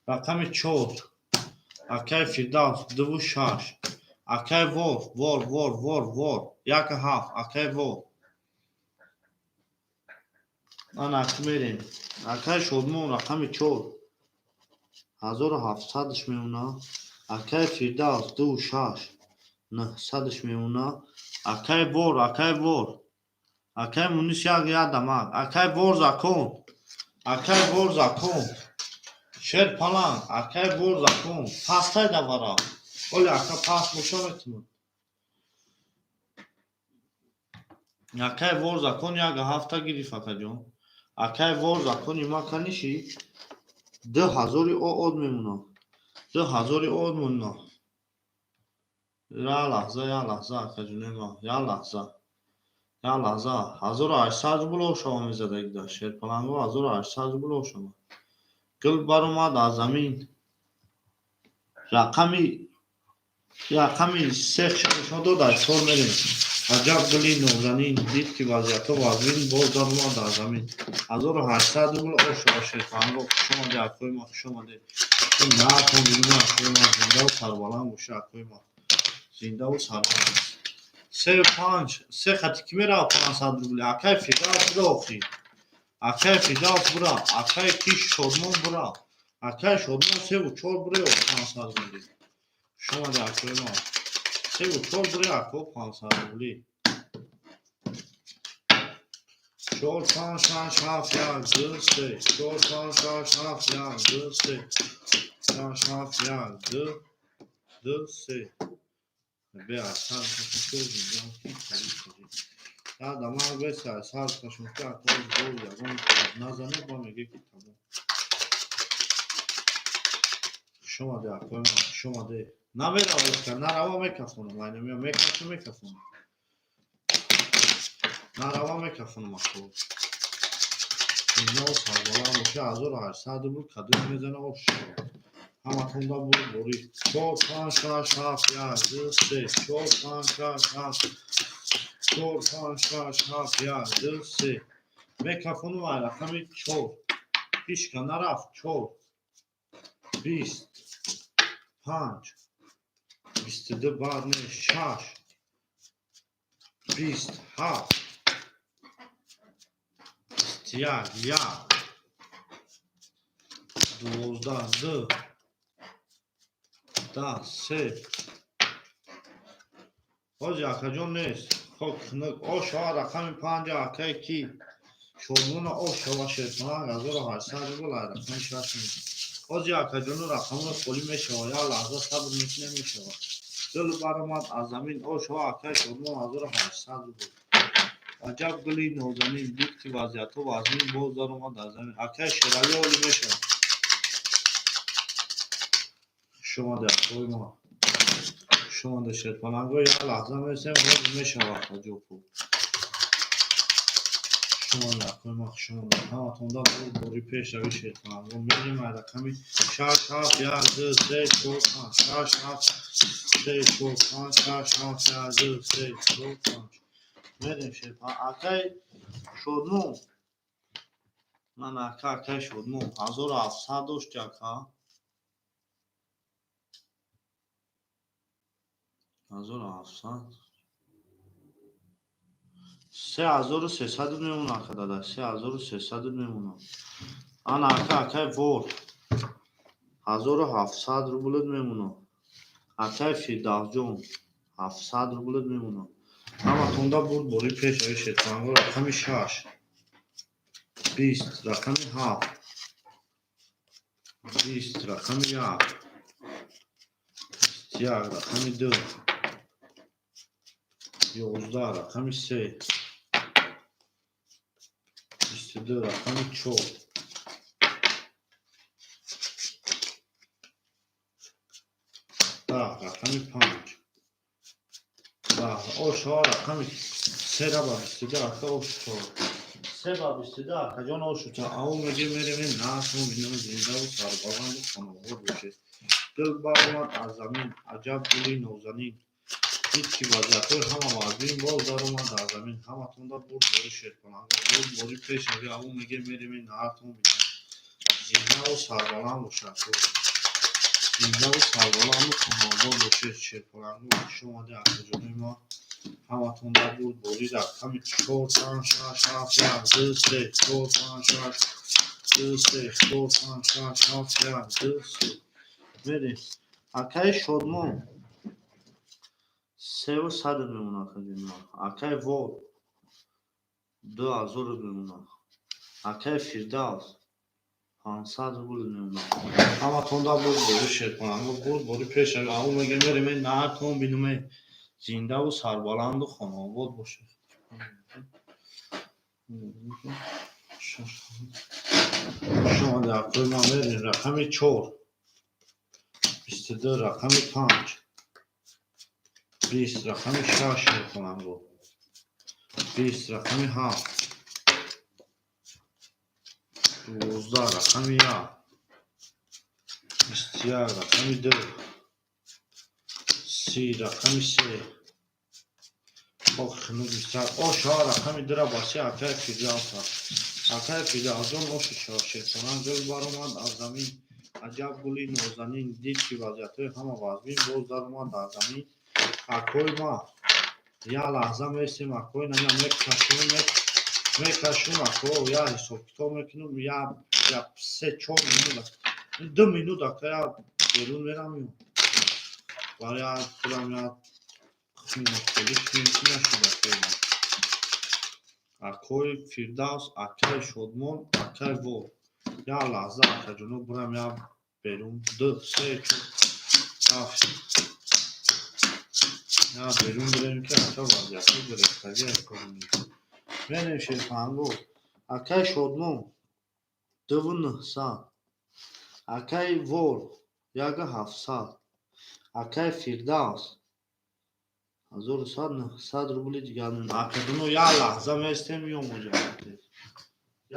рақами 4, акай Фирдавс, 2 6. Акай Вор, Вор, Вор, Вор, Вор, 1 7. Акай Вор, ана мерем. Акай Шодмон, рақами 4, 1700-ш мемонад. Акай Фирдавс, 2 6, 900-ш мемонад. Акай Вор, акай Вор, акай Мунис, як як дамак. Акай Вор закон, акай Вор закон, шер паланг, акай Вор закон, пастай давара. Оли, ака, паст боша, метунад. Акай Вор закон, 1 ҳафта гирифт, акаҷон. Акай Вор закони ма каниши, 2000 од мемонад, 2000 од мемонад. Я лаҳза, я лаҳза, акаҷони ма, я лаҳза, я лаҳза. 1800 рубл ошава мезадагида, шерпаланго, 1800 рубл ошава. Гул баромад аз замин. Рақами 3 нишон дод, аз 4 мерем. Аҷаб гули нозанин, дид ки вазъиятҳо вазмин, боз даромад аз замин. 1800 рубл ошава, шерпаланго. Хушомаде, акои ма, хушомаде. Наатон бинум, акои ма, зиндаву сарбаланд боша, акои ма, зиндаву сарбаланд. Се, панҷ, се хати ки мерава, 500 рубли. Акай Фирдавс, бура охи. Акай Фирдавс, бура. Акай ки Шодмон, бура. Акай Шодмон, севу чор буре, 500 рубли. Хушомаде, акои ма. Севу чор буре, ако, 500 рубли. Чор, панҷ, шаш, ҳафт, як, ду, се. Чор, панҷ, шаш, ҳафт, як, ду, се. Шаш, ҳафт, як, ду, ду, се. Бе асар дамар беса асар кашонки, акои боз ягон назане, ба меге ки тамом. Хушомаде, акои ман, хушомаде. Намерава, иска нарава, мекафонам, айнамия мекафу, мекафонам. Нарава, мекафонам, ако. Зиндаву сарбаланд боша. 1800 рубл кадом мезана, ош ҳаматонда буд бори. Чор, панҷ, шаш, ҳафт, як, ду, се. Чор, панҷ, шаш, ҳафт, чор, панҷ, шаш, ҳафт, як, ду, се. Мекафонум ай рақами 4. Ҳичка нарафт. Чор, 20, панҷ, 22, баъд не, шаш, 20, ҳафт, 21, як, 12, ду, 10, се. Ҳози акаҷон нест. Хок хунук. Ошава, рақами 5, акае ки Шодмона, ошава, шерпаланг, 1800 рубл ай рақами 6. Ҳози акаҷону рақамҳо холӣ мешава. Як лаҳза сабр мекунем, мешава. Дил баромад аз замин. Ошава, акаи Шодмон, 1800 рубл. Аҷаб гули нозанин, дид ки вазъиятҳо вазнин, боз даромад дар замин. Акай Шералӣ олӣ мешавад. Шумода акои мо. Шумода шерпаланго як лаҳза месем, боз мешавад аҷобу. Шумода акои мо, шумода ҳаматонда бори пешрави шерпаланго. Мерем ай рақами 6 7 1 2 3 4 5 6 7 3 4 5 6 7 1 2 3 4 5. Мерем шерпаланго. Акай Шодмон. Ман ака акай Шодмон 1700 дошт ака. 1700. 3300 мемона ака дада, 3300 мемона. Ана ака акай вор 1700 рубль мемона. Акай Фирдавсҷон 700 рубль мемона. Ҳаматонда бурд бори пешрави шерпаланго рақами 6 20 рақами 7 20 рақами 1 21 рақами 2 11 рақами 3 22 рақами 4 10 рақами 5 10 ошо рақами 3 ба 22 ака ошо 3 ба 22 акаҷон ошо ау меги мерем насу бинам зиндаву сарбаланду хонавор бошед. Дил баромад аз замин, аҷаб гули нозанин, дид ки вазъиятҳои ҳама вазнин, боз даромад дар замин. Ҳаматонда бурд бори шерпаланго, бурд бори пешрави ау меги мерем наҳатон бинам зиндаву сарбаланд бошад. Зиндаву сарбаланду хонавор бошед шерпаланго. Хуш омаде акаҷонои мо. Ҳаматонда бурд бори рақами 4 5 6 7 1 2 3 4 5 6 2 3 4 5 6 7 1 2 3. Мерем. Акаи Шодмон 300 мемона акаҷони мо. Акаи Вор 2000 мемона. Акаи Фирдавс 500 рубл мемона. Ҳаматонда бурд бори шерпаланго, бурд бори пешрави ау меги мерем наҳатон бинуме зиндаву сарбаланду хонавод бошед. Шумода акои мо мерем рақами 4 22 рақами 5 20 рақами 6 шерпаланго 20 рақами 7 12 рақами 1 21 рақами 2 30 рақами 3 ох 21 ошо рақами 2 баси акай Фирдавс. Акай Фирдавсҷон ошо шерпаланг гул баромад аз замин, аҷаб гули нозанин, дид ки вазъиятҳои ҳама вазнин, боз даромад дар замин. Акои ма як лаҳза месем акои намя мекашум ако я ҳисобкитоб мекунам я 3-4 минут 2 минут ака я берун мерам барои я худам я нашуд акои ма. Акои Фирдавс, акаи Шодмон, акаи Вор. Як лаҳза акаҷоно бурам я берун 2 3 4 7 я берун бирем ки ака вазъиятҳо гирифтагӣ акои. Мерем шерпаланго. Акаи Шодмон 2900, акаи Вор 1700, акаи Фирдавс 1100 900 рубли дигар. Акаҷоно як лаҳза местем меом оҷа.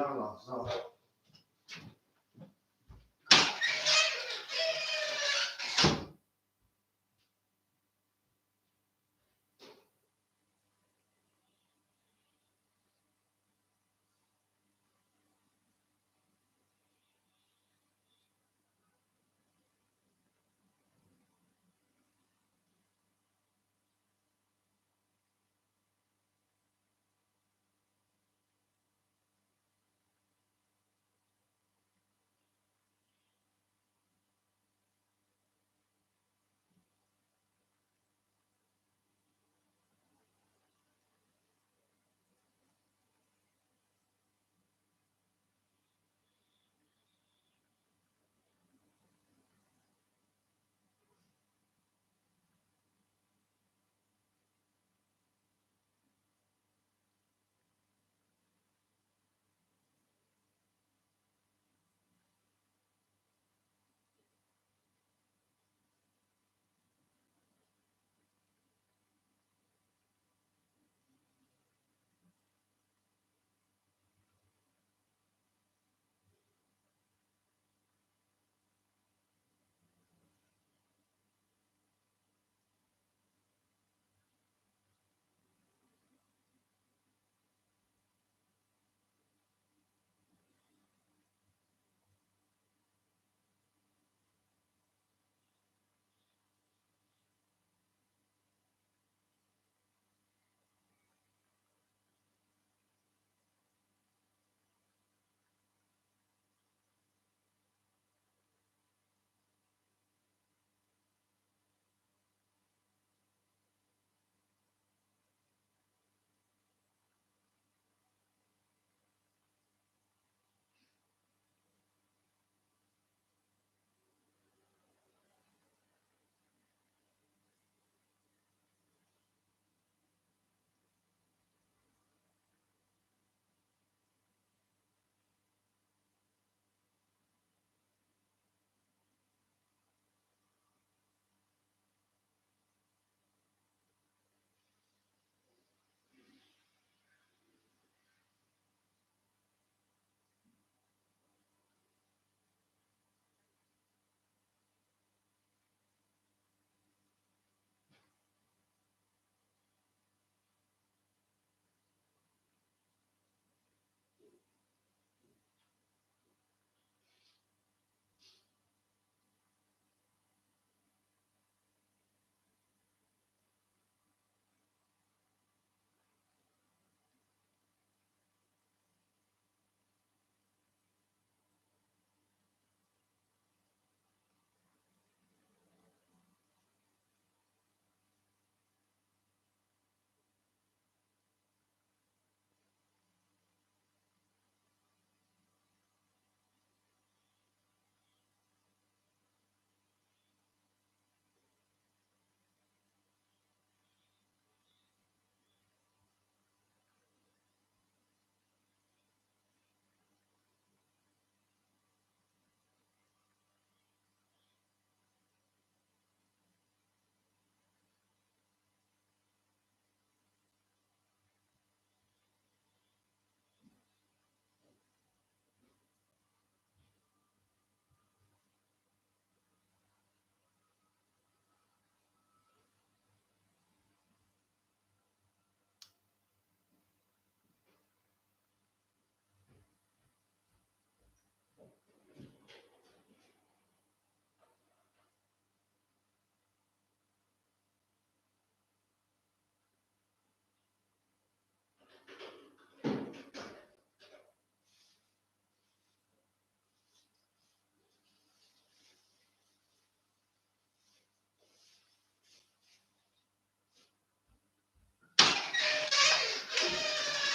Як лаҳза.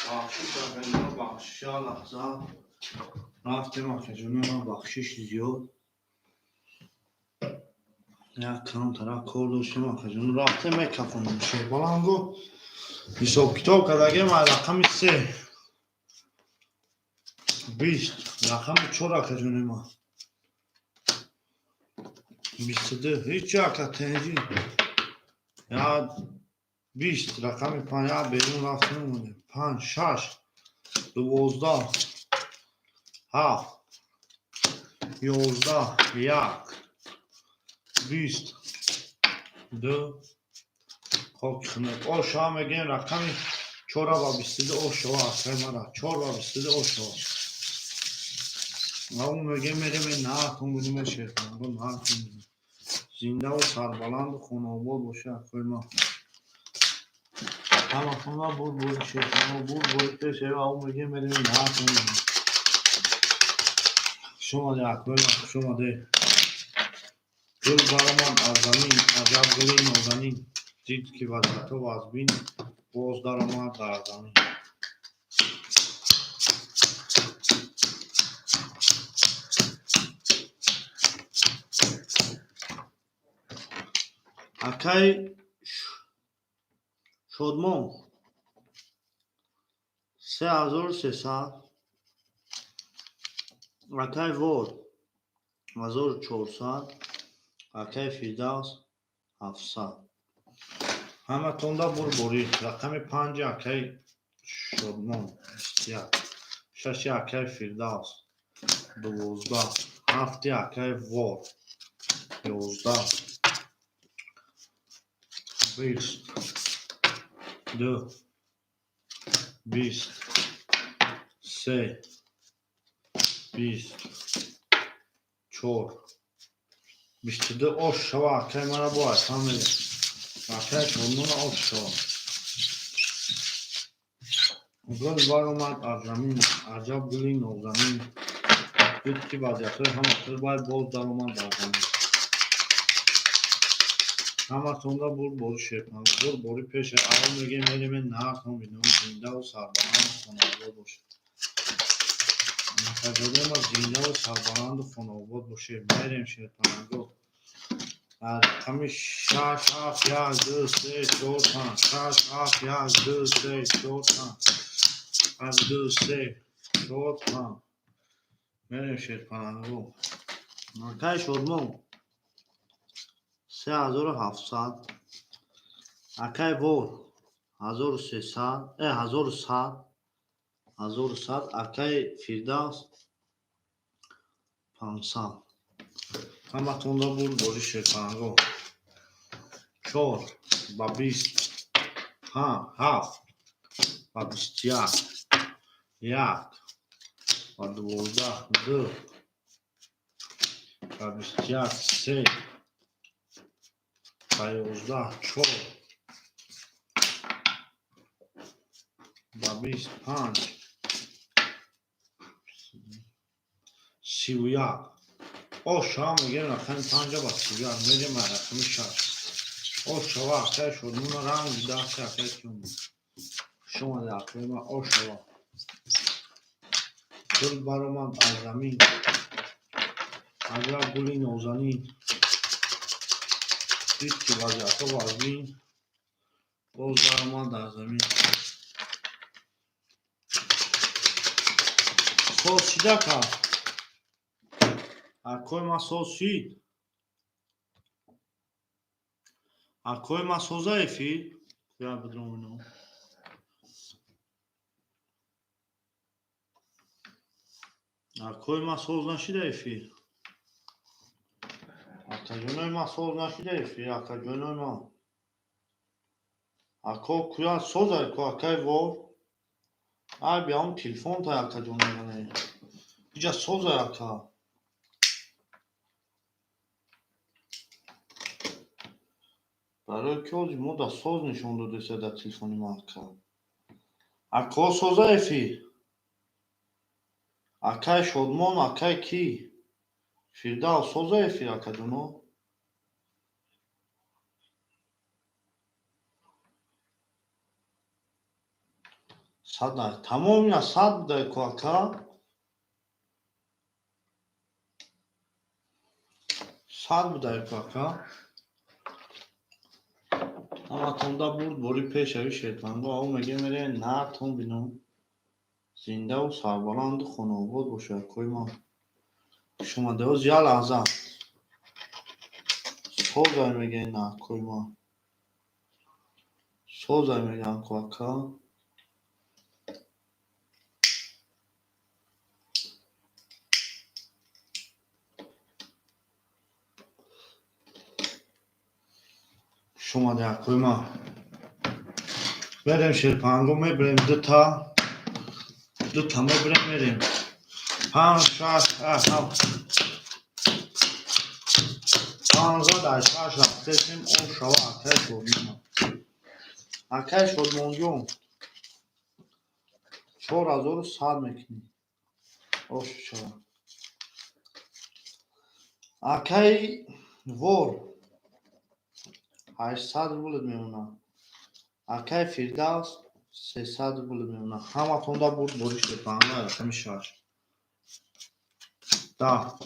Бахшиш, акаҷоно, бахшиш, я лаҳза. Рафтем, акаҷоно, ман бахшиш зиёд. Як камтара кор доштем, акаҷоно, рафтем, мекафонем. Шербаланго ҳисоб-китоб кардагем аз рақами се. 20, рақами чор, акаҷони ман. 22, ҳечи, ака, тенҷи. Я 20, рақами панҷ, я берун рафтем, омадем. Панҷ, шаш, 12, ҳафт, 11, як, 20, ду, хоки хунук. Ошава мегӯем, рақами чора ба 22 ошава, акай мара. Чор ба 22 ошава. Мо мегӯем, мерем, наатон будем, шерханго, наатон будем. Зиндаву сарбаланду хонаобод боша, акои ман. Ҳаматонро буд бури шерханго, буд бури пеш, ау мегӯем, мерем, наатон будем. Хуш омадед, акои ман, хуш омадед. Гул баромад аз замин, аҷаб гули нозанин. Дид, ки вазъиятҳо вазбин, боз даромад дар замин. Акай Шодмон 3300, акай Вор 1400, акай Фирдавс 700. Ҳаматонда бурборӣ. Рақами панҷи акай Шодмон 21, шаши акай Фирдавс 12, ҳафти акай Вор 11, 20, ду, 20, се, 20, чор, 22. Ош шава, акай мара, бо акам мерем. Акай Шодмона ош шава. Гул баромад аз замин, аҷаб гули нозанин. Дид, ки вазъиятҳои ҳама хел, боз даромад дар замин. Ҳаматонда бурбори, шерпан, бурбори пеше. Аввал мегӯем, мерем, наатон бинем, зиндаву сарбаланду хонаобод бошед. Акаҷонема, зиндаву сарбаланду хонаобод бошед. Мерем, шерпананго. Рақами шаш, ҳафт, як, ду, се, чор, панҷ, шаш, ҳафт, як, ду, се, чор, панҷ, як, ду, се, чор, панҷ. Мерем, шерпананго. Акай Шодмон 3700, акай Вор 1300, 1100, 1100, акай Фирдавс 500. Ҳаматонда бурбори, шерпананго. Чор ба 20, ҳафт ба 21, як ба 12, ду ба 21, се ба 11, чор ба 25, 31. Ошава мегӯем, рақами панҷа ба 31 мерем. Рақами шаш ошава, акай Шодмона, ранги дасти акай ки омад. Хуш омадед, акои ман, ошава. Гул баромад аз замин, аҷаб гули нозанин. Дид, ки вазъиятҳо вазбин, боз даромад дар замин. Соз шид, ака? Акои ман, соз шид? Акои ман, соза эфир? Я бидром ино. Акои ман, соз нашида эфир? Акаҷонои ман, соз нашида эфир? Акаҷонои ман, ако куя созай ку, акай Вор? Ай, биям телефон тай, акаҷонои мане, иҷа созай, ака. Барои ки ҳозир мо да соз нишон додеса дар телефони ман, ака. Ако, соза эфир? Акай Шодмон, акай ки Фирдавс, соза эфир, акаҷоно? Сад тамом, ина 100 будай ку, ака. 100 будай ку, ака. Ҳаматонда бурд бори пешави шерпанго ав меге мере нартон бинам. Зиндаву сарбаланду хонаобод бошад, акои ман. Шумода оз як лаҳза. Созай мегӯян на, акои ман. Созай мегӯян ку, ака. Шумода, акои ман. Мерем шерпанго мебирем дута. Дута мебирем мерем. Панҷ, шаш, ҳафт. 15 дар 6 рафтесем об шава, акай Шодмон. Акай Шодмонҷон. 4100 мекунӣ. Ош шава. Акай вор. 800 рублет мемонад. Акай Фирдавс 300 рублет мемонад. Ҳаматонда бурд бори шерпанго рақами 6. 10,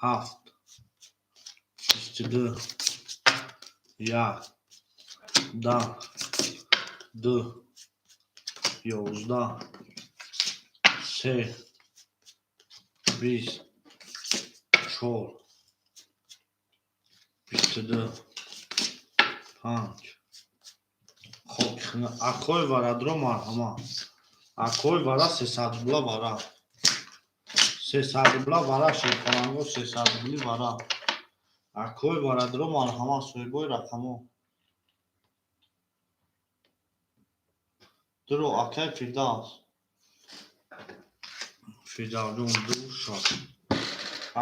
7, 22, 1, 10, 2, 11, 3, 20, 4, 22, 5. Хоб, акои варадро марҳамат. Акои вара 300 рубла вара. 300 рубла вара шерпаланго 300 рубли вара. Акои варадро марҳамат соҳибои рақамо. Дуро акай Фирдавс. Фирдавсҷон ду шаш.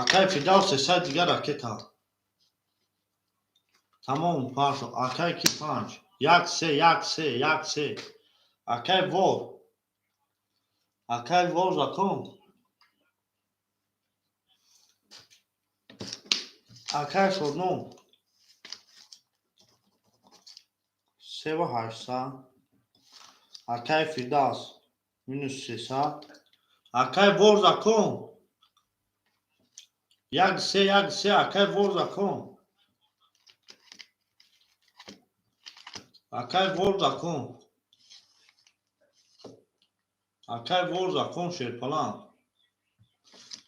Акай Фирдавс 300 дигар ракета. Тамом паршо. Акай ки панҷ. Як се, як се, як се. Акай вор. Акай вор закон. Акай Шодмон. 3 ва 800. Акай Фирдавс минус 300. Акай вор закон. Як се, як се, акай вор закон. Акай вор закон. Акай вор закон шерпалан.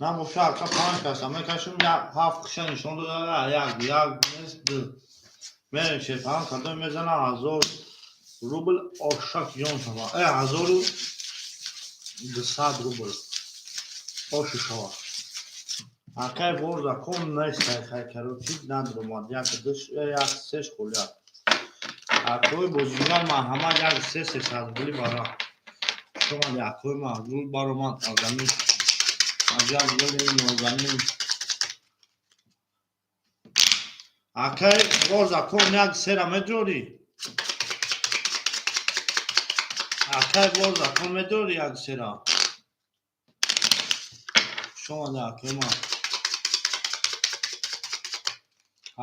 Набоша ака панҷ каса мекашем як ҳафт киша нишон дода як як нест ду. Мерем шерпалан кадом мезана 1000 рубл ошак ҷон шава. 1200 рубл ошу шава. Акай вор закон нест хай короче надромад як ду як сеш холия. Акои бозингар марҳамат як се 300 рубли бара. Шумоди акои маҳзур баромад азамин. Аҷаб гули нозанин. Акай вор закон як сера медорӣ? Акай вор закон медорӣ як сера? Шумоди акои ман.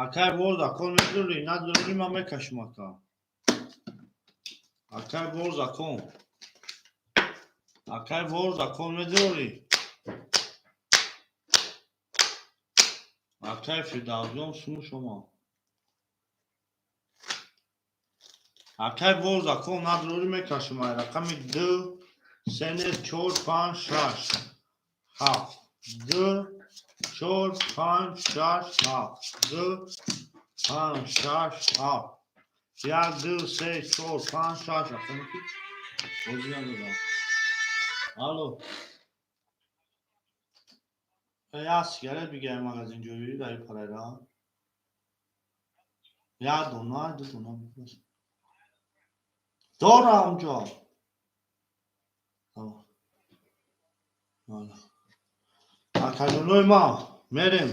Акай вор закон медорӣ? Надорӣ ман мекашам ака. Акай вор закон. Акай вор закон медорӣ? Акай Фирдавсҷон суму шумо. Акай вор закон надорӣ мекашам ай рақами ду се не чор панҷ шаш ҳафт ду чор панҷ шаш ҳафт ду панҷ шаш ҳафт як ду се чор панҷ шаш рақами ки бозӣ надодам. Алло. Як сигарет бигирем магазин ҷои дар парайра. Як дона, ду дона бибас. Дорам ҷо. Акаҷонои ман мерем.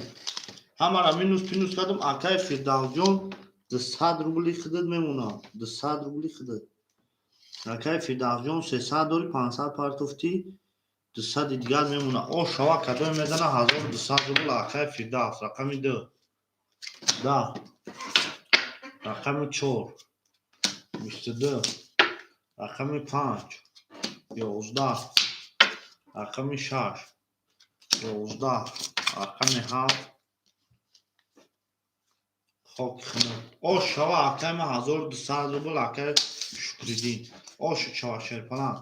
Ҳамара минус пинус кардам. Акай Фирдавсҷон 200 рубли худат мемонад. 200 рубли худат. Акай Фирдавсҷон 300 дори 500 партофтӣ. 200 дигар мемонад. О шава кадоме мезана 1200 рубл акай Фирдавс. Рақами ду. 10. Рақами чор. 22. Рақами 5, 11, рақами 6, 11, рақами 7. Хоки хунук. Ош шава, акай ман 1200 рубл, акай Шукриддин. Ош шава, шерпалан.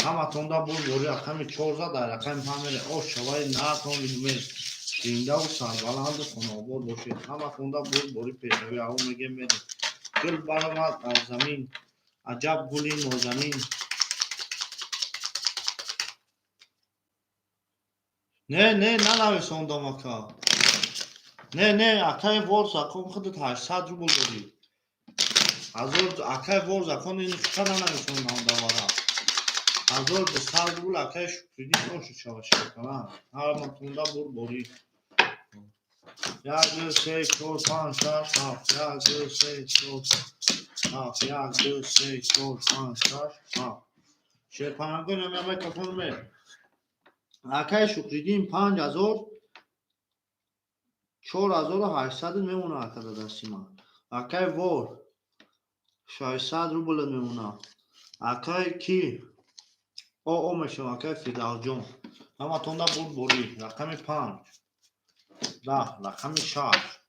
Ҳаматонда бурдборӣ. Рақами 4 зад, дар рақами 5 мере. Ош шаваи наатон видумед. Зиндаву сарбаланду хонаобод бошед. Ҳаматонда бурдборӣ, пешравӣ аво мегем, мерем. Гул баромад аз замин, аҷаб гули нозанин. Не, не, нанависондам, ака. Не, не, акай вор закон, худат 800 рубл дорӣ. Ҳазор, акай вор закон, ин хита нанависондам давара. 1200 рубл, акай Шукриддин. Ошу шава, шерпалан. Ҳаматонда бурдборӣ. Як, ду, се, чор, панҷ, шаш, ҳафт. Як, ду, се, чор, ҳафт. Як, ду, се, чор, панҷ, шаш, ҳафт. Шерпалангон, ҳамин микрофон ме. Акай Шукриддин, 5000, 4800 мемона, ака, дар дасти ман. Акай вор, 600 рубл мемона. Акай ки о мешавам, акай Фирдавсҷон. Ҳаматонда бурдборӣ. Рақами 5, 10, рақами 6,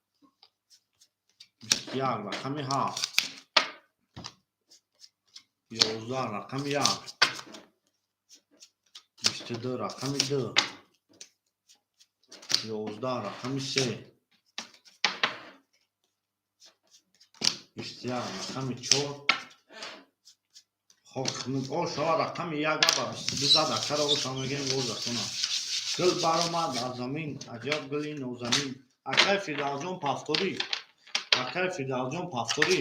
21, рақами 7, 11, рақами 1, 22, рақами 2, 11, рақами 3, 21, рақами 4. Хок хунук. О шава, рақами 1 ба 22 зад, акара. Оша мегем, возатона. Гул баромад аз замин, аҷаб гули нозанин. Акай Фирдавсҷон, повтори. Акай Фирдавсҷон, повтори.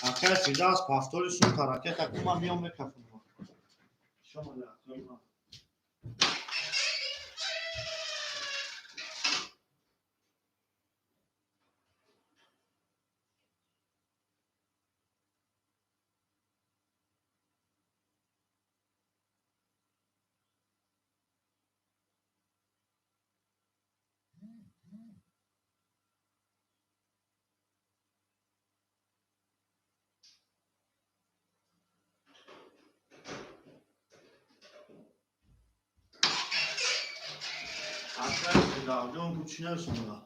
Акай Фирдавс, повтори сумка ракета кума, миём мекафам. Шомада, акай ман. Акай Фирдавсҷон, ку чӣ нависонда?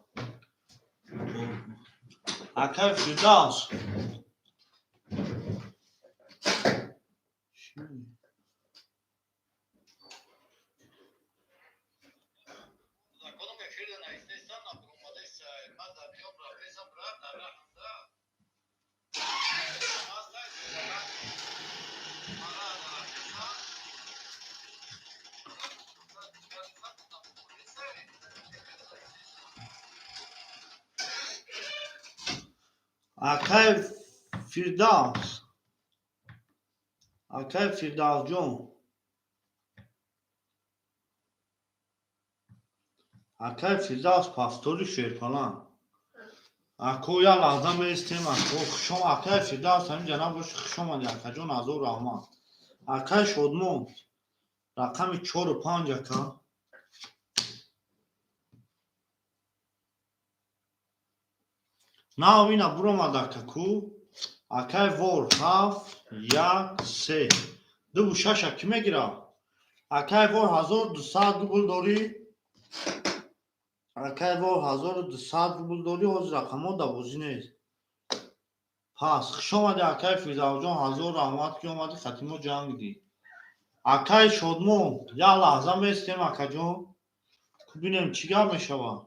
Акай Фирдавс. Чӣ? Законом эфир нависесам, набуромадеса, ман дар миён рафтесам, брат, дар раҳмда. Ҳастай, мара рафтесам. Акай Фирдавс. Акай Фирдавсҷон. Акай Фирдавс, повтори, шерпалан. Ако, як лаҳза меистем, ако. Хушом, акай Фирдавс, ҳамин ҷанаб боши, хуш омадӣ, акаҷон, ҳазор раҳмат. Акай Шодмон, рақами чору панҷ, ака. Нав ина буромад, ака, ку. Акай вор, ҳафт, як, се. Дуву шаша кӣ мегирад? Акай вор, 1200 рубл дорӣ? Акай вор, 1200 рубл дорӣ, ҳозир рақамҳо дар бозӣ нест. Пас хуш омадӣ, акай Фирдавсҷон, ҳазор раҳмат, ки омадӣ, хати мо ҷанг дидӣ. Акай Шодмон, як лаҳза меистем, акаҷон. Ку бинем чӣ гап мешавад.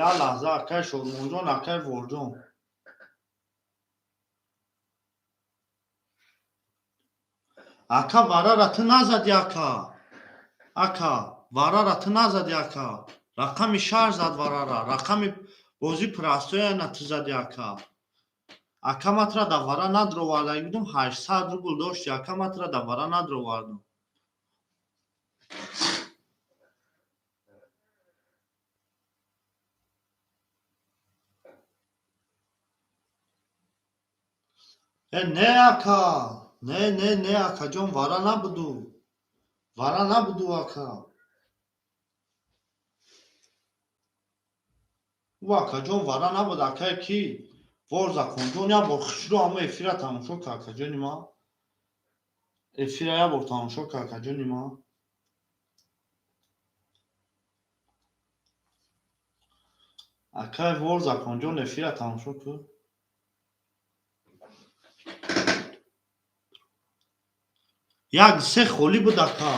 Як лаҳза, акай Шодмонҷон, акай Ворҷон. Ака, варара ту назадӣ, ака. Ака, варара ту назадӣ, ака. Рақами 6 зад варара. Рақами бозӣ простоя на ту задӣ, ака. Ака, матра да вара надроварда будум, 800 рубл дошти, ака, матра да вара надровардум. Э, не, ака. Не, не, не, акаҷон, вара набуду. Вара набуду, ака. Ӯ, акаҷон, вара набуд, акай ки? Ворзаконҷон, як бор хушрӯ ҳама эфира тамошо кар, акаҷони ман. Эфира як бор тамошо кар, акаҷони ман. Акай Ворзаконҷон, эфира тамошо кун. Як се холӣ буд, ака.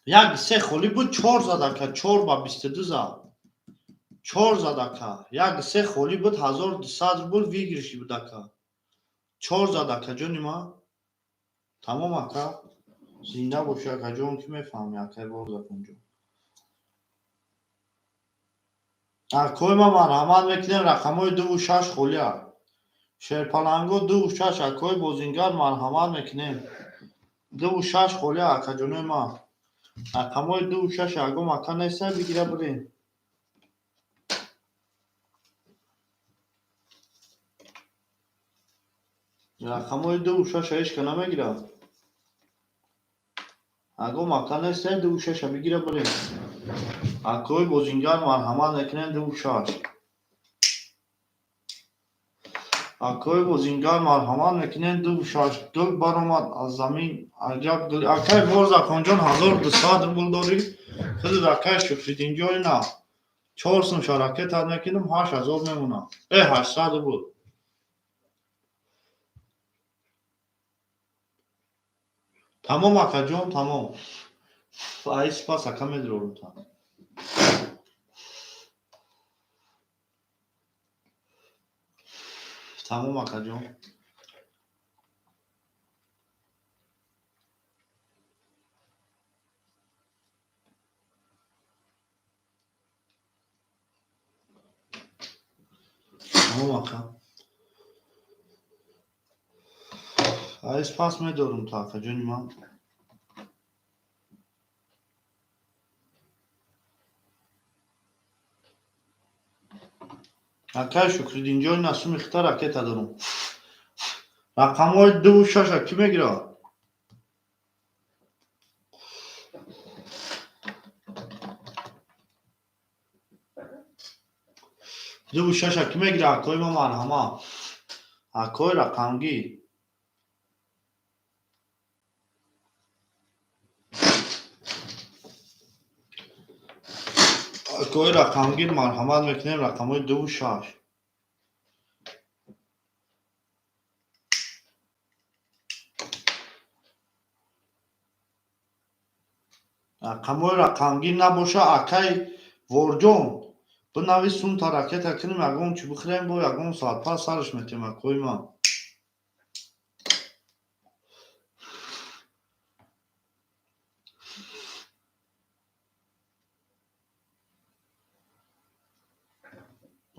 Як се холӣ буд, чор зад, ака, 4 ба 22 зад. Чор зад, ака. Як се холӣ буд, 1200 рубл выигрыш и буд, ака. Чор зад, акаҷони ман. Тамом, ака. Зинда бошӣ, акаҷон, ки мефаҳмӣ, акай Ворзаконҷон. Акои ман, марҳамат мекунем, рақамҳои дуву шаш холия. Шерпаланго дуву шаш, акои бозингар, марҳамат мекунем. Дуву шаш холия, акаҷонои ман. Рақамҳои дуву шаш ягон ака неста, бигира бирем. Рақамҳои дуву шаша ҳеч ка намегирад. Ягон ака неста, дуву шаша бигира бирем. Акои бозингар, марҳамат мекунем, дуву шаш. Акои бозингар, марҳамат мекунем, дуву шаш. Гул баромад аз замин, аҷаб гул. Акай Ворзаконҷон, 1200 рубл дорӣ. Худат, акай Шукриддинҷон, ина чор сум шаракетат мекунам, 8000 мемонад. Э, 800 рубл. Тамом, акаҷон, тамом. Ай сипас, ака, медурорум та. Тамом, акаҷон. Тамом, ака. Ай сипас медорум та, акаҷони ман. Акай Шукриддинҷон, ина суми хита ракета дорум. Рақамҳои дуву шаша кӣ мегирад? Дуву шаша кӣ мегирад, акои ма, марҳамат. Акои рақамгир. Акои рақамгир, марҳамат мекунем, рақамҳои дуву шаш. Рақамҳои рақамгир набоша, акай Ворҷон, бинавис, сумта ракета кунем, ягон чӣ бихӯрем, бо ягон соат пас сараш метем, акои ман.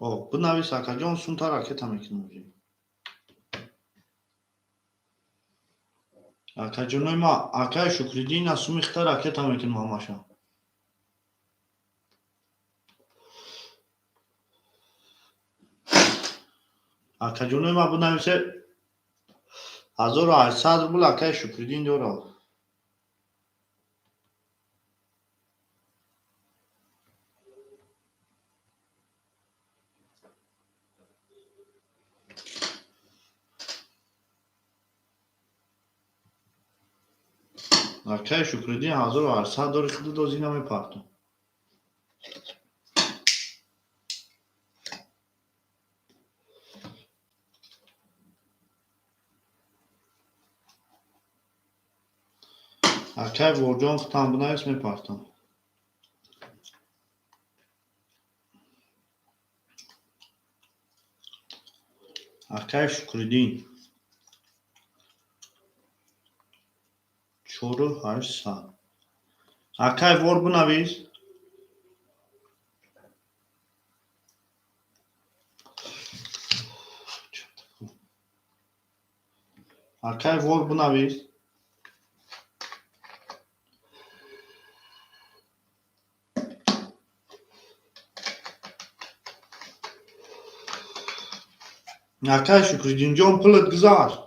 О, бинавис, акаҷон, сумта ракета мекунем уже. Акаҷонои ман, акай Шукриддин, ина суми хита ракета мекунем ҳамаша. Акаҷонои ман, бинависе, 1800 рубл акай Шукриддин дорад. Акай Шукриддин, 1800 дори, худу дозӣ намепартом. Акай Ворҷон, худтам бинавис, мепартом. Акай Шукриддин, чору ҳаштсад. Акай Вор, бинавис. Акай Вор, бинавис. Акай Шукриддинҷон, пулат гузашт.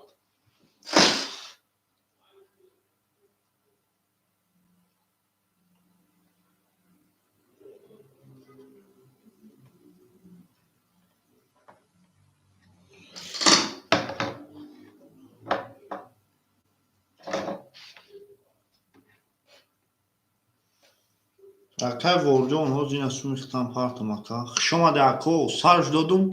Акай Ворҷон, ҳозир ина сумихтам, партам. Ака, хушомаде, ако. Сарш додум,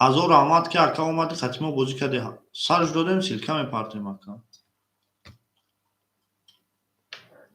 ҳазор раҳмат, ки, ака, омади, хатимо бозӣ кардӣ. Сарш додем, ссылка мепартем, ака.